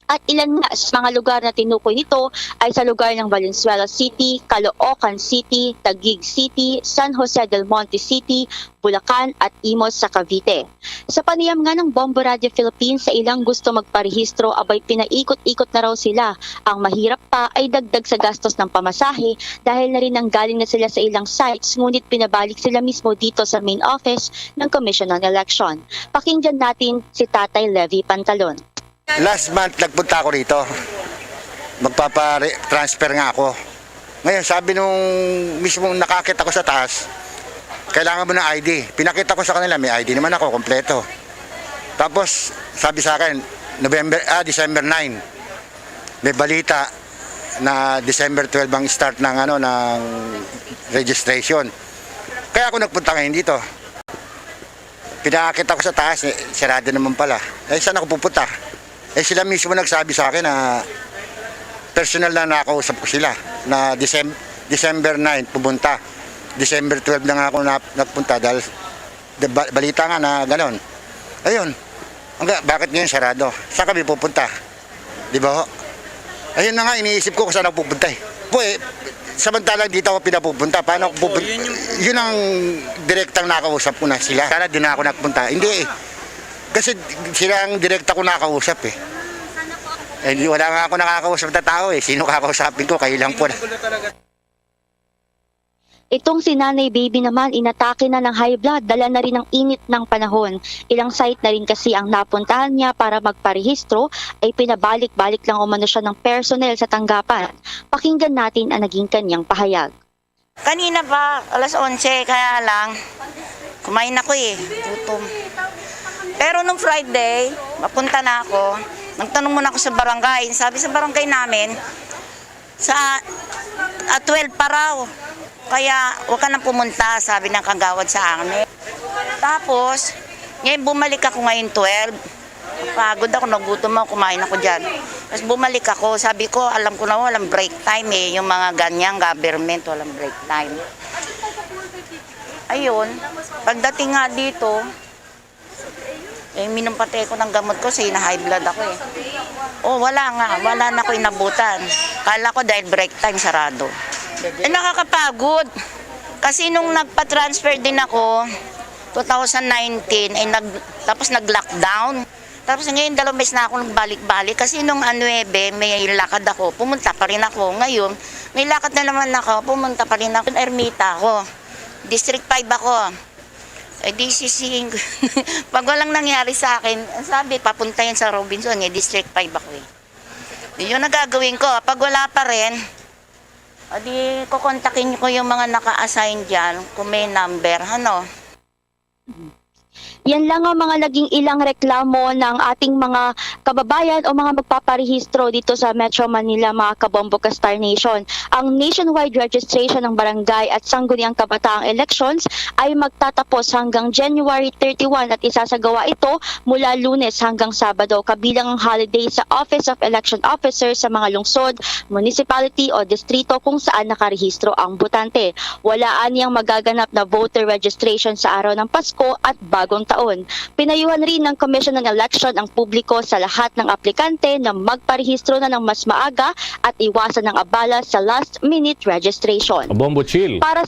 At ilan nga sa mga lugar na tinukoy nito ay sa lugar ng Valenzuela City, Caloocan City, Taguig City, San Jose del Monte City, Bulacan at Imus sa Cavite. Sa panayam nga ng Bombo Radio Philippines, sa ilang gusto magparehistro, abay pinaikot-ikot na raw sila. Ang mahirap pa ay dagdag sa gastos ng pamasahe dahil na rin nanggaling na sila sa ilang sites ngunit pinabalik sila mismo dito sa main office ng Commission on Election. Pakinggan natin si Tatay Levy Pantalon. Last month, nagpunta ako rito. Magpapa-transfer nga ako. Ngayon, sabi nung mismo nakakita ko sa taas, kailangan mo ng I D. Pinakita ko sa kanila, may I D naman ako, kompleto. Tapos, sabi sa akin, November, ah, December nine, may balita na December twelve ang start ng, ano, ng registration. Kaya ako nagpunta ngayon dito. Pinakita ko sa taas, eh, sarado naman pala. Eh, saan ako pupunta? Eh, sila mismo nagsabi sa akin na personal na nakausap ko sila na Decem- December nine pumunta. December twelve na nga ako na, nagpunta dahil the ba- balita nga na ganon. Ayun. Hangga, bakit ngayon sarado? Saan kami pupunta? Di ba ho? Ayun na nga, iniisip ko kung saan ako pupunta eh. Po eh, samantalang dito ako pinapupunta. Paano ako pupunta? Yun, ang direktang nakausap ko na sila. Sana din ako nagpunta. Hindi eh. Kasi sila ang direkta ko nakausap eh. Eh, wala nga ako nakakausap na tao eh. Sino kakausapin ko? Kayo lang po na. Itong si Nanay Baby naman, inatake na ng high blood, dala na rin ng init ng panahon. Ilang site na rin kasi ang napuntahan niya para magparehistro, ay pinabalik-balik lang umano siya ng personnel sa tanggapan. Pakinggan natin ang naging kanyang pahayag. Kanina pa, alas onse, kaya lang, kumain ako eh, gutom. Pero nung Friday, mapunta na ako, nagtanong muna ako sa barangay. Sabi sa barangay namin, sa ah, twelve pa raw. Kaya huwag ka nang pumunta, sabi ng kagawad sa amin. Tapos, ngayon bumalik ako ngayon twelve. Pagod ako, nagutom ako, kumain ako dyan. Tapos bumalik ako, sabi ko, alam ko na walang break time eh, yung mga ganyan, government, walang break time. Ayun, pagdating nga dito, eh, minum pati ako ng gamot ko, kasi na-high blood ako eh. Oh, wala nga, wala na ako inabutan. Kala ko dahil break time, sarado. Eh, nakakapagod. Kasi nung nagpa-transfer din ako, two thousand nineteen, eh, nag, tapos nag-lockdown. Tapos ngayon, dalawang beses na ako nagbalik-balik. Kasi nung ah, nuebe, may lakad ako, pumunta pa rin ako. Ngayon, may lakad na naman ako, pumunta pa rin ako. Ermita ako. District five ako. Eh, di sisihin ko. Pag walang nangyari sa akin, ang sabi, papunta yan sa Robinson, eh, District five ako eh. Yun ang gagawin ko. Pag wala pa rin, o di, kukontakin ko yung mga naka-assign dyan, kung may number, ano. Yan lang ang mga naging ilang reklamo ng ating mga kababayan o mga magpaparehistro dito sa Metro Manila, mga kabombo ka Star Nation. Ang nationwide registration ng barangay at sangguniang kabataang elections ay magtatapos hanggang January thirty-one at isasagawa ito mula Lunes hanggang Sabado, kabilang ang holiday sa Office of Election Officer sa mga lungsod, municipality o distrito kung saan nakarehistro ang botante. Wala aniyang magaganap na voter registration sa araw ng Pasko at Bagong Taon. Pinayuhan rin ng Commission on Election ang publiko sa lahat ng aplikante na magparehistro na ng mas maaga at iwasan ang abala sa last-minute registration. Bombo Chill. Para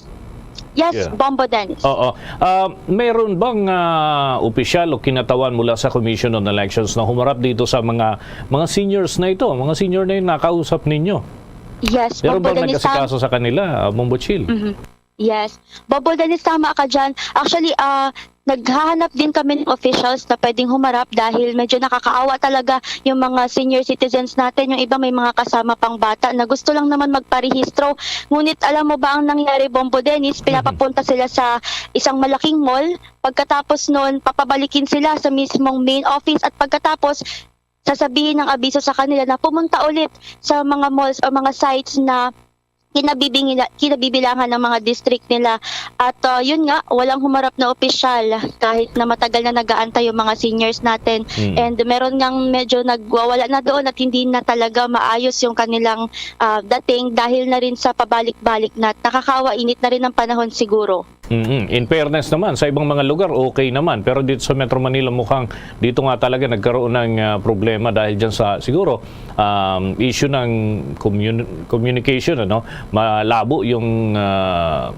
Yes, Yeah. Bombo Dennis. Oo. Ah, meron bang ah, opisyal o kinatawan mula sa Commission on Elections na humarap dito sa mga mga seniors na ito, mga senior na yung nakausap ninyo? Yes, Meron Bombo bang Dennis. Tam- nag-asikaso sa kanila, ah, Bombo Chill? Mhm. Yes. Bombo Dennis, tama ka dyan. Actually, ah, naghahanap din kami ng officials na pwedeng humarap dahil medyo nakakaawa talaga yung mga senior citizens natin. Yung iba may mga kasama pang bata na gusto lang naman magparehistro. Ngunit alam mo ba ang nangyari, Bombo Dennis? Pinapapunta sila sa isang malaking mall. Pagkatapos noon, papabalikin sila sa mismong main office at pagkatapos, sasabihin ng abiso sa kanila na pumunta ulit sa mga malls o mga sites na kinabibingila, kinabibilangan ng mga district nila. At ah, yun nga, walang humarap na opisyal kahit na matagal na nag-aantay yung mga seniors natin. Mm. And meron ngang medyo nagwawala na doon at hindi na talaga maayos yung kanilang ah, dating dahil na rin sa pabalik-balik na at nakakaawa, init na rin ang panahon siguro. Mm. In fairness naman, sa ibang mga lugar, okay naman. Pero dito sa Metro Manila, mukhang dito nga talaga nagkaroon ng, ah, problema dahil dyan sa, siguro, um, issue ng commun-, communication, ano? Malabo yung, ah,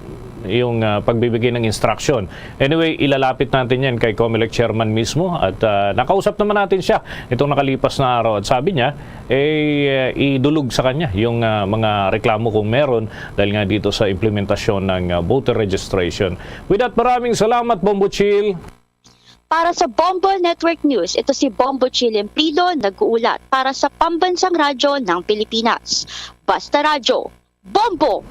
yung, ah, pagbibigay ng instruction. Anyway, ilalapit natin yan kay Comelec Chairman mismo. At, ah, nakausap naman natin siya itong nakalipas na araw. At sabi niya, eh, idulog sa kanya yung, ah, mga reklamo kung meron dahil nga dito sa implementasyon ng, ah, voter registration. With that, maraming salamat, Bombo Chill. Para sa Bombo Network News, ito si Bombo Chill Emplido, nag-uulat para sa Pambansang Radyo ng Pilipinas. Basta Radyo, Bombo!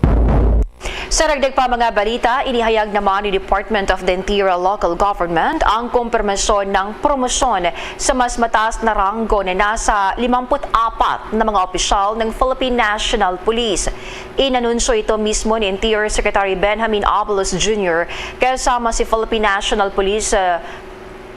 Sa dagdag pa mga balita, inihayag naman ni Department of the Interior Local Government ang kumpirmasyon ng promosyon sa mas mataas na ranggo na nasa limampu't apat na mga opisyal ng Philippine National Police. Inanunsyo ito mismo ni Interior Secretary Benjamin Abalos Junior kasama si Philippine National Police, uh,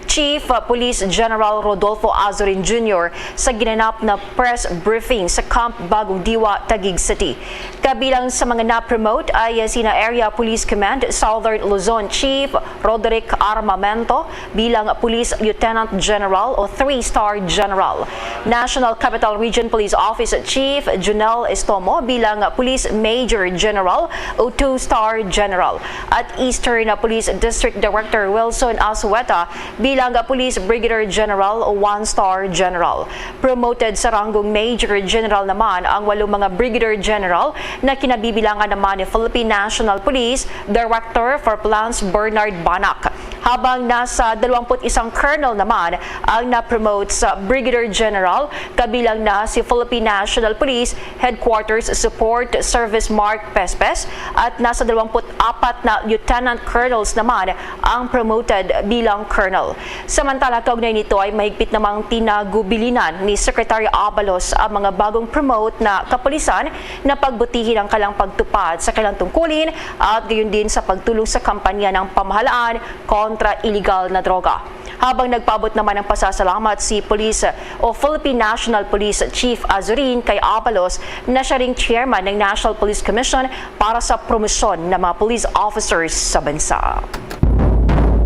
Chief, uh, Police General Rodolfo Azurin Junior sa ginanap na press briefing sa Camp Bagong Diwa, Taguig City. Kabilang sa mga na-promote ay sina Area Police Command Southern Luzon Chief Roderick Armamento bilang Police Lieutenant General o three-star General, National Capital Region Police Office Chief Junel Estomo bilang Police Major General o two-star General, at Eastern Police District Director Wilson Asueta bilang Police Brigadier General o one-star General. Promoted sa ranggong Major General naman ang walong mga Brigadier General na kinabibilangan naman ni Philippine National Police Director for Plans Bernard Banak, habang nasa dalawampu't isang Colonel naman ang na-promote sa Brigadier General, kabilang na si Philippine National Police Headquarters Support Service Mark Pespes at nasa dalawampu't apat na Lieutenant Colonels naman ang promoted bilang Colonel. Samantala, kaugnay nito ay mahigpit namang tinagubilinan ni Secretary Abalos ang mga bagong promote na kapulisan na pagbutihin ang kanilang pagtupad sa kanilang tungkulin at gayon din sa pagtulong sa kampanya ng pamahalaan kontra iligal na droga. Habang nagpaabot naman ng pasasalamat si Police o Philippine National Police Chief Azurin kay Abalos na siya ring chairman ng National Police Commission para sa promosyon ng mga police officers sa bansa.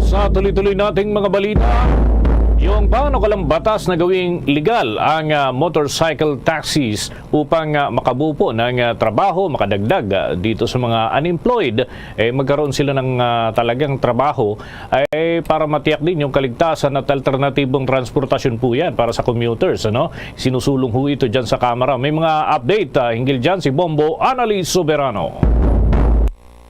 Sa tuloy-tuloy nating mga balita, yung panukalang batas na gawing legal ang, ah, motorcycle taxis upang, ah, makabuo po ng, ah, trabaho, makadagdag, ah, dito sa mga unemployed, eh, magkaroon sila ng, ah, talagang trabaho, ay para matiyak din yung kaligtasan at alternatibong transportasyon po yan para sa commuters, ano? Sinusulong ho ito dyan sa Kamara. May mga update, ah, hinggil dyan si Bombo Annalise Soberano.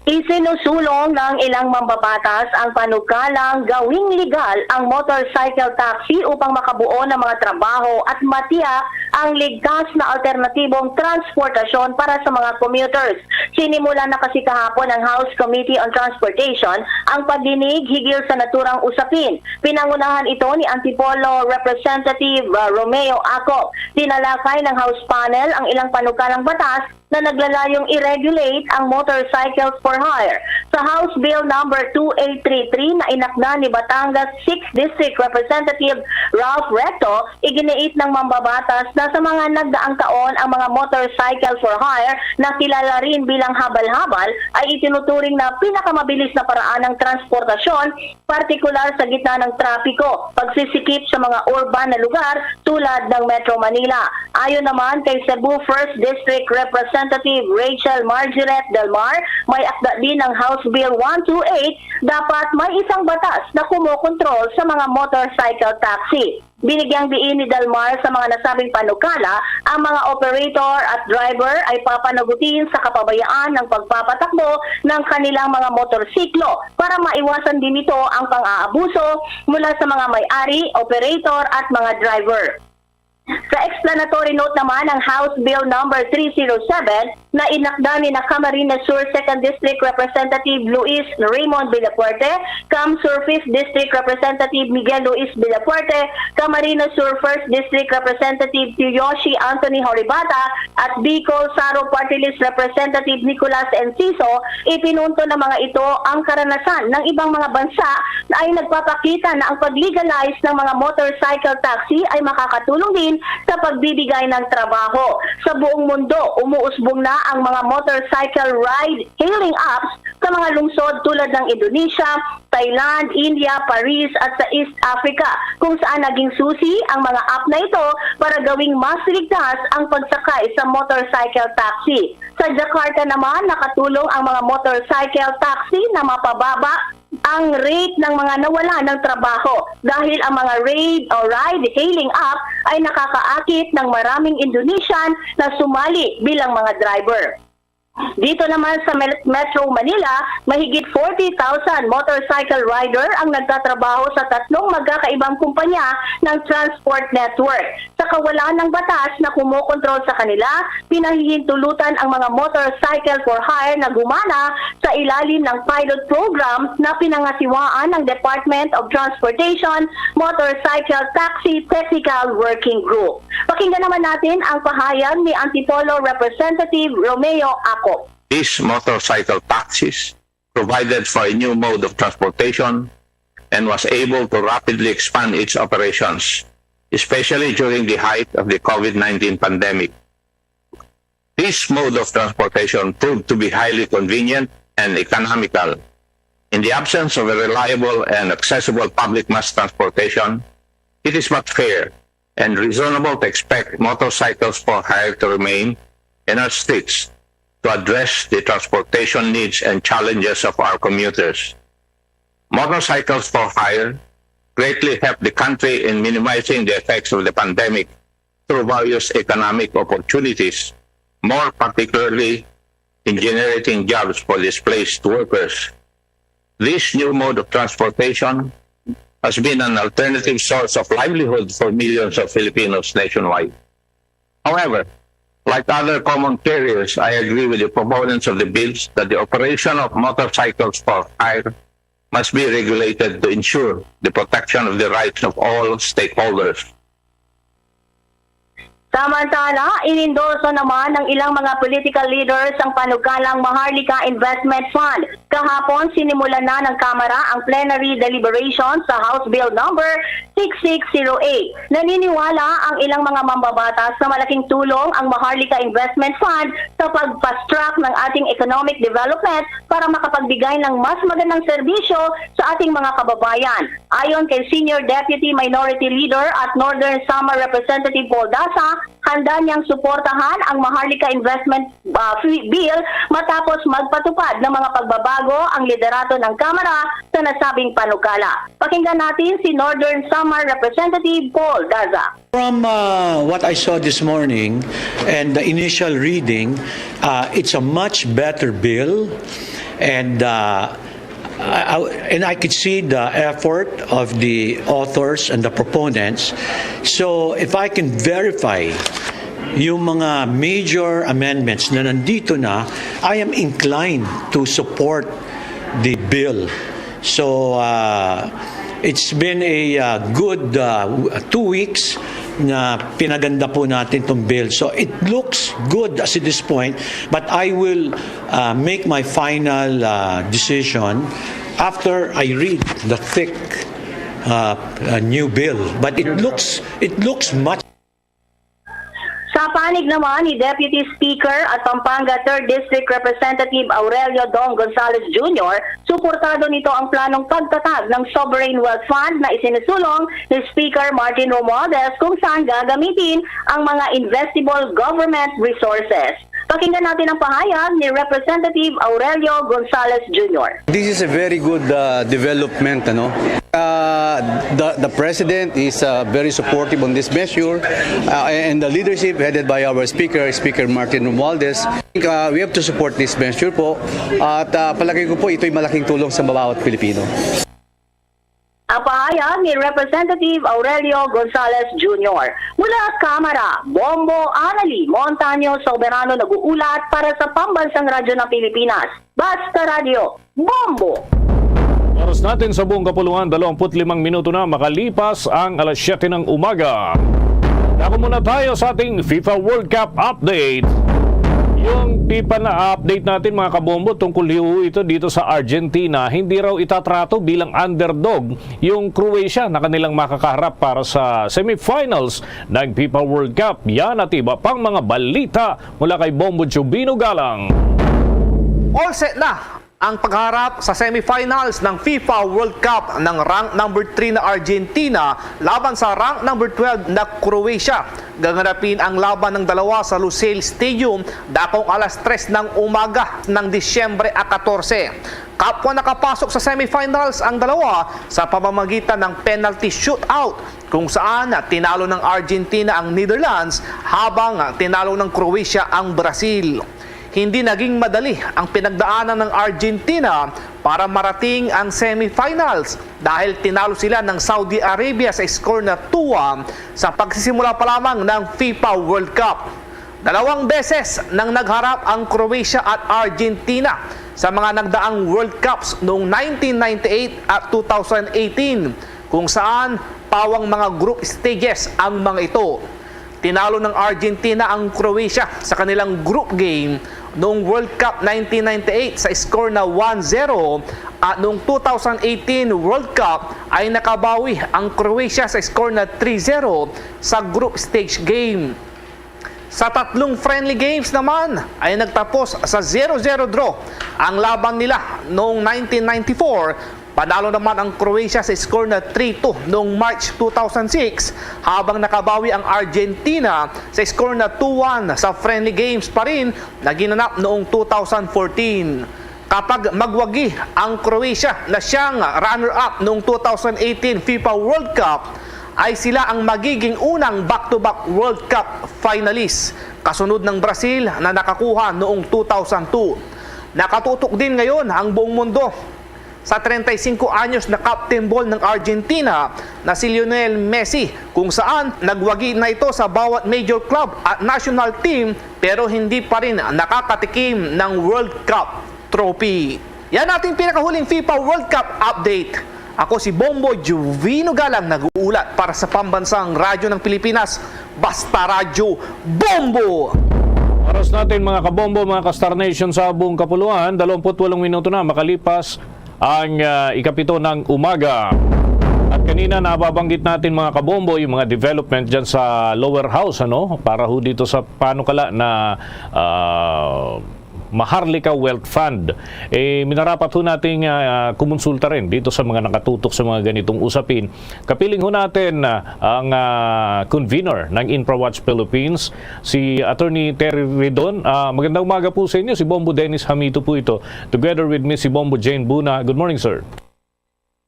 Isinusulong ng ilang mambabatas ang panukalang gawing legal ang motorcycle taxi upang makabuo ng mga trabaho at matiyak ang ligtas na alternatibong transportasyon para sa mga commuters. Sinimulan na kasi kahapon ng House Committee on Transportation ang pagdinig higil sa naturang usapin. Pinangunahan ito ni Antipolo Representative, uh, Romeo Acop. Tinalakay ng House panel ang ilang panukalang batas na naglalayong i-regulate ang motorcycles for hire. Sa House Bill number two eight three three na inakda ni Batangas sixth District Representative Ralph Recto, iginiit ng mambabatas na sa mga nagdaang taon ang mga motorcycle for hire na kilala rin bilang habal-habal ay itinuturing na pinakamabilis na paraan ng transportasyon, partikular sa gitna ng trapiko, pagsisikip sa mga urban na lugar tulad ng Metro Manila. Ayon naman kay Cebu First District Representative Rachel Margaret Del Mar, may akda din ang House Bill one two eight, dapat may isang batas na kumokontrol sa mga motorcycle taxi. Binigyang diin ni Del Mar sa mga nasabing panukala ang mga operator at driver ay papanagutin sa kapabayaan ng pagpapatakbo ng kanilang mga motorsiklo para maiwasan din nito ang pang-aabuso mula sa mga may-ari, operator at mga driver. Sa explanatory note naman, ang House Bill number three zero seven na inakda ni na Camarines Sur second District Representative Luis Raymond Villafuerte, CamSur fifth District Representative Miguel Luis Villafuerte, Camarines Sur first District Representative Tioyoshi Anthony Horibata, at Bicol Saro Party List Representative Nicolas Enciso, ipinunto ng mga ito ang karanasan ng ibang mga bansa na ay nagpapakita na ang pag-legalize ng mga motorcycle taxi ay makakatulong din sa pagbibigay ng trabaho. Sa buong mundo, umuusbong na ang mga motorcycle ride-hailing apps mga lungsod tulad ng Indonesia, Thailand, India, Paris at sa East Africa, kung saan naging susi ang mga app na ito para gawing mas ligtas ang pagsakay sa motorcycle taxi. Sa Jakarta naman, nakatulong ang mga motorcycle taxi na mapababa ang rate ng mga nawala ng trabaho dahil ang mga raid o ride-hailing app ay nakakaakit ng maraming Indonesian na sumali bilang mga driver. Dito naman sa Mel-, Metro Manila, mahigit forty thousand motorcycle rider ang nagtatrabaho sa tatlong magkakaibang kumpanya ng transport network. Sa kawalan ng batas na kumokontrol sa kanila, pinahihintulutan ang mga motorcycle for hire na gumana sa ilalim ng pilot program na pinangasiwaan ng Department of Transportation Motorcycle Taxi Technical Working Group. Pakinggan naman natin ang pahayag ni Antipolo Representative Romeo Acop. These motorcycle taxis provided for a new mode of transportation and was able to rapidly expand its operations, especially during the height of the COVID nineteen pandemic. This mode of transportation proved to be highly convenient and economical. In the absence of a reliable and accessible public mass transportation, it is but fair and reasonable to expect motorcycles for hire to remain in our streets to address the transportation needs and challenges of our commuters. Motorcycles for hire greatly helped the country in minimizing the effects of the pandemic through various economic opportunities, more particularly in generating jobs for displaced workers. This new mode of transportation has been an alternative source of livelihood for millions of Filipinos nationwide. However, like other common carriers, I agree with the proponents of the bills that the operation of motorcycles for hire must be regulated to ensure the protection of the rights of all stakeholders. Samantala, inendorso naman ng ilang mga political leaders ang panukalang Maharlika Investment Fund. Kahapon, sinimulan na ng Kamara ang plenary deliberation sa House Bill number six six zero eight. Naniniwala ang ilang mga mambabatas na malaking tulong ang Maharlika Investment Fund sa pag-fast track ng ating economic development para makapagbigay ng mas magandang serbisyo sa ating mga kababayan. Ayon kay Senior Deputy Minority Leader at Northern Samar Representative Paul Daza, handa niyang suportahan ang Maharlika Investment, ah, Fee Bill matapos magpatupad ng mga pagbabago ang liderato ng Kamara sa nasabing panukala. Pakinggan natin si Northern Samar Representative Paul Daza. From, uh, what I saw this morning and the initial reading, uh, it's a much better bill, and, uh, I, I, and I could see the effort of the authors and the proponents. So if I can verify yung mga major amendments na nandito na, I am inclined to support the bill. So, uh, it's been a, uh, good, uh, w-, two weeks na pinaganda po natin tong bill. So it looks good as at this point, but I will, uh, make my final, uh, decision after I read the thick, uh, uh, new bill. But it looks, it looks much Sa panig naman ni Deputy Speaker at Pampanga Third District Representative Aurelio Dong Gonzales Junior, suportado nito ang planong pagtatag ng Sovereign Wealth Fund na isinisulong ni Speaker Martin Romualdez, kung saan gagamitin ang mga investable government resources. Pakinggan natin ang pahayag ni Representative Aurelio Gonzales Junior. This is a very good, uh, development, ano? Uh, the, the President is, uh, very supportive on this measure, uh, and the leadership headed by our Speaker, Speaker Martin Romualdez. Uh, we have to support this measure po. At, uh, palagay ko po, ito'y malaking tulong sa bawat Pilipino. Ang pahayag ni Representative Aurelio Gonzales Junior. Mula Kamara, Bombo Anali Montaño Soberano nag-uulat para sa Pambansang Radyo ng Pilipinas, Basta Radyo, Bombo! Oras natin sa buong kapuluan, dalawampu't limang minuto na makalipas ang alas siyete ng umaga. Dako muna tayo sa ating FIFA World Cup update. Yung FIFA na update natin, mga kabombo, tungkol ho ito dito sa Argentina. Hindi raw itatrato bilang underdog yung Croatia na kanilang makakaharap para sa semifinals ng FIFA World Cup. Yan at iba pang mga balita mula kay Bombo Jubino Galang. All set na Ang pagharap sa semifinals ng FIFA World Cup ng rank number three na Argentina laban sa rank number twelve na Croatia. Gaganapin ang laban ng dalawa sa Lusail Stadium dakong alas tres ng umaga ng Disyembre a katorse. Kapwa nakapasok sa semifinals ang dalawa sa pamamagitan ng penalty shootout, kung saan tinalo ng Argentina ang Netherlands habang tinalo ng Croatia ang Brazil. Hindi naging madali ang pinagdaanan ng Argentina para marating ang semifinals dahil tinalo sila ng Saudi Arabia sa score na two one sa pagsisimula pa lamang ng FIFA World Cup. Dalawang beses nang nagharap ang Croatia at Argentina sa mga nagdaang World Cups noong nineteen ninety-eight at two thousand eighteen, kung saan pawang mga group stages ang mga ito. Tinalo ng Argentina ang Croatia sa kanilang group game noong World Cup nineteen ninety-eight sa score na one zero, at noong two thousand eighteen World Cup ay nakabawi ang Croatia sa score na three zero sa group stage game. Sa tatlong friendly games naman ay nagtapos sa zero zero draw ang laban nila noong nineteen ninety-four. Panalo naman ang Croatia sa score na three two noong March two thousand six, habang nakabawi ang Argentina sa score na two one sa friendly games pa rin na ginanap noong two thousand fourteen. Kapag magwagi ang Croatia na siyang runner-up noong two thousand eighteen FIFA World Cup, ay sila ang magiging unang back-to-back World Cup finalist, kasunod ng Brazil na nakakuha noong two thousand two. Nakatutok din ngayon ang buong mundo sa treinta y cinco anyos na captain ball ng Argentina na si Lionel Messi, kung saan nagwagi na ito sa bawat major club at national team, pero hindi pa rin nakakatikim ng World Cup trophy. Yan ating pinakahuling FIFA World Cup update. Ako si Bombo Juvino Galang, nag-uulat para sa Pambansang Radyo ng Pilipinas, Basta Radyo Bombo! Oras natin, mga kabombo, mga ka-Star Nation sa buong kapuluan, dalawampu't walong minuto na makalipas ang, ah, ikapito ng umaga. At kanina nababanggit natin, mga kabombo, yung mga development dyan sa lower house, ano, para ho dito sa panukala na, ah, Maharlika Wealth Fund. Eh, minarapat ho nating, ah, kumonsulta rin dito sa mga nakatutok sa mga ganitong usapin. Kapiling ho natin, ah, ang, ah, convener ng InfraWatch Philippines, si Attorney Terry Ridon. Ah, magandang umaga po sa inyo. Si Bombo Dennis Hamito po ito. Together with me, si Bombo Jane Buna. Good morning, sir.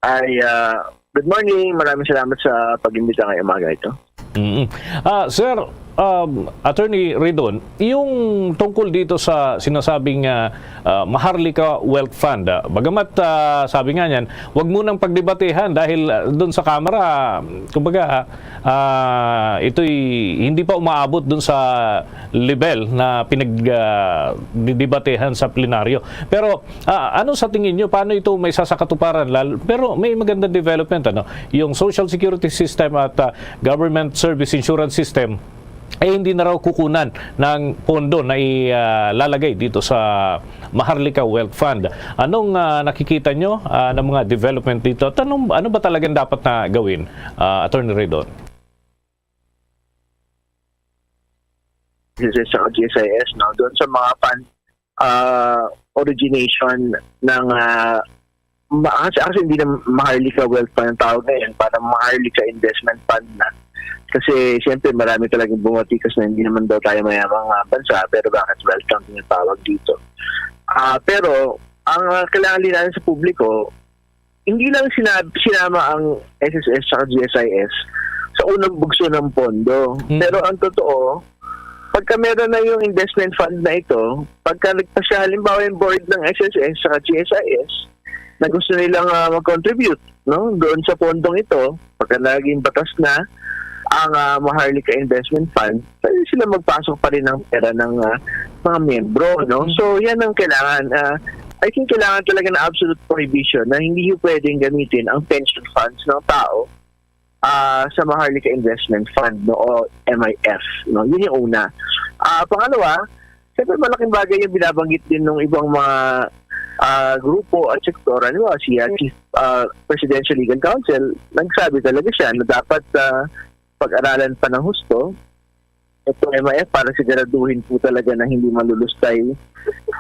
Ay, ah, good morning. Maraming salamat sa pag-imbita ngayong umaga ito. Mm. Ah, sir, um, Attorney Ridon, yung tungkol dito sa sinasabing, ah, ah, Maharlika Wealth Fund, ah, bagamat, ah, sabi nga niyan, wag munang pagdebatehan dahil, ah, doon sa Kamara, kumbaga, ah, ito'y hindi pa umaabot doon sa level na pinag, ah, didebatehan sa plenaryo. Pero, ah, ano sa tingin nyo, paano ito may sasakatuparan? Lalo, pero may magandang development, ano? Yung Social Security System at, ah, Government Service Insurance System ay hindi na raw kukunan ng pondo na ilalagay dito sa Maharlika Wealth Fund. Anong, ah, nakikita nyo, ah, ng mga development dito? At anong, ano ba talagang dapat na gawin, ah, Attorney Ridon? G S S at G S I S, no? Doon sa mga fund, ah, origination ng, ah, ma-, actually, hindi na Maharlika Wealth Fund ang tawag ngayon, parang Maharlika Investment Fund na. Kasi, siyempre, marami talagang bumatikas na hindi naman daw tayo mayamang, ah, bansa, pero bakit wealth ang tinatawag dito? Ah, pero, ang, ah, kailangan linawin sa publiko, hindi lang sinab-, sinama ang S S S at G S I S sa unang bugso ng pondo. Mm. Pero ang totoo, pagka meron na yung investment fund na ito, pagka nagpasya halimbawa yung board ng S S S at G S I S na gusto nilang, ah, mag-contribute, no, doon sa pondong ito, pagka naging batas na ang, ah, Maharlika Investment Fund, pwede sila magpasok pa rin ng pera ng, ah, mga miyembro, no? Mm. So, yan ang kailangan. Ah, I think kailangan talaga ng absolute prohibition na hindi yung pwedeng gamitin ang pension funds ng tao, ah, sa Maharlika Investment Fund, no, o M I F, no? Yun yung una. Ah, pangalawa, siyempre malaking bagay yung binabanggit din ng ibang mga, ah, grupo at sektor. Ano ba, si, ah, Chief, ah, Presidential Legal Counsel, nagsabi talaga siya na dapat, ah, pag-aralan pa ng husto ito M I F para siguraduhin po talaga na hindi malulustay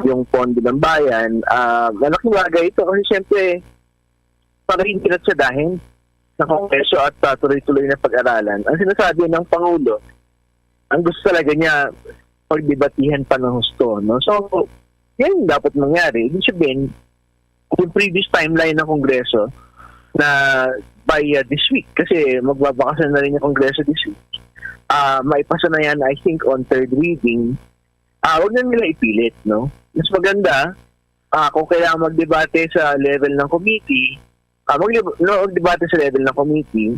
yung pondo ng bayan. Ah, malaking bagay ito kasi siyempre para hindi ratsadahin sa Kongreso at ah, tuloy-tuloy na pag-aralan. Ang sinasabi ng Pangulo, ang gusto talaga niya pagdebatihan pa ng husto, no? So, yan yung dapat mangyari. Ibig sabihin, yung previous timeline ng Kongreso na by uh, this week, kasi magbabakasyon na rin yung Kongreso this week, ah maipasa na yan, I think, on third reading. Ah, huwag na nila ipilit, no? Mas maganda, ah, kung kailangan magdebate sa level ng committee, ah, mag- no, magdebate sa level ng committee,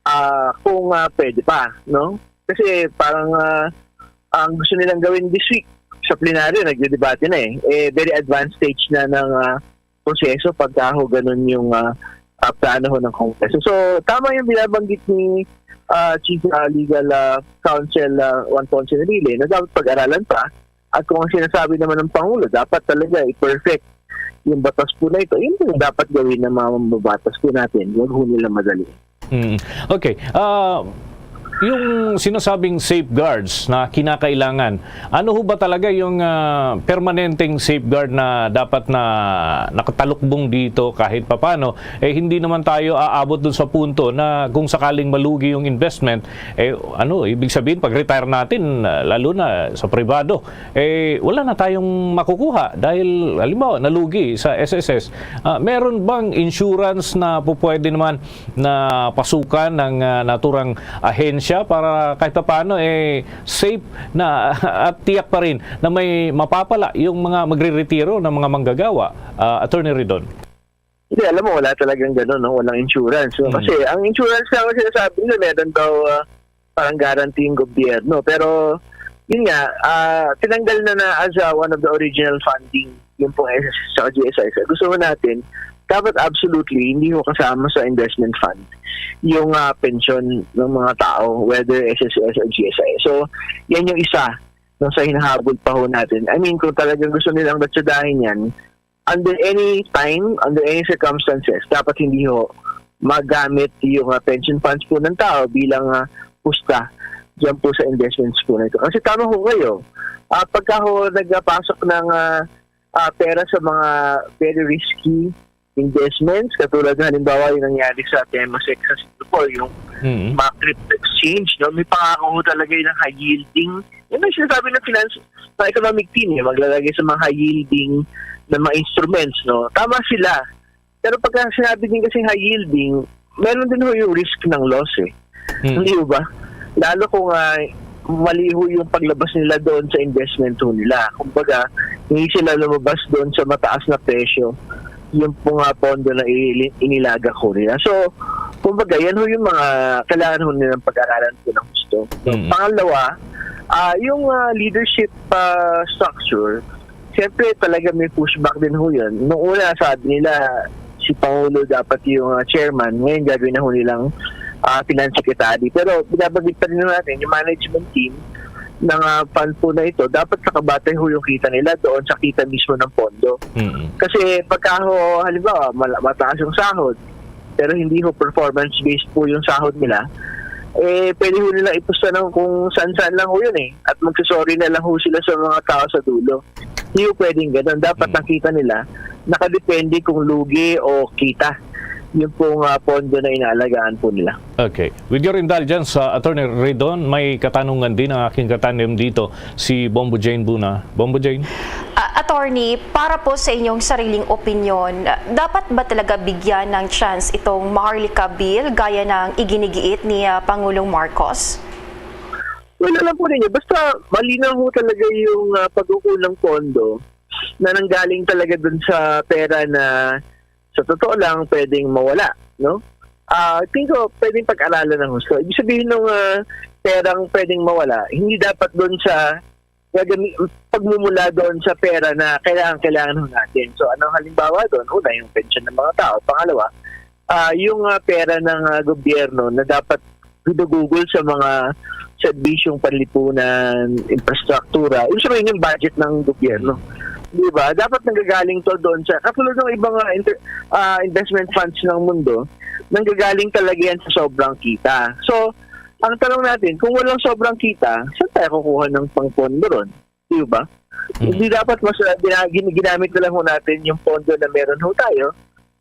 ah, kung ah, pwede pa, no? Kasi parang ah, ang gusto nilang gawin this week, sa plenaryo, nagdedebate na eh. Eh, very advanced stage na ng ah, proseso pagka ho ganun yung ah, ah, plano ho ng Kongreso. So, tama yung binabanggit ni ah, Chief ah, Legal ah, Counsel ah, Juan Ponce Enrile na dapat pag-aralan pa. At kung ang sinasabi naman ng Pangulo, dapat talaga i-perfect yung batas po na ito. Yun yung dapat gawin ng mga mambabatas po natin. Huwag ho nila madali. Mm. Okay. Ah, yung sinasabing safeguards na kinakailangan, ano ho ba talaga yung ah, permanenteng safeguard na dapat na nakatalukbong dito kahit papano? Eh, hindi naman tayo aabot dun sa punto na kung sakaling malugi yung investment, eh, ano, ibig sabihin, pag-retire natin, ah, lalo na sa pribado, eh, wala na tayong makukuha dahil, halimbawa, nalugi sa S S S. Ah, meron bang insurance na pupwede naman na pasukan ng ah, naturang ahensya para kahit paano eh safe na at tiyak pa rin na may mapapala yung mga magreretiro ng mga manggagawa, ah, Attorney Ridon? Hindi, alam mo, wala talagang gano'n, no? Walang insurance. No? Mm. Kasi ang insurance lang ang sinasabi nila, meron daw ah, parang guarantee yung gobyerno. Pero, yun nga, ah, tinanggal na na as ah, one of the original funding yung pong S S S at G S I S. Gusto mo natin, dapat absolutely hindi ho kasama sa investment fund yung ah, pensyon ng mga tao, whether S S S o G S I. So, yan yung isa no, sa hinahabol pa ho natin. I mean, kung talagang gusto nilang ratsadahin yan, under any time, under any circumstances, dapat hindi ho magamit yung ah, pension funds po ng tao bilang ah, pusta dyan po sa investments po na ito. Kasi tama ho kayo, ah, pagka ho nagpasok ng ah, ah, pera sa mga very risky investments, katulad na halimbawa yung nangyari sa Temasek sa Singapore, yung Mm. mga crypto exchange, no? May pangako ho talaga yun ng high yielding. Yun ang sinasabi ng finance, ng economic team, eh, maglalagay sa mga high yielding na mga instruments, no? Tama sila. Pero pagka sinabi din kasi high yielding, meron din ho yung risk ng loss eh. Mm. Hindi ho ba? Lalo kung ah, mali ho yung paglabas nila doon sa investment ho nila. Kumbaga, hindi sila lumabas doon sa mataas na presyo yung po nga pondo na i- inilaga ko nila. So, kumbaga, yan ho yung mga kailangan ho nilang pag-aralan po ng gusto. Mm. Pangalawa, ah yung ah, leadership ah, structure, siyempre talaga may pushback din ho yun. Noong una, sabi nila, si Pangulo dapat yung ah, chairman. Ngayon, gagawin na ho nilang ah, finance secretary. Pero binabanggit pa rin ho natin, yung management team ng ah, fund po na ito, dapat nakabatay ho yung kita nila doon sa kita mismo ng pondo. Mm. Kasi pagka ho, halimbawa, mal- mataas yung sahod, pero hindi ho performance-based po yung sahod nila, eh, pwede ho nila ipusta ng kung saan-saan lang ho yun eh. At magsasorry na lang ho sila sa mga tao sa dulo. Hindi ho pwedeng ganun. Dapat Mm. nakita nila, nakadepende kung lugi o kita yung pong ah, pondo na inaalagaan po nila. Okay. With your indulgence, uh, Attorney Ridon, may katanungan din ang aking katanim dito, si Bombo Jane Buna. Bombo Jane? Ah, attorney, para po sa inyong sariling opinyon, ah, dapat ba talaga bigyan ng chance itong Maharlika Bill gaya ng iginigiit ni ah, Pangulong Marcos? Well, alam po ninyo, basta malinaw ho talaga yung ah, pagkukulang pondo na nanggaling talaga dun sa pera na sa totoo lang pwedeng mawala, no? Ah, tingin ko pwedeng pag-aralan ng husto. Ibig sabihin nung ah, perang pwedeng mawala, hindi dapat dun sa gagami- pagmumula doon sa pera na kailangan kailangan ho natin. So anong halimbawa doon? Una, yung pension ng mga tao. Pangalawa, ah yung ah, pera ng ah, gobyerno na dapat ginugugol sa mga serbisyong panlipunan, infrastruktura, ibig sabihin yung budget ng gobyerno. Di ba? Dapat nanggagaling to doon sa, katulad ng ibang ah, inter- ah, investment funds ng mundo, nanggagaling talaga yan sa sobrang kita. So, Ang tanong natin, kung walang sobrang kita, saan tayo kukuha ng pangpondo ron? Di ba? Mm. Hindi dapat mas, uh, gina- gin- ginamit na lang ho natin yung pondo na meron ho tayo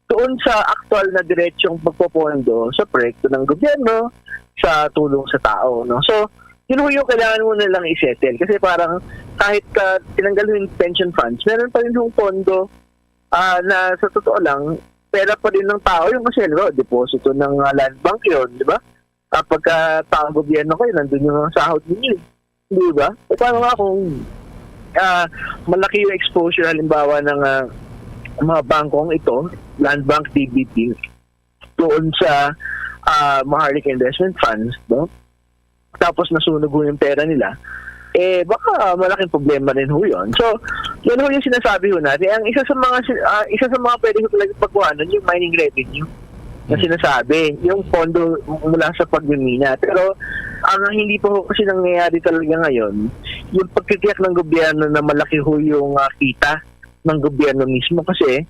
doon sa aktual na diretsong pagpopondo sa proyekto ng gobyerno, sa tulong sa tao, no? So, yun ho yung kailangan mo na lang i-settle. Kasi parang kahit uh, tinanggal yung pension funds, meron pa rin hong pondo ah, na sa totoo lang, pera pa rin ng tao yung kasi, halimbawa, deposito ng ah, land bank yun, di ba? Kapag ah, tao gobyerno kayo, nandun yung mga sahod ninyo, eh. Di ba? E paano nga kung ah, malaki yung exposure, halimbawa, ng ah, mga bangkong ito, land bank, D B P, doon sa ah, Maharlika Investment Funds, no? Tapos nasunog ho yung pera nila, eh, baka malaking problema rin ho yun. So, yan ho yung sinasabi ho natin. Ang isa sa mga si- ah, isa sa mga pwede ho talaga pagkuhanan yung mining revenue na Hmm. sinasabi, yung pondo mula sa pagmimina. Pero ang hindi pa ho kasi nangyayari talaga ngayon, yung pagtitiyak ng gobyerno na malaki ho yung ah, kita ng gobyerno mismo kasi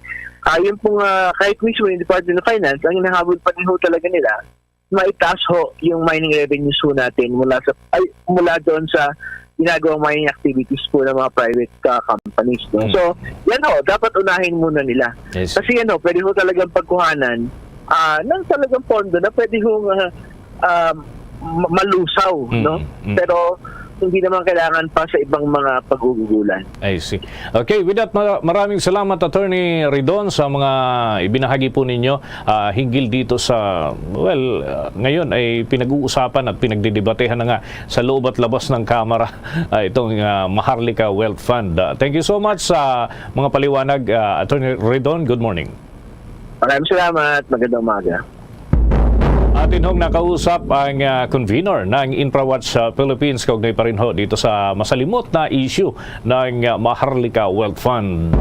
ah, yun pong ah, kahit mismo yung Department of Finance, ang hinahabol pa rin ho talaga nila, maitaas ho yung mining revenues ho natin mula sa ay mula doon sa ginagawang mining activities po ng mga private uh, companies, no? Mm. So, yan ho, dapat unahin muna nila. Yes. Kasi yan ho, pwede ho talagang pagkuhanan ah ng talagang pondo na pwede ho uh, um, ma- malusaw, Mm, no? mm. Pero hindi naman kailangan pa sa ibang mga pag-ugugulan. I see. Okay, with that, mara- maraming salamat, Attorney Ridon, sa mga ibinahagi po ninyo ah, hinggil dito sa, well, ah, ngayon ay pinag-uusapan at pinagdidebatehan na nga sa loob at labas ng Kamara ah, itong ah, Maharlika Wealth Fund. Ah, thank you so much sa mga paliwanag, ah, Attorney Ridon. Good morning. Maraming salamat. Magandang umaga. Atin hong nakausap ang ah, convener ng InfraWatch ah, Philippines kaugnay pa rin ho dito sa masalimot na issue ng ah, Maharlika Wealth Fund.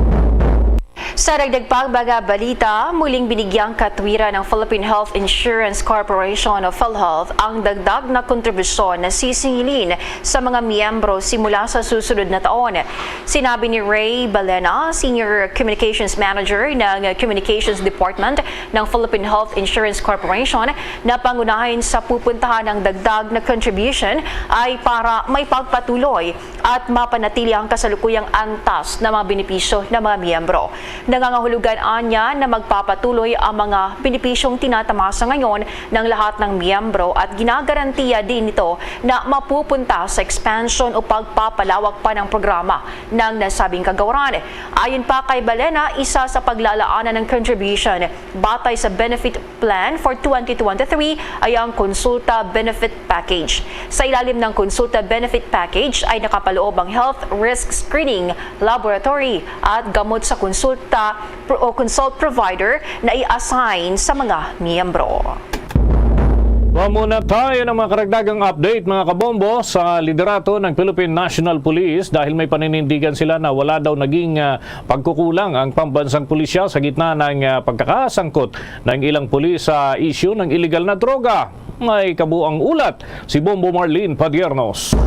Sa dagdag pang mga balita, muling binigyang katwiran ng Philippine Health Insurance Corporation o PhilHealth ang dagdag na kontribusyon na sisingilin sa mga miyembro simula sa susunod na taon. Sinabi ni Ray Balena, Senior Communications Manager ng Communications Department ng Philippine Health Insurance Corporation, na pangunahin sa pupuntahan ng dagdag na contribution ay para may pagpatuloy at mapanatili ang kasalukuyang antas na mga benepisyo ng mga miyembro. Nangangahulugan anya na magpapatuloy ang mga benepisyong tinatamasa ngayon ng lahat ng miyembro at ginagarantiya din ito na mapupunta sa expansion o pagpapalawak pa ng programa ng nasabing kagawaran. Ayon pa kay Balena, isa sa paglalaanan ng contribution batay sa benefit plan for twenty twenty-three ay ang Consulta Benefit Package. Sa ilalim ng Consulta Benefit Package ay nakapaloob ang health risk screening, laboratory at gamot sa konsulta pro- o consult provider na i-assign sa mga miyembro. Mao na tayo ng mga karagdagang update, mga kabombo, sa liderato ng Philippine National Police dahil may paninindigan sila na wala daw naging ah, pagkukulang ang pambansang pulisya sa gitna ng ah, pagkakasangkot ng ilang pulis sa isyu ng iligal na droga. May kabuang ulat si Bombo Marlene Padiernos.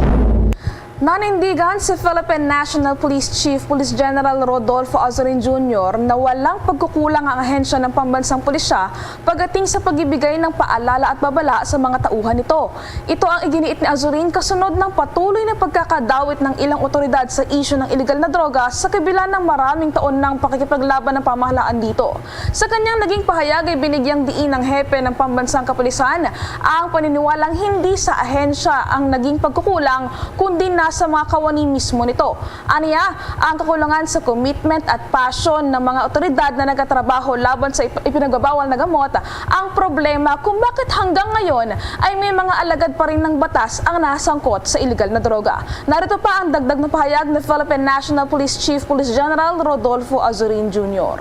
Nanindigan si Philippine National Police Chief Police General Rodolfo Azurin Junior na walang pagkukulang ang ahensya ng pambansang pulisya pagdating sa pagbibigay ng paalala at babala sa mga tauhan nito. Ito ang iginiit ni Azurin kasunod ng patuloy na pagkakadawit ng ilang otoridad sa isyu ng iligal na droga sa kabila ng maraming taon ng pakikipaglaban ng pamahalaan dito. Sa kanyang naging pahayag ay binigyang diin ng hepe ng pambansang kapulisan ang paniniwalang hindi sa ahensya ang naging pagkukulang kundi nasa mga kawani mismo nito. Aniya, ang kakulangan sa commitment at passion ng mga otoridad na nagtatrabaho laban sa ip- ipinagbabawal na gamot ang problema kung bakit hanggang ngayon ay may mga alagad pa rin ng batas ang nasangkot sa iligal na droga. Narito pa ang dagdag na pahayag ni Philippine National Police Chief Police General Rodolfo Azurin Junior.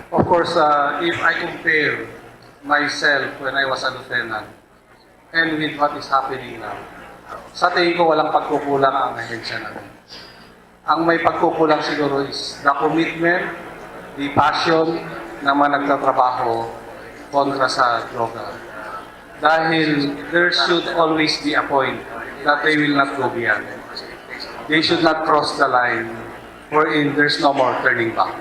Of course, uh, if I compare myself when I was a lieutenant and with what is happening now, sa tingin ko walang pagkukulang ang ahensya namin. Ang may pagkukulang siguro is the commitment, the passion ng mga nagtatrabaho kontra sa droga. Dahil there should always be a point that they will not go beyond. They should not cross the line wherein there's no more turning back.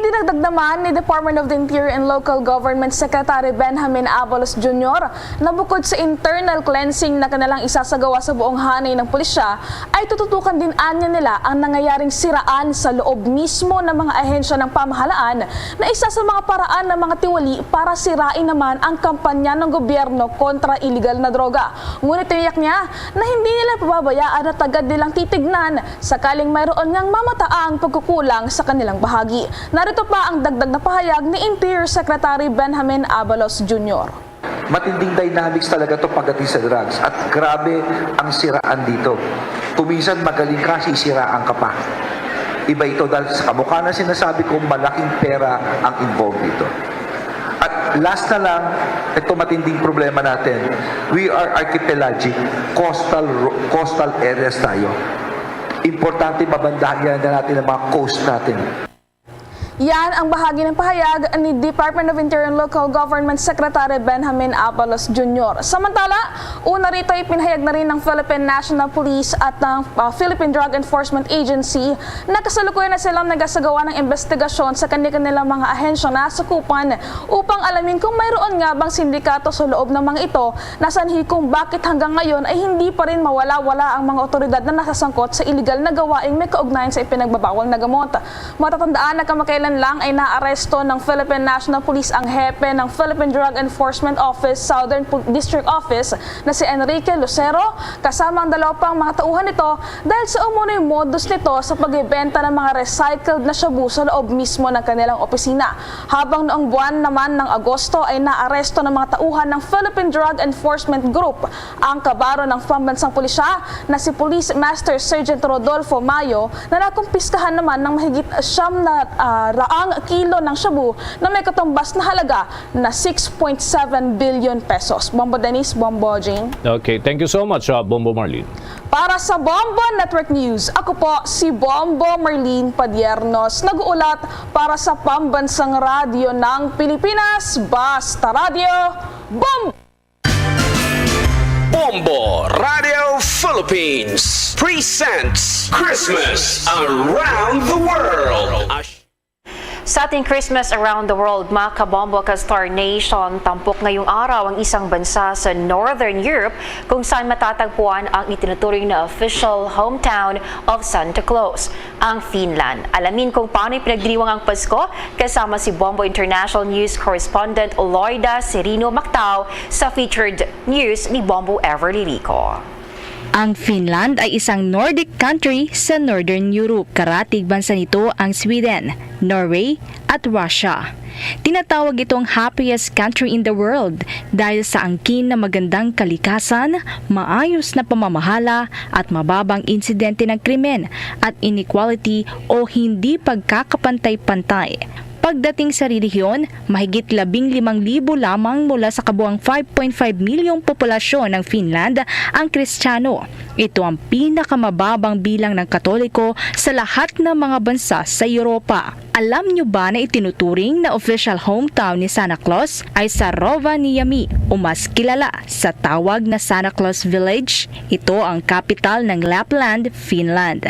Dinagdag naman ni Department of the Interior and Local Government Secretary Benjamin Abalos Junior na bukod sa internal cleansing na kanilang isasagawa sa buong hanay ng pulisya, ay tututukan din anya nila ang nangyayaring siraan sa loob mismo ng mga ahensya ng pamahalaan na isa sa mga paraan ng mga tiwali para sirain naman ang kampanya ng gobyerno kontra iligal na droga. Ngunit tiniyak niya na hindi nila pababayaan na tagad nilang titignan sakaling mayroon ngang mamataang pagkukulang sa kanilang bahagi. Narito pa ang dagdag na pahayag ni Interior Secretary Benjamin Abalos Junior. Matinding dynamics talaga to pagdating sa drugs at grabe ang siraan dito. Kuminsan magaling ka, sisiraan ka pa. Iba ito dahil sa kamukha na sinasabi ko, malaking pera ang involved dito. At last na lang, ito matinding problema natin. We are archipelagic, coastal ro- coastal areas tayo. Importante mabandahan na natin ang mga coast natin. Yan ang bahagi ng pahayag ni Department of Interior and Local Government Secretary Benjamin Abalos Junior. Samantala, una rito ay pinahayag na rin ng Philippine National Police at ng uh, Philippine Drug Enforcement Agency na kasalukuyan na silang nagasagawa ng investigasyon sa kanilang mga ahensyang nasakupan upang alamin kung mayroon nga bang sindikato sa loob ng mga ito na sanhi kung bakit hanggang ngayon ay hindi pa rin mawala-wala ang mga otoridad na nasasangkot sa iligal na gawaing may kaugnayan sa ipinagbabawal na gamot. Matatandaan na kamakailan lang ay naaresto ng Philippine National Police ang hepe ng Philippine Drug Enforcement Office Southern Pol- District Office na si Enrique Lucero, kasama ang dalawa pang mga tauhan nito, dahil sa umunoy modus nito sa pagbebenta ng mga recycled na shabu sa loob mismo ng kanilang opisina. Habang noong buwan naman ng Agosto ay naaresto ng mga tauhan ng Philippine Drug Enforcement Group ang kabaro ng pambansang pulisya na si Police Master Sergeant Rodolfo Mayo na nakumpiskahan naman ng mahigit siyam na, ah, raang kilo ng shabu na may katumbas na halaga na six point seven billion pesos. Bombo Dennis, Bombo Jane. Okay, thank you so much, uh, Bombo Marlene. Para sa Bombo Network News, ako po si Bombo Marlene Padiernos, nag-uulat para sa Pambansang Radyo ng Pilipinas, Basta Radyo, Bombo! Bombo Radio Philippines presents Christmas Around the World. Sa ating Christmas Around the World, mga kabombo ka Star Nation, tampok ngayong araw ang isang bansa sa Northern Europe kung saan matatagpuan ang itinuturing na official hometown of Santa Claus, ang Finland. Alamin kung paano ipinagdiriwang ang Pasko kasama si Bombo International News Correspondent Loida Serino Mactao sa featured news ni Bombo Everly Rico. Ang Finland ay isang Nordic country sa Northern Europe. Karatig bansa nito ang Sweden, Norway, at Russia. Tinatawag itong happiest country in the world dahil sa angkin na magandang kalikasan, maayos na pamamahala, at mababang insidente ng krimen at inequality o hindi pagkakapantay-pantay. Pagdating sa relihiyon, mahigit labing limang libo lamang mula sa kabuang five point five milyong populasyon ng Finland ang Kristiyano. Ito ang pinakamababang bilang ng Katoliko sa lahat ng mga bansa sa Europa. Alam nyo ba na itinuturing na official hometown ni Santa Claus ay sa Rovaniemi o mas kilala sa tawag na Santa Claus Village? Ito ang kapital ng Lapland, Finland.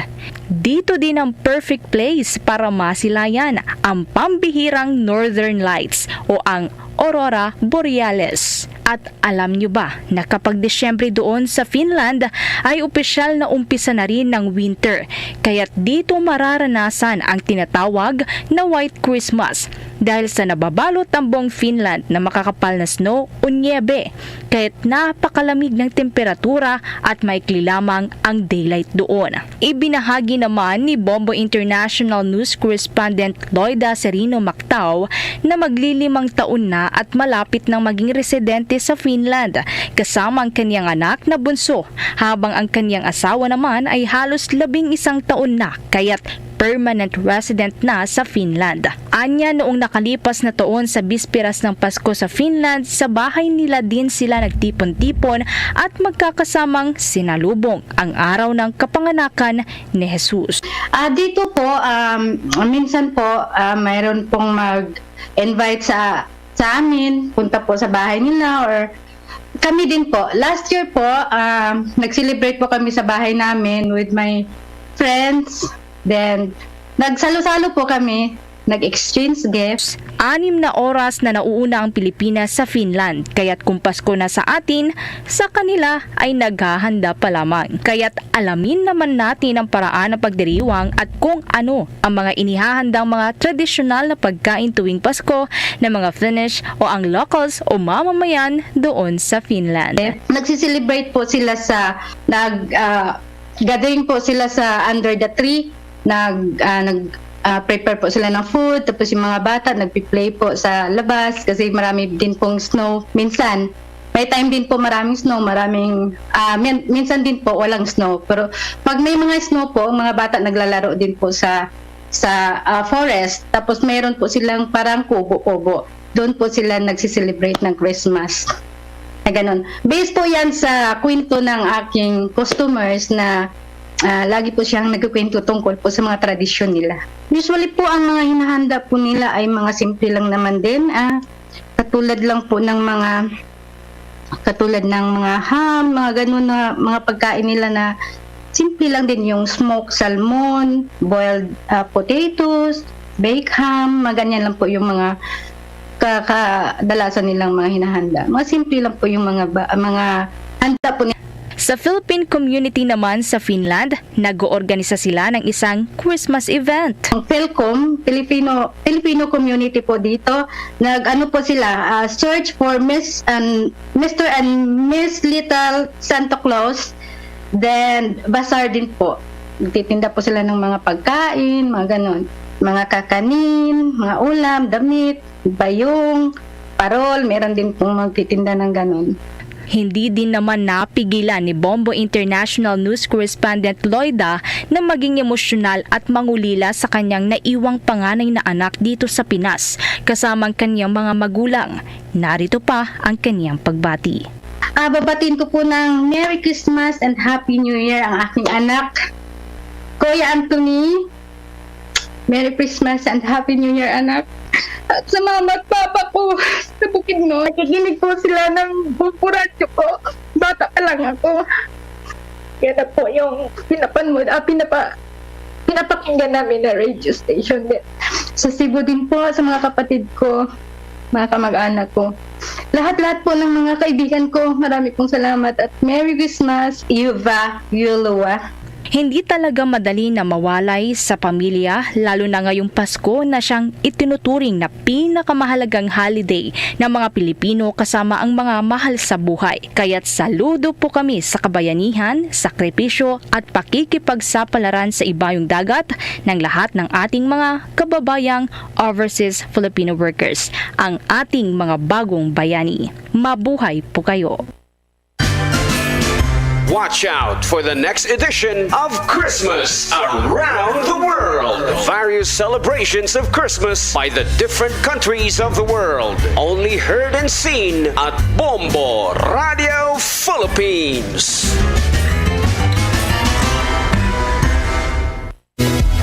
Dito din ang perfect place para masilayan ang pambihirang Northern Lights o ang Aurora Borealis. At alam nyo ba na kapag Disyembre doon sa Finland ay opisyal na umpisa na rin ng winter, kaya't dito mararanasan ang tinatawag na White Christmas dahil sa nababalot ang buong Finland na makakapal na snow o niebe, kaya't napakalamig ng temperatura at maikli lamang ang daylight doon. Ibinahagi naman ni Bombo International News Correspondent Loida Serino Mactao na maglilimang taon na at malapit nang maging residente sa Finland, kasama ang kanyang anak na bunso, habang ang kanyang asawa naman ay halos labing isang taon na, kaya't permanent resident na sa Finland. Anya, noong nakalipas na taon sa bisperas ng Pasko sa Finland, sa bahay nila din sila nagtipon-tipon at magkakasamang sinalubong ang araw ng kapanganakan ni Jesus. Ah, dito po, um, minsan po, ah, mayroon pong mag-invite sa sa amin, punta po sa bahay nila, or kami din po. Last year po, um, nag-celebrate po kami sa bahay namin with my friends. Then, nagsalo-salo po kami. nag-exchange gifts. Anim na oras na nauuna ang Pilipinas sa Finland, kaya't kung Pasko na sa atin, sa kanila ay naghahanda pa lamang. Kaya't alamin naman natin ang paraan ng pagdiriwang at kung ano ang mga inihahandang mga tradisyonal na pagkain tuwing Pasko ng mga Finnish o ang locals o mamamayan doon sa Finland. Nagsiselebrate po sila sa, nag, ah, gathering po sila sa under the tree, nag, ah, nag, ah, prepare po sila ng food, tapos yung mga bata nagpi-play po sa labas kasi marami din pong snow. Minsan, may time din po maraming snow, maraming, ah, min-, minsan din po walang snow. Pero pag may mga snow po, ang mga bata naglalaro din po sa, sa, ah, forest. Tapos mayroon po silang parang kubo-kubo. Doon po sila nagsiselebrate ng Christmas. Na ganun. Based po yan sa kwento ng aking customers na, ah, lagi po siyang nagkukwento tungkol po sa mga tradisyon nila. Usually po, ang mga hinahanda po nila ay mga simple lang naman din. Ah, katulad lang po ng mga, katulad ng mga ham, mga ganun na mga pagkain nila na simple lang din, yung smoked salmon, boiled, ah, potatoes, baked ham, mga ganyan lang po yung mga ka-, kadalasan nilang mga hinahanda. Mga simple lang po yung mga ba-, mga handa po nila. Sa Philippine community naman sa Finland, nag-oorganisa sila ng isang Christmas event. Ang PhilComm, Filipino, Filipino community po dito, nag-ano po sila, ah, search for Miss and Mister and Miss Little Santa Claus. Then, bazaar din po. Nagtitinda po sila ng mga pagkain, mga ganon. Mga kakanin, mga ulam, damit, bayong, parol, meron din pong magtitinda ng ganon. Hindi din naman napigilan ni Bombo International News Correspondent Loida na maging emosyonal at mangulila sa kanyang naiwang panganay na anak dito sa Pinas, kasama ang kanyang mga magulang. Narito pa ang kanyang pagbati. Ah, babatiin ko po ng Merry Christmas and Happy New Year ang aking anak, Kuya Anthony. Merry Christmas and Happy New Year, anak. At sa mama at papa ko sa Bukidnon, nakikinig po sila ng Bombo Radyo ko. Bata pa lang ako. Yan na po yung pinapanood, ah, pinapa-, pinapakinggan namin na radio station din. Sa Cebu din po, sa mga kapatid ko, mga kamag-anak ko. Lahat-lahat po ng mga kaibigan ko, marami pong salamat at Merry Christmas, Yuva Yulua. Hindi talaga madali na mawalay sa pamilya, lalo na ngayong Pasko na siyang itinuturing na pinakamahalagang holiday ng mga Pilipino kasama ang mga mahal sa buhay. Kaya't saludo po kami sa kabayanihan, sakripisyo at pakikipagsapalaran sa ibayong dagat ng lahat ng ating mga kababayang overseas Filipino workers, ang ating mga bagong bayani. Mabuhay po kayo! Watch out for the next edition of Christmas Around the World. Various celebrations of Christmas by the different countries of the world. Only heard and seen at Bombo Radio Philippines.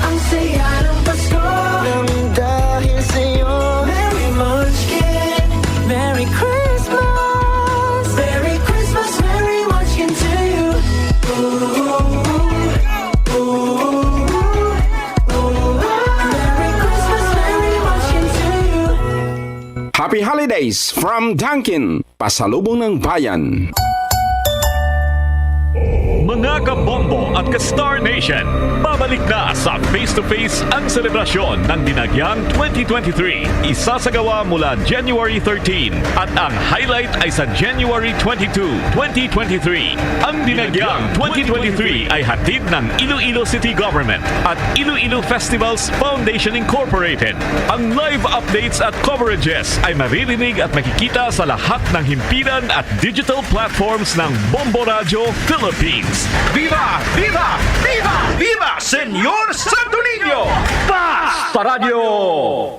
Ang saya ng Pasko. Nang dahil sa'yo. Merry Munchkin. Merry Christmas. Merry Christmas, Merry Munchkin to you. Ooh, ooh, ooh, ooh, ooh. Merry Christmas, Merry Munchkin to you. Happy Holidays from Dunkin'. Pasalubong ng Bayan. Mga kabombo at ka-Star Nation, babalik na sa Face to Face ang selebrasyon ng Dinagyang twenty twenty-three. Isasagawa mula January thirteen at ang highlight ay sa January twenty-two, twenty twenty-three. Ang Dinagyang twenty twenty-three ay hatid ng Iloilo City Government at Iloilo Festivals Foundation Incorporated. Ang live updates at coverages ay maririnig at makikita sa lahat ng himpilan at digital platforms ng Bombo Radyo Philippines. Viva! Viva! Viva! Viva Señor Santo Niño! Basta Radyo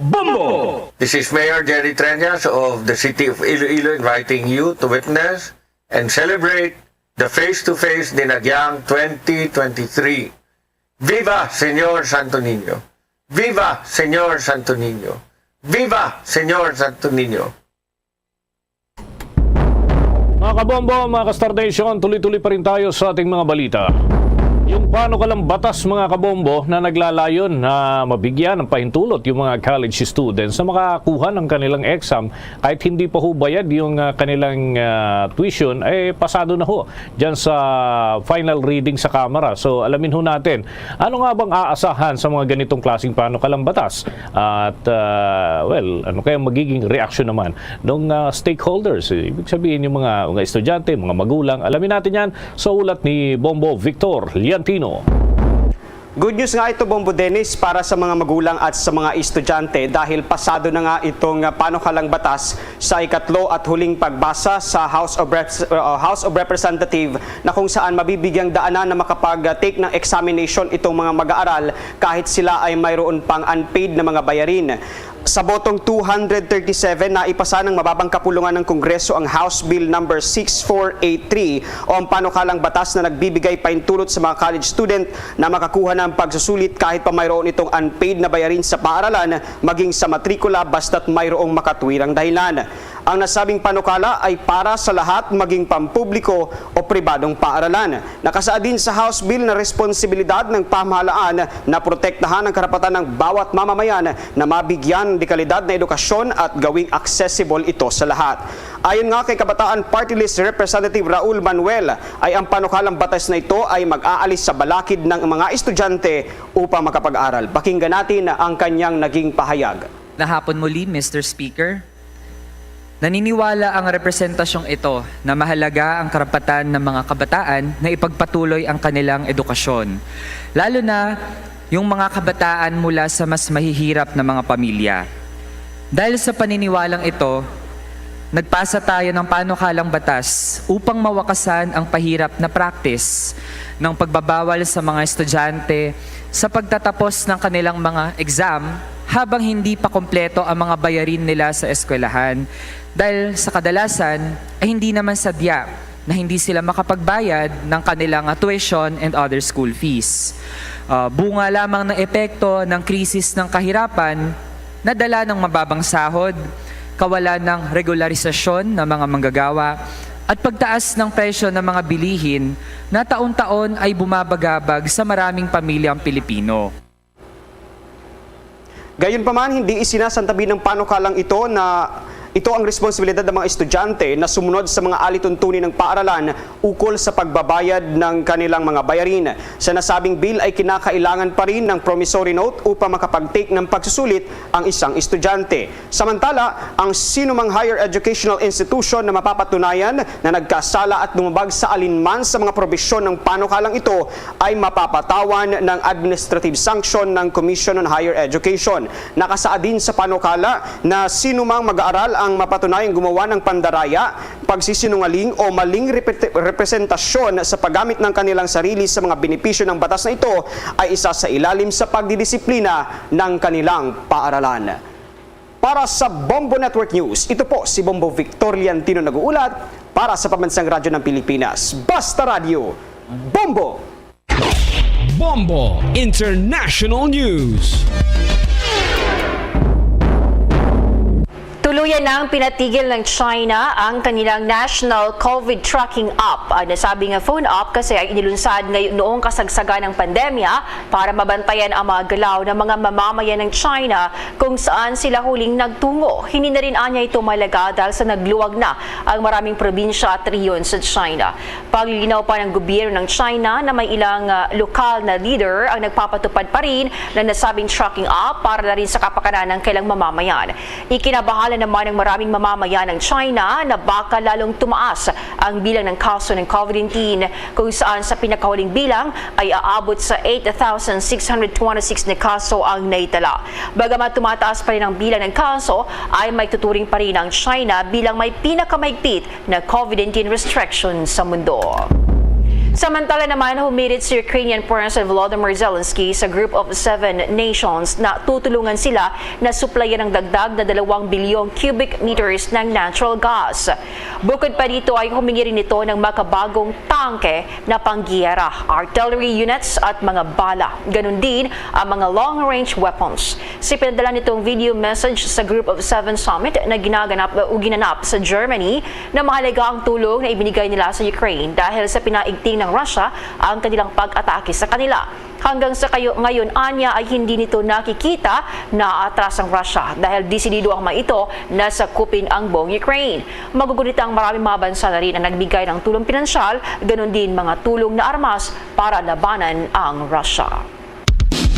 Bombo! This is Mayor Jerry Treñas of the City of Iloilo inviting you to witness and celebrate the Face to Face Dinagyang twenty twenty-three. Viva Señor Santo Niño! Viva Señor Santo Niño! Viva Señor Santo Niño! Mga kabombo, mga ka-Star Nation, tuloy-tuloy pa rin tayo sa ating mga balita. Yung panukalang batas, mga kabombo, na naglalayon na mabigyan ng pahintulot yung mga college students na makakuha ng kanilang exam kahit hindi pa ho bayad yung, ah, kanilang, ah, tuition, eh, pasado na ho dyan sa final reading sa Kamara. So, alamin ho natin, ano nga bang aasahan sa mga ganitong klaseng panukalang batas? At, ah, well, ano kaya magiging reaksyon naman ng, ah, stakeholders? Ibig sabihin, yung mga, mga estudyante, mga magulang. Alamin natin yan sa ulat ni Bombo Victor Liantino. Good news nga ito, Bombo Dennis, para sa mga magulang at sa mga estudyante, dahil pasado na nga itong, ah, panukalang batas sa ikatlo at huling pagbasa sa House of Reps-, uh, House of Representative, na kung saan mabibigyang daanan na makapag-take ng examination itong mga mag-aaral kahit sila ay mayroon pang unpaid na mga bayarin. Sa botong two hundred thirty-seven, naipasa ng mababang kapulungan ng Kongreso ang House Bill Number six four eight three, o ang panukalang batas na nagbibigay pahintulot sa mga college student na makakuha ng pagsusulit kahit pa mayroon itong unpaid na bayarin sa paaralan, maging sa matrikula, basta't mayroong makatwirang dahilan. Ang nasabing panukala ay para sa lahat, maging pampubliko o pribadong paaralan. Nakasaad din sa House Bill na responsibilidad ng pamahalaan na protektahan ang karapatan ng bawat mamamayan na mabigyan ng dekalidad na edukasyon at gawing accessible ito sa lahat. Ayon nga kay Kabataan Party List Representative Raul Manuel, ay ang panukalang batas na ito ay mag-aalis sa balakid ng mga estudyante upang makapag-aral. Pakinggan natin ang kanyang naging pahayag. Nahapon muli, Mister Speaker. Naniniwala ang representasyong ito na mahalaga ang karapatan ng mga kabataan na ipagpatuloy ang kanilang edukasyon, lalo na yung mga kabataan mula sa mas mahihirap na mga pamilya. Dahil sa paniniwalang ito, nagpasa tayo ng panukalang batas upang mawakasan ang pahirap na practice ng pagbabawal sa mga estudyante sa pagtatapos ng kanilang mga exam habang hindi pa kompleto ang mga bayarin nila sa eskwelahan, dahil sa kadalasan ay hindi naman sadya na hindi sila makapagbayad ng kanilang tuition and other school fees. Ah, bunga lamang ng epekto ng krisis ng kahirapan na dala ng mababang sahod, kawalan ng regularisasyon ng mga manggagawa, at pagtaas ng presyo ng mga bilihin na taon-taon ay bumabagabag sa maraming pamilyang Pilipino. Gayunpaman, hindi isinasantabi ng panukalang ito na ito ang responsibilidad ng mga estudyante na sumunod sa mga alituntunin ng paaralan ukol sa pagbabayad ng kanilang mga bayarin. Sa nasabing bill ay kinakailangan pa rin ng promissory note upang makapag-take ng pagsusulit ang isang estudyante. Samantala, ang sinumang higher educational institution na mapapatunayan na nagkasala at lumabag sa alinman sa mga probisyon ng panukalang ito ay mapapatawan ng administrative sanction ng Commission on Higher Education. Nakasaad din sa panukala na sinumang mag-aaral ang mapatunayang gumawa ng pandaraya, pagsisinungaling o maling repre-, representasyon sa paggamit ng kanilang sarili sa mga benepisyo ng batas na ito ay isa sa ilalim sa pagdidisiplina ng kanilang paaralan. Para sa Bombo Network News, ito po si Bombo Victor Liantino nag-uulat para sa Pambansang Radyo ng Pilipinas. Basta Radyo, Bombo! Bombo International News. Tuluyan nang pinatigil ng China ang kanilang National COVID Tracking App. Ang nasabing phone app kasi ay inilunsad ngay-, noong kasagsagan ng pandemya para mabantayan ang mga galaw ng mga mamamayan ng China kung saan sila huling nagtungo. Hindi na rin anya ito mahalaga dahil sa nagluwag na ang maraming probinsya at rehiyon sa China. Paglilinaw pa ng gobyerno ng China na may ilang, ah, lokal na leader ang nagpapatupad pa rin ng nasabing tracking app para na rin sa kapakanan ng kailang mamamayan. Ikinabahala naman ng maraming mamamayan ng China na baka lalong tumaas ang bilang ng kaso ng COVID nineteen, kung saan sa pinakahuling bilang ay aabot sa eight thousand six hundred twenty-six na kaso ang naitala. Bagamat tumataas pa rin ang bilang ng kaso, ay maituturing pa rin ang China bilang may pinakamahigpit na COVID nineteen restriction sa mundo. Samantala naman, humirit si Ukrainian President Volodymyr Zelensky sa Group of Seven Nations na tutulungan sila na suplayan ng dagdag na dalawang bilyong cubic meters ng natural gas. Bukod pa dito ay humingi rin ito ng makabagong tangke na panggiyera, artillery units at mga bala, ganun din ang mga long-range weapons. Sa pinadala nitong video message sa Group of Seven Summit na ginaganap o ginanap sa Germany, na mahalaga ang tulong na ibinigay nila sa Ukraine dahil sa pinaigting ng Russia ang kanilang pag-atake sa kanila. Hanggang sa kayo, ngayon, anya ay hindi nito nakikita na atras ang Russia dahil desidido ang mga ito na sakupin ang buong Ukraine. Magugunit ang maraming mga bansa na rin ang nagbigay ng tulong pinansyal, ganun din mga tulong na armas para labanan ang Russia.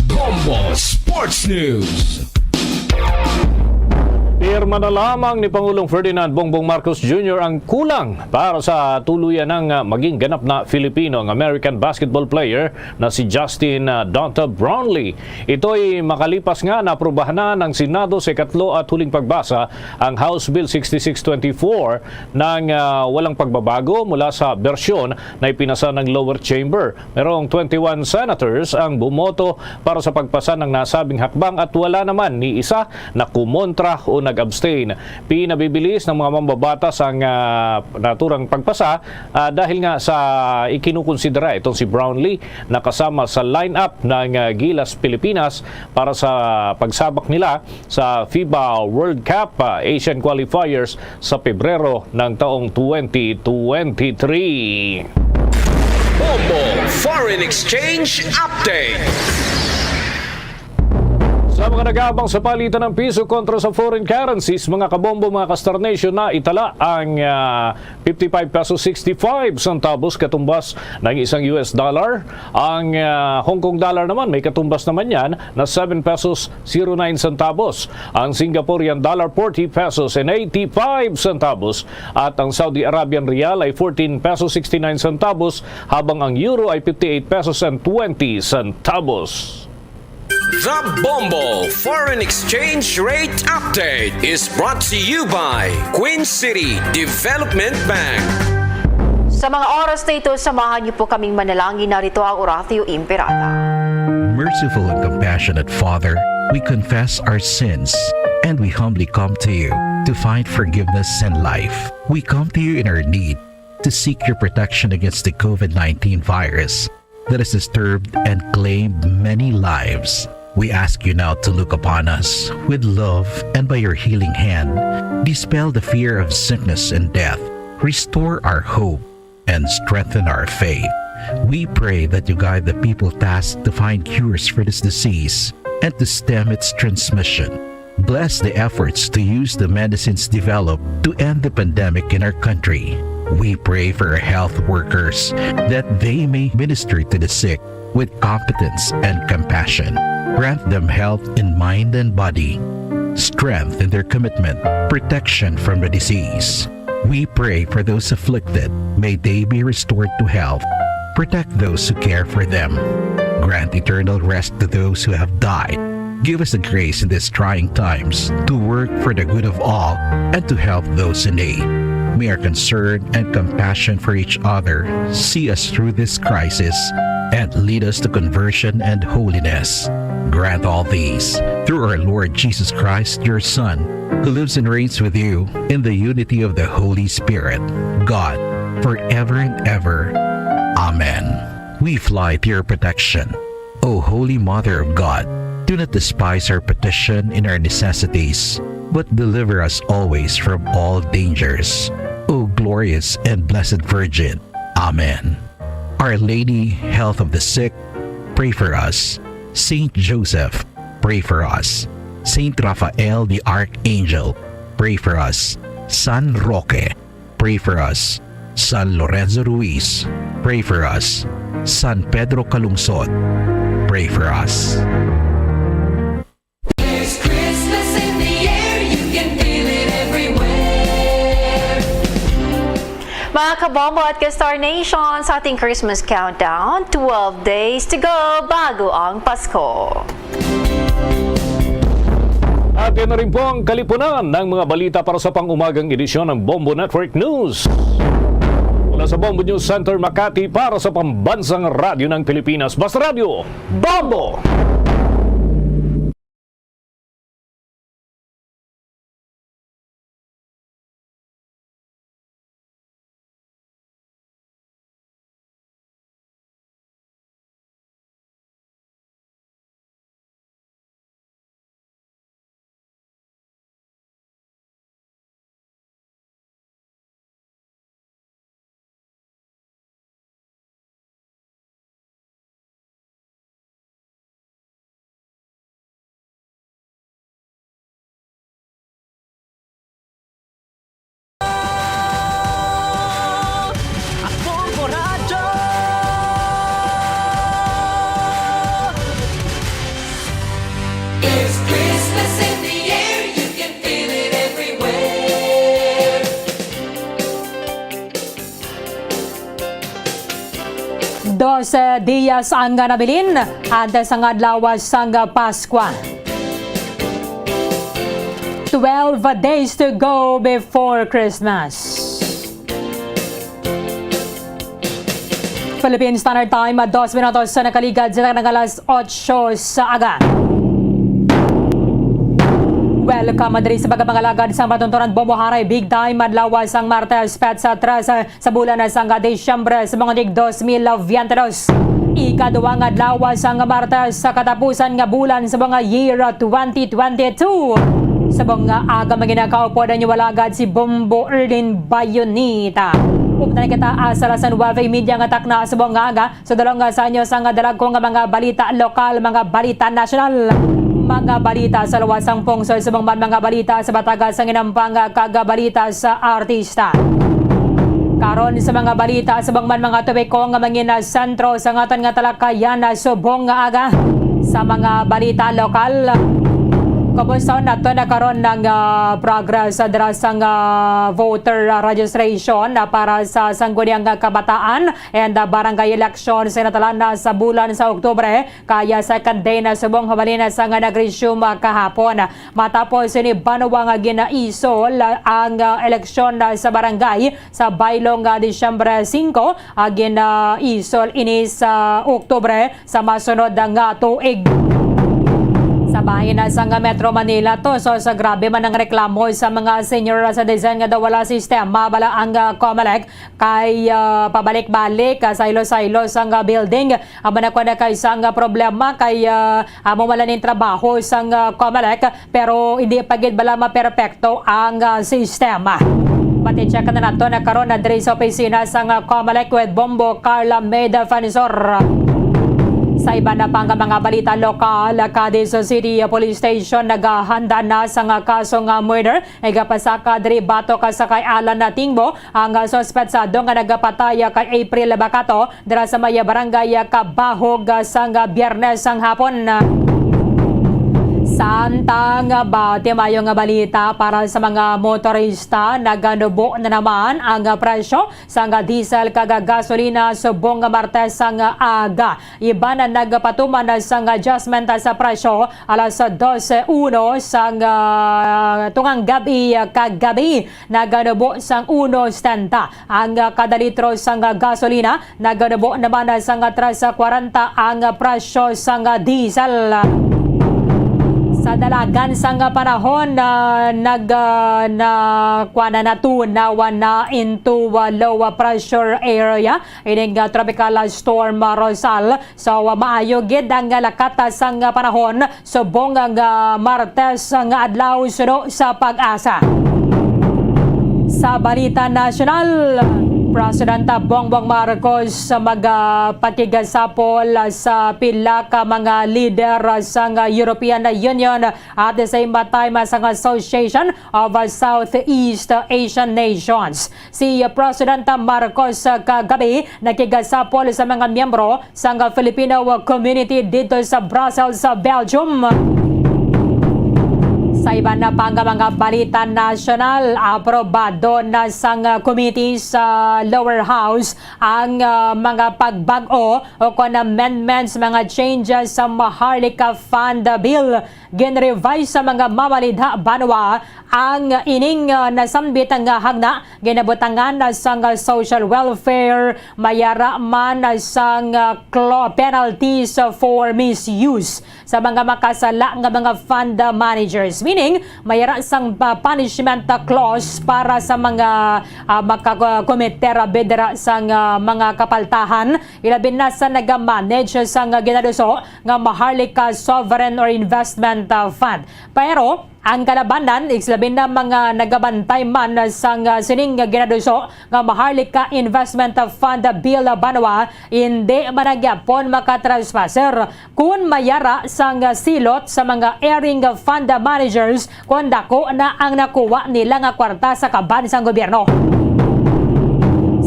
Bombo Sports News. Pirma na lamang ni Pangulong Ferdinand Bongbong Marcos Junior ang kulang para sa tuluyan ng, ah, maging ganap na Filipino ang American basketball player na si Justin, ah, Donta Brownlee. Ito'y makalipas nga naaprubahan na ng Senado sa ikatlo at huling pagbasa ang House Bill sixty-six twenty-four ng, ah, walang pagbabago mula sa bersyon na ipinasa ng lower chamber. Merong twenty-one senators ang bumoto para sa pagpasa ng nasabing hakbang at wala naman ni isa na kumontra o nag-abstain. Pinabibilis ng mga mambabatas ang, ah, naturang pagpasa, ah, dahil nga sa ikinukonsidera itong si Brownlee na kasama sa lineup ng, ah, Gilas Pilipinas para sa pagsabak nila sa FIBA World Cup, ah, Asian Qualifiers sa Pebrero ng taong twenty twenty-three. Bombo Foreign Exchange Update. Sa mga nag-aabang sa palitan ng piso kontra sa foreign currencies, mga kabombo, mga ka-Star Nation, naitala ang, ah, fifty-five pesos sixty-five centavos, katumbas ng isang U S dollar. Ang, ah, Hong Kong dollar naman, may katumbas naman yan na seven pesos zero nine centavos. Ang Singaporean dollar, forty pesos and eighty-five centavos. At ang Saudi Arabian riyal ay fourteen pesos sixty-nine centavos, habang ang euro ay fifty-eight pesos and twenty centavos. The Bombo Foreign Exchange Rate Update is brought to you by Queen City Development Bank. Sa mga oras na ito, samahan niyo po kaming manalangin. Narito ang Oratio Imperata. Merciful and compassionate Father, we confess our sins and we humbly come to you to find forgiveness and life. We come to you in our need to seek your protection against the COVID nineteen virus that has disturbed and claimed many lives. We ask you now to look upon us with love and by your healing hand, dispel the fear of sickness and death, restore our hope, and strengthen our faith. We pray that you guide the people tasked to find cures for this disease and to stem its transmission. Bless the efforts to use the medicines developed to end the pandemic in our country. We pray for our health workers that they may minister to the sick with competence and compassion. Grant them health in mind and body, strength in their commitment, protection from the disease. We pray for those afflicted. May they be restored to health. Protect those who care for them. Grant eternal rest to those who have died. Give us the grace in these trying times to work for the good of all and to help those in need. May our concern and compassion for each other see us through this crisis and lead us to conversion and holiness. Grant all these through our Lord Jesus Christ, your Son, who lives and reigns with you in the unity of the Holy Spirit, God, forever and ever. Amen. We fly to your protection. O Holy Mother of God, do not despise our petition in our necessities, but deliver us always from all dangers. O glorious and blessed Virgin. Amen. Our Lady, Health of the Sick, pray for us. Saint Joseph, pray for us. Saint Raphael the Archangel, pray for us. San Roque, pray for us. San Lorenzo Ruiz, pray for us. San Pedro Calungsod, pray for us. There's Christmas in the air, you can feel it everywhere. Mga kabombo at ka-Star Nation, sa ating Christmas countdown, twelve days to go bago ang Pasko. At yan na rin po ang kalipunan ng mga balita para sa pang-umagang edisyon ng Bombo Network News. Mula sa Bombo News Center Makati, para sa Pambansang Radyo ng Pilipinas, Basta Radyo, Bombo! Dose dias ang nabilin antes ang adlaw sang Paskwa. Twelve days to go before Christmas. Philippine Standard Time, dos minutos sa nakaligad sa nang alas otso sa aga. Welcome diri sa pagkapangalagad sa matuntunan, Bombo Haray Big Time, adlaw sang Martes, petsa tres sa bulan sang Disyembre sa mga tig dos mil veinte dos. Ikaduha nga adlaw sang Martes sa katapusan nga bulan sa mga year twenty twenty-two. Sa mga aga, mga ginakaupo na inyo alagad si Bombo Erlin Bayonita. Updan kita asa alas nuwebe y media nga takna sa mga aga. Sa dulong nga sa inyo sang dalagko nga mga balita lokal, mga balita nasyonal, mga balita sa luwas sang pungsod, subong man mga balita sa bataga sang inampang kag balita sa artista. Karon sa mga balita, subong man mga topiko nga mangin-, ah, sentro sa aton nga talakayan, ah, subong nga aga sa mga balita lokal. Kumusta nato na karon ang, ah, progress, ah, dira sang, ah, voter, ah, registration, ah, para sa Sangguniang Kabataan and, ah, barangay election sa natalan na sa bulan sa Oktubre, kaya second day na subong hubalin na sang nag-resume, ah, kahapon. Matapos ini banwa nga ginaisol, ah, ang, ah, eleksyon, ah, sa barangay sa baylong, ah, Disyembre singko, ah, ginaisol ini sa Oktubre sa masunod nga tuig. Sa bahin na sang Metro Manila, to, so, sa grabe man ang reklamo sa mga senior citizen nga daw wala sistema bala ang, ah, COMELEC, kay, ah, pabalik-balik, ah, saylo-saylo sang, ah, building. Amo na kuwan na kay sang, ah, problema kay, ah, amo man lang ning trabaho sang, ah, COMELEC, pero hindi pa gid bala maperpekto ang, ah, sistema. Pati check na nato na karon na diri sa opisina sang, ah, COMELEC with Bombo Carla May Defensor. Sa iban na pang mga balita lokal, Cadiz City Police Station naghahanda na sang, ah, kaso nga murder. Igapasaka diri batok sa kay Alan Natingbo, ang suspetsado nga nagapatay kay April Bacato dira sa may barangay Kabahog sang Biyernes sang hapon. Samtang ba, timayo nga balita para sa mga motorista, naganubo na naman ang presyo sang diesel kag gasolina subong nga Martes sang aga. Iban ang nagpatuman sang adjustment sa presyo alas dose uno sang, ah, tungang gabi, ah, kagabi. Naganubo sang uno setenta ang, ah, kada litro sang, ah, gasolina. Naganubo naman, ah, sang tres kwarenta ang, ah, presyo sang, ah, diesel. Sa dalagan sang, ah, panahon, ah, nag, ah, na, kuwan na, natunawan na into, ah, low, ah, pressure area ining, ah, tropical, ah, storm, ah, Rosal. So, ah, maayo gid ang, ah, lakat, ah, sang, ah, panahon subong nga, ah, Martes, ah, nga adlaw suno sa PAGASA. Sa balita nasyonal, Presidente Bongbong Marcos, ah, magapakigasapol, ah, sa pila ka mga lider, ah, sang, ah, European Union at the same time, ah, sang Association of, ah, Southeast Asian Nations. Si Presidente Marcos, ah, kagabi nakigasapol sa mga miyembro sang Filipino community dito sa Brussels, sa Belgium. Sa iban na pang mga balita nasyonal, aprobado na sang committee sa lower house ang, ah, mga pagbag-o o kon amendments, mga changes sa Maharlika Fund Bill. Gin-revise sa mga mamalidha banwa ang ining, ah, nasambit nga hagna, ginabutangan na sang social welfare, mayara man na sang, ah, clo-, penalties for misuse sa mga makasala nga mga fund managers. Meaning, mayara sang, ah, punishment clause para sa mga, ah, makakomiter bidra sang, ah, mga kapaltahan, ilabi na sa nagamanage sang, ah, ginaduso nga Maharlika Sovereign or Investment, ah, Fund. Pero ang kalabanan, ilabi na mga nagabantay man sang, ah, sining nga ginaduso nga Maharlika Investment Fund Bill banwa, hindi man na gyapon makatraspasser kun mayara sang silot sa mga erring fund managers kon dako na ang nakuha nila nga kwarta sa kaban sang gobyerno.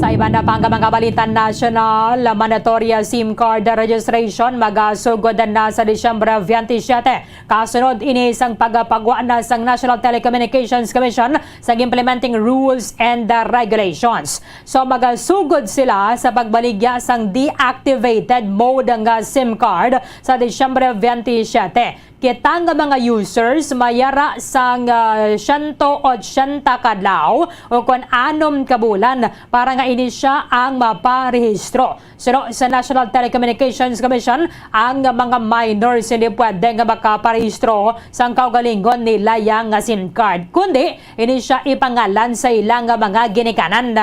Sa iban na pa nga mga balita nasyonal, mandatory SIM card registration magasugod na sa Disyembre twenty-seven. Kasunod ini sang pagpagwa na sang National Telecommunications Commission sa implementing rules and, uh, regulations. So, magasugod sila sa pagbaligya sang deactivated mode nga SIM card sa Disyembre twenty-seven. Kita nga mga users mayara sang, ah, siyento otsenta ka adlaw o kon anom ka bulan para nga ini siya ang maparehistro. Suno sa National Telecommunications Commission, ang mga minors hindi pwede nga makaparehistro sang kaugalingon nila yang nga SIM card, kundi ini siya ipangalan sa ila nga mga ginikanan.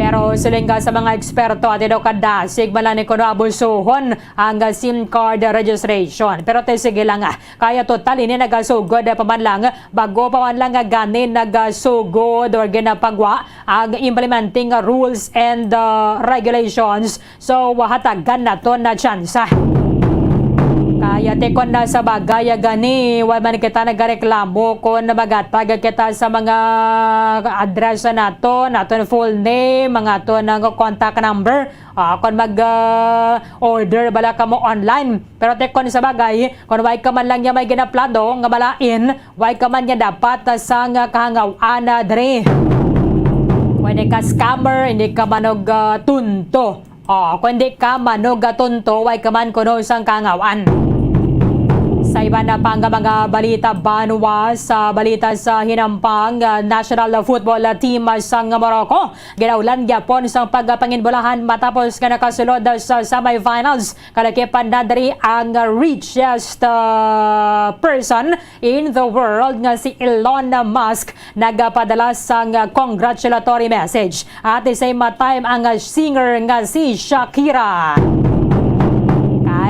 Pero siling ka sa mga eksperto, ati daw kadasig man lang ni kuno abusuhon ang SIM card registration. Pero te, sige lang, ah, kaya total ini nagasugod pa man lang, bago pa man lang nga gani nagasugod or ginapagwa ang implementing rules and, uh, regulations. So, hatagan naton na tsansa. Kaya tikon na sa bagay gani, wa man kita nagareklamo kon magatag kita sa mga address naton, aton full name, ang aton nga contact number. Ah, kon mag, ah, order bala kamo online. Pero tikon sa bagay, kon way ka man lang niya may ginaplano nga malain, way ka man niya dapat, ah, sang kahangawan, ah, diri. Pwede ka scammer, hindi ka manog, ah, tunto. Oh, kung di ka manog, ah, tunto, way ka man kuno sang kahangawan. Sa iba na pa nga mga balita, banwa, sa balita sa hinampang, ah, national football, ah, team, ah, sang Morocco, ginaulan gyapon sang pagpanginbulahan matapos nga nakasulod, ah, sa semifinals. Kalakipan na diri ang richest, ah, person in the world nga si Elon Musk nagapadala sang congratulatory message. At the same time, ang singer nga si Shakira.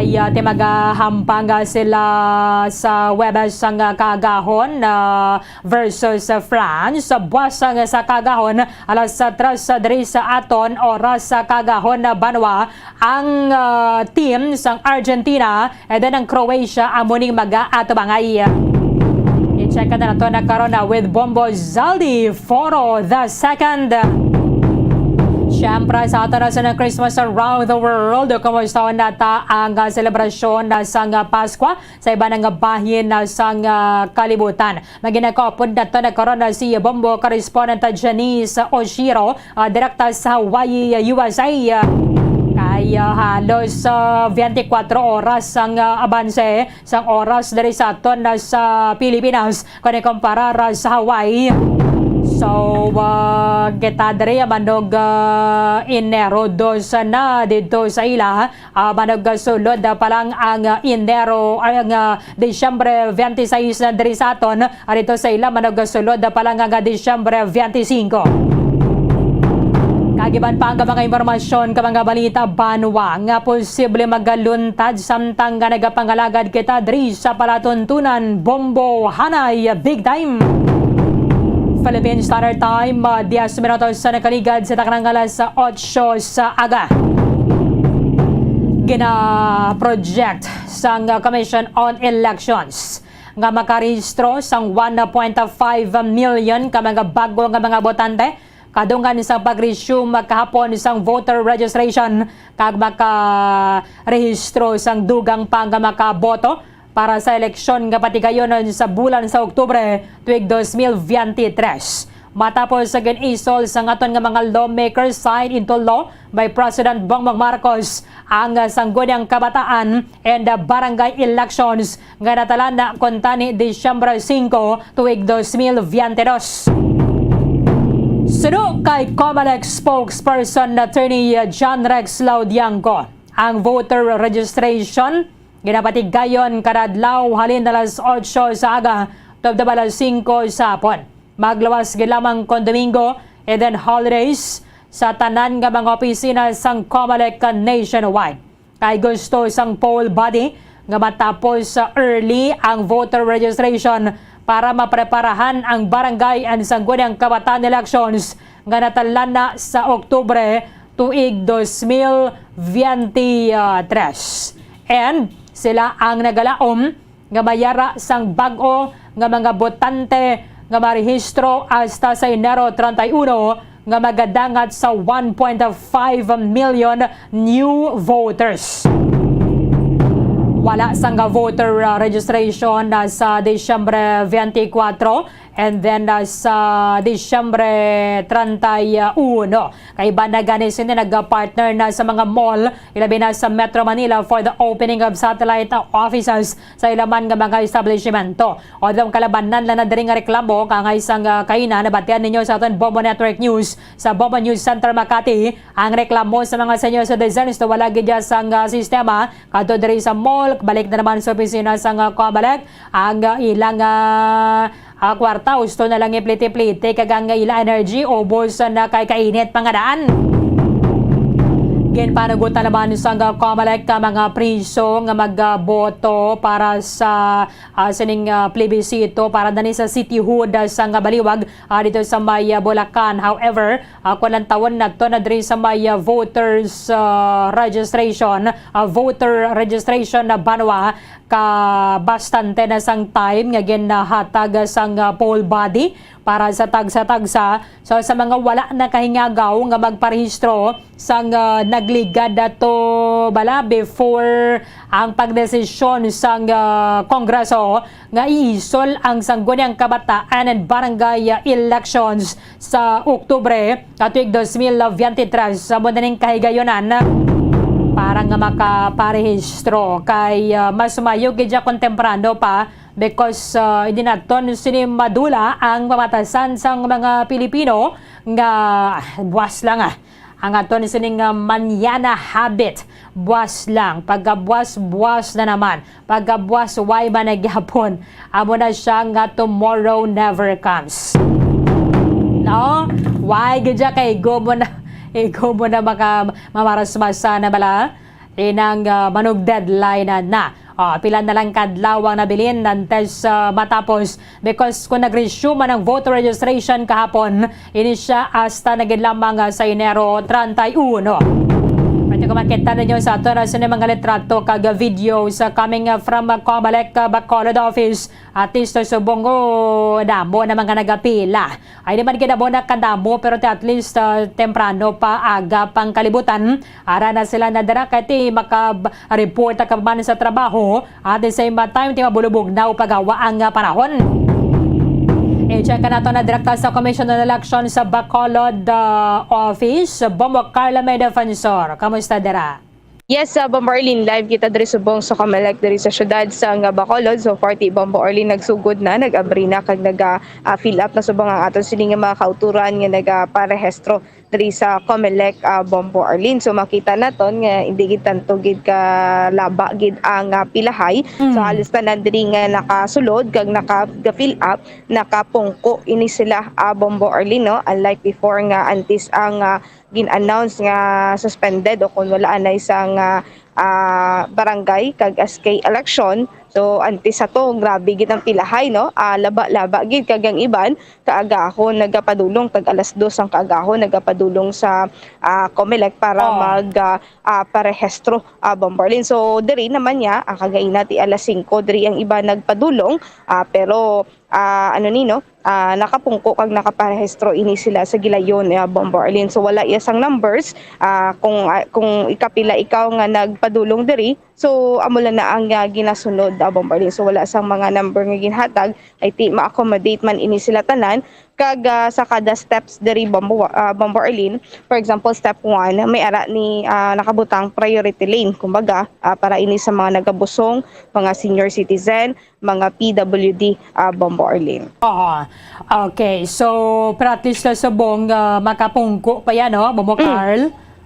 Kaya ti magahampang sila sa Webes sang kaagahon, ah, versus France. Buwas sang sa kaagahon, alas tres diri sa aton oras sa kaagahon, banwa, ang, ah, team sang Argentina, and then ang Croatia amo ning mag-aatubangay. I-check na nato na karon na with Bombo Zaldi Foro the second. Siyempre, sa aton na sa Christmas around the world, kumusta na ta ang, ah, selebrasyon na sang, ah, Paskwa sa iba nga bahin na sang, ah, kalibutan? Maginakaupod nato na karon na si Bombo correspondent Janice Oshiro, ah, direkta sa Hawaii, U S A. Kay, ah, halos, ah, twenty-four oras ang, ah, abanse sang oras diri sa aton na sa Pilipinas kon ikumparar sa Hawaii. So, ah, kita diri manog, ah, Enero dos na didto sa ila. Ah, manog sulod pa lang ang, ah, Enero, ay, ang, ah, Disyembre twenty-six na diri sa aton, ah, dito sa ila manog sulod pa lang ang, ah, Disyembre twenty-singko. Kagiban pa ang mga impormasyon ka mga balita, banwa nga posible magaluntad samtang nga nagapangalagad kita diri sa palatuntunan, Bombo Hanay, big time. Philippine Standard Time, ah, diyes minutos sa nakaligad sa taknang alas otso sa aga. Gina-project sang Commission on Elections nga makarehistro sang one point five million ka mga bago nga mga botante kadungan sa pag-resume kahapon sang voter registration kag makarehistro sang dugang pa nga makaboto para sa eleksyon nga patigayonon sa bulan sa Oktubre tuig dos mil veintitrés. Matapos sa gin-isol sang aton nga mga lawmakers signed into law by President Bongbong Marcos ang Sangguniang Kabataan and Barangay Elections nga natalan na kuntani Disyembre singko tuig dos mil veintidos. Suno kay Comelec spokesperson Attorney John Rex Laudiangco, ang voter registration ginapatigayon kada adlaw halin alas otso sa aga tubtob alas singko sa hapon. Magluwas gid lamang kon Domingo and then holidays sa tanan nga mga opisina sang Comelec nationwide. Kay gusto sang poll body nga matapos sa early ang voter registration para mapreparahan ang barangay and sangguniang kabataan elections nga natalan na sa Oktubre tuig dos mil veintitrés. And sila ang nagalaom nga mayara sang bag-o nga mga botante nga marehistro hasta sa Enero treinta y uno nga magadangat sa one point five million new voters. Wala sang voter, ah, registration na sa Disyembre twenty-four and then, ah, sa Disyembre treinta y uno. Kaiba na gani sini nagpartner na sa mga mall, ilabi na sa Metro Manila for the opening of satellite offices sa ila man nga mga establishmento. Although kalabanan lang na diri nga reklamo kang isang, ah, kaina, nabatian ninyo sa aton Bombo Network News sa Bombo News Center Makati, ang reklamo sa mga senior citizens na wala gid sang, ah, sistema kadto diri sa mall, balik na naman sa opisina sang, ah, Comelec ang, ah, ilang, ah, ah, kwarta, husto na lang ipliti-pliti kag ang ila energy ubos na kay kainit pa nga daan. Ginpanugot na naman sang, ah, Comelec ka mga priso nga magboto para sa, ah, sining, ah, plebisito para dani sa cityhood, ah, sang Baliwag, ah, dito sa may, ah, Bulacan. However, ah, kung lantawon nato na diri sa may, ah, voters, ah, registration, ah, voter registration na banwa, ka bastante na sang time nga ginahatag sang, ah, poll body para sa tagsa-tagsa. So, sa mga wala nakahingagaw nga magparehistro sang, ah, nagligad ato bala before ang pagdesisyon sang, ah, Kongreso nga iisol ang Sangguniang Kabataan and Barangay, ah, Elections sa Oktubre ka tuig dos mil veintitrés, amo na ning kahigayunan para nga makaparehistro kay, ah, mas maayo gid siya kung temprano pa because, ah, hindi naton sini madula ang pamatasan sang mga Pilipino nga buwas lang, ah, ang aton sining, ah, mañana habit. Buwas lang, pagkabuwas, buwas na naman. Pagkabuwas, why man na gyapon? Amo na siya nga tomorrow never comes. No? Why gid siya kay igo mo na, igo mo na maka, mamarasmasa na bala? Inang, ah, manug deadline na na. Ah, pila na lang kadlaw ang nabilin antes, ah, matapos. Because kung nag-resume man ang voter registration kahapon, ini siya hasta na gid lamang, ah, sa Enero treinta y uno. Pwede ko makita ninyo sa ato na sini mga litrato kag video sa coming, ah, from, ah, Comelec, ah, Bacolod office. At least, ah, subong, oh, damo na mga nagapila. Ay, di man gid amo na kadamo, pero ti at least, ah, temprano pa, aga pang kalibutan. Ara na sila na dira kay ti maka-report ka man sa trabaho. At the same time, ti mabulubog na o pagawa ang, ah, panahon. I-check ka nato na direkta sa Commission on Election sa Bacolod, ah, office. Bombo Carla May Defensor, kamusta dira? Yes, sa Bombo Arlene, live kita diri subong sa Comelec diri sa syudad sa nga Bacolod. So, forty Bombo Arlene nagsugod na, nag-abri na, kag naga, ah, fill up na subong ang aton sini nga mga kauturan nga nagaparehistro diri sa Comelec, ah, Bombo Arlene. So, makita naton nga hindi gid tanto gid ka laba gid ang, ah, pilahay. So, Mm. halos tanan diri nga nakasulod kag naka-fill up, nakapungko ini sila, ah, Bombo Arlene, no? Unlike before nga antes ang, ah, gin-announce nga suspended o kung wala anay sang, ah, ah, barangay kag S K election. So, antes sa to, grabe gid ang pilahay, no? Ah, laba-laba gid kag ang iban kaagahon nagapadulong, tag alas dos ang kaagahon nagapadulong sa, ah, Comelec para Oh. mag, ah, ah, parehistro, ah, Bombo Arlene. So, diri naman niya, ah, kagaina ti alas singko, diri ang iba nagpadulong, ah, pero, ah, ano ni, no? Ah, nakapungko kag nakaparehistro ini sila sa gilayon, ah, Bombo Arlene. So, wala iya sang numbers, ah, kung, ah, kung ikapila ikaw nga nagpadulong diri, so, amo lang na ang, ah, ginasunod, ah, Bombo Arlene. So, wala sang mga number nga ginhatag, ay ti ma-accommodate man ini sila tanan. Kag, ah, sa kada steps diri, Bombo, ah, Bombo Arlene, for example, step one, may ara ni, ah, nakabutang priority lane, kumbaga, ah, para ini sa mga nagabusong, mga senior citizen, mga P W D, ah, Bombo Arlene. Aha. Okay. So, pero at least sa subong, ah, makapungko pa yan, no, Bombo Mm. Carl?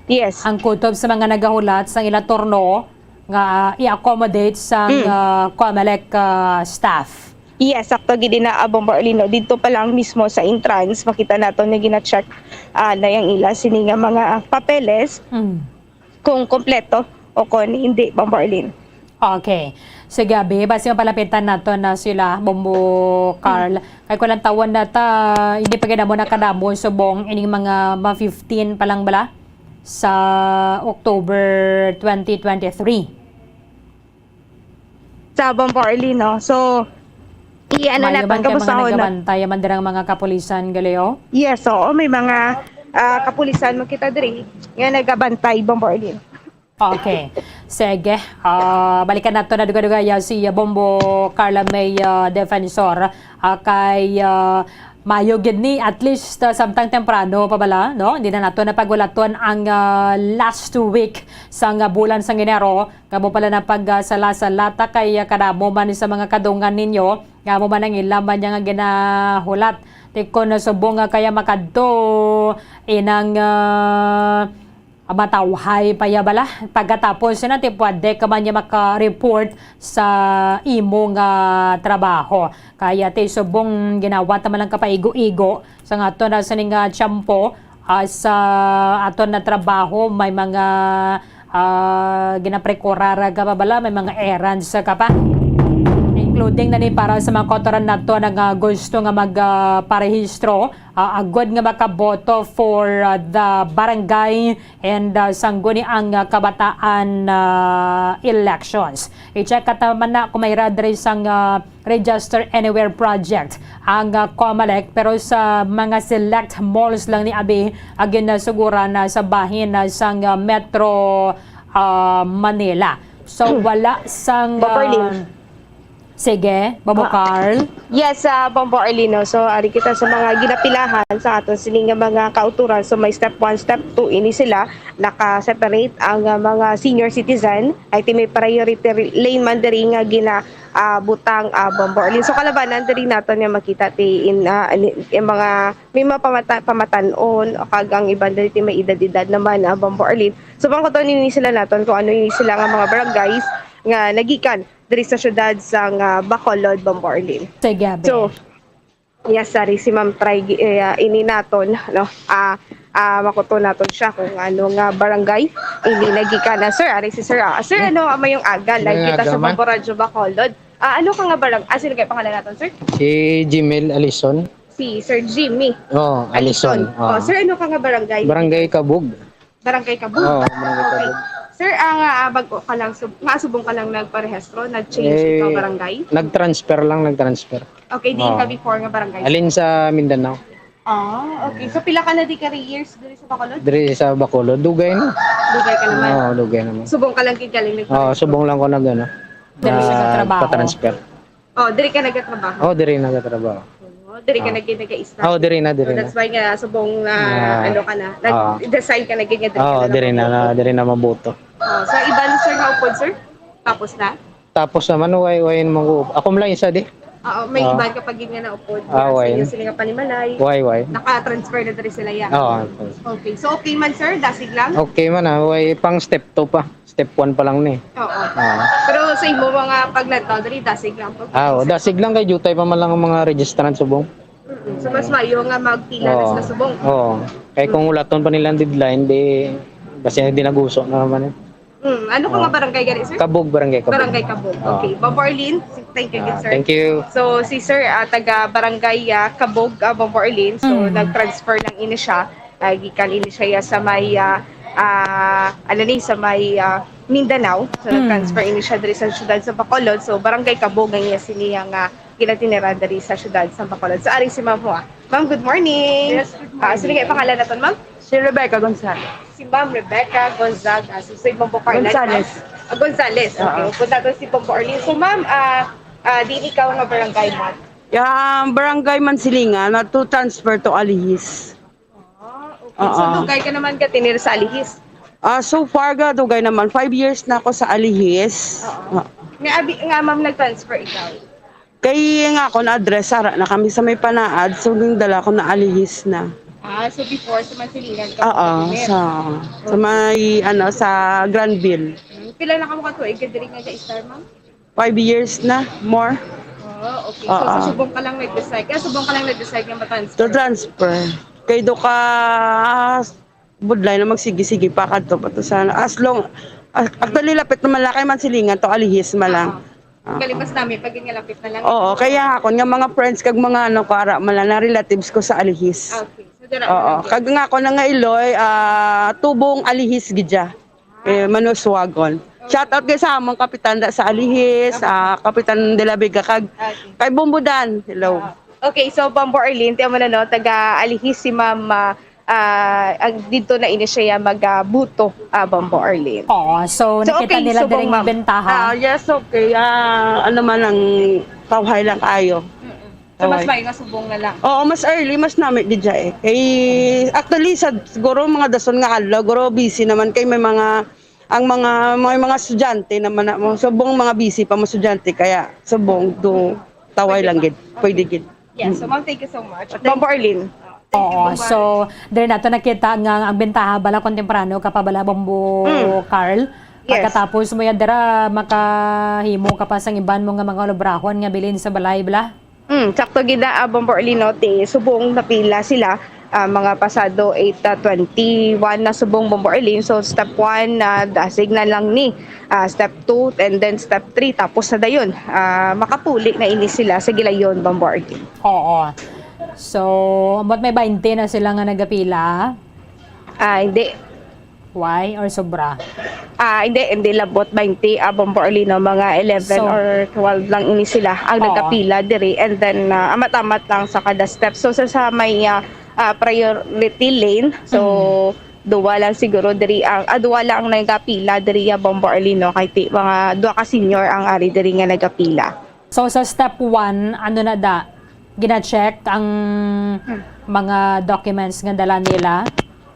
Yes. Ang kutob sa mga nagahulat sa ila turno nga, ah, i-accommodate sa, Mm. ah, Comelec, ah, staff. Yes, sakto gid na, ah, Bombo Arlene, no. Dito pa lang mismo sa entrance, makita naton nga gina-check, ah, na yang ila sini nga mga papeles. Mm. Kung kompleto o kung hindi, Bombo Arlene. Okay. Sige, abi, basi mapalapitan nato na sila, Bombo Carl. Mm. Kay kung lantawon na ta, hindi pa gid amo nakadamo subong ining mga ma fifteen pa lang bala sa October twenty twenty-three. Sa Bombo Arlene, no? So, i-ano Maayo naton, man kay mga kabusahon na. Nagabantay man dirang mga kapulisan, Galeo? Yes, oo, may mga ah, kapulisan mo kita diri nga nagabantay, Bombo Arlene. Okay. Sige. Ah, balikan nato na duga-duga ya si Bombo Carla May, ah, Defensor. Ah, kay, ah, mayo gid ni, at least, ah, samtang temprano pa bala, no? Hindi na nato napagulaton ang, ah, last week sang, ah, bulan sang Enero. Kamo pala na pag, ah, sala-sala ta kay, ah, kadamo man sa mga kadungan ninyo. Nga mo man ang ila man niya nga ginahulat. Tikon na subong nga kaya makadto inang, ah, matawhay pa ya bala. Pagkatapos na ti pwede ka man niya maka-report sa imo nga trabaho. Kaya ti subong ginawa ta man lang kapaigo-igo sa nga ato na sining, ah, tiyempo, ah, sa aton na trabaho, may mga, ah, ginaprekurara ka pa bala, may mga errands ka pa. Including na ni para sa mga kautoran nato na nga gusto nga mag, ah, parehistro, ah, agod nga makaboto for, ah, the barangay and, ah, sangguniang, ah, kabataan, ah, elections. I-check ka ta man na kung may address sang, ah, Register Anywhere Project ang, ah, COMELEC, pero sa mga select malls lang ni abi ang ginasuguran na sa bahin na sang, ah, Metro, ah, Manila. So, wala sang, Bombo Arlene. Ah, sige, Bombo Ah, Carl. Yes, ah, Bombo Arlene, no? So, ari kita sa mga ginapilahan sa aton sini nga mga kauturan. So, may step one, step two, ini sila. Naka-separate ang, ah, mga senior citizen. Ay, ti may priority re-, lane man diri nga gina, ah, butang, ah, Bombo Arlene. So, kalabanan diri naton nga makita ti in, ah, ani, yung mga may mga pamata-, pamatan-on o kag ang iban diri ti may edad-edad naman, ah, Bombo Arlene. So, pangkuton ini sila naton kung ano ini sila nga mga barangays nga nagikan diri sa syudad sang, ah, Bacolod, Bombo Arlene. Sige, be. So, yes, ari si Ma'am Try, eh, ah, ini naton, no? Ah, ah, makuton naton siya kung ano nga barangay ini nagikan na. Sir, ari si Sir, ah. Sir, ano, ah, mayong aga, live kita sa Bombo Radyo Bacolod. Ah, ano ka nga barang-, ah, sino kay pangalan naton, sir? Si Jimel Alison. Si Sir Jimmy. Oh, Alison. Alison. Oh, oh. Sir, ano ka nga barangay? Barangay Kabug. Barangay Kabug? Oo, Barangay Kabug. Okay. Sir, ang, ah, bago ka lang, sub-, nga subong ka lang nagparehistro, nag-change Eh, ikaw barangay? Nag-transfer lang, nag-transfer. Okay, diin ka before nga barangay? Alin sa Mindanao. Ah, okay. So, pila ka na di ka years diri sa Bacolod? Diri sa Bacolod, dugay na. Dugay ka naman? Oo, dugay naman. Subong ka lang gid galing nagparehistro? Oo, subong lang ko nag, ano, Diri siya sa ah, trabaho. Pa-transfer. Oh, diri ka nagatrabaho? Oh, diri nagatrabaho. Oh, diri ka Oh. nag-, nag-isla? Oh, diri na, diri So, that's na. why nga subong na Ah. ano ka na, Ah. nag-decide ka na gid nga diri ka Oh, na diri na, na, mabuto. diri na mabuto. Oh, so iban, sir, nga upod, sir? Tapos na? Tapos naman, way, way naman ko. Ako man lang isa di. Oo, may Ah. iban ka pa gid nga naupod. Ah, Sa way. inyo sila nga panimalay. Way, way. Naka-transfer na diri sila, ya? Oo. Okay. So, okay man, sir? Dasig lang? Okay man, ah. Way, pang step two pa. Step one pa lang ni. Oo. Ah. Pero sa imo mga paglantaw diri, dasig lang po. Ah, oh, dasig lang kay jutay pa man lang ang mga registrant subong. Mm-mm. So, mas mayo nga magpila na Oo. sila subong. Oo. Kay kung ulaton pa nila ang deadline, di, kasi di naguso na naman eh. Mm. Ano ka nga Oo. barangay gani, sir? Kabog, Barangay Kabog. Barangay Kabog. Oo. Okay. Bombo Arlene, thank you, Ah, sir. Thank you. So, si Sir, ah, taga Barangay, ah, Kabog, ah, Bombo Arlene. So, Mm. nag-transfer lang ini siya. Ah, gikan ini siya sa may, ah, ah, ano ni, sa may, ah, Mindanao. So, Mm. nag-transfer ini siya diri sa siyudad sa Bacolod. So, Barangay Kabog ang iya sini nga ginatiniran diri sa siyudad sa Bacolod. So, ari si Ma'am ho, ah. Ma'am, good morning. Yes, good Ah, morning. sino kay pangalan naton, Ma'am? Si Rebecca Gonzaga. Si Ma'am Rebecca Gonzaga. So, si Ma'am Bocarlan, Gonzales. Ma'am? Ah, Gonzales. Okay. Oo. Upod naton si Bombo Arlene. So, Ma'am, ah, ah, diin ikaw nga barangay, Ma'am? Yang barangay Mansilingan, na to transfer to Alihis. Ah, okay. So, Oo. dugay ka naman ka tinir sa Alihis? Ah, so far, ga, dugay naman. Five years na ako sa Alihis. Oo. Ah. Nga, abi, nga, ma'am, nag-transfer ikaw? Kay nga ako na-address, ara na kami sa may Panaad, so, nung dala ko na Alihis na. Ah, so before, sa Mansilingan ka Oo, tinir? sa, sa may, ano, sa Granville. Hmm, pila na kamo ka tuig ka diri nga ga-stay, ma'am? Five years na, more. Oh, okay. So, Oo. sa subong ka lang nag-decide. Kaya subong ka lang nag-decide nga ma-transfer? To transfer. Kay do ka, ah, budlay na magsige-sige pa kadto pa to sa, as long, ah, actually, lapit naman lang kay Mansilingan to, Alihis man lang. Oo. Ah. Gali, mas nami, pag nga lapit na lang. Oo, kaya ako, nga mga friends kag mga ano ko, ara man lang, na relatives ko sa Alihis. Okay. So, dira Oo. lang. Kag nga ako na nga Iloy, ah, tubong Alihis gid siya. Eh, Manuswagon. Shout out kay sa among kapitan da sa Alihis, ah, Kapitan De La Vega, kag Okay. kay Bombo Dan. Hello. Ah, okay, so Bombo Arlene, tiyan mo na, no, taga Alihis si Ma'am, ah, Ah, ang dito na ini siya mag, ah, buto, ah, Bombo Arlene. Oo, so So, nakita okay, nila subong, diri nga ma'am. bentaha. Ah, yes, okay. Ah, ano man ang tawhay lang kaayo. Mm-mm. So, mas Tawhay. maayo nga subong na lang. Oo, mas early, mas nami gid siya eh. Eh, actually, sa, siguro mga dason nga adlaw, siguro busy naman kay may mga, ang mga, may mga estudyante naman na, subong mga busy pa mga estudyante, kaya subong do tawhay Pwede lang pa. gid. Pwede gid. Yes, so, Mm. ma'am, thank you so much. Thank Bombo you. Arlene. Thank you, Oo, Bombo so, Arlene. Diri nato nakita nga ang bentaha bala kung temprano ka pa bala, Bombo Mm. Carl. Yes. Pagkatapos mo yan, dira, makahimo ka pa sang iban mo nga mga ulubrahon nga bilin sa balay, bala? Mm, sakto gid na, ah, Bombo Arlene, no? Ti, subong napila sila, ah, mga pasado eight, ah, twenty-one na subong, Bombo Arlene. So, step one, ah, dasig na lang ni, ah, step two, and then step three, tapos na dayon, ah, makapuli na ini sila sa gilayon, Bombo Arlene. Oo. So, ambot may baynte na sila nga nagapila? Ah, hindi. Why? Or sobra? Ah, hindi, hindi labot baynte, ah, Bombo Arlene, no? Mga eleven So or twelve lang ini sila ang Oo. nagapila diri. And then, ah, amat-amat lang sa kada step. So, sa, sa may, ah, ah, priority lane, so, Mm. duwa lang siguro diri ang, ah, duwa lang ang nagapila diri, ah, Bombo Arlene, no? Kay ti-, mga duha ka senior ang ari diri nga nagapila. So, sa step one, ano na da? Gina-check ang Hmm. mga documents nga dala nila?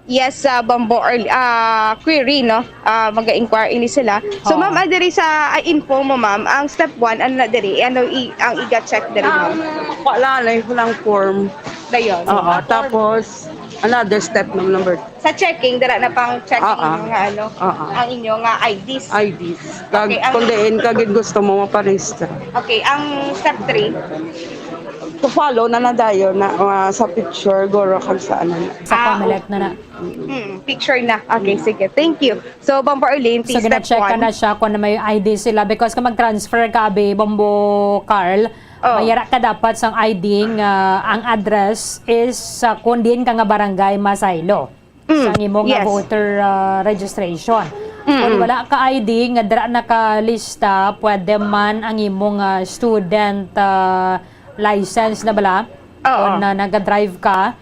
Yes, ah, Bombo Arl-, ah, query, no? Ah, mag-inquire ini sila. So, Oo. ma'am, ah, diri sa, ah, info mo, ma'am, ang step one, ano na diri? Ano i-, ang iga-check diri, ma'am? Ang wala na yung lang form. Dayon. Oo, Form. tapos another step, ma'am, number Sa checking, dira na pang checking Oo. inyo nga, ano, Oo. ang inyo nga I Ds. I Ds. Kag Okay, ang kung diin ka gid gusto mo maparehistro. Okay, ang step three? To follow na na dayon na, ah, sa picture, guro, kag sa ano na. Sa Ah, Comelec na na. okay. Mm, picture na. Okay, sige. Thank you. So, Bombo Arlene, So, please, step gina-check ka one. na siya kung may I D sila because kung mag-transfer ka, abi, Bombo Carl, Oh. mayara ka dapat sang I D nga ang address is sa kung diin ka nga barangay masaylo Mm, sa imo nga yes. voter, ah, registration. Mm-mm. Kung wala ka I D nga dira nakalista, pwede man ang imo nga student, ah, license na bala. Oo. Kung na, naga-drive ka,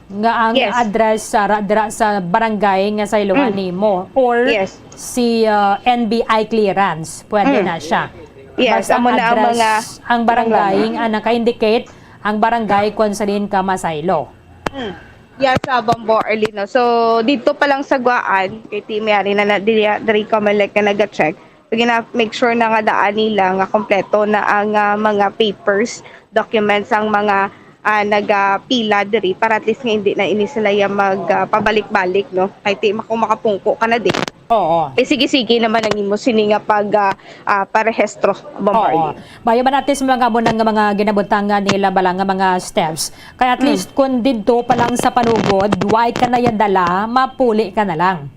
nga ang Yes. address sa ra-, dira sa barangay nga saylohan Mm. nimo or Yes. si, ah, N B I clearance, pwede Mm. na siya. Yes, Basta amo ang na ang address, mga ang barangay kinahanglan. nga naka-indicate ang barangay kung sa diin ka masaylo. Mm. Yes, ah, Bombo Arlene, no? So, dito pa lang sa Guaan, kay ti-, may ari na, na diri, diri Comelec nga naga-check. So, gina-make sure na nga daan nila nga kompleto na ang, ah, mga papers, documents, ang mga, ah, nagapila diri para at least nga hindi na ini sila ya mag, ah, pabalik-balik, no? Kay ti-, kung makapungko ka na di. Oo. Eh, sige-sige naman ang imo sini nga pag, ah, ah, parehistro, Bombo Oo. Arlene. Bayo man natin sa mga amo na nga mga ginabutangan nila bala nga mga steps. Kaya at Mm. least kung didto pa lang sa panugod, why ka na yan dala, mapuli ka na lang.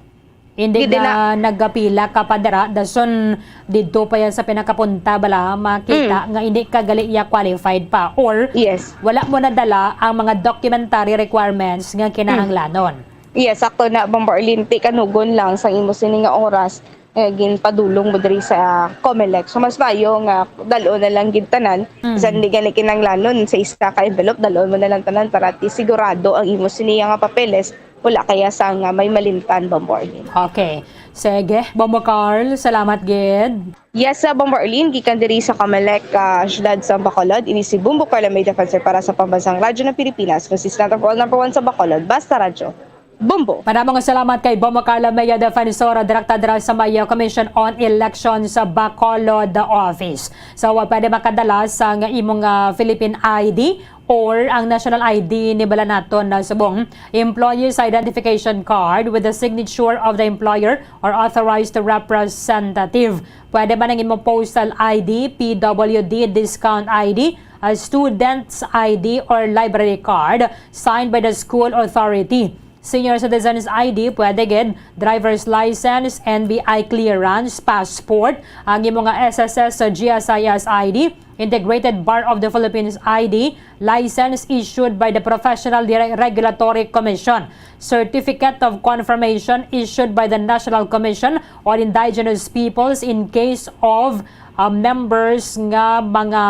Hindi Hindi na na. nagapila ka pa dira, dason didto pa yan sa pinakapunta bala, makita Mm. nga hindi ka gali ya qualified pa. Or Yes. wala mo nadala ang mga documentary requirements nga kinahanglanon. Mm. Yes, sakto na, Bombo Arlene, ti kanugon lang sa imo sini nga oras, eh, ginpadulong mo diri sa Comelec. So, mas maayo nga dal-on na lang gid tanan. Mm. Bisan di gani kinahanglanon sa isa ka envelope, dal-on mo na lang tanan para ti sigurado ang imo sini nga papeles, wala kaya sa nga may malimtan, Bombo Arlene. Okay. Sige, Bombo Carl, salamat gid. Yes, sa Bombo Arlene, gikan diri sa Comelec, ah, siyudad sa Bacolod, ini si Bombo Carl May Defensor para sa Pambansang Radyo ng Pilipinas, consistent of all number one sa Bacolod, Basta Radyo. Bombo. Madamo nga salamat kay Bombo Carla Maya Defensor, direkta dira sa may Commission on Elections sa Bacolod Office. So, wa pwede makadala sang imong, ah, Philippine I D or ang national I D ni bala naton na subong employee's identification card with the signature of the employer or authorized representative. Pwede man ang imong postal I D, P W D discount I D, a student's I D or library card signed by the school authority. Senior citizens I D, pwede gid, driver's license, N B I clearance, passport, ang imo nga S S S sa G S I S I D, Integrated Bar of the Philippines I D, license issued by the Professional Dire-, Regulatory Commission, certificate of confirmation issued by the National Commission on Indigenous Peoples in case of, uh, members nga mga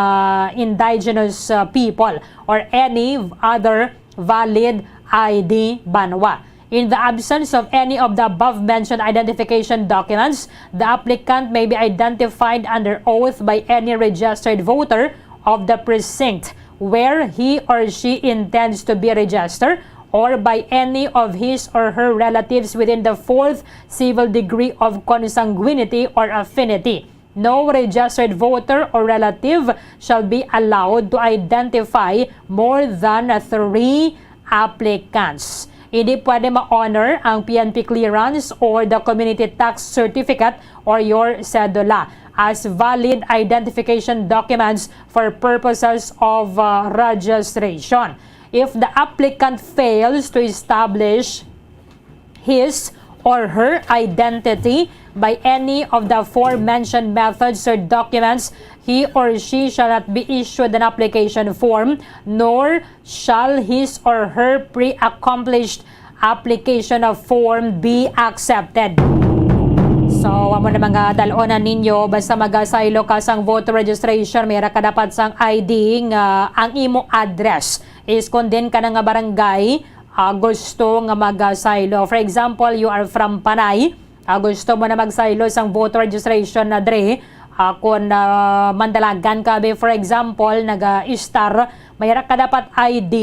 indigenous, uh, people or any other valid I D banwa. In the absence of any of the above-mentioned identification documents, the applicant may be identified under oath by any registered voter of the precinct where he or she intends to be registered, or by any of his or her relatives within the fourth civil degree of consanguinity or affinity. No registered voter or relative shall be allowed to identify more than three applicants. Hindi pwede ma-honor ang P N P clearance or the community tax certificate or your cedula as valid identification documents for purposes of, uh, registration. If the applicant fails to establish his or her identity by any of the aforementioned methods or documents, he or she shall not be issued an application form, nor shall his or her pre-accomplished application of form be accepted. So, amo na mga dal-onan ninyo, basta magasaylo ka sang voter registration, may ra ka dapat sang I D nga ang imo address is kon diin ka na nga barangay, ah, gusto nga magasaylo. For example, you are from Panay, ah, gusto mo na magsaylo sang voter registration na dre, ah, kon, ah, Mandalagan ka, be, for example, naga-istar, may ra ka dapat I D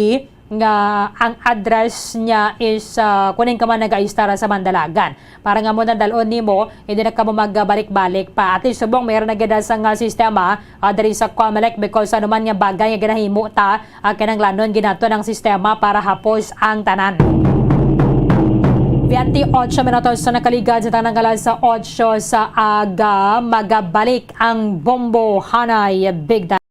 nga ang address niya is, ah, kunin ka man naga-istar sa Mandalagan. Para nga mo na dal-on nimo, hindi na kamo magbalik-balik pa. At least, subong, mayroon na gid sa nga sistema, ah, diri sa Comelec, because ano man nga bagay nga ginahimo ta, ah, kinahanglanon ginaton ang sistema para hapos ang tanan. Twenty-ocho minutos sa nakaligad sa tanang alas sa otso sa aga. Magabalik ang Bombo Hanay Big Time.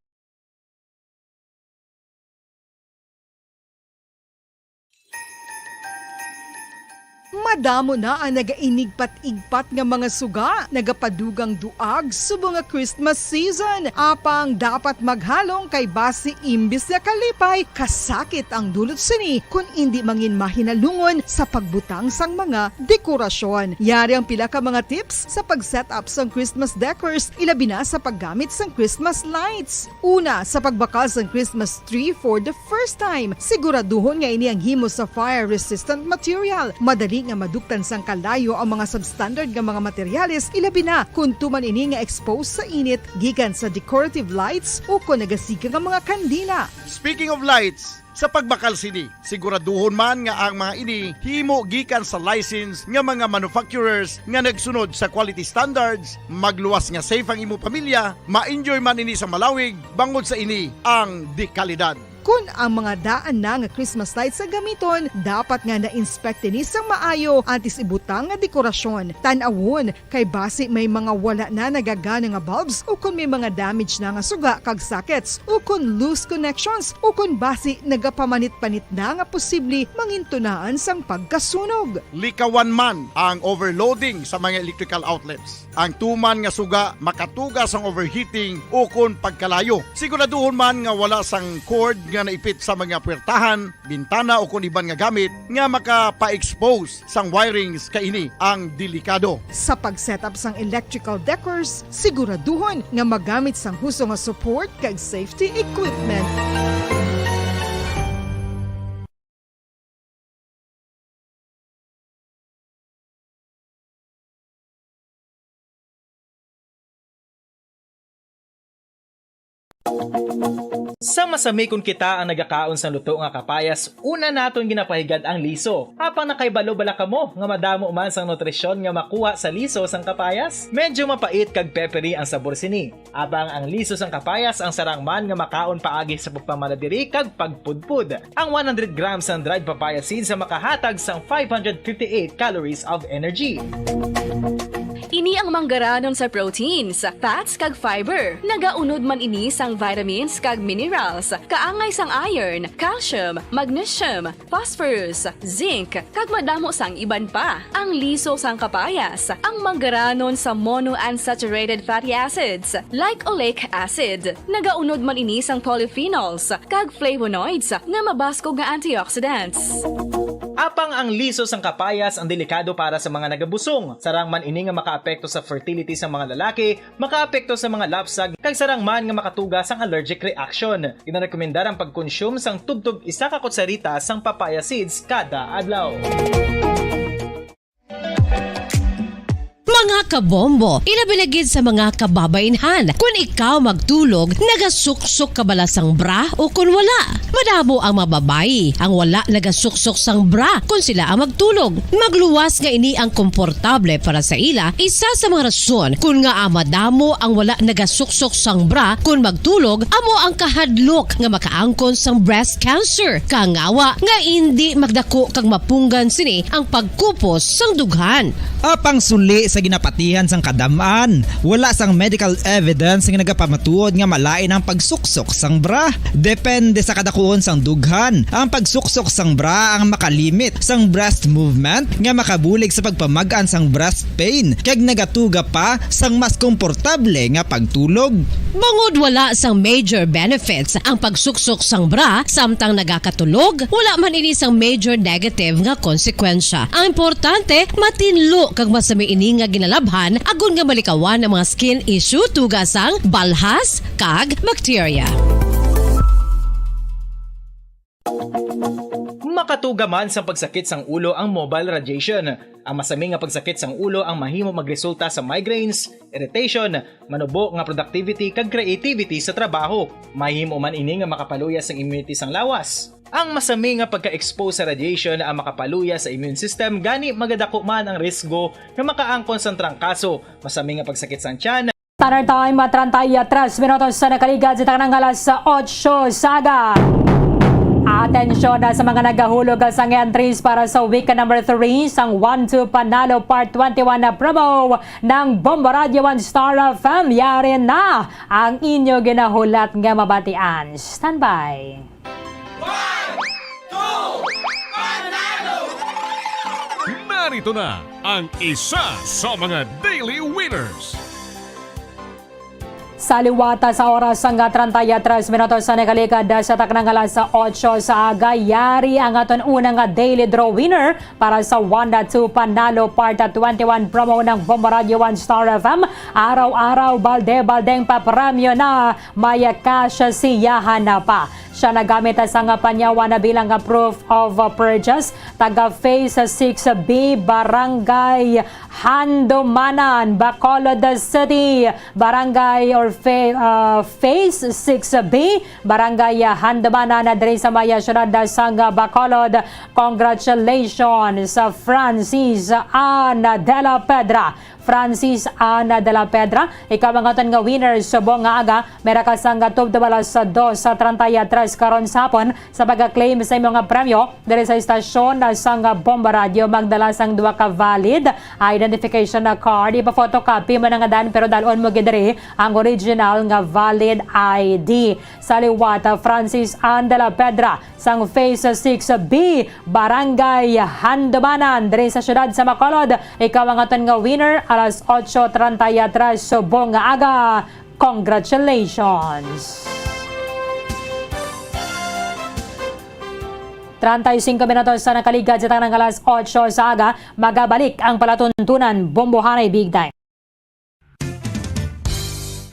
Madamo na ang nagainigpat-igpat nga mga suga, nagapadugang duag subong nga Christmas season. Apang dapat maghalong kay basi imbis nga kalipay, kasakit ang dulot sini kon indi mangin mahinalungon sa pagbutang sang mga dekorasyon. Yari ang pila ka mga tips sa pag-set up sang Christmas decors, ilabi na sa paggamit sang Christmas lights. Una, sa pagbakal sang Christmas tree for the first time, siguraduhon nga ini ang himo sa fire-resistant material. Madali nga maduktan sang kalayo ang mga substandard nga mga materyales, ilabi na kon tuman ini nga exposed sa init gikan sa decorative lights o kon nagasiga nga mga kandila. Speaking of lights, sa pagbakal sini, siguraduhon man nga ang mga ini himo gikan sa license nga mga manufacturers nga nagsunod sa quality standards. Magluwas nga safe ang imo pamilya, ma-enjoy man ini sa malawig, bangod sa ini ang dekalidad. Kon ang mga daan na nga Christmas lights sa gamiton, dapat nga na-inspect ini sang maayo antes ibutang nga dekorasyon. Tan-awon, kay basi may mga wala na nagagana nga bulbs, o kon may mga damage na nga suga kag sockets, o kon loose connections, o kon basi nagapamanit-panit na nga posible mangintunaan sang pagkasunog. Likawan man ang overloading sa mga electrical outlets. Ang tuman nga suga makatuga sang overheating o kon pagkalayo. Siguraduhon man nga wala sang cord nga naipit sa mga puwertahan, bintana o kon iban nga gamit nga makapa-expose sang wirings, kay ini ang delikado. Sa pag-set up sang electrical decors, siguraduhon nga magamit sang husto nga support kag safety equipment. Sa masami kon kita ang nagakaon sang luto nga kapayas, una naton ginapahigad ang liso. Apang nakaibalo bala kamo nga madamo man sang nutrisyon nga makuha sa liso sang kapayas? Medyo mapait kag peppery ang sabor sini. Apang ang liso sang kapayas ang sarang man nga makaon paagi sa pagpamanadiri kag pagpudpod. Ang one hundred grams sang dried papaya seeds ang makahatag sang five hundred fifty-eight calories of energy. Ini ang manggaranon sa proteins, fats, kag fiber. Nagaunod man ini sang vitamins kag minerals, kaangay sang iron, calcium, magnesium, phosphorus, zinc, kag madamo sang iban pa. Ang liso sang kapayas, ang manggaranon sa monounsaturated fatty acids, like oleic acid. Nagaunod man ini sang polyphenols kag flavonoids nga mabaskog nga antioxidants. Apang ang liso sang kapayas ang delikado para sa mga nagabusong. Sarang man ini nga makaapekto sa fertility sa mga lalaki, makaapekto sa mga lapsag, kag sarang man nga makatuga sang allergic reaction. Ginarekomendar ang pagkonsume sang tubtob isa ka kutsarita sang papaya seeds kada adlaw. Mga kabombo, ilabi na gid sa mga kababainhan, kun ikaw magtulog, nagasuksok ka bala sang bra o kun wala? Madamo ang mga babayi ang wala nagasuksok sang bra kun sila ang magtulog. Magluwas nga ini ang komportable para sa ila, isa sa mga rason kun ngaa madamo ang wala nagasuksok sang bra kun magtulog amo ang kahadlok nga makaangkon sang breast cancer, kangawa nga indi magdako kag mapunggan sini ang pagkupos sang dughan. Apang suli sa ginapatihan sang kadam-an, wala sang medical evidence nga nagapamatuod nga malain ang pagsuksok sang bra. Depende sa kadakuon sang dughan, ang pagsuksok sang bra ang makalimit sang breast movement nga makabulig sa pagpamag-an sang breast pain kag nagatuga pa sang mas komportable nga pagtulog. Bangod wala sang major benefits ang pagsuksok sang bra samtang nagakatulog, wala man ini sang major negative nga konsekwensya. Ang importante, matinlo kag masami ini nga ginalabhan agod nga malikawan ang mga skin issue tuga sang balhas kag bakterya. Makatuga man sang pagsakit sang ulo ang mobile radiation. Ang masami nga pagsakit sang ulo ang mahimo magresulta sa migraines, irritation, manubo nga productivity kag creativity sa trabaho. Mahimo man ini nga makapaluya sang immunity sang lawas. Ang masami nga pagka-expose sa radiation ang makapaluya sa immune system, gani magadako man ang risgo nga makaangkon sang trangkaso, masami nga pagsakit sang tiyan, Standard Time, treinta y tres minutos sa nakaligad sa tanang alas otso sa aga. Atensyon na sa mga nagahulog sang entries para sa week number three sang One Two Panalo Part twenty-one na promo ng Bombo Radio One Star F M. Yari na ang inyo ginahulat nga mabatian. Standby. Narito na ang isa sa mga daily winners. Sa liwata sa oras nga treinta y tres minutos sa nagalikad sa taknang alas otso sa aga, yari ang aton una nga daily draw winner para sa One Two Panalo Part twenty-one promo ng Bombo Radio One Star F M. Araw-araw, balde-baldeng papremyo na may cash siyahan na pa. Siya nagamit sang panyawa na bilang proof of purchase, taga Phase six B, Barangay Handumanan, Bacolod City, Barangay or fa- uh, Phase six B, Barangay Handumanan, diri sa may siyudad sang Bacolod. Congratulations, Francis Ann de la Pedra. Francis Ann de la Pedra, ikaw ang aton nga winner subong nga aga. May ra ka sang tubtob alas dos sa treinta y tres karon sa hapon sa pag-claim sa imo nga premyo diri sa istasyon sang Bomba Radio. Magdala sang duha ka valid identification card. Ipa-photocopy mo na nga dan, pero dal-on mo gid diri ang original nga valid I D. Sa liwat, Francis Ann de la Pedra, sang Phase six B, Barangay Handumanan, diri sa siyudad sa Bacolod. Ikaw ang aton nga winner, alas otso treinta y tres subong nga aga. Congratulations! Treinta y cinco minutos sa nakaligad sa tanang alas otso sa aga, magabalik ang palatuntunan. Bombohanay Big Time.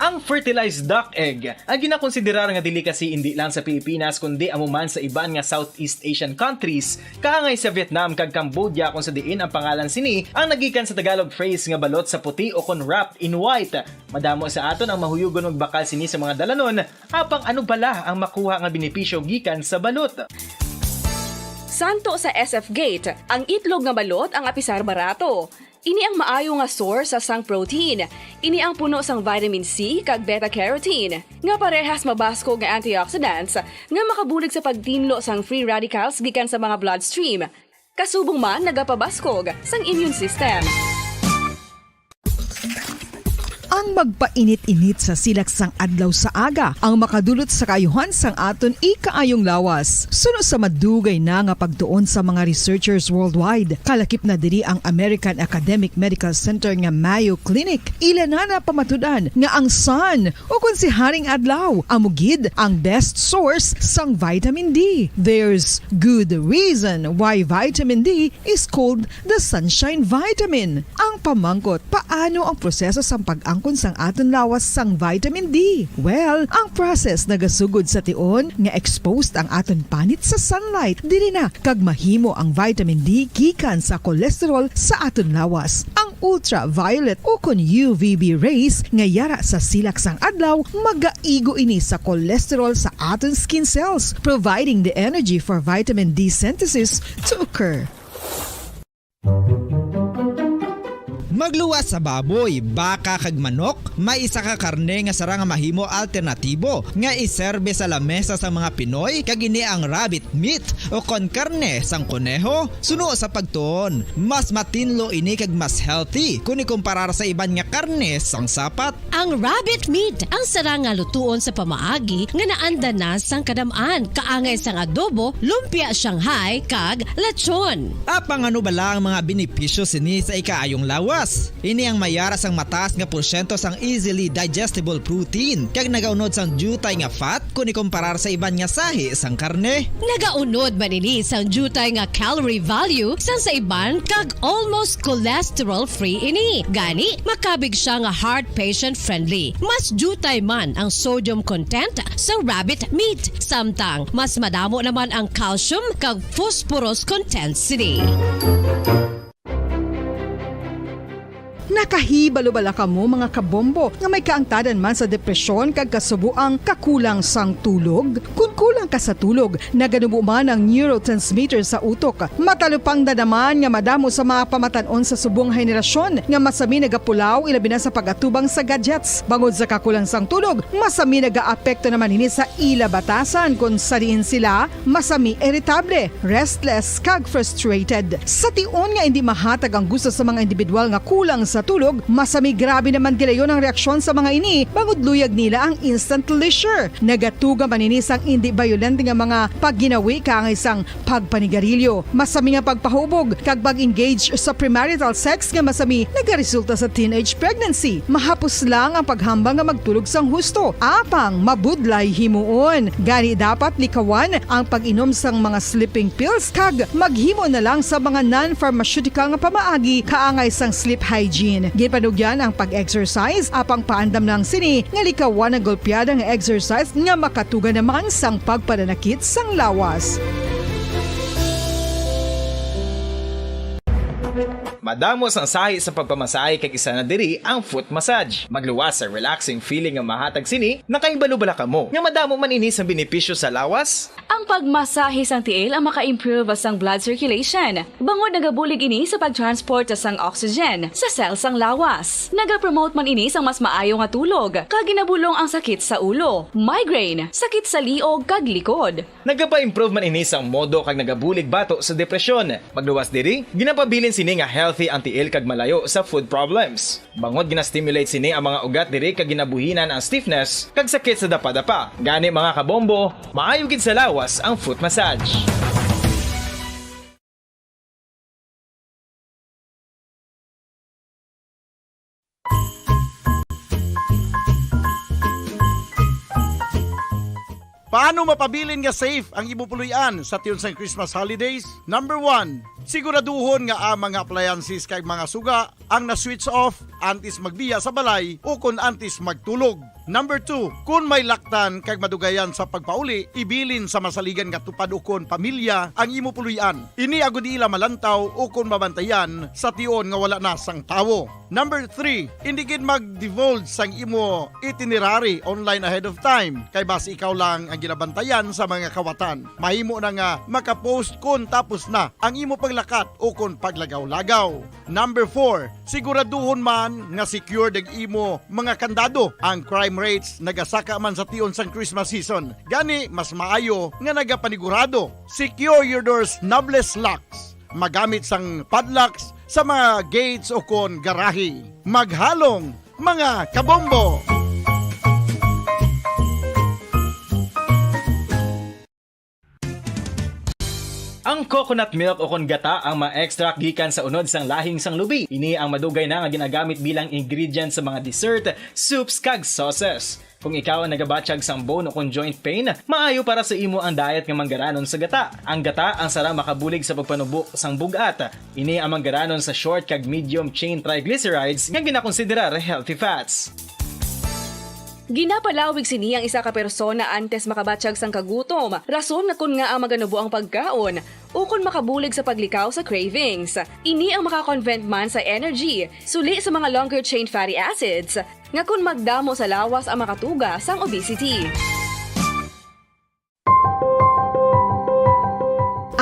Ang fertilized duck egg ang ginakonsiderar nga delicacy indi lang sa Pilipinas kundi amo man sa iban nga Southeast Asian countries, kaangay sa Vietnam kag Cambodia, kung sa diin ang pangalan sini ang nagikan sa Tagalog phrase nga balot sa puti o kon wrapped in white. Madamo sa aton ang mahuyugon magbakal sini sa mga dalanon, apang ano bala ang makuha nga benepisyo gikan sa balot? Santo sa S F Gate, ang itlog nga balot ang apisar barato. Ini ang maayo nga source sang protein. Ini ang puno sang vitamin C kag beta-carotene, nga parehas mabaskog nga antioxidants nga makabulig sa pagtinlo sang free radicals gikan sa mga bloodstream. Kasubong man nagapabaskog sang immune system. Ang magpainit-init sa silak sang adlaw sa aga ang makadulot sa kaayuhan sang aton ikaayong lawas. Suno sa madugay na nga pagtuon sa mga researchers worldwide, kalakip na diri ang American Academic Medical Center nga Mayo Clinic. Ila na napamatud-an nga ang sun, o kon si Haring Adlaw, amo gid ang best source sang vitamin D. There's good reason why vitamin D is called the sunshine vitamin. Ang pamangkot, paano ang proseso sang pag-angkon sang aton lawas sang vitamin D? Well, ang process nagasugod sa tion nga exposed ang aton panit sa sunlight. Diri na kag mahimo ang vitamin D gikan sa cholesterol sa aton lawas. Ang ultraviolet o kon U V B rays nga yara sa silak sang adlaw magaigo ini sa cholesterol sa aton skin cells, providing the energy for vitamin D synthesis to occur. Magluwas sa baboy, baka, kag manok, may isa ka karne nga sarang nga mahimo alternatibo nga iserbe sa lamesa sang mga Pinoy, kag ini ang rabbit meat o kon karne sang koneho. Suno sa pagtuon, mas matinlo ini kag mas healthy kon ikumparar sa iban nga karne sang sapat. Ang rabbit meat ang sarang nga lutuon sa pamaagi nga naanda na sang kadam-an, kaangay sang adobo, lumpia Shanghai, kag lechon. Apang ano bala ang mga benepisyo sini sa ikaayong lawas? Ini ang mayara sang mataas nga porsyento sang easily digestible protein, kag nagaunod sang diutay nga fat kon ikumparar sa iban nga sahi sang karne. Nagaunod man ini sang diutay nga calorie value sang sa iban, kag almost cholesterol-free ini. Gani, makabig sia nga heart patient-friendly. Mas diutay man ang sodium content sang rabbit meat, samtang mas madamo naman ang calcium kag phosphorus content sini. Nakahibalo bala kamo, mga kabombo, nga may kaangtadan man sa depresyon kag kasubo ang kakulang sang tulog? Kon kulang ka sa tulog, naganubo man ang neurotransmitter sa utok. Matalupangdan naman nga madamo sa mga pamatan-on sa subong henerasyon nga masami nagapulaw, ilabi na sa pag-atubang sa gadgets. Bangod sa kakulang sang tulog, masami nagaapekto naman ini sa ila batasan, kon sa diin sila masami iritable, restless, kag frustrated. Sa tion nga indi mahatag ang gusto sa mga individual nga kulang sa tulog, masami grabe naman gilayon ang reaksyon sa mga ini, bangod luyag nila ang instant leisure. Nagatuga man ini sang indi bayolente nga mga pagginawi kaangay sang pagpanigarilyo, masami nga pagpahubog, kag pag-engage sa premarital sex nga masami nagaresulta sa teenage pregnancy. Mahapos lang ang paghambal nga magtulog sang husto, apang mabudlay himuon. Gani, dapat likawan ang pag-inom sang mga sleeping pills kag maghimo na lang sa mga non-pharmaceutical nga pamaagi kaangay sang sleep hygiene. Ginpanugyan ang pag-exercise, apang paandam lang sini nga likawan ang golpeada nga exercise nga makatuga naman sang pagpananakit sang lawas. Madamo sang sahi sa pagpamasahe, kag isa na diri ang foot massage. Magluwas sa relaxing feeling nga mahatag sini. Nakahibalo bala kamo nga madamo man ini sang benepisyo sa lawas? Ang pagmasahe sang tiil ang maka-improve sang blood circulation, bangod nagabulig ini sa pag-transport sang oxygen sa cell sang lawas. Nagapromote man ini sang mas maayo nga tulog, kag ginabulong ang sakit sa ulo, migraine, sakit sa liog, kag likod. Nagapa-improve man ini sang modo kag nagabulig bato sa depresyon. Magluwas diri, ginapabilin sini nga healthy ang tiil kag malayo sa foot problems. Bangod gina-stimulate sini ang mga ugat diri kag ginabuhinan ang stiffness kag sakit sa dapadapa. Gani, mga kabombo, maayo gid sa lawas ang foot massage. Paano mapabilin nga safe ang imo puloy-an sa tion sang Christmas holidays? Number one, siguraduhon nga ang mga appliances kag mga suga ang na-switch off antes magbiya sa balay o kon antes magtulog. Number two, kon may laktan kag madugayan sa pagpauli, ibilin sa masaligan nga tupad ukon pamilya ang imo puloy-an. Ini agod ila malantaw ukon mabantayan sa tion nga wala na sang tawo. Number three, indi gid mag-divulge sang imo itinerary online ahead of time, kay basi ikaw lang ang ginabantayan sa mga kawatan. Mahimo na nga maka-post kon tapos na ang imo paglakat ukon paglagaw-lagaw. Number four, siguraduhon man nga secured ang imo mga kandado. Ang crime rates nagasaka man sa tion sang Christmas season. Gani, mas maayo nga nagapanigurado. Secure your doors, knobless locks. Magamit sang padlocks sa mga gates o kon garahe. Maghalong Mga kabombo! Ang coconut milk o kon gata ang ma-extract gikan sa unod sang lahing sang lubi. Ini ang madugay na nga ginagamit bilang ingredient sa mga dessert, soups, kag sauces. Kung ikaw ang nagabatyag sang bone o kon joint pain, maayo para sa imo ang diet nga manggaranon sa gata. Ang gata ang sara makabulig sa pagpanubo sang bug-at. Ini ang manggaranon sa short kag medium chain triglycerides nga ginakonsiderar healthy fats. Ginapalawig sini ang isa ka persona antes makabatyag sang kagutom, rason nga kon ngaa maganubo ang pagkaon, ukon makabulig sa paglikaw sa cravings. Ini ang maka-convert man sa energy, suli sa mga longer chain fatty acids, nga kon magdamo sa lawas ang makatuga sang obesity.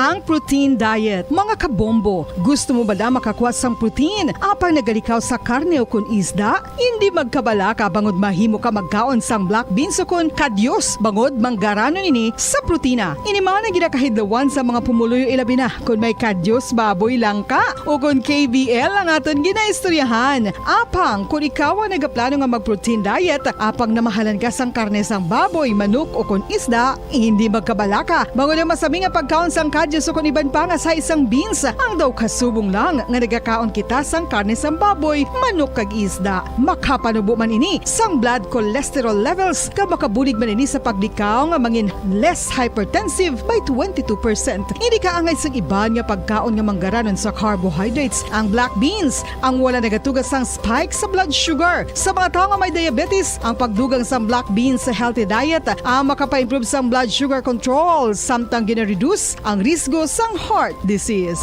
Ang protein diet. Mga kabombo, gusto mo bala makakuha sang protein apang nagalikaw sa karne o kon isda? Hindi magkabalaka bangod mahimo ka magkaon sang black beans o kon kadyos bangod manggaranon ini sa protina. Ini man ang ginakahidlawan sa mga pumuluyo, ilabi na kon may kadyos baboy lang ka o kon K B L ang aton ginaistoryahan. Apang kon ikaw ang nagaplano nga mag-protein diet, apang namahalan ka sang karne sang baboy, manok o kon isda, hindi magkabalaka bangod ang masami nga pagkaon sang kadyos o kon iban pa nga sa isang beans. Ang daw kasubong lang nga nagakaon kita sang karne sang baboy, manok kag isda. Makapanubo man ini sang blood cholesterol levels, kag makabulig man ini sa paglikaw nga mangin less hypertensive by twenty-two percent. Hindi kaangay sang iban nga pagkaon nga manggaranon sa carbohydrates, ang black beans, ang wala nagatuga sang spike sa blood sugar. Sa mga tawo nga may diabetes, ang pagdugang sang black beans sa healthy diet, ah, makapa-improve sang blood sugar control, samtang gina-reduce ang risgo sang heart disease.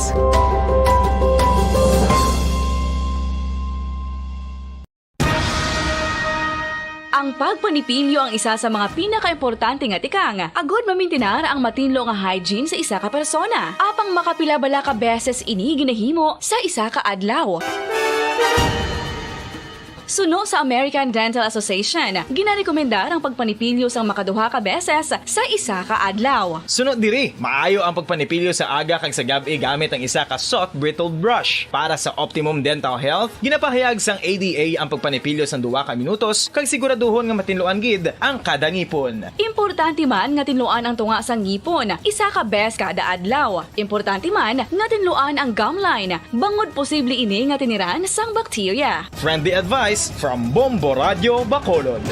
Ang pagpanipilyo ang isa sa mga pinakaimportante nga tikang agud mamintinar ang matinlo nga hygiene sa isa ka persona. Apang makapila bala ka beses ini ginahimo sa isa ka adlaw? Suno sa American Dental Association, ginarekomendar ang pagpanipilyo sang makaduha ka beses sa isa ka adlaw. Suno diri, maayo ang pagpanipilyo sa aga kag sa gab-i gamit ang isa ka soft bristle brush. Para sa optimum dental health, ginapahayag sang A D A ang pagpanipilyo sang duha ka minutos kag siguraduhon nga matinluan gid ang kada ngipon. Importante man nga tinluan ang tunga sang ngipon isa ka bes kada adlaw. Importante man nga tinluan ang gum line, bangod posible ini nga tiniran sang bakterya. Friendly advice from Bombo Radyo Bacolod.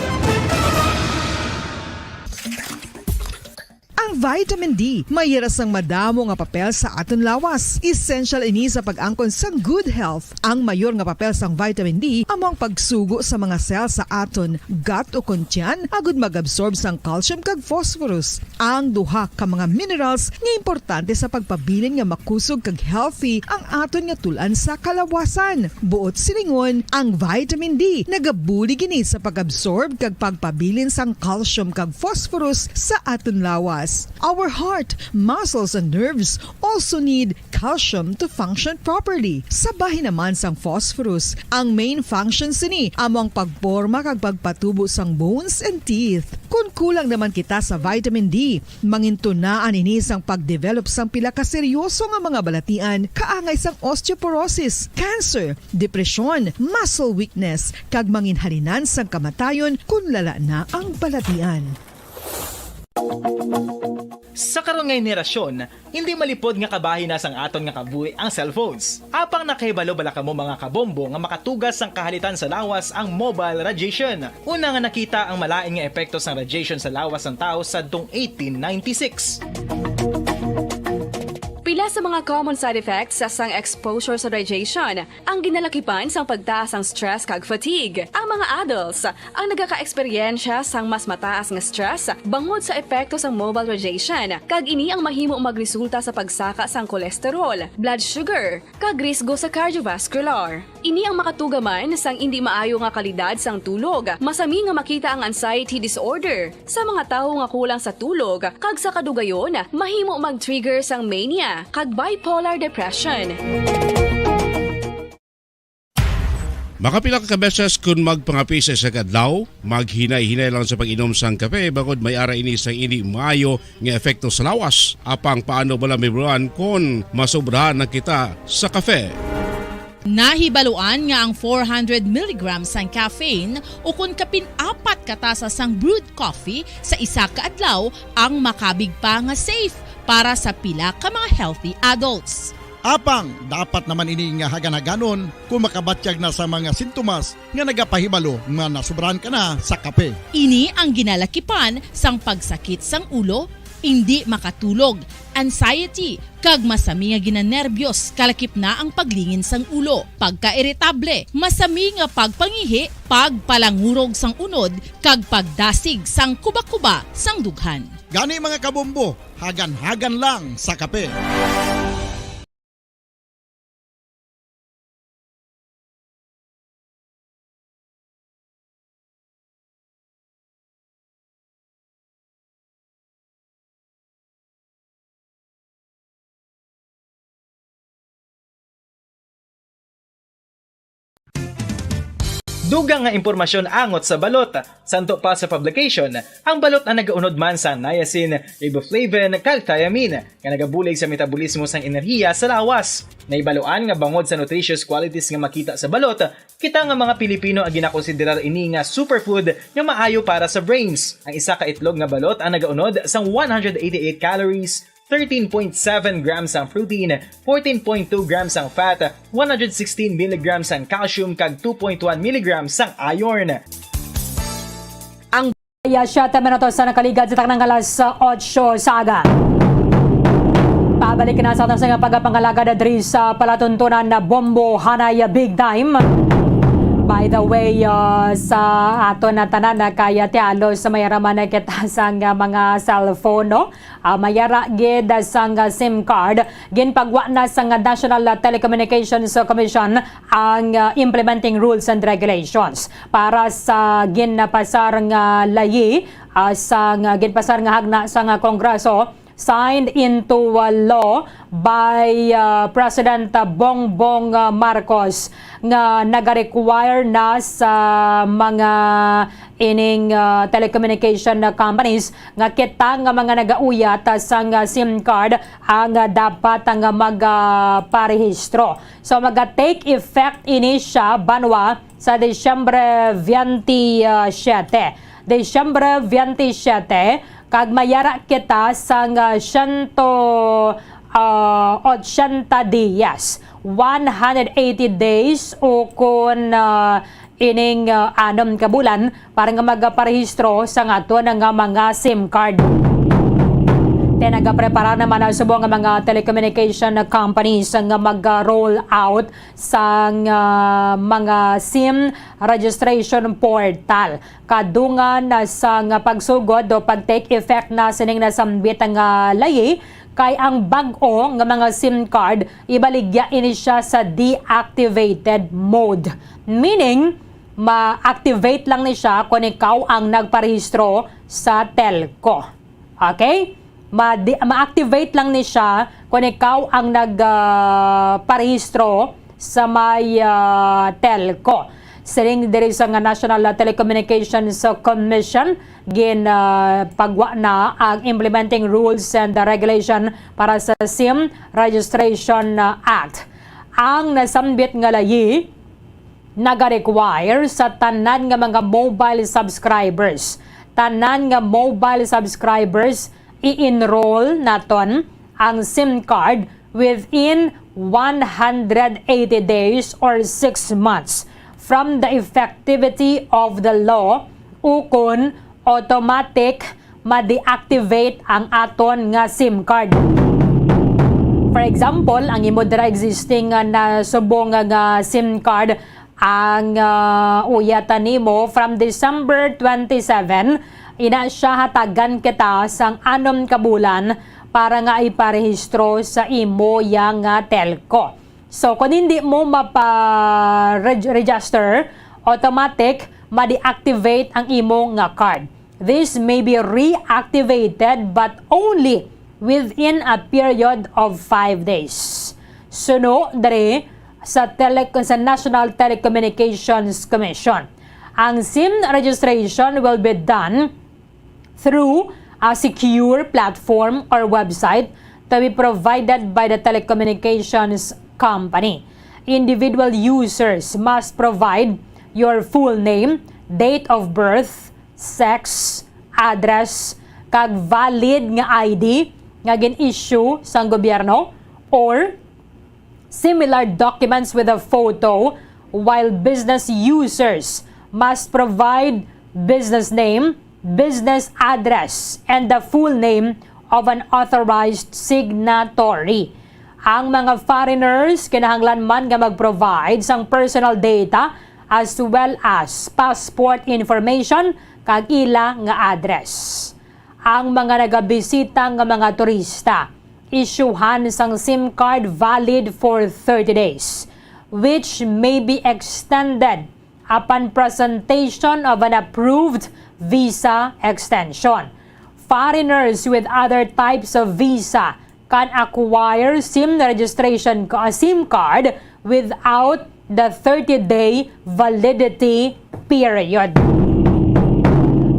Ang vitamin D may yara sang madamo nga papel sa aton lawas. Essential ini sa pag-angkon sang good health. Ang mayor nga papel sang vitamin D amo ang pagsugo sa mga cell sa aton gut o kon tiyan agud mag-absorb sang calcium kag phosphorus, ang duha ka mga minerals nga importante sa pagpabilin nga makusog kag healthy ang aton nga tul-an sa kalawasan. Buot silingon, ang vitamin D nagabulig ini sa pag-absorb kag pagpabilin sang calcium kag phosphorus sa aton lawas. Our heart, muscles, and nerves also need calcium to function properly. Sa bahin naman sang phosphorus, ang main function sini amo ang pagporma kag pagpatubo sang bones and teeth. Kon kulang naman kita sa vitamin D, mangintunaan ini sang pag-develop sang pila ka seryoso nga mga balatian, kaangay sang osteoporosis, cancer, depresyon, muscle weakness, kag manginhalinan sang kamatayon kon lala na ang balatian. Sa karon nga henerasyon, hindi malipod nga kabahin na sang aton nga kabuhi ang cellphones. Apang nakahibalo bala kamo, mga kabombo, nga makatugas sang kahalitan sa lawas ang mobile radiation? Una nga nakita ang malain nga epekto sang radiation sa lawas sang tawo sadtong eighteen ninety-six. Pila sa mga common side effects sa sang exposure sa radiation ang ginalakipan sang pagtaas sang stress kag fatigue. Ang mga adults ang nagakaeksperyensya sang mas mataas nga stress bangod sa epekto sang mobile radiation, kag ini ang mahimo magresulta sa pagsaka sang cholesterol, blood sugar, kag risgo sa cardiovascular. Ini ang makatuga man sang indi maayo nga kalidad sang tulog. Masami nga makita ang anxiety disorder sa mga tawo nga kulang sa tulog, kag sa kadugayon, mahimo mag-trigger sang mania kag bipolar depression. Makapila ka beses kon magpangape sa isa ka adlaw, maghinay-hinay lang sa pag-inom sang kape, bangod may ara ini sang indi maayo nga epekto sa lawas. Apang paano bala mahibaluan kon masobrahan na kita sa kape? Nahibaluan nga ang four hundred milligrams sang caffeine ukon kapin apat ka tasa sang brewed coffee sa isa ka adlaw ang makabig pa nga safe para sa pila ka mga healthy adults. Apang dapat naman ini nga hagan-haganon kung makabatyag na sa mga sintomas nga nagapahibalo nga nasubrahan ka na sa kape. Ini ang ginalakipan sang pagsakit sang ulo, indi makatulog, anxiety, kag masami nga ginanerbiyos, kalakip na ang paglingin sang ulo, pagkairitable, masami nga pagpangihi, pagpalangurog sang unod, kag pagdasig sang kuba-kuba sang dughan. Gani, mga kabombo, hagan-hagan lang sa kape. Dugang nga impormasyon angot sa balot. Santo pa sa publication, ang balot ang nagaunod man sa niacin, riboflavin, kag thiamine, nga nagabulig sa metabolismo sang enerhiya sa lawas. Nahibaluan nga bangod sa nutritious qualities nga makita sa balot, kita nga mga Pilipino ang ginakonsiderar ini nga superfood nga maayo para sa brains. Ang isa ka itlog nga balot ang nagaunod sang one hundred eighty-eight calories, thirteen point seven grams ang protein, fourteen point two grams ang fat, one hundred sixteen milligrams ang calcium, kag two point one milligrams ang iron. Ang Iya, siyete minutos sa nakaligad sa taknang alas otso sa aga. Pabalik na sa aton sa nga pagapangalagad diri sa palatuntunan na Bombo Hanay Big Time. By the way, uh, sa aton na tanan na kaya ti halos may araman na kita sa nga mga cellphone, no? Ah, mayara gid sang, ah, SIM card, ginpagwa na sang National Telecommunications Commission ang, ah, implementing rules and regulations para sa ginpasar nga layi, ah, sang, ah, ginpasar nga hagna sang, ah, Kongreso, signed into, ah, law by, ah, President, ah, Bongbong, ah, Marcos, nga nagarequire na sa mga ining, ah, telecommunication na companies nga kita nga mga nagauyat, ah, sang, ah, SIM card ang, ah, dapat nga mag, ah, parehistro. So, maga-take effect ini siya, banwa, sa Disyembre twenty-seven. Disyembre twenty-seven, kag mayara kita sang, ah, siyento, ah, ochenta dias, one hundred eighty days, ukon, ah, ining, ah, anom ka bulan para nga magaparehistro sa aton nga mga SIM card. Then, nagaprepara naman ang subong nga mga telecommunication companies nga mag-roll out sang, ah, mga SIM registration portal. Kadungan na sang pagsugod o pag-take effect na sining nasambit nga layi, kay ang bag-o nga mga SIM card, ibaligya ini siya sa deactivated mode. Meaning, ma-activate lang ni siya kon ikaw ang nagparehistro sa telco. Okay? Ma-, di-, ma-activate lang ni siya kon ikaw ang nag, ah, parehistro sa may, ah, telco. Siling diri sa nga National Telecommunications Commission, gin, ah, pagwa na ang Implementing Rules and Regulation para sa SIM Registration, ah, Act. Ang nasambit nga layi nagarequire sa tanan nga mga mobile subscribers. Tanan nga mobile subscribers, i-enroll naton ang SIM card within one hundred eighty days or six months from the effectivity of the law, ukon automatic ma-deactivate ang aton nga SIM card. For example, ang imo dira existing nga nasubong nga, nga SIM card, ang, ah, uyatan nimo from December twenty-seven, ina siya hatagan kita sang anom ka bulan para nga iparehistro sa imo ya nga telco. So, kung hindi mo mapa-reg-, register, automatic, ma-deactivate ang imo nga card. This may be reactivated but only within a period of five days. Suno diri sa tele-, sa National Telecommunications Commission. Ang SIM registration will be done through a secure platform or website to be provided by the telecommunications company. Individual users must provide your full name, date of birth, sex, address, kag valid nga I D nga gin-issue sang gobyerno or similar documents with a photo, while business users must provide business name, business address, and the full name of an authorized signatory. Ang mga foreigners kinahanglan man nga mag-provide sang personal data as well as passport information kag ila nga address. Ang mga nagabisita nga mga turista, isyuhan sang SIM card valid for thirty days, which may be extended upon presentation of an approved visa extension. Foreigners with other types of visa can acquire SIM registration ca-, SIM card without the thirty-day validity period.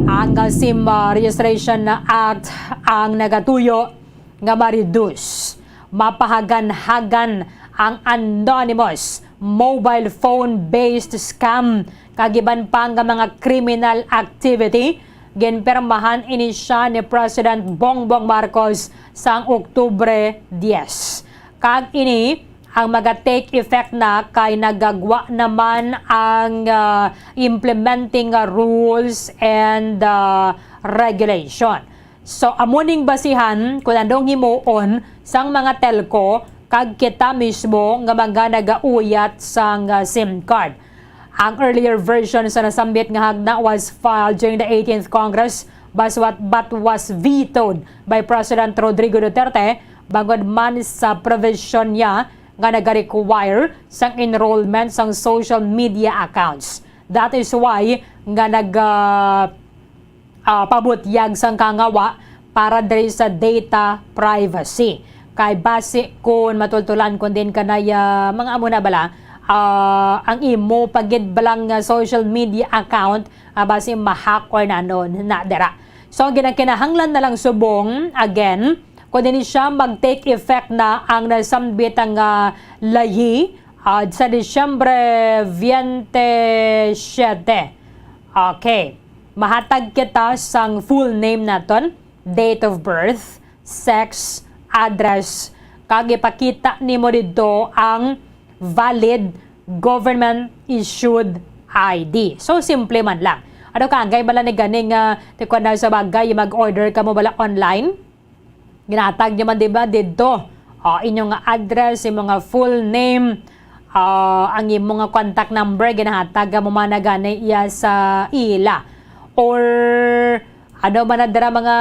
Ang, uh, SIM, uh, Registration Act ang nagatuyo nga ma-reduce, mapahagan-hagan ang anonymous mobile phone-based scam kag iban pa nga mga criminal activity. Ginpirmahan ini siya ni President Bongbong Marcos sang Oktubre diyes. Kag ini ang maga-take effect na kay nagagwa naman ang, ah, implementing, ah, rules and, ah, regulation. So, amo ning basihan kung anong himuon sang mga telco kag kita mismo nga mga nagauyat sang, ah, SIM card. Ang earlier version sa nasambit nga hagna was filed during the eighteenth Congress, but what, but was vetoed by President Rodrigo Duterte bangod man sa provision niya nga nagarequire sang enrollment sang social media accounts. That is why nga nag, ah, ah, pabutyag sang kangawa para diri sa data privacy. Kay basi kun matultulan kun din kanay, ah, mga amo na bala, ah, ang imo pa gid bala nga social media account, ah, basi ma-hack or ano na dira. So, ang ginakinahanglan na lang subong, again, kun ini siya mag-take effect na ang nasambit nga layi, ah, sa Disyembre twenty-seven. Okay. Mahatag kita sang full name naton, date of birth, sex, address, kag ipakita nimo didto ang valid government issued I D. So, simple man lang. Ano ka, angay bala ni gani nga, ti kuwan na sa bagay, mag-order ka mo bala online? Ginatag nyo man, di ba, didto. O, inyo nga address, inyo nga full name, ah, ang imo nga contact number, ginahatag mo man na gani iya sa ila. Or, ano man na dira mga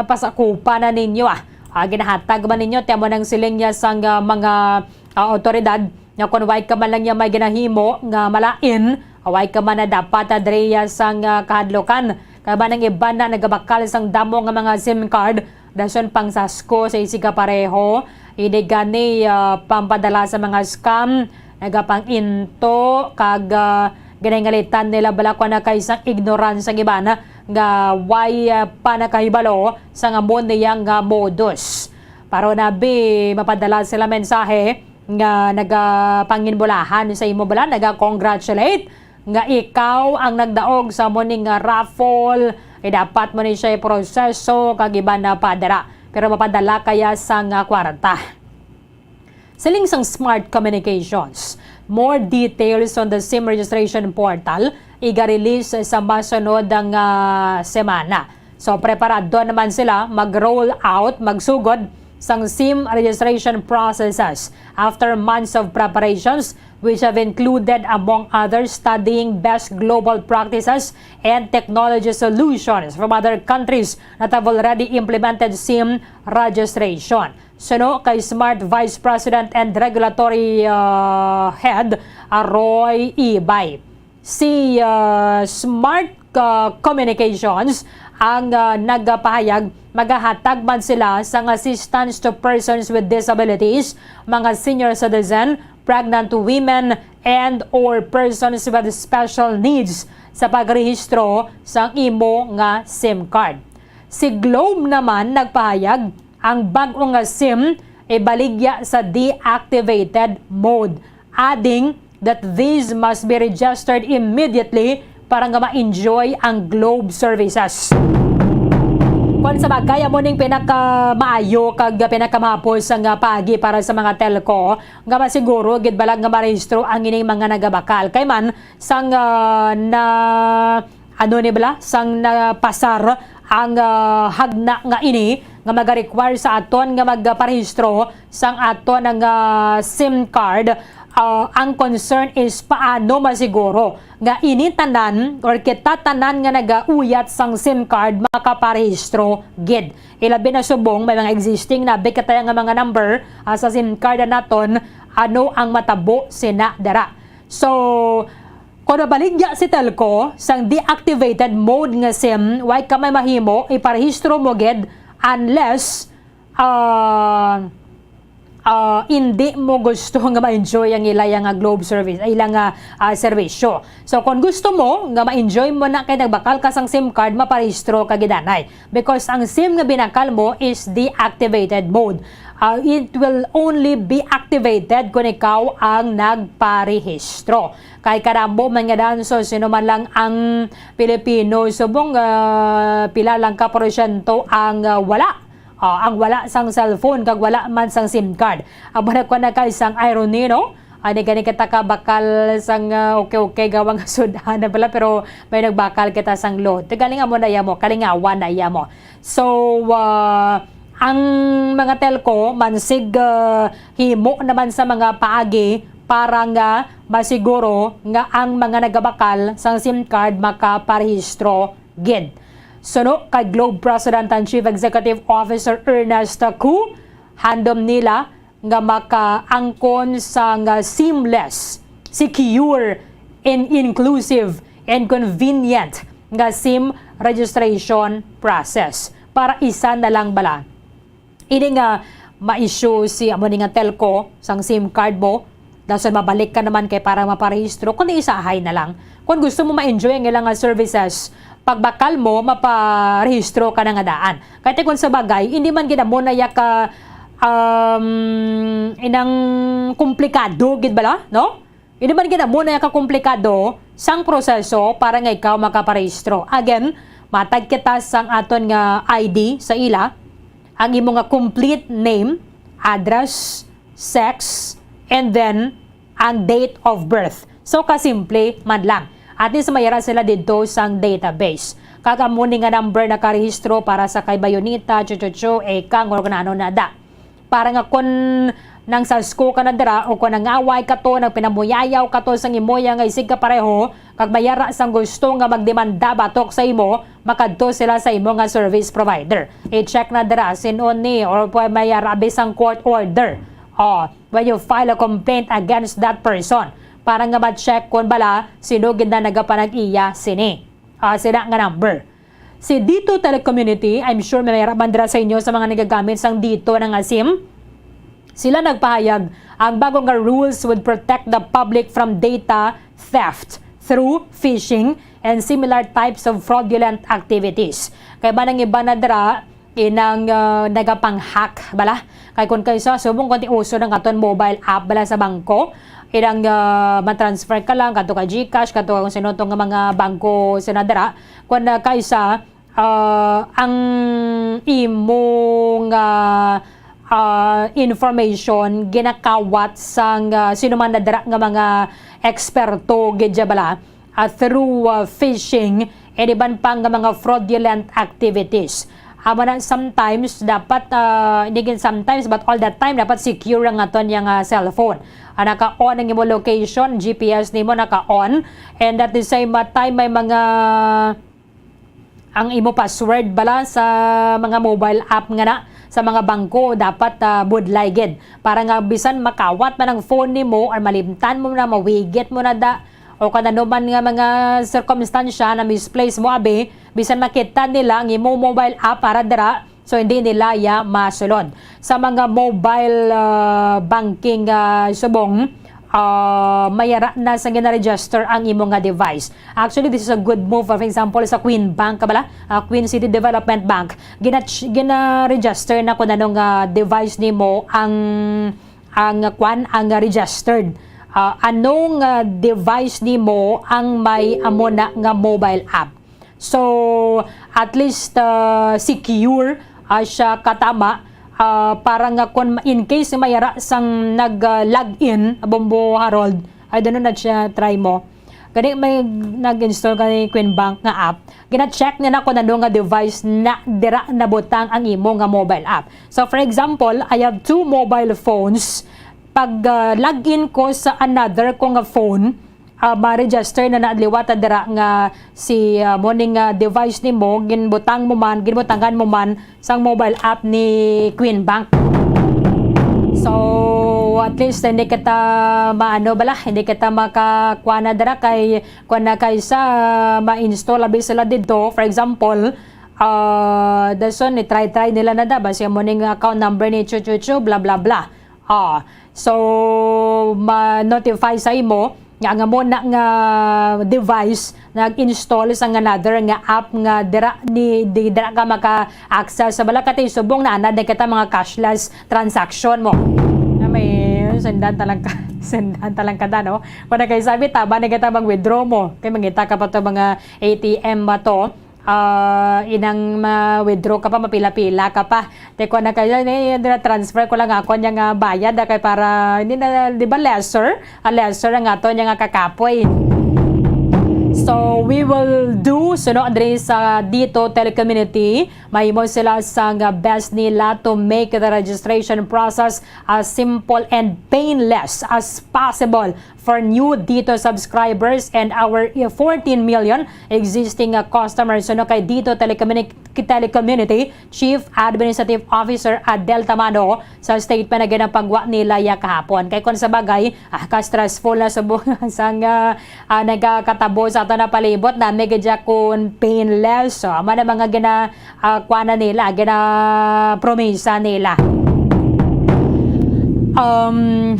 pasakupan na ninyo, ah. Ah, ginahatag man ninyo, ti amo nang siling niya sang, ah, mga, ah, awtoridad nga kon way ka man lang niya may ginahimo nga malain, way ka man na dapat, ah, diri, ah, sang, ah, kahadlukan. Kay ba nang iban na nagabakal sang damo nga mga SIM card, dason pang sasko sa isi ka pareho. Ini gani, ah, pampadala sa mga scam, nagapang-into, kag, ah, ginahingalitan nila bala ko na kay sang ignorance ang iban nga way, ah, pa nakahibalo sa nga mo niya nga modus. Pero nabi, mapadala sila mensahe nga nagapanginbulahan sa imo bala, naga-congratulate nga ikaw ang nagdaog sa mo ning raffle, eh, dapat mo ni siya iproseso kag iban na padara. Pero mapadala kaya sa nga kwarta. Siling sang Smart Communications, more details on the SIM registration portal iga-release sa masunod nga semana. So, preparado naman sila mag-roll out, magsugod sang SIM registration processes after months of preparations, which have included, among others, studying best global practices and technology solutions from other countries that have already implemented SIM registration. Suno kay Smart Vice President and Regulatory, uh, Head, uh, Roy Ibay. Si, uh, Smart, uh, Communications ang, uh, nagapahayag, magahatag man sila sang assistance to persons with disabilities, mga senior citizen, pregnant women, and or persons with special needs sa pagrehistro sang imo nga SIM card. Si Globe naman nagpahayag, ang bag-o nga SIM ibaligya sa deactivated mode adding that these must be registered immediately para nga ma-enjoy ang Globe services. Kung sa bagay, amo ning pinakamaayo kag pinakamahapos nga paagi para sa mga telco nga masiguro gid bala nga marehistro ang ining mga nagabakal. Kay man, sang, ah, na, ano ni bala, sang napasar ang, ah, hagna nga ini nga magarequire sa aton nga magparehistro sang aton nga SIM card, ah, ang concern is paano masiguro nga ini tanan or kita tanan nga nagauyat sang SIM card makaparehistro gid. Ilabi na subong may mga existing na bikataya nga mga number, ah, sa SIM card naton, ano ang matabo sina dira. So, kung mabaligya si telco sang deactivated mode nga SIM, way ka may mahimo, iparehistro mo gid unless, ah, ah, hindi mo gusto nga ma-enjoy ang ila nga Globe service, ay ila nga, ah, serbisyo. So, kung gusto mo nga ma-enjoy mo na kay nagbakal ka sang SIM card, maparehistro ka gid anay. Because ang SIM nga binakal mo is deactivated mode. Ah, it will only be activated kung ikaw ang nagparehistro. Kay kadamo man nga danso, sino man lang ang Pilipino, subong, ah, pila lang ka porsyento ang, ah, wala. Ah, ang wala sang cellphone kag wala man sang SIM card. Amo na kuan na kay sang irony, no? Ani gani kita ka bakal sang, ah, okay-okay gawang sud-an na pala, pero may nagbakal kita sang load. Galing amo na yamo, kalingawan na yamo. So, ah, ang mga telco mansig, ah, himo naman sa mga paagi para nga masiguro nga ang mga nagabakal sang SIM card makaparehistro gid. Suno kay Globe President and Chief Executive Officer Ernest Cu, handom nila nga makaangkon sa nga seamless, secure, and inclusive, and convenient nga SIM registration process. Para isa na lang bala. Ini nga ma-issue si amo ni nga telco sang SIM card mo, dason mabalik ka naman kay para maparehistro, kundi isahay na lang. Kung gusto mo ma-enjoy ang ilang nga services, pagbakal mo, maparehistro ka na nga daan. Kay kung sa bagay, hindi man gid amo na ya ka, um, inang komplikado gid bala, no? Hindi man gid amo na ya ka komplikado sang proseso para nga ikaw makaparehistro. Again, matag kita sang aton nga I D sa ila, ang imo nga complete name, address, sex, and then ang date of birth. So, kasimple man lang. At least mayara sila didto sang database. Kag amo ni nga number nakarehistro para sa kay Bayonita, Chuchuchu, Ekang, or kung ano na da. Para nga kun nang sasko ka na dira o kung nangaway ka to, nagpinamuyayaw ka to sang imo ya nga isig ka pareho, kag mayara sang gusto nga magdemanda batok sa imo, makadto sila sa imo nga service provider. I-check na dira sin-o ni or pwede mayara bisan court order. Oh, when you file a complaint against that person, para nga ma-check kon bala sino gid na nagapanag-iya sini. Ah, sina nga number. Si Dito Telecommunity, I'm sure may man dira sa inyo sa mga nagagamit sang Dito na nga SIM. Sila nagpahayag, ang bago nga rules would protect the public from data theft through phishing and similar types of fraudulent activities. Kay ba nang iba na dira, inang, ah, nagapang-hack bala. Kay kun kaysa, subong kun ti uso ng aton mobile app bala sa bangko, inang, ah, ma-transfer ka lang, kadto ka GCash, kadto ka kung sino to nga mga bangko sina dira. Kun, ah, kaysa, ah, ang imo nga, ah, information ginakawat sang, ah, sino man na dira nga mga eksperto gid dya bala, ah, through, ah, phishing and iban pa nga mga fraudulent activities. Amo na, sometimes dapat, ah, hindi gid sometimes but all the time dapat secure ang aton yang, ah, cellphone. Ah, naka-on ang imo location, G P S nimo naka-on, and at the same, ah, time may mga ang imo password bala sa mga mobile app nga na sa mga bangko dapat, ah, budlay gid para nga bisan makawat man ang phone nimo or malimtan mo na, mawigit mo na da, o kung ano man nga mga sirkumstansya na misplace mo abi, bisan makita nila ang imo mobile app para dira, so hindi nila ya masulod. Sa mga mobile, ah, banking, ah, subong, ah, mayara na sa gina-register ang imo nga device. Actually, this is a good move. For example, sa Queen Bank, ka bala? Ah, Queen City Development Bank, gina-, gina-register na kung ano nga device nimo ang, ang kwan, ang registered, Ah, ano nga device nimo ang may amo na nga mobile app? So, at least, ah, secure, ah, siya katama, ah, para nga kung in case may ara sang nag, ah, log in, Bombo Harold, I don't know na siya, try mo. Gani may nag-install ka ni Queen Bank nga app, gina-check niya na kung ano nga device na dira nabutang ang imo nga mobile app. So, for example, I have two mobile phones. Pag, ah, log in ko sa another ko nga phone, ah, ma-register na na liwat dira nga si, ah, mo ning, ah, device nimo, ginbutang mo man, ginbutangan mo man sang mobile app ni Queen Bank. So, at least, hindi kita maano bala, hindi kita makakuha na dira kay, kuwan na kay sa, ah, ma-install abi sila dito. For example, ah, dason, i-try-try nila na da, basi mo ning account number ni chu, chu, chu, bla, bla, bla. Ah, so, ma-notify sa imo nga ang amo na nga device nag-install sa another nga app nga dira ni, di, dira ka maka-access. Sa bala ka ti subong na anad na kita mga cashless transaction mo. Na may sendan talang ka, sendan talang ka da, no? Kung na kay sabi, taba na kita mag-withdraw mo. Kay mangita ka pa to mga A T M ba to? Ah, inang ma-withdraw ka pa, mapila-pila ka pa. Te ko na kaya, eh, dira transfer ko lang ako niya nga bayad, ah, kay para, hindi na, di ba, lesser? Ah, lesser ang ato niya nga kakapoy. So, we will do, suno, diri sa Dito Telecommunity, mahimo sila sang best nila to make the registration process as simple and painless as possible for new Dito subscribers and our fourteen million existing, uh, customers. Suno kay Dito Telecommunic-, Telecommunity Chief Administrative Officer Adel Tamano sa statement na ginapagwa nila ya kahapon. Kay kung sa bagay, ah, ka-stressful na subong sang, ah, ah, nagakatabo sa ato na palibot na may gadya kun painless. So, amo na mga gina-, ah, kuha na nila, ginapromisa nila. Um,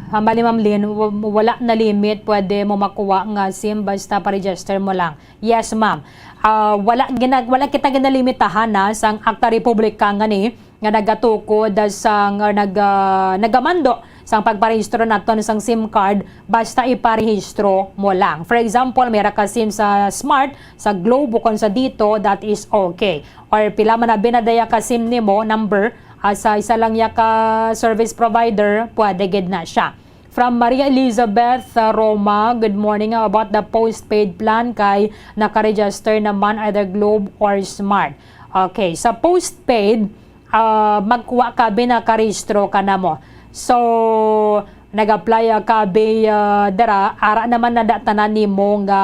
Hambali, Ma'am Lynn, w-, wala na limit, pwede mo makuha nga SIM basta pa-register mo lang. Yes, ma'am. Ah, wala gina-, wala kita ginalimitahan na sang Akta Republika nga ni, nga nagatukod sang, or nag-, ah, nagamando sang pagparehistro naton sang SIM card, basta iparehistro mo lang. For example, may ra ka SIM sa Smart, sa Globe, o kon sa Dito, that is okay. Or pila man na binadaya ka SIM nimo, number, ah, sa isa lang ya ka service provider, pwede gid na siya. From Maria Elizabeth, uh, Roma, good morning. How about the postpaid plan kay naka-register naman either Globe or Smart? Okay, sa postpaid, ah, magkuha ka bi, nakarehistro ka na mo. So, nag-apply, ah, ka bi, ah, dira, ara naman na da tanan nimo nga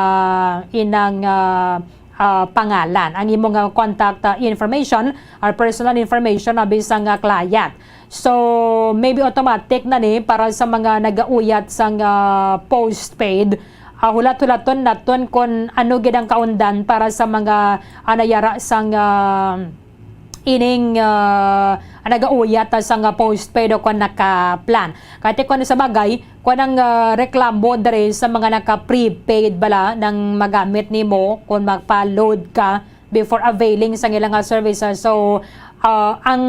inang, ah, ah, pangalan, ang imo nga contact, ah, information or personal information na bisan nga client. So, maybe automatic na ni para sa mga nagauyat sang, ah, postpaid. Ah, hulat-hulaton naton kon ano gid ang kaundan para sa mga, ah, nayara sang, ah, ining, ah, nagauyat sang, ah, postpaid o kon naka-plan. Kay ti kon sa bagay, kon ang, ah, reklamo diri sa mga naka-prepaid bala nang magamit nimo kon magpa-load ka before availing sang ilang, ah, services. So, ah, ang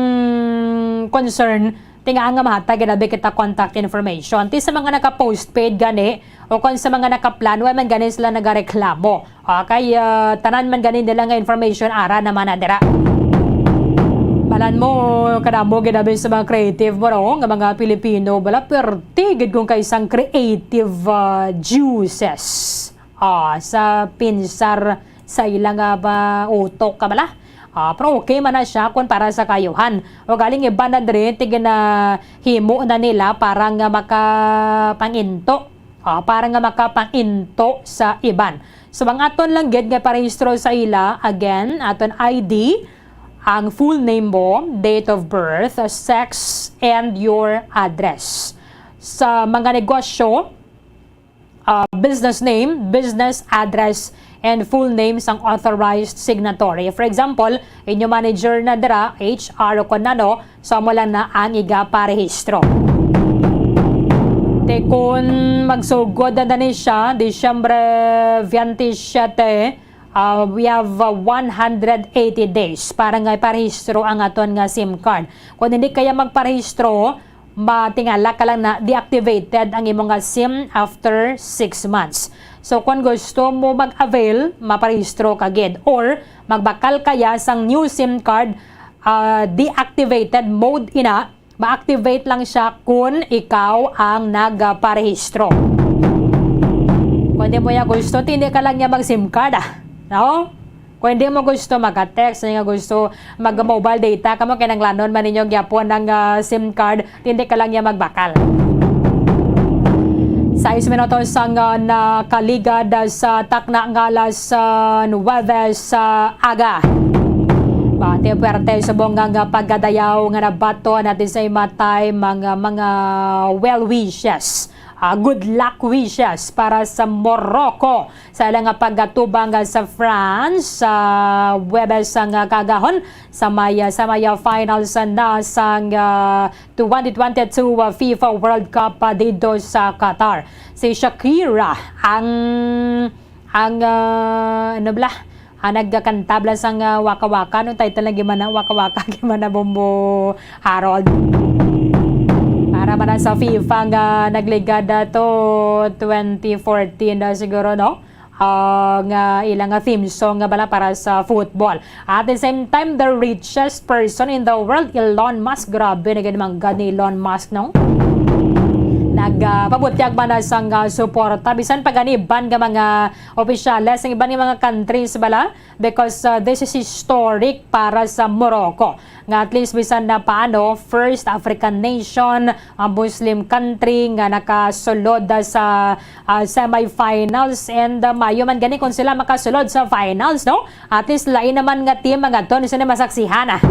concern, tinga nga mahatag gid abi kita contact information. Ti sa mga naka-postpaid gani, o kon sa mga naka-plan, wa man gani sila nagareklamo. Okay, ah, tanan man gani nila nga information, ara naman na dira. Balan mo, kadamo gid abi sa mga creative mo, no? Nga mga Pilipino, bala, perti gid kung kaisang creative, ah, juices. Ah, sa pinsar sa ila nga ba utok ka bala. Ah, pero okay man na siya kung para sa kayuhan. O galing iban na diri, ti ginahimo na nila para nga makapanginto. Ah, para nga makapanginto sa iban. So, ang aton lang gid nga parehistro sa ila, again, aton I D, ang full name mo, date of birth, sex, and your address. Sa mga negosyo, ah, business name, business address, and full name sang authorized signatory. For example, inyo manager na dira, H R o kon ano, so amo lang na ang igaparehistro. Te kon magsugod na ni siya, Disyembre twenty-seven, ah, we have, ah, one hundred eighty days para nga iparehistro ang aton nga SIM card. Kung hindi kaya magparehistro, matingala ka lang na deactivated ang imo nga SIM after six months. So, kung gusto mo mag-avail, maparehistro ka gid, or magbakal kaya sang new SIM card, ah, deactivated mode ina, ma-activate lang siya kung ikaw ang nagparehistro. Kung di mo ya gusto, tindi ka lang niya mag-SIM card, ah. No? Kung hindi mo gusto, mag-text nga gusto mag-mobile data, kamo kinahanglanon man ninyo gyapon ang, ah, SIM card, tindi ka lang niya magbakal. Sais minutos ang, ah, nakaligad, ah, sa takna nga alas, ah, nuwebe sa aga. Bati puwerte subong nga, nga pagkadayaw nga nabaton at the same time mga, mga well wishes, ah, good luck wishes para sa Morocco sa ila nga pagkatubang, ah, sa France sa Huwebes nga kaagahon sa may, ah, sa may, ah, finals na sang, ah, twenty twenty-two, ah, FIFA World Cup, ah, didto sa Qatar. Si Shakira ang, ang, ah, ano bala, ang nagkanta bala sang, ah, Waka Waka. Anong title na gimana? Waka Waka gimana, Bombo Harold. Para man sa FIFA nga nagligad ato twenty fourteen na siguro, no? Ah, nga ilang nga theme song nga bala para sa football. At the same time, the richest person in the world, Elon Musk. Grabe na gid man gani Elon Musk, no? Nag, ah, pabutyag man na sang, ah, suporta. Bisan pa gani ban nga mga opisyales ang iban nga mga countries bala, because, ah, this is historic para sa Morocco. Nga at least bisan na paano, first African nation, a Muslim country nga nakasulod, ah, sa, ah, semifinals, and, ah, mayo man gani kung sila makasulod sa finals, no? At least lain naman nga team ang adto ni sini masaksihan, ah.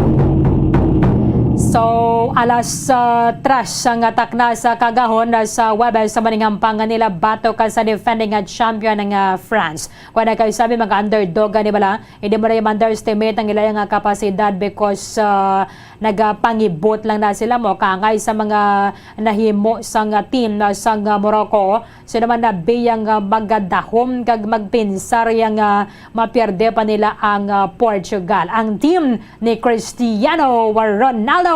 So, alas, ah, tres ang takna sa kaagahon, ah, sa Huwebes sa maningampang nga nila batok sa defending, ah, champion nga France. Kung nagkaisabi, mga underdog gani bala, hindi mo na i-underestimate ang ila nga kapasidad because, ah, nagapangibot lang na sila mo kangay sa mga nahimo sang, ah, team, ah, sang, ah, Morocco. Sino man na biyang, ah, magadahom kag magpinsar yang, ah, mapierde pa nila ang, ah, Portugal. Ang team ni Cristiano Ronaldo.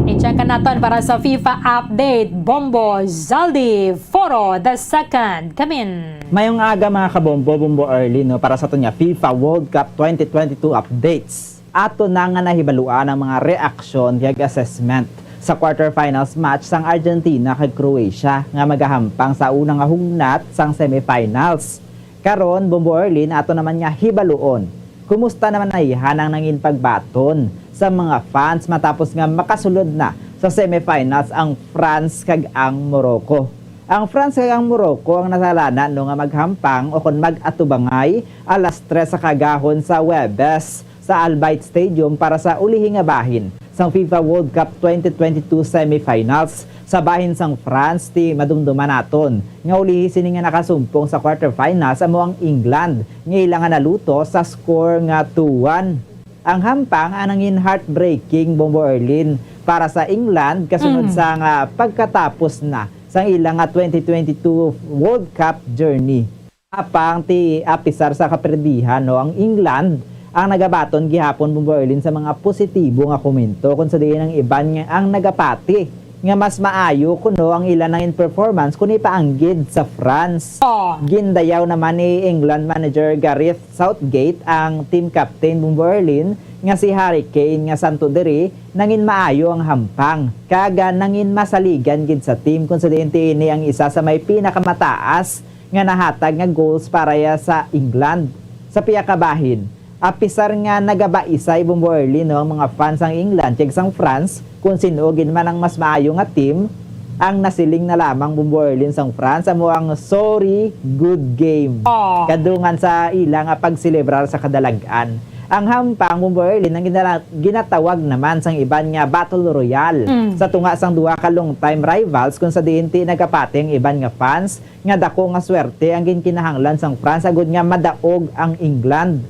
I-check ka naton para sa FIFA update. Bombo Zaldi Foro the second. Kamin. Mayong aga, mga kabombo, Bombo Early, no, para sa aton nga FIFA World Cup twenty twenty-two updates. Ato na nga nahibaluan ang mga reaksyon kag assessment sa quarterfinals match sang Argentina kag Croatia nga magahampang sa una nga hugnat sang semifinals. Karon, Bombo Early, ato naman nga hibaluon kumusta naman nahihan ang nangin pagbaton sa mga fans matapos nga makasulod na sa semifinals ang France kag ang Morocco. Ang France kag ang Morocco ang natalana, no, nga maghampang o kon mag-atubangay alas tres sa kaagahon sa Huwebes sa Al Bayt Stadium para sa ulihi nga bahin sang FIFA World Cup twenty twenty-two semifinals. Sa bahin sang France, ti madumduman naton nga ulihi sini nga nakasumpong sa quarterfinals amo ang England, nga ila nga naluto sa score nga two one. Ang hampang ang nangin heartbreaking, Bombo Early, para sa England kasunod Mm. sa nga pagkatapos na sang ila nga twenty twenty-two World Cup journey. Apang ti apisar sa kaperdihan, no, ang England ang nagabaton gihapon, Bombo Early, sa mga positibo nga komento, kung sa diin ang iban nga ang nagapati nga mas maayo kuno ang ila nangin performance kun ipaanggid sa France. Oh. Gindayaw naman ni England manager Gareth Southgate ang team captain, Bombo Early, nga si Harry Kane, nga santo diri nangin maayo ang hampang kag, ah, nangin masaligan gid sa team, kung sa diin ti ini ang isa sa may pinakamataas nga nahatag nga goals para ya sa England. Sa pihak ka bahin, apisar nga nagabaisay, Bombo Early, no, ang mga fans sang England kag sang France kung sin-o gid man ang mas maayo nga team, ang nasiling na lamang, Bombo Early, sang France amo ang "Sorry, good game." Aw. Kadungan sa ila nga pagselebrar sa kadalag-an. Ang hampang, Bombo Early, ang ginala-, ginatawag naman sang iban nga battle royale Mm. sa tunga sang duha ka long-time rivals, kung sa diin ti nagapati ang iban nga fans nga dako nga swerte ang ginkinahanglan sang France agud nga madaog ang England.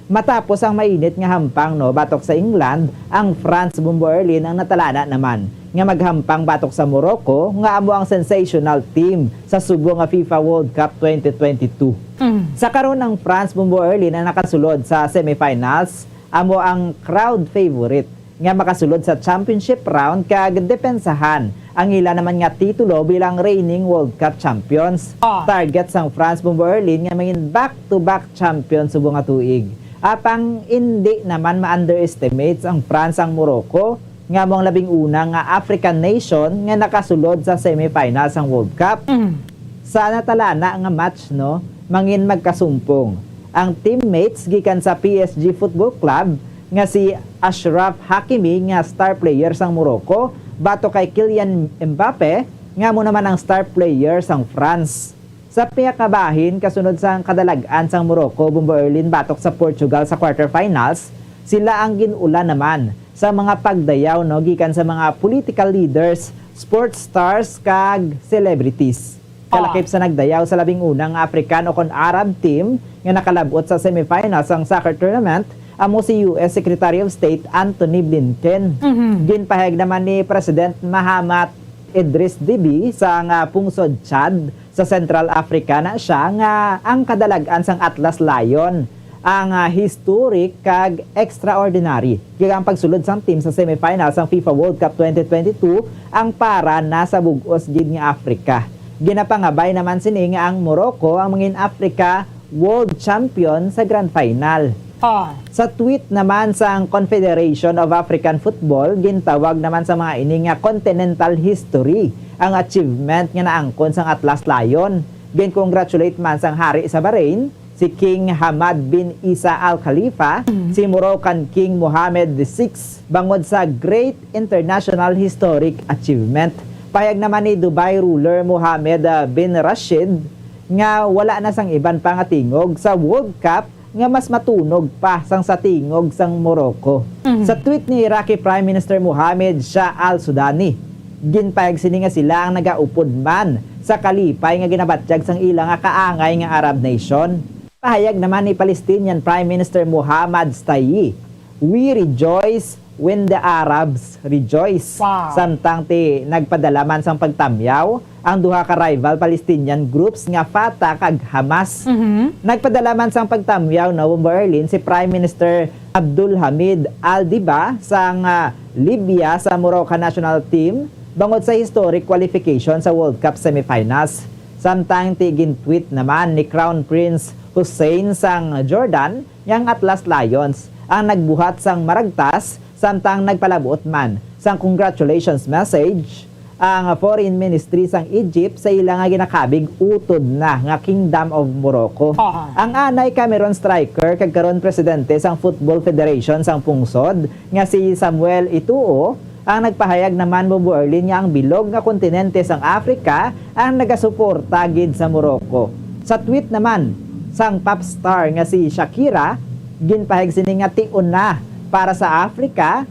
Matapos ang mainit nga hampang, no, batok sa England, ang France, Bombo Early, ang natalana naman nga maghampang batok sa Morocco, nga amo ang sensational team sa subong nga FIFA World Cup twenty twenty-two. Mm. Sa karon, ang France, Bombo Early, ang nakasulod sa semifinals, amo ang crowd favorite nga makasulod sa championship round kag depensahan ang ila naman nga titulo bilang reigning World Cup champions. Ah. Target sang France, Bombo Erlin, nga mangin back-to-back champion subong nga tuig. Apang indi naman ma-underestimate sang France ang Morocco, nga amo ang labing una nga African nation nga nakasulod sa semifinal sang World Cup. Mm. Sa natalana nga match, no, mangin magkasumpong ang teammates gikan sa P S G Football Club nga si Ashraf Hakimi nga star player sang Morocco batok kay Kylian Mbappe nga amo naman ang star player sang France. Sa pihak nga bahin, kasunod sang kadalag-an sang Morocco, Bombo Erlin, batok sa Portugal sa quarterfinals, sila ang gin-ulan naman sa mga pagdayaw, no, gikan sa mga political leaders, sports stars, kag celebrities. Kalakip sa nagdayaw sa labing una nga African o kon Arab team nga nakalab-ot sa semifinals sang soccer tournament, amo si U S Secretary of State Antony Blinken. Mhm. Ginpahayag naman ni President Mahamat Idris Deby sang, ah, pungsod Chad sa Central Africa na siya nga ang kadalag-an sang Atlas Lion ang, ah, historic kag extraordinary. Kag ang pagsulod sang team sa semifinal sang FIFA World Cup twenty twenty-two ang para na sa bug-os gid nga Africa. Ginapangabay naman sini nga ang Morocco ang mangin Africa world champion sa grand final. Ah. Sa tweet naman sang Confederation of African Football, gintawag naman sa mga ini nga continental history ang achievement nga naangkon sang Atlas Lion. Gin-congratulate man sang hari sa Bahrain, si King Hamad bin Isa Al Khalifa, Mm. si Moroccan King Mohammed the sixth, bangod sa great international historic achievement. Pahayag naman ni Dubai ruler Mohammed, ah, bin Rashid nga wala na sang iban pa nga tingog sa World Cup nga mas matunog pa sang sa tingog sang Morocco. Mhm. Sa tweet ni Iraqi Prime Minister Mohammed Shah Al Sudani, ginpahayag sini nga sila ang nagaupod man sa kalipay nga ginabatyag sang ila nga kaangay nga Arab nation. Pahayag naman ni Palestinian Prime Minister Muhammad Stayyi, "We rejoice when the Arabs rejoice." Wow. Samtang ti nagpadala man sang pagtamyaw ang duha ka rival Palestinian groups nga Fatah kag Hamas. Mhm. Nagpadala man sang pagtamyaw, no, Bombo Erlin, si Prime Minister Abdul Hamid Al Dibba sang, ah, Libya sa Moroccan national team bangod sa historic qualification sa World Cup semifinals. Samtang ti gin-tweet naman ni Crown Prince Hussein sang Jordan nga ang Atlas Lions ang nagbuhat sang maragtas, samtang nagpalab-ot man sang congratulations message ang Foreign Ministry sang Egypt sa ila nga ginakabig utod na nga Kingdom of Morocco. Aha. Ang anay Cameroon striker kag karon presidente sang Football Federation sang pungsod nga si Samuel Eto'o ang nagpahayag naman, Bombo Erlin, nga ang bilog nga kontinente sang Africa ang nagasuporta gid sa Morocco. Sa tweet naman sang pop star nga si Shakira, ginpahayag sini nga tion na para sa Africa,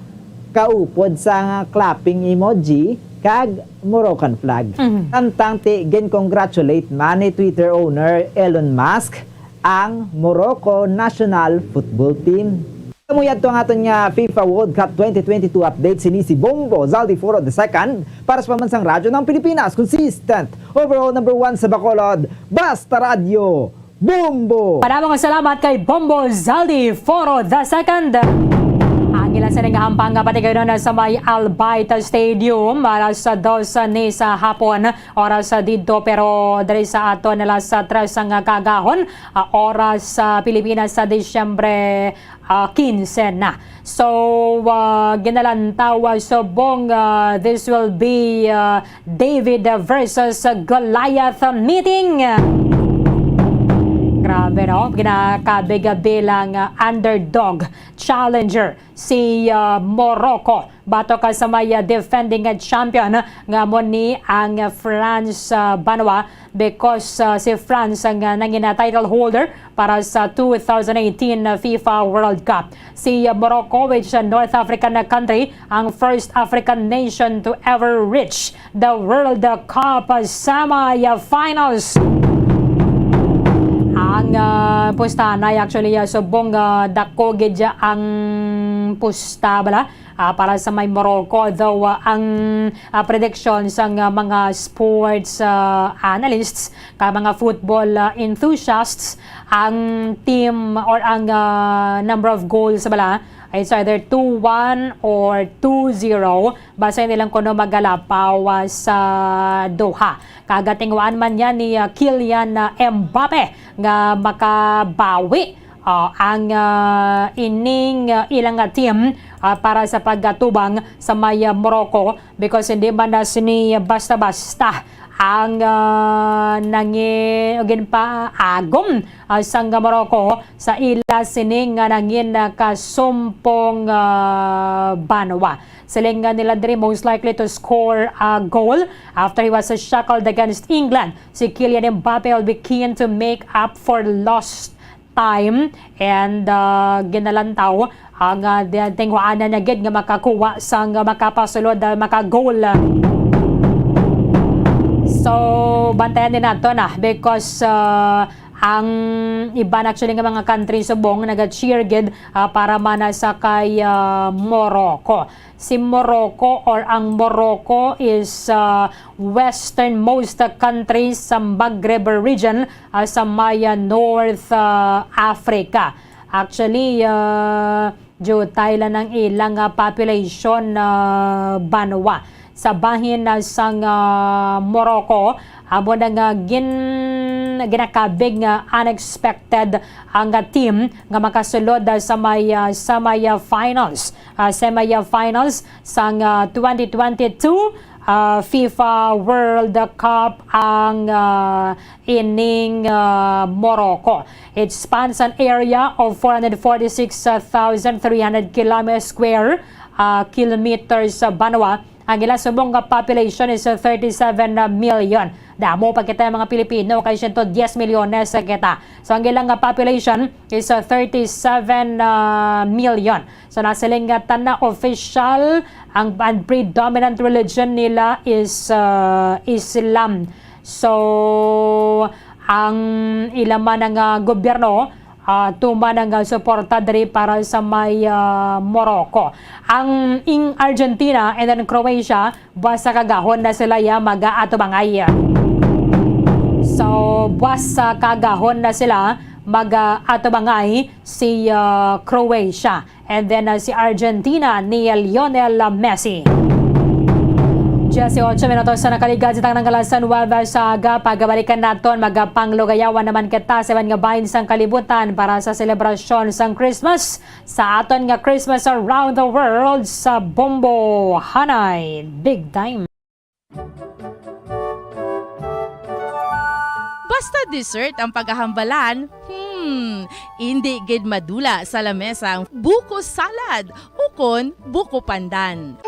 kaupod sang clapping emoji kag Moroccan flag. Mhm. Samtang ti gin-congratulate man ni Twitter owner Elon Musk ang Morocco national football team. Amo yadto ang aton nga FIFA World Cup twenty twenty-two update. Sini si Bombo Zaldi Foro the second para sa Pambansang Radyo ng Pilipinas, consistent, overall number one sa Bacolod, Basta Radyo, Bombo! Madamo nga salamat kay Bombo Zaldi Foro the second. Ang ila sini nga hampang nga patigayunon sa may Albaita Stadium alas dos ni sa hapon, oras sa didto, pero diri sa aton alas tres ang kaagahon, ah, oras sa Pilipinas sa Disyembre, ah, quince na. So, ah, ginalantaw, ah, subong, ah, this will be, ah, David versus Goliath meeting. Grabe, no? Ginakabig bilang, ah, underdog challenger si, ah, Morocco batok sa may, ah, defending, ah, champion nga amo ni ang France, ah, banwa, because, ah, si France ang, ah, nangin, ah, title holder para sa two thousand eighteen FIFA World Cup. Si, ah, Morocco, which, ah, North African, ah, country, ang first African nation to ever reach the World Cup, ah, semifinals. Ang, ah, pustahan ay actually, ah, subong, ah, dako gid ang pusta bala Ah, para sa may Morocco, though, ah, ang, ah, prediction sang, ah, mga sports, ah, analysts, ka mga football, ah, enthusiasts, ang team or ang, ah, number of goals bala, it's either two one or two zero. Basta nilang kuno magalapaw, ah, sa Doha. Kagatinguan man niya ni, ah, Kylian, ah, Mbappe nga makabawi, ah, ang, ah, ining, ah, ilang, ah, team, ah, para sa pagtubang sa may, ah, Morocco, because hindi man na sini basta-basta ang, ah, nangi-, o ginpaagom, ah, sang Morocco sa ila sini nga nangin, ah, kasumpong, ah, banwa. Siling nga nila diri, most likely to score a goal after he was shackled against England. Si Kylian Mbappe will be keen to make up for lost time and, uh, ginalantaw ang, uh, di-, tinguhaanan niya gid nga makakuha sang makapasulod, uh, maka-goal. So, bantayan din nato na because, uh, ang iban actually nga mga country subong naga-cheer gid, uh, para man sa kay, uh, Morocco. Si Morocco or ang Morocco is, uh, westernmost country sa Maghreb region, ah, sa may, ah, North, ah, Africa. Actually, ah, diutay lang ang ilang, ah, population, ah, banwa. Sa bahin, ah, sang, ah, Morocco, amo na nga gin-, ginakabig nga unexpected ang, ah, team nga makasulod, ah, sa may, ah, sa may, ah, finals, ah, semi-finals sang, ah, twenty twenty-two, ah, FIFA World Cup ang, ah, ining, ah, Morocco. It spans an area of four hundred forty-six thousand three hundred kilometers square, ah, kilometers, ah, banwa. Ang ilang subong nga population is, ah, thirty-seven million. Damo pa kita mga Pilipino, kay siyento diyes milyones kita. So, ang ilang nga population is, ah, thirty-seven, ah, million. So, nasiling nga tanan official, ang, ang predominant religion nila is, uh, Islam. So, ang ila man nga gobyerno, uh, tuman ang, uh, suporta diri para sa may, uh, Morocco. Ang ing Argentina and then Croatia, buwas sa kagahon na sila ya mag-aatubangay. So, buwas sa kagahon na sila mag-aatubangay si, uh, Croatia. And then, uh, si Argentina ni Lionel Messi. Dieciocho minutos sa nakaligad sa tanang kalasan, Webes sa aga. Pagabalikan naton, magapanglugayawan naman kita sa iban nga bahin sang kalibutan para sa selebrasyon sang Christmas sa aton nga Christmas Around the World sa Bombo Hanay. Big time. Basta dessert ang paghahambalan, hmm, indi gid madula sa lamesa ang buko salad ukon buko pandan.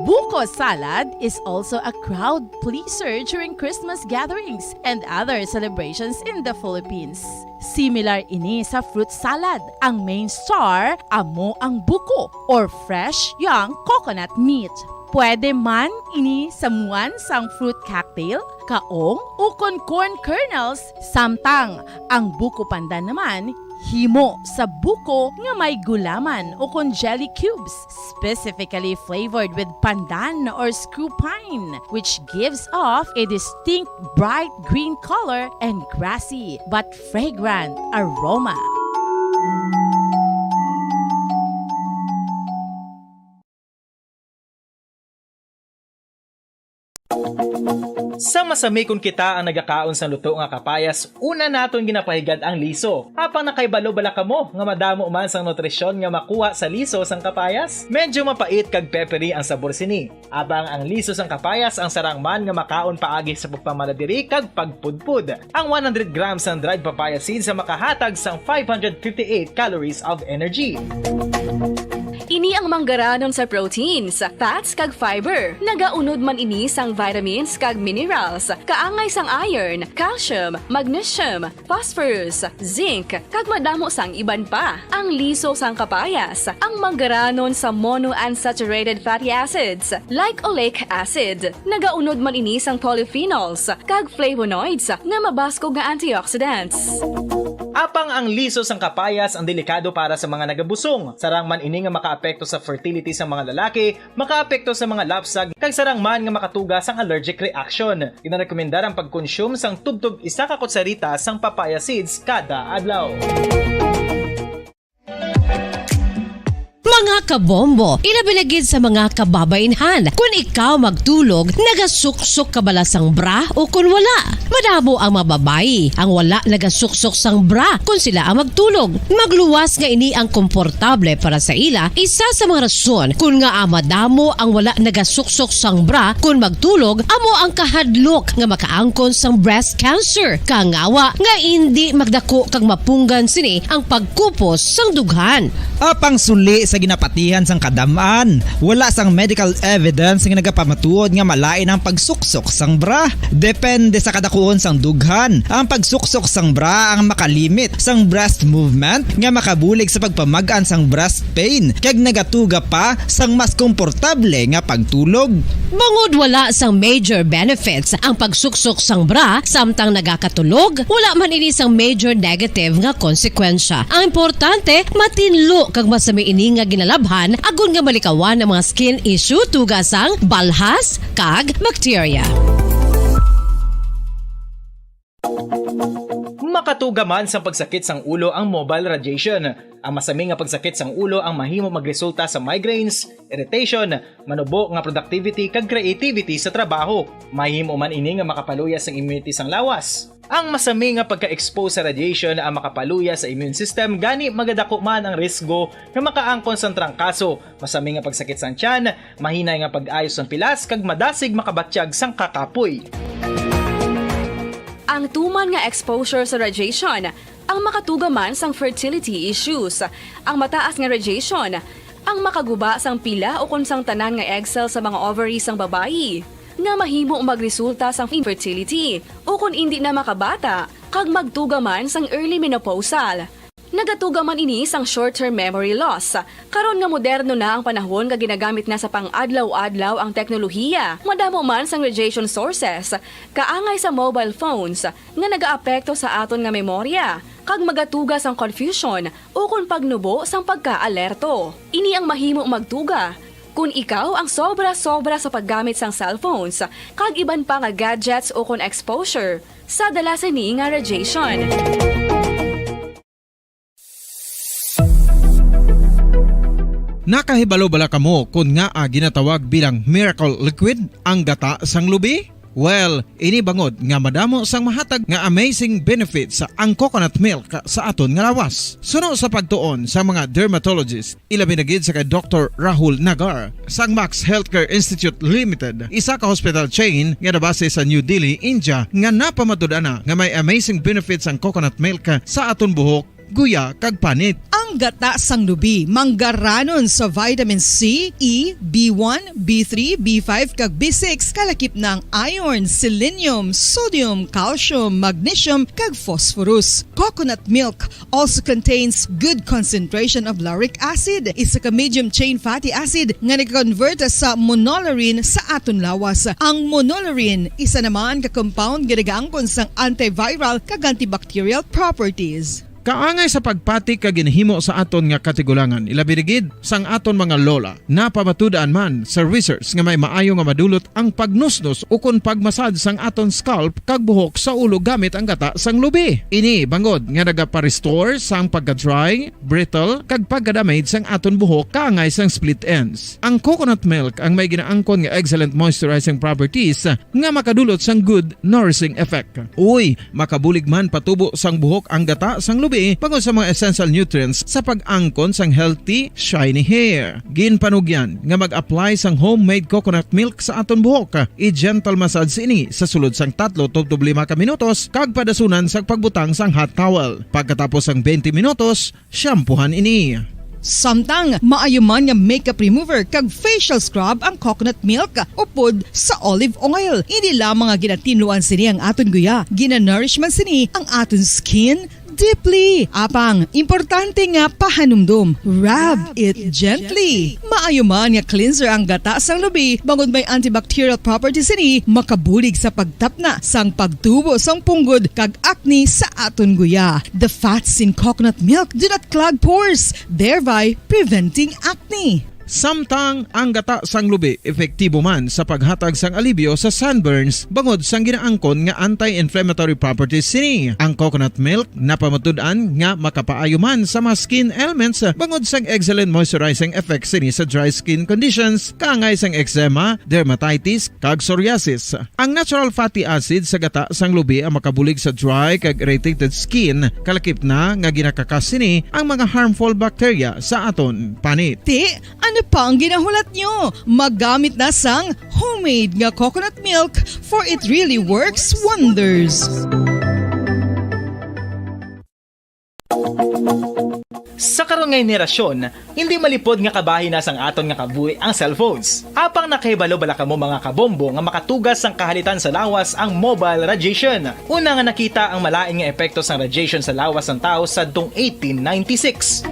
Buko salad is also a crowd pleaser during Christmas gatherings and other celebrations in the Philippines. Similar ini sa fruit salad. Ang main star amo ang buko or fresh young coconut meat. Pwede man ini samuan sang fruit cocktail, kaong, ukon corn kernels, samtang ang buko pandan naman himo sa buko nga may gulaman ukon jelly cubes, specifically flavored with pandan or screw pine, which gives off a distinct bright green color and grassy but fragrant aroma. Sa masami kon kita ang nagakaon sang luto nga kapayas, una naton ginapahigad ang liso. Apang nakahibalo bala kamo nga madamo man sang nutrisyon nga makuha sa liso sang kapayas? Medyo mapait kag peppery ang sabor sini. Apang ang liso sang kapayas ang sarang man nga makaon paagi sa pagpamala diri kag pagpudpod. Ang one hundred grams sang dried papaya seeds ang makahatag sang five hundred fifty-eight calories of energy. Ini ang manggaranon sa proteins, fats, kag fiber. Nagaunod man ini sang vitamins kag minerals, kaangay sang iron, calcium, magnesium, phosphorus, zinc, kag madamo sang iban pa. Ang liso sang kapayas, ang manggaranon sa monounsaturated fatty acids, like oleic acid, nagaunod man ini sang polyphenols kag flavonoids nga mabaskog nga antioxidants. Apang ang liso sang kapayas ang delikado para sa mga nagabusong. Sarang man ini nga makaapekto sa fertility sang mga lalaki, makaapekto sa mga lapsag, kag sarang man nga makatuga sang allergic reaction. Ginarekomendar ang pagkonsume sang tubtob isa ka kutsarita sang papaya seeds kada adlaw. Mga kabombo, ilabi na gid sa mga kababainhan. Kun ikaw magtulog, nagasuksok ka bala sang bra o kun wala? Madamo ang mga babayi ang wala nagasuksok sang bra kun sila ang magtulog. Magluwas nga ini ang komportable para sa ila, isa sa mga rason kun ngaa madamo ang wala nagasuksok sang bra kun magtulog amo ang kahadlok nga makaangkon sang breast cancer. Kangawa nga indi magdako kag mapunggan sini ang pagkupos sang dughan. Apang suli sa ginapatihan sang kadam-an, wala sang medical evidence nga nagapamatuod nga malain ang pagsuksok sang bra. Depende sa kadakuon sang dughan, ang pagsuksok sang bra ang makalimit sang breast movement nga makabulig sa pagpamag-an sang breast pain kag nagatuga pa sang mas komportable nga pagtulog. Bangod wala sang major benefits ang pagsuksok sang bra samtang nagakatulog, wala man ini sang major negative nga konsekwensya. Ang importante, matinlo kag masami ini nga ginalabhan agod nga malikawan ang mga skin issue tuga sang balhas kag bakterya. Makatuga man sang pagsakit sang ulo ang mobile radiation. Ang masami nga pagsakit sang ulo ang mahimo magresulta sa migraines, irritation, manubo nga productivity kag creativity sa trabaho. Mahimo man ini nga makapaluya sang immunity sang lawas. Ang masami nga pagka-expose sa radiation ang makapaluya sa immune system, gani magadako man ang risgo nga makaangkon sang trangkaso, masami nga pagsakit sang tiyan, mahinay nga pag-ayo sang pilas, kag madasig makabatyag sang kakapoy. Ang tuman nga exposure sa radiation ang makatuga man sang fertility issues. Ang mataas nga radiation ang makaguba sang pila ukon sang tanan nga egg cell sa mga ovary sang babayi, nga mahimo magresulta sang infertility ukon indi na makabata kag magtuga man sang early menopausal. Nagatuga man ini sang short-term memory loss. Karon nga moderno na ang panahon nga ginagamit na sa pang-adlaw-adlaw ang teknolohiya, madamo man sang radiation sources, kaangay sa mobile phones, nga nagaapekto sa aton nga memorya, kag magatuga sang confusion ukon pagnubo sang pagka-alerto. Ini ang mahimo magtuga kon ikaw ang sobra-sobra sa paggamit sang cellphones kag iban pa nga gadgets ukon exposure sa dala sini nga radiation. Nakahibalo bala kamo kon ngaa ginatawag bilang miracle liquid ang gata sang lubi? Well, ini bangod nga madamo sang mahatag nga amazing benefits ang coconut milk sa aton nga lawas. Suno sa pagtuon sa mga dermatologist, ilabi na gid sa kay Doktor Rahul Nagar sang Max Healthcare Institute Limited, isa ka hospital chain nga nabase sa New Delhi, India, nga napamatud-an na nga may amazing benefits ang coconut milk sa aton buhok, guya, kag panit. Ang gata sang lubi manggaranon sa vitamin C, E, B one, B three, B five, kag B six, kalakip na ang iron, selenium, sodium, calcium, magnesium, kag phosphorus. Coconut milk also contains good concentration of lauric acid, isa ka medium chain fatty acid nga nag-convert sa monolaurin sa aton lawas. Ang monolaurin isa naman ka compound nga nagaangkon sang antiviral kag antibacterial properties. Kaangay sa pagpati kag ginhimo sa aton nga katigulangan, ilabi na gid sang aton mga lola. Napamatud-an man sa research nga may maayo nga madulot ang pagnusnos ukon pagmasad sang aton scalp kag buhok sa ulo gamit ang gata sang lubi. Ini bangod nga nagapa-restore sang pagka-dry, brittle, kag pagka-damage sang aton buhok kaangay sang split ends. Ang coconut milk ang may ginaangkon nga excellent moisturizing properties nga makadulot sang good nourishing effect. Uy, makabulig man patubo sang buhok ang gata sang lubi bangod sa mga essential nutrients sa pag-angkon sang healthy, shiny hair. Ginpanugyan nga mag-apply sang homemade coconut milk sa aton buhok. I-gentle massage ini sa sulod sang tatlo tubtob lima ka minutos kag padasunan sa pagbutang sang hot towel. Pagkatapos sang twenty minutos, shampoohan ini. Samtang maayo man nga makeup remover kag facial scrub ang coconut milk upod sa olive oil. Hindi lamang nga ginatinluan sini ang aton guya, ginanourish man sini ang aton skin, Deeply. Apang, importante nga pahanumdom. Rub it gently. Maayo man nga cleanser ang gata sang lubi, bangod may antibacterial properties sini, makabulig sa pagtapna sang pagtubo sang punggod kag acne sa aton guya. The fats in coconut milk do not clog pores, thereby preventing acne. Samtang ang gata sang lubi epektibo man sa paghatag sang alibyo sa sunburns bangod sang ginaangkon nga anti-inflammatory properties sini. Ang coconut milk napamatud-an nga makapaayo man sa mga skin ailments bangod sang excellent moisturizing effect sini sa dry skin conditions, kaangay sang eczema, dermatitis, kag psoriasis. Ang natural fatty acid sa gata sang lubi ang makabulig sa dry kag irritated skin, kalakip na nga ginakakas sini ang mga harmful bacteria sa aton panit. Ti, ano pa ang ginahulat nyo? Maggamit na sang homemade nga coconut milk, for it really works wonders. Sa karon nga henerasyon, hindi malipod nga kabahin na sang aton nga kabuhi ang cellphones. Apang nakahibalo bala kamo, mga kabombo, nga makatugas sang kahalitan sa lawas ang mobile radiation? Una nga nakita ang malain nga epekto sang radiation sa lawas sang tawo sadtong eighteen ninety-six.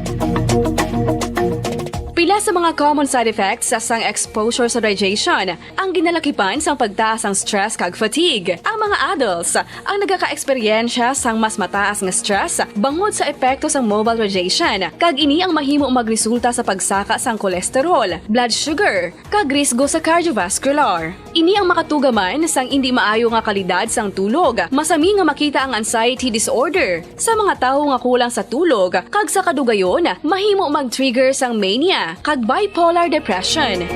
Pila sa mga common side effects sang exposure sa radiation ang ginalakipan sang pagtaas sang stress kag fatigue. Ang mga adults ang nagakaeksperyensya sang mas mataas nga stress bangod sa epekto sang mobile radiation, kag ini ang mahimo magresulta sa pagsaka sang cholesterol, blood sugar, kag risgo sa cardiovascular. Ini ang makatuga man sang indi maayo nga kalidad sang tulog. Masami nga makita ang anxiety disorder sa mga tawo nga kulang sa tulog, kag sa kadugayon, mahimo mag-trigger sang mania kag bipolar depression.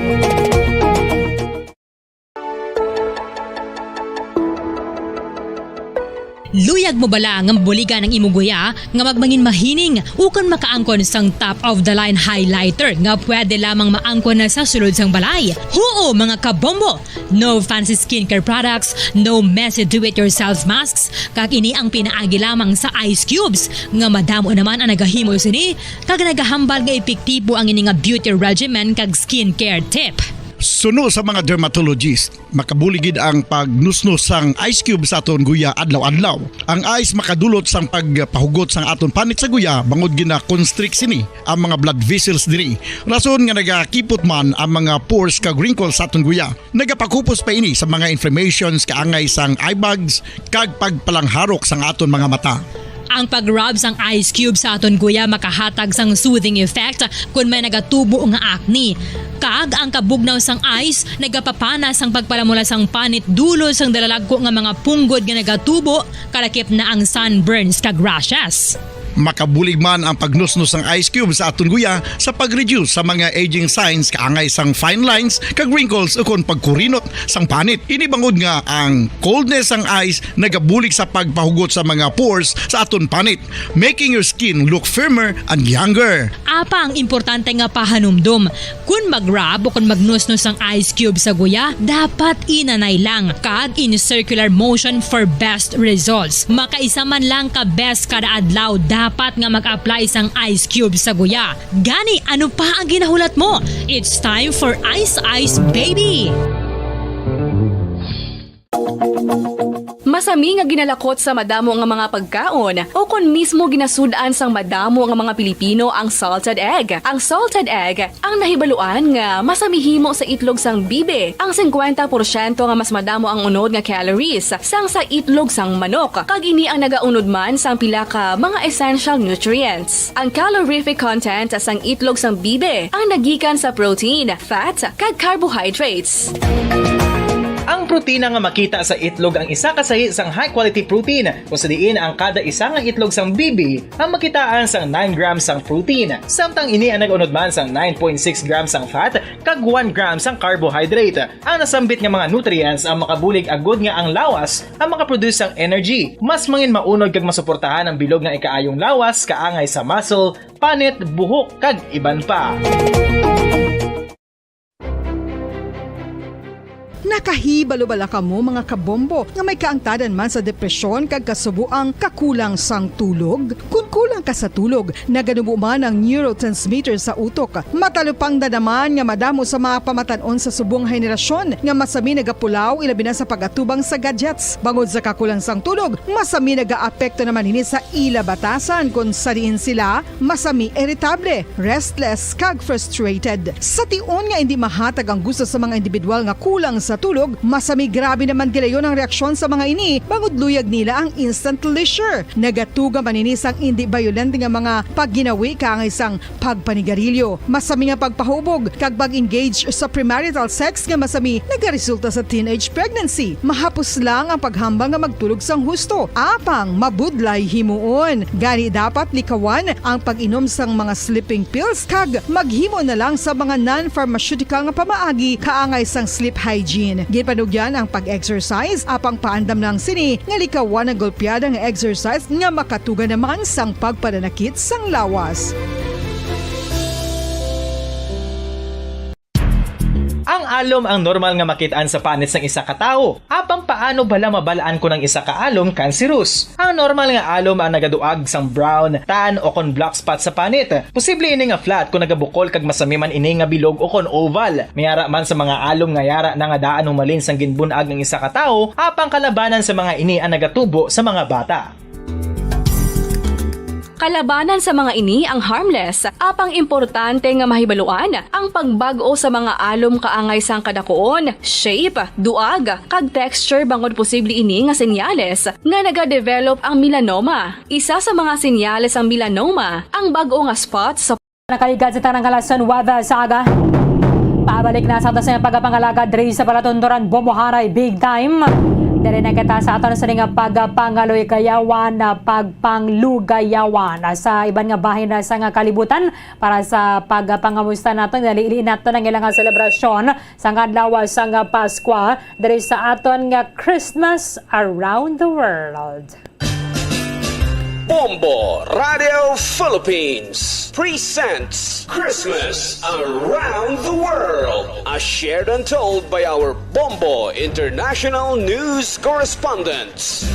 Luyag mo bala nga mabuligan ang imo guya nga magmangin mahining ukon makaangkon sang top of the line highlighter nga pwede lamang maangkon na sa sulod sang balay? Huo, mga kabombo! No fancy skincare products, no messy do-it-yourself masks, kag ini ang pinaagi lamang sa ice cubes nga madamo naman ang nagahimo sini kag nagahambal nga epektibo ang ini nga beauty regimen kag skincare tip. Suno sa mga dermatologist, makabulig gid ang pagnusnos sang ice cube sa aton guya adlaw-adlaw. Ang ice makadulot sang pagpahugot sang aton panit sa guya bangod gina-constrict sini ang mga blood vessels diri. Rason nga nagakipot man ang mga pores kag wrinkles sa aton guya. Nagapakupos pa ini sa mga inflammations kaangay sang eye bags kag pagpalangharok sang aton mga mata. Ang pag-rub sang ice cube sa aton guya makahatag sang soothing effect kon may nagatubo nga acne. Kag ang kabugnaw sang ice nagapapana sang pagpalamula sang panit dulot sang dalalagko nga mga punggod nga nagatubo, kalakip na ang sunburns kag rashes. Makabulig man ang pagnusnos sang ice cube sa aton guya sa pag-reduce sa mga aging signs kaangay sang fine lines kag wrinkles ukon pagkurinot sang panit. Ini bangod nga ang coldness sang ice nagabulig sa pagpahugot sa mga pores sa aton panit, making your skin look firmer and younger. Apang importante nga pahanumdom, kon mag-rub o kon magnusnos ang ice cube sa guya, dapat inanay lang kag in circular motion for best results. Makaisa man lang ka beses kada adlaw dapat nga mag-apply sang ice cube sa guya. Gani, ano pa ang ginahulat mo? It's time for Ice Ice Baby! Masami nga ginalakot sa madamo nga mga pagkaon, o kon mismo ginasud-an sang madamo nga mga Pilipino ang salted egg. Ang salted egg ang nahibaluan nga masami himo sa itlog sang bibi. Ang singkwenta porsyento nga mas madamo ang unod nga calories sang sa itlog sang manok, kag ini ang nagaunod man sang pila ka mga essential nutrients. Ang calorific content sang itlog sang bibi ang nagikan sa protein, fat, kag carbohydrates. Ang protina nga makita sa itlog ang isa ka sahi sang high-quality protein, kung sa diin ang kada isa nga itlog sang bibi ang makitaan sang nine grams sang protein, samtang ini ang nag-unod man sang nine point six grams sang fat kag one gram sang carbohydrate. Ang nasambit nga mga nutrients ang makabulig agud nga ang lawas ang makaproduce sang energy, mas mangin maunod kag masuportahan ang bilog nga ikaayong lawas kaangay sa muscle, panit, buhok, kag iban pa. Nakahibalo bala kamo, mga kabombo, nga may kaangtanan man sa depresyon kag kasubo ang kakulang sang tulog? Kon kulang ka sa tulog, naganubo man ang neurotransmitter sa utok. Matalupangdan naman nga madamo sa mga pamatan-on sa subong henerasyon nga masami nagapulaw, ilabi na sa pag-atubang sa gadgets. Bangod sa kakulang sang tulog, masami nagaapekto naman ini sa ila batasan, kon sa diin sila masami, iritable, restless, kag frustrated. Sa tion nga indi mahatag ang gusto sa mga individual nga kulang sa tulog, masami grabe naman gilayon ang reaksyon sa mga ini, bangod luyag nila ang instant leisure. Nagatuga man ini sang indi bayolente nga mga pagginawi kaangay sang pagpanigarilyo, masami nga pagpahubog, kag pag-engage sa premarital sex nga masami nagaresulta sa teenage pregnancy. Mahapos lang ang paghambal nga magtulog sang husto, apang mabudlay himuon. Gani, dapat likawan ang pag-inom sang mga sleeping pills kag maghimo na lang sa mga non-pharmaceutical nga pamaagi kaangay sang sleep hygiene. Ginpanugyan ang pag-exercise, apang paandam lang sini nga likawan ang golpeada nga exercise nga makatuga naman sang pagpananakit sang lawas. Ang alom ang normal nga makit-an sa panit sang isa ka tawo. Apang paano bala mabal-an kon ang isa ka alom kanserus? Ang normal nga alom ang nagaduag sang brown, tan, o kon black spot sa panit. Posible ini nga flat kon nagabukol kag masami man ini nga bilog o kon oval. May ara man sa mga alom nga yara na nga daan humalin sang ginbun-ag ang isa ka tawo, apang kalabanan sa mga ini ang nagatubo sa mga bata. Kalabanan sa mga ini ang harmless, apang importante nga mahibaluan ang pagbag-o sa mga alom kaangay sang kadakuon, shape, duag, kag texture, bangod posible ini nga senyales nga nagadevelop ang melanoma. Isa sa mga senyales sang melanoma ang bag-o nga spot sa Nakaligad sa tanang kalason, weather sa aga. Pabalik na sa ato sa pagpangalagad diri sa Palatunturan, Bombo Haray, big time. Diri na kita sa aton sa nga pagpangaloy kayawan, pagpanglugayawan sa iban nga bahin na sa nga kalibutan. Para sa pagpangamusta naton, dali-dali naton ang ilang selebrasyon sa adlaw sa nga Paskwa diri sa aton nga Christmas Around the World. Bombo Radio Philippines presents Christmas Around the World, as shared and told by our Bombo International News Correspondents.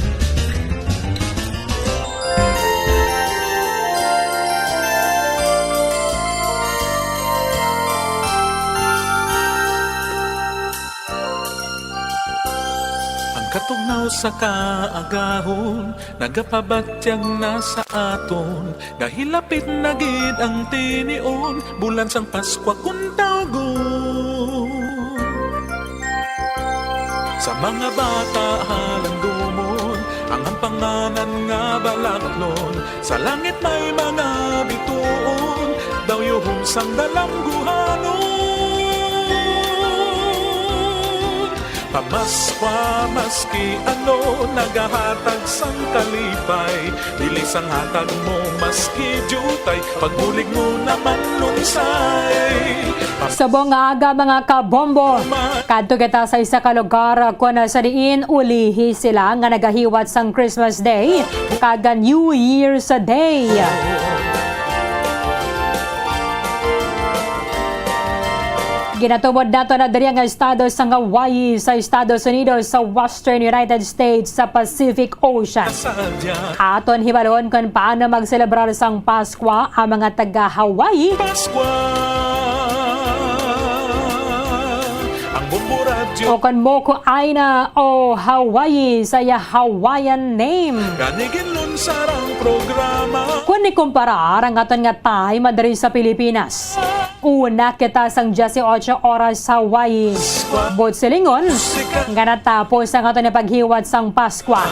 Ang katugnaw sa kaagahon nagapabatyag na sa aton, nga hilapit na gid ang tinion, bulan sang Paskwa kun tawgon. Sa mga bata halangdomon ang ampanganan nga balaklon, sa langit may mga bituon, dawyuhon sang dalangguhanon. Pamaskwa, maski ano, nagahatag sang kalipay. Dili sang hatag mo maski diutay, pagbulig mo naman lunsay. Subong nga aga, mga kabombo, kadto kita sa isa ka lugar kon sa diin ulihi sila nga nagahiwat sang Christmas Day kag New Year's Day. Ginatubod nato na diri ang estado sang Hawaii sa Estados Unidos, sa Western United States, sa Pacific Ocean. Aton hibalon kon paano magselebrar sang Paskwa ang mga taga Hawaii. Paskwa, ang Bombo Radyo. O kon Moku Aina o Hawaii sa iya Hawaiian name. Gani ginlunsar ang programa. Kon ikumparar ang aton nga time diri sa Pilipinas, una kita sang diyes y ocho oras sa Hawaii. Buot silingon nga natapos ang aton nga paghiwat sang Paskwa,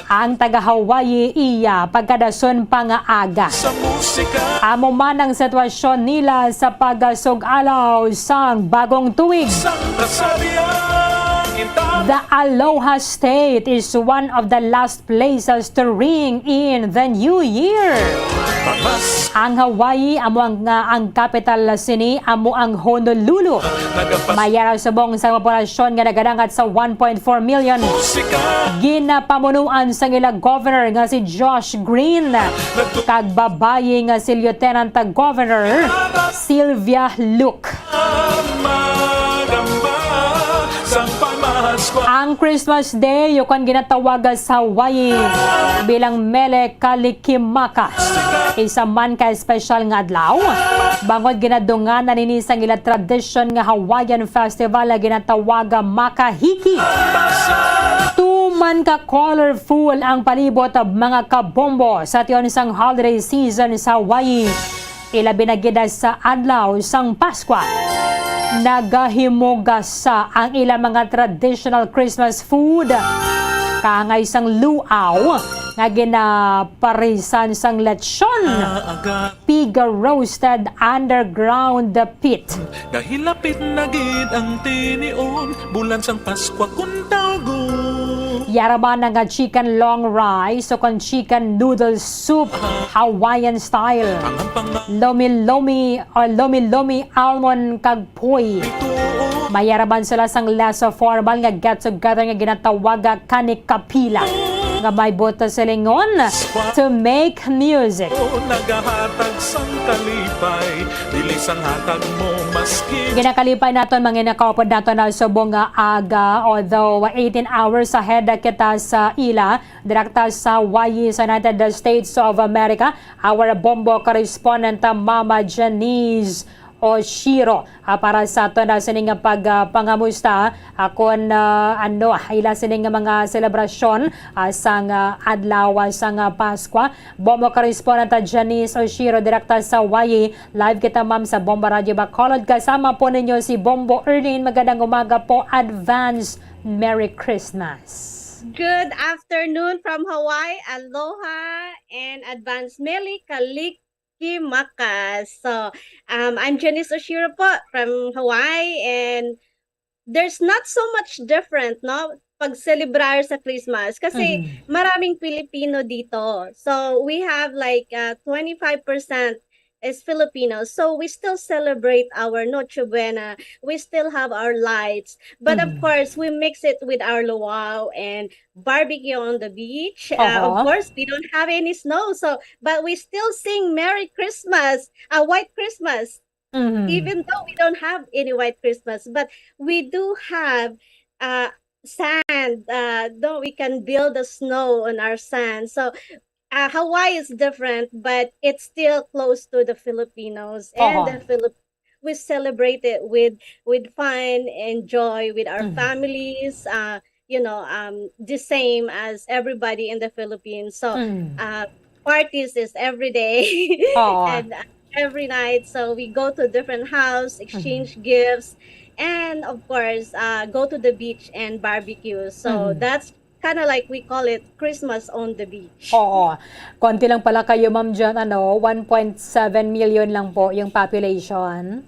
ang taga Hawaii iya pagkadason pa nga aga. Sa musika. Amo man ang sitwasyon nila sa pagasug-alaw sang bagong tuig. Sang kasabihan kita. The Aloha State is one of the last places to ring in the New Year. Pamas. Ang Hawaii amo ang, nga ang capital sini amo ang Honolulu. Nagapas- May ara subong sa populasyon nga nagadangat sa one point four million. Musika. Ginapamunuan sang ila governor nga si Josh Green kag babayi nga si Lieutenant Governor Sylvia Luke. Magamba sang pama- Ang Christmas Day, ukon ginatawag sa Hawaii bilang Mele Kalikimaka. Isa man ka espesyal nga adlaw, bangod ginadungan na nini sang ila tradisyon nga Hawaiian festival nga ginatawag nga Makahiki. Tuman ka colorful ang palibot, mga kabombo, sa tion sang holiday season sa Hawaii. Ilabi na gid sa adlaw sang Paskwa, nagahimugasa ang ila mga traditional Christmas food, kaangay sang luaw nga ginaparisan sang lechon, piga roasted underground pit. Dahil lapit na gid ang tinion, bulan sang Paskwa kun tawgon. Yara man nga chicken long rice o kon chicken noodle soup, Hawaiian style. Lomi-lomi o lomi-lomi almond kag poy. May yara man sila sang less formal nga get-together nga ginatawag nga kanikapila, nga may buot silingon, to make music. Nagahatag sang kalipay, dili sang hatag mo maski. Ginakalipay naton, mga nakaupod naton na subong nga aga, although eighteen hours ahead kita sa ila, direkta sa Hawaii, sa United States of America, our Bombo correspondent, uh, Mama Janice Oshiro, uh, para sa aton na sining pag, uh, pangamusta, uh, kon, uh, ano, ila sining mga selebrasyon, uh, sang, uh, adlaw, uh, sang, uh, Paskwa. Bombo correspondent, uh, Janice Oshiro, direkta sa Hawaii. Live kita, ma'am, sa Bombo Radio Bacolod. Kasama po ninyo si Bombo Erlene. Magandang umaga po. Advance Merry Christmas. Good afternoon from Hawaii. Aloha and advance Mele Kalikimaka. So, um, I'm Janice Oshiro po from Hawaii, and there's not so much different, no? Pag-celebrar sa Christmas kasi Mhm. maraming Pilipino dito. So, we have like, uh, twenty-five percent is Filipinos. So we still celebrate our Noche Buena. We still have our lights. But of Mhm. course, we mix it with our luau and barbecue on the beach. Uh, of Uh-huh. course, we don't have any snow. So, but we still sing Merry Christmas, uh, White Christmas, Mhm. even though we don't have any White Christmas. But we do have, uh, sand. Uh, though we can build the snow on our sand. So, uh, Hawaii is different, but it's still close to the Filipinos and Uh-huh. the Philip-, we celebrate it with, with fun and joy with our Mhm. families, uh, you know, um, the same as everybody in the Philippines. So, Mm. uh, parties is every day Oo. and, uh, every night. So we go to different house, Mhm. exchange gifts, and of course, uh, go to the beach and barbecue. So Mhm. that's kinda like we call it Christmas on the beach. Oo. Konti lang pala kayo, Ma'am John, ano, one point seven million lang po yung population.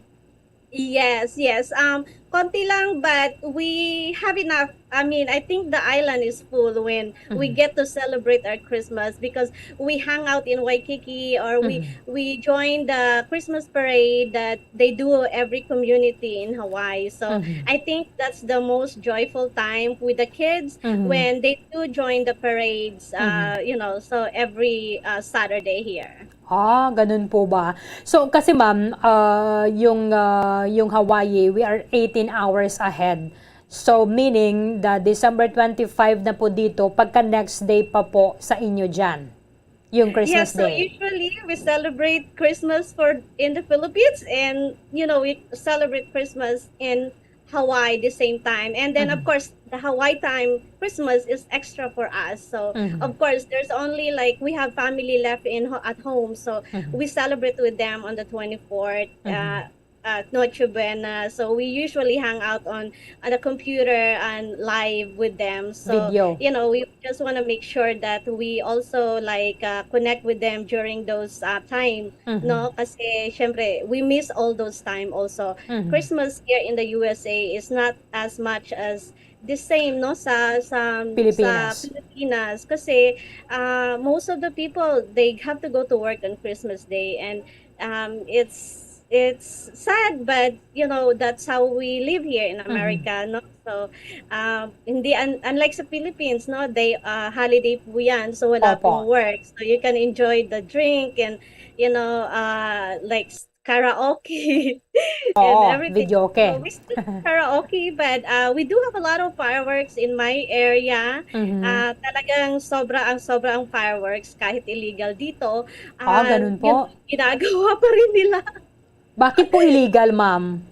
Yes, yes. Um, konti lang, but we have enough. I mean, I think the island is full when we Mhm. get to celebrate our Christmas because we hang out in Waikiki or we, Mhm. we join the Christmas parade that they do every community in Hawaii. So Mhm. I think that's the most joyful time with the kids Mhm. when they do join the parades, Mhm. uh, you know, so every, uh, Saturday here. Ah, ganun po ba? So, kasi ma'am, ah, yung, ah, yung Hawaii, we are eighteen hours ahead. So, meaning, the December twenty-five na po dito, pagka next day pa po sa inyo dyan, yung Christmas Yes, so Day. usually we celebrate Christmas for, in the Philippines, and, you know, we celebrate Christmas in Hawaii the same time. And then, of Mhm. course, the Hawaii time, Christmas is extra for us. So, Mhm. of course, there's only, like, we have family left in ho-, at home. So, Mhm. we celebrate with them on the twenty-fourth, Mhm. uh, uh, Noche Buena. So, we usually hang out on, on the computer and live with them. So, Video. you know, we just wanna make sure that we also, like, uh, connect with them during those, uh, time, Mhm. no? Kasi, syempre, we miss all those time also. Mhm. Christmas here in the U S A is not as much as the same, no, sa, sa, sa Pilipinas. Pilipinas. Kasi, uh, most of the people, they have to go to work on Christmas Day. And, um, it's, it's sad, but, you know, that's how we live here in Mhm. America, no? So, um, hindi, un-, unlike sa Philippines, no, they, uh, holiday po yan, so wala Opo. pong work. So you can enjoy the drink and, you know, uh, like, s-, karaoke and Oo, everything. So, videoke. we still karaoke, but uh, we do have a lot of fireworks in my area. Mhm. Ah, talagang sobra ang sobra ang fireworks kahit illegal dito. Ah, Ah, ganun yun, po. Ginagawa pa rin nila. Bakit po illegal, ma'am?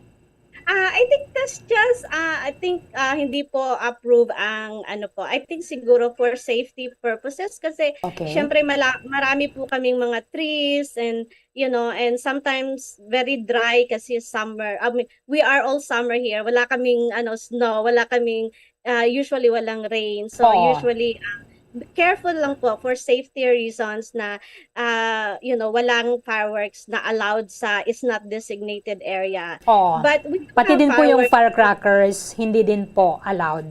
Ah, I think that's just, ah, I think, ah, hindi po approve ang ano po. I think siguro for safety purposes kasi Okay. syempre mala- marami po kaming mga trees and, you know, and sometimes very dry kasi summer. I mean, we are all summer here. Wala kaming ano snow, wala kaming ah, usually walang rain. So Oo. Usually ah, careful lang po for safety reasons na ah, you know, walang fireworks na allowed sa is not designated area. Oo. But we do Pati have din po yung fireworks. Firecrackers, hindi din po allowed.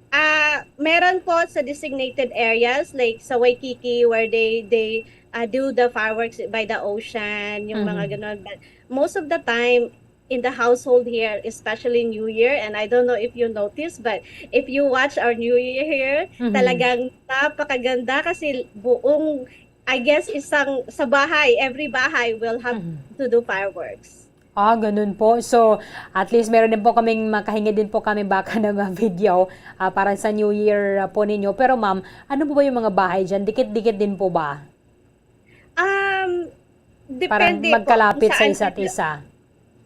Ah, meron po sa designated areas like sa Waikiki where they they uh, do the fireworks by the ocean, yung mga Mhm. ganun. But most of the time in the household here, especially New Year, and I don't know if you notice, but if you watch our New Year here, Mhm. talagang napakaganda kasi buong, I guess, isang sa bahay, every bahay will have Mhm. to do fireworks. Ah, ganun po. So, at least meron din po kaming, makahingi din po kami baka ng ah, video ah, para sa New Year ah, po ninyo. Pero ma'am, ano po ba yung mga bahay dyan? Dikit-dikit din po ba? Um, Parang depende po kung magkalapit sa saan isa't sila. Isa.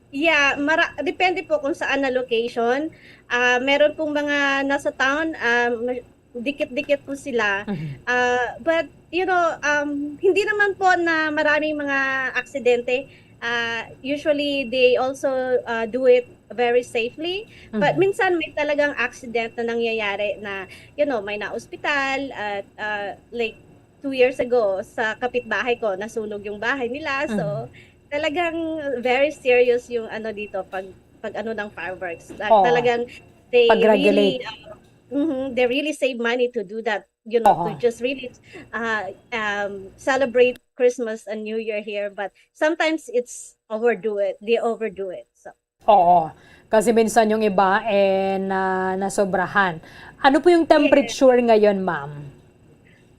Yeah, mara- depende po kung saan na location. Ah, meron pong mga nasa town, ah, ma- dikit-dikit po sila. Mhm. Ah, but, you know, um, hindi naman po na maraming mga aksidente. Ah, usually, they also ah, do it very safely. But Mhm. Minsan may talagang accident na nangyayari na, you know, may na-ospital at ah, like two years ago, sa kapitbahay ko, nasunog yung bahay nila. So, Mhm. Talagang very serious yung ano dito, pag, pag ano ng fireworks. Ta- Oo. Talagang they Pag-regulate. really, uh, mhm, they really save money to do that, you know, to Oo. just really uh, um, celebrate Christmas and New Year here. But sometimes it's overdo it. They overdo it. So, Oo. Kasi minsan yung iba, eh, na nasobrahan. Ano po yung yes. Temperature ngayon, ma'am?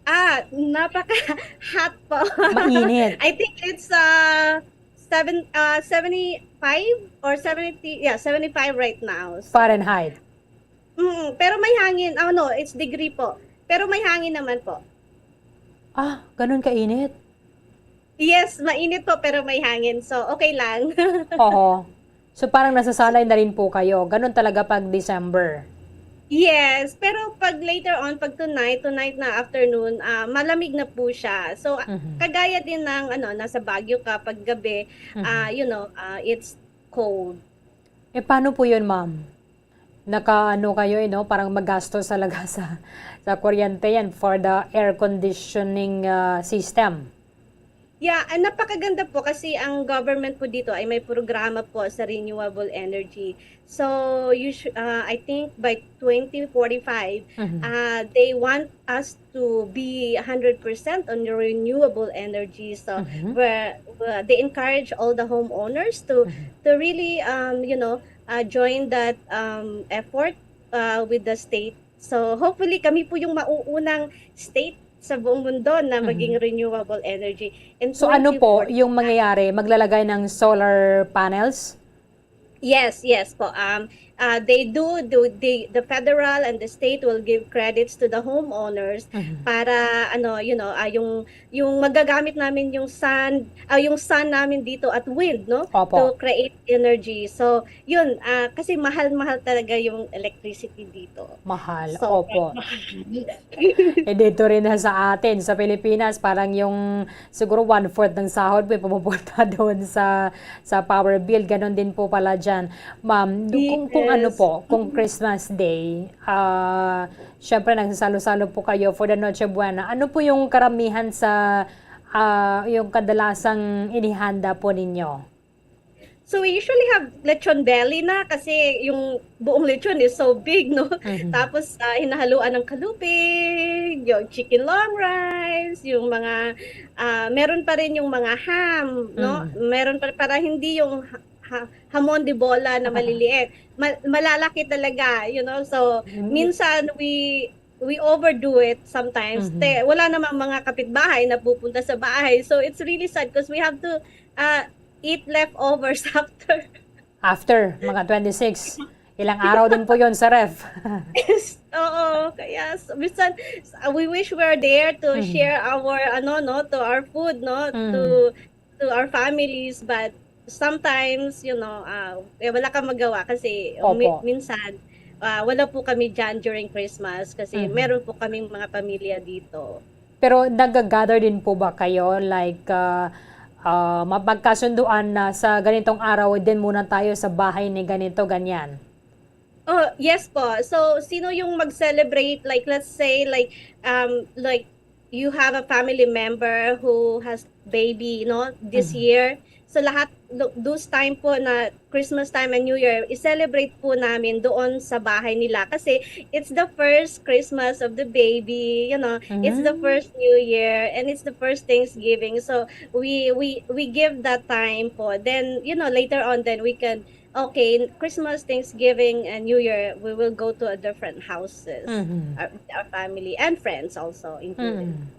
Ah, napaka-hot po. Mainit. I think it's uh, seven, uh, seventy-five or seventy, yeah, seventy-five right now. So, Fahrenheit. Mm, pero may hangin. Oh, no, it's degree po. Pero may hangin naman po. Ah, ganun kainit? Yes, mainit po pero may hangin. So, okay lang. Oo. So parang nasasanay na rin po kayo. Ganun talaga pag December. Yes, pero pag later on, pag tonight, tonight na afternoon, ah, malamig na po siya. So, ah, Mhm. kagaya din ng ano, nasa Baguio ka pag gabi, Mhm. ah, you know, ah, it's cold. Eh, paano po yun, ma'am? Nakaano kayo, eh, no? Parang magastos talaga sa, sa kuryente yan for the air conditioning ah, system. Yeah, ah, napakaganda po kasi ang government po dito ay may programa po sa renewable energy. So, usu- uh, I think by twenty forty-five, Mhm. uh, they want us to be one hundred percent on the renewable energy. So, Mhm. where, where they encourage all the homeowners to Mhm. to really um, you know, uh, join that um, effort uh, with the state. So, hopefully kami po yung mauunang state sa buong mundo na Mhm. maging renewable energy. In So ano po twenty forty, yung mangyayari? Maglalagay ng solar panels? Yes, yes po. Um, uh, they do, do the, the federal and the state will give credits to the homeowners Mhm. para ano, you know, ah, yung yung magagamit namin yung sun, ah, yung sun namin dito at wind, no? Opo. To create energy. So, yun, ah, kasi mahal-mahal talaga yung electricity dito. Mahal. So, Opo. mahal. Eh, dito rin na sa atin, sa Pilipinas, parang yung siguro one-fourth ng sahod mo, pumupunta doon sa, sa power bill. Ganon din po pala dyan. Ma'am, do- kung, kung ano Yes. po, kung Christmas Day, ah, syempre nagsasalo-salo po kayo for the Noche Buena. Ano po yung karamihan sa, ah, yung kadalasang inihanda po ninyo? So we usually have lechon belly na kasi yung buong lechon is so big, no? Mhm. Tapos ah, hinahaluan ng kalupig, yung chicken long rice, yung mga ah, meron pa rin yung mga ham, no? Mhm. Meron pa para hindi yung ha- ha- hamon de bola na maliliit. Ma- malalaki talaga, you know? So Mhm. Minsan we we overdo it sometimes. Mhm. Te, wala namang mga kapitbahay na pupunta sa bahay. So it's really sad because we have to uh, eat leftovers after. After mga twenty-six, ilang araw din po yon sa ref. Oo, kaya s- minsan s- uh, we wish we're there to Mhm. share our ano no to our food no Mm. to to our families, but sometimes you know uh, eh, wala kang magawa kasi Opo. mi- minsan ah, wala po kami dyan during Christmas kasi Mhm. meron po kaming mga pamilya dito. Pero nag-gather din po ba kayo? Like, ah, ah, mapagkasunduan na sa ganitong araw, din muna tayo sa bahay ni ganito, ganyan? Oh, yes po. So, sino yung mag-celebrate? Like, let's say, like, um, like, you have a family member who has baby, no, this Mhm. year. So, lahat, lo- those time po na Christmas time and New Year, i-celebrate po namin doon sa bahay nila. Kasi, it's the first Christmas of the baby, you know, it's the Mm. first New Year, and it's the first Thanksgiving. So, we, we, we give that time po. Then, you know, later on, then we can, okay, Christmas, Thanksgiving, and New Year, we will go to a different houses. Mhm. Our, our family and friends also included. Mm.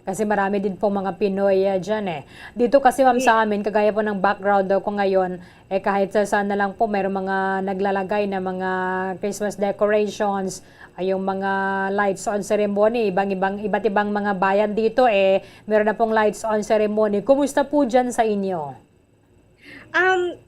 Kasi marami din po mga Pinoy ah, dyan eh. Dito kasi ma'am Ye- sa amin, kagaya po ng background daw ko ngayon, eh kahit sa saan na lang po, mayroong mga naglalagay na mga Christmas decorations, ay yung mga lights on ceremony, ibang-ibang, iba't ibang mga bayan dito eh, meron na pong lights on ceremony. Kumusta po dyan sa inyo? Um,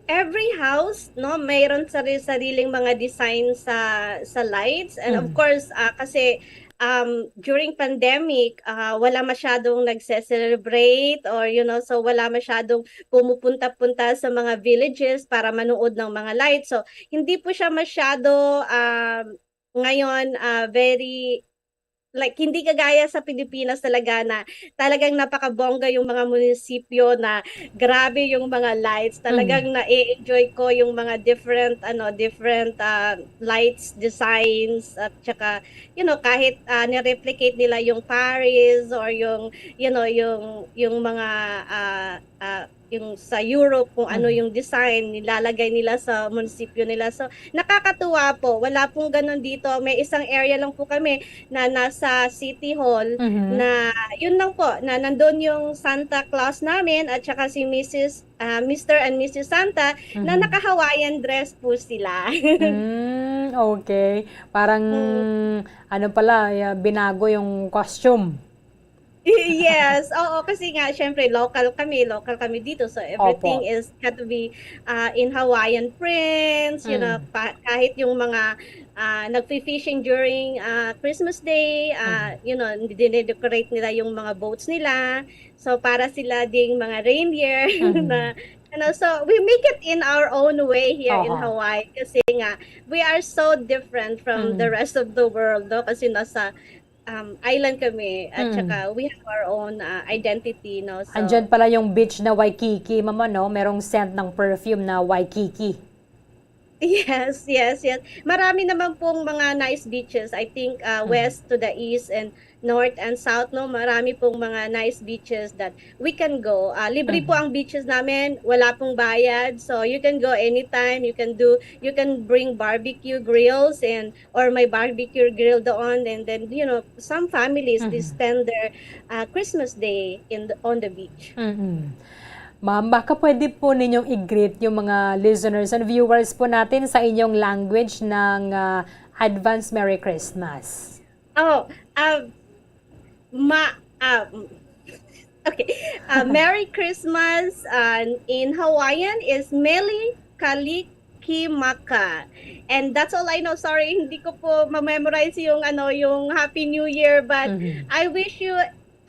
every house, no, mayroon sari-sariling mga design sa sa lights, and of Mm. course, ah, kasi um, during pandemic, ah, wala masyadong nagse-celebrate, or you know, so wala masyadong pumupunta-punta sa mga villages para manood ng mga lights. So hindi po siya masyado um, ngayon ah, very like hindi kagaya sa Pilipinas talaga na talagang napakabongga yung mga munisipyo na grabe yung mga lights. Mhm. Talagang na-enjoy ko yung mga different ano different ah, lights designs at saka you know kahit ah, ni-replicate nila yung Paris or yung you know yung yung mga ah, ah, yung sa Europe kung ano Mhm. yung design nilalagay nila sa munisipyo nila. So nakakatuwa po. Wala pong ganun dito. May isang area lang po kami na nasa City Hall Mhm. na yun lang po na nandun yung Santa Claus namin at saka si Missus ah, Mister and Missus Santa na Mhm. naka-Hawaiian dress po sila. Mm, okay. Parang Mm. ano pala, ya- binago yung costume. Yes, oo, kasi nga syempre local kami, local kami dito, so everything Opo. is got to be uh, in Hawaiian prints, you know, Mm. pa, kahit yung mga uh, nagfi-fishing during uh, Christmas Day, uh, Mhm. you know, dinedecorate nila yung mga boats nila. So para sila ding mga reindeer Mhm. na ano, so we make it in our own way here in Oho. Hawaii kasi nga we are so different from the Mm. rest of the world, no? Kasi nasa um, island kami at Mm. saka we have our own uh, identity, no? So Andyan pala yung beach na Waikiki, mama, no? Merong scent ng perfume na Waikiki. Yes, yes, yes. Marami naman pong mga nice beaches. I think uh, Mhm. west to the east and north and south, no, marami pong mga nice beaches that we can go. Uh, libre po Mhm. ang beaches namin, wala pong bayad. So you can go anytime. You can do you can bring barbecue grills and or may barbecue grill doon, and then you know some families they Mhm. spend their uh, Christmas day in the, on the beach. Mm-mm. Ma'am, baka pwede po ninyong i-greet yung mga listeners and viewers po natin sa inyong language ng ah, advance Merry Christmas. Oh, uh, ma, uh, okay. Uh, Merry Christmas uh, in Hawaiian is Meli Kalikimaka. And that's all I know. Sorry, hindi ko po ma-memorize yung ano yung Happy New Year, but Mhm. I wish you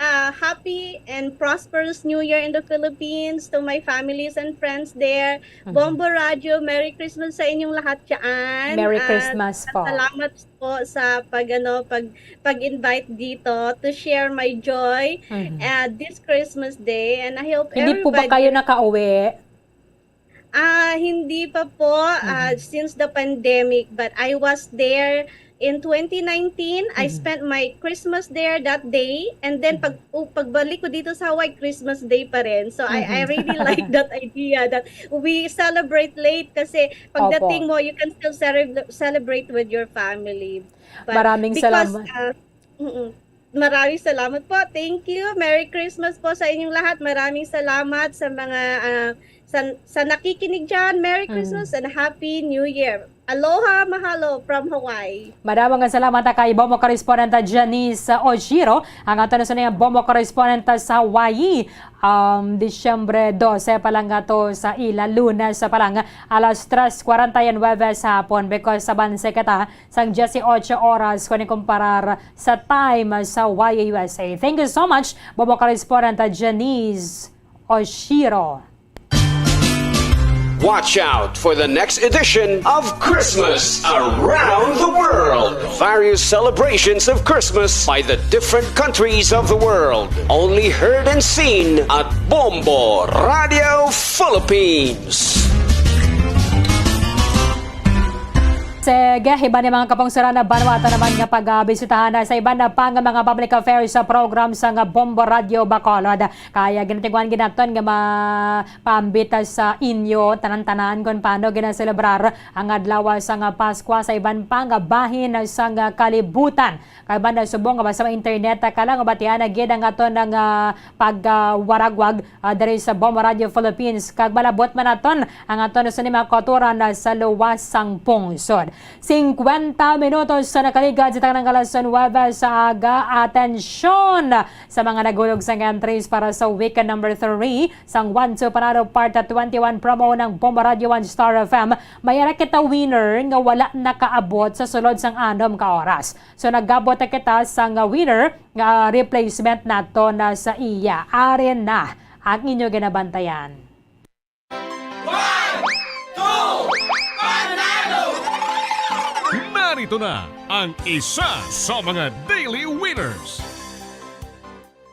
a happy and prosperous New Year in the Philippines to my families and friends there. Mhm. Bombo Radio, Merry Christmas sa inyong lahat dyan. Merry At Christmas po. salamat po sa pag ano pag pag-invite dito to share my joy Mhm. uh, this Christmas day, and I hope Hindi po ba everybody kayo nakauwi? Ah, hindi pa po ah, Mhm. since the pandemic, but I was there in twenty nineteen. I Mhm. spent my Christmas there that day, and then pag Mhm. u- pagbalik ko dito sa Hawaii, Christmas Day pa rin. So I I Mhm. really like that idea that we celebrate late kasi pagdating Opo. mo you can still cere- celebrate with your family. But Maraming because salamat. uh, mm-mm. Maraming salamat po. Thank you. Merry Christmas po sa inyong lahat. Maraming salamat sa mga, ah, sa, sa nakikinig dyan. Merry Mm. Christmas and Happy New Year. Aloha, mahalo from Hawaii. Madamo nga salamat kay Bombo Correspondent Janice Oshiro, ang aton na sa Bombo Correspondent sa Hawaii. Um, Disyembre dose pa lang nga to sa ila, Lunes pa lang, alas tres kwarenta y nuebe sa hapon, because sa banse kita sang dieciocho oras kung ikumparar sa time sa Y A U S A. Thank you so much, Bombo Correspondent Janice Oshiro. Watch out for the next edition of Christmas Around the World. Various celebrations of Christmas by the different countries of the world. Only heard and seen at Bombo Radio Philippines. Sige, iban ni mga kapungsoran na banwa ato naman nga pagabisitahan na sa iban na pa nga mga public affairs sa program sa nga Bombo Radio Bacolod. Kaya ginatinguhan ginaton nga mapaambit sa inyo tanan-tanan kung paano ginaselebrar ang adlaw sa nga Paskwa sa iban pa nga bahin sa nga kalibutan. Kay banda subong nga basta may internet ka lang, mabatian na gid ang aton nga pagwaragwag, ah, diri sa Bombo Radio Philippines. Kag malabot man naton ang aton sa mga kautoran na sa luwas sang pungsod. Singkwenta minutos sa nakaligad sa tanang alas nuebe sa aga. Atensyon sa mga nagulog sang entries para sa weekend number three sang One Two Panalo Part twenty-one promo ng Bombo Radio One Star F M. May ara kita winner nga wala nakaabot sa sulod sang anom ka oras. So, nagabot na kita sang winner nga replacement nato na sa iya. Ari na ang inyo ginabantayan. One, two, panalo! Narito na ang isa sa mga daily winners.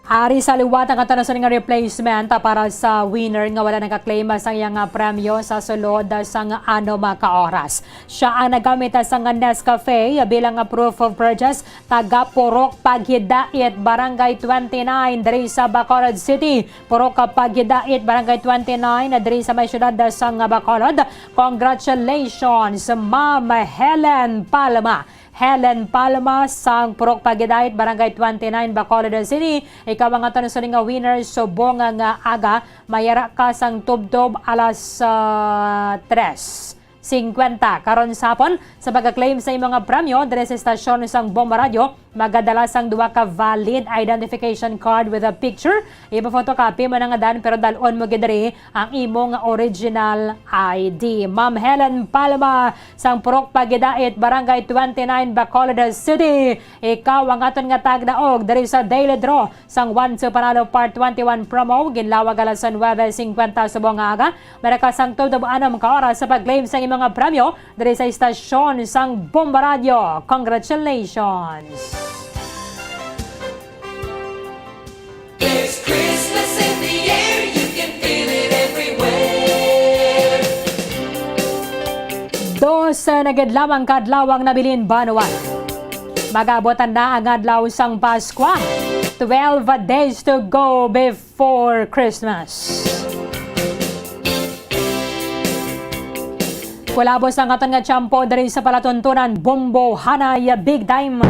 Ari sa liwat ang aton nga replacement para sa winner nga wala naka-claim sang iyang, ah, premyo sa sulod sang anom ka oras. Siya ang nagamit sang Nescafe bilang proof of purchase, taga Purok Paghidait, Barangay twenty-nine, diri sa Bacolod City. Purok Paghidait, Barangay twenty-nine, diri sa may siyudad sang Bacolod. Congratulations, Ma'am Helen Palma. Helen Palma sang Purok Paghidait, Barangay twenty-nine, Bacolod City. Ikaw ang aton suling nga winner subong nga aga. May ara ka sang tubtob alas, ah, tres cincuenta karon sa hapon. Sa pagka-claim sa imo nga premyo diri sa estasyon sang Bombo Radio, magadala sang duha ka valid identification card with a picture. Ipa-photocopy mo na nga dan, pero dalon mo gid diri ang imo nga original I D. Ma'am Helen Palma sang Purok Paghidait, Barangay twenty-nine, Bacolod City. Ikaw ang aton nga tagdaog diri sa Daily Draw sang One Two Panalo Part twenty-one promo, ginlawag alas nuebe cincuenta subong nga aga. May ara ka sang tubtob anom ka oras sa pag-claim sa imong nga premyo diri sa istasyon sang Bombo Radio. Congratulations! It's Christmas in the air, you can feel it everywhere. Dose na gid lamang ka adlaw ang nabilin banwa. Mag-abot na ang adlaw sang Paskwa. Twelve days to go before Christmas. Kulabos ang aton nga tiyempo diri sa palatuntunan, Bombo Hanay Big Time.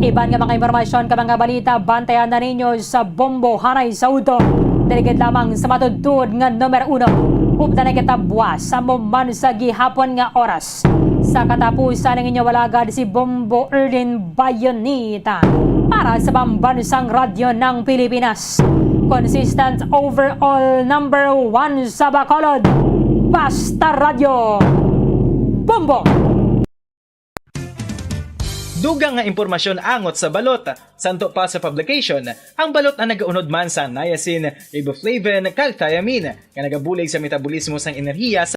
Iban nga mga impormasyon kag mga balita, bantayan na ninyo sa Bombo Hanay sa udto. Diri gid lamang sa matuod nga numero uno. Updan na kita buwas sa amo man sa gihapon nga oras. Sa katapusan, ang inyo alagad si Bombo Erlin Bayonita para sa Pambansang Radyo ng Pilipinas. Consistent overall number one sa Bacolod. Basta Radyo. Bombo! Dugang nga impormasyon angot sa balot. Santo pa sa publication, ang balot ang nagaunod man sa niacin, riboflavin, kag thiamine, nga nagabulig sa metabolismo sang enerhiya sa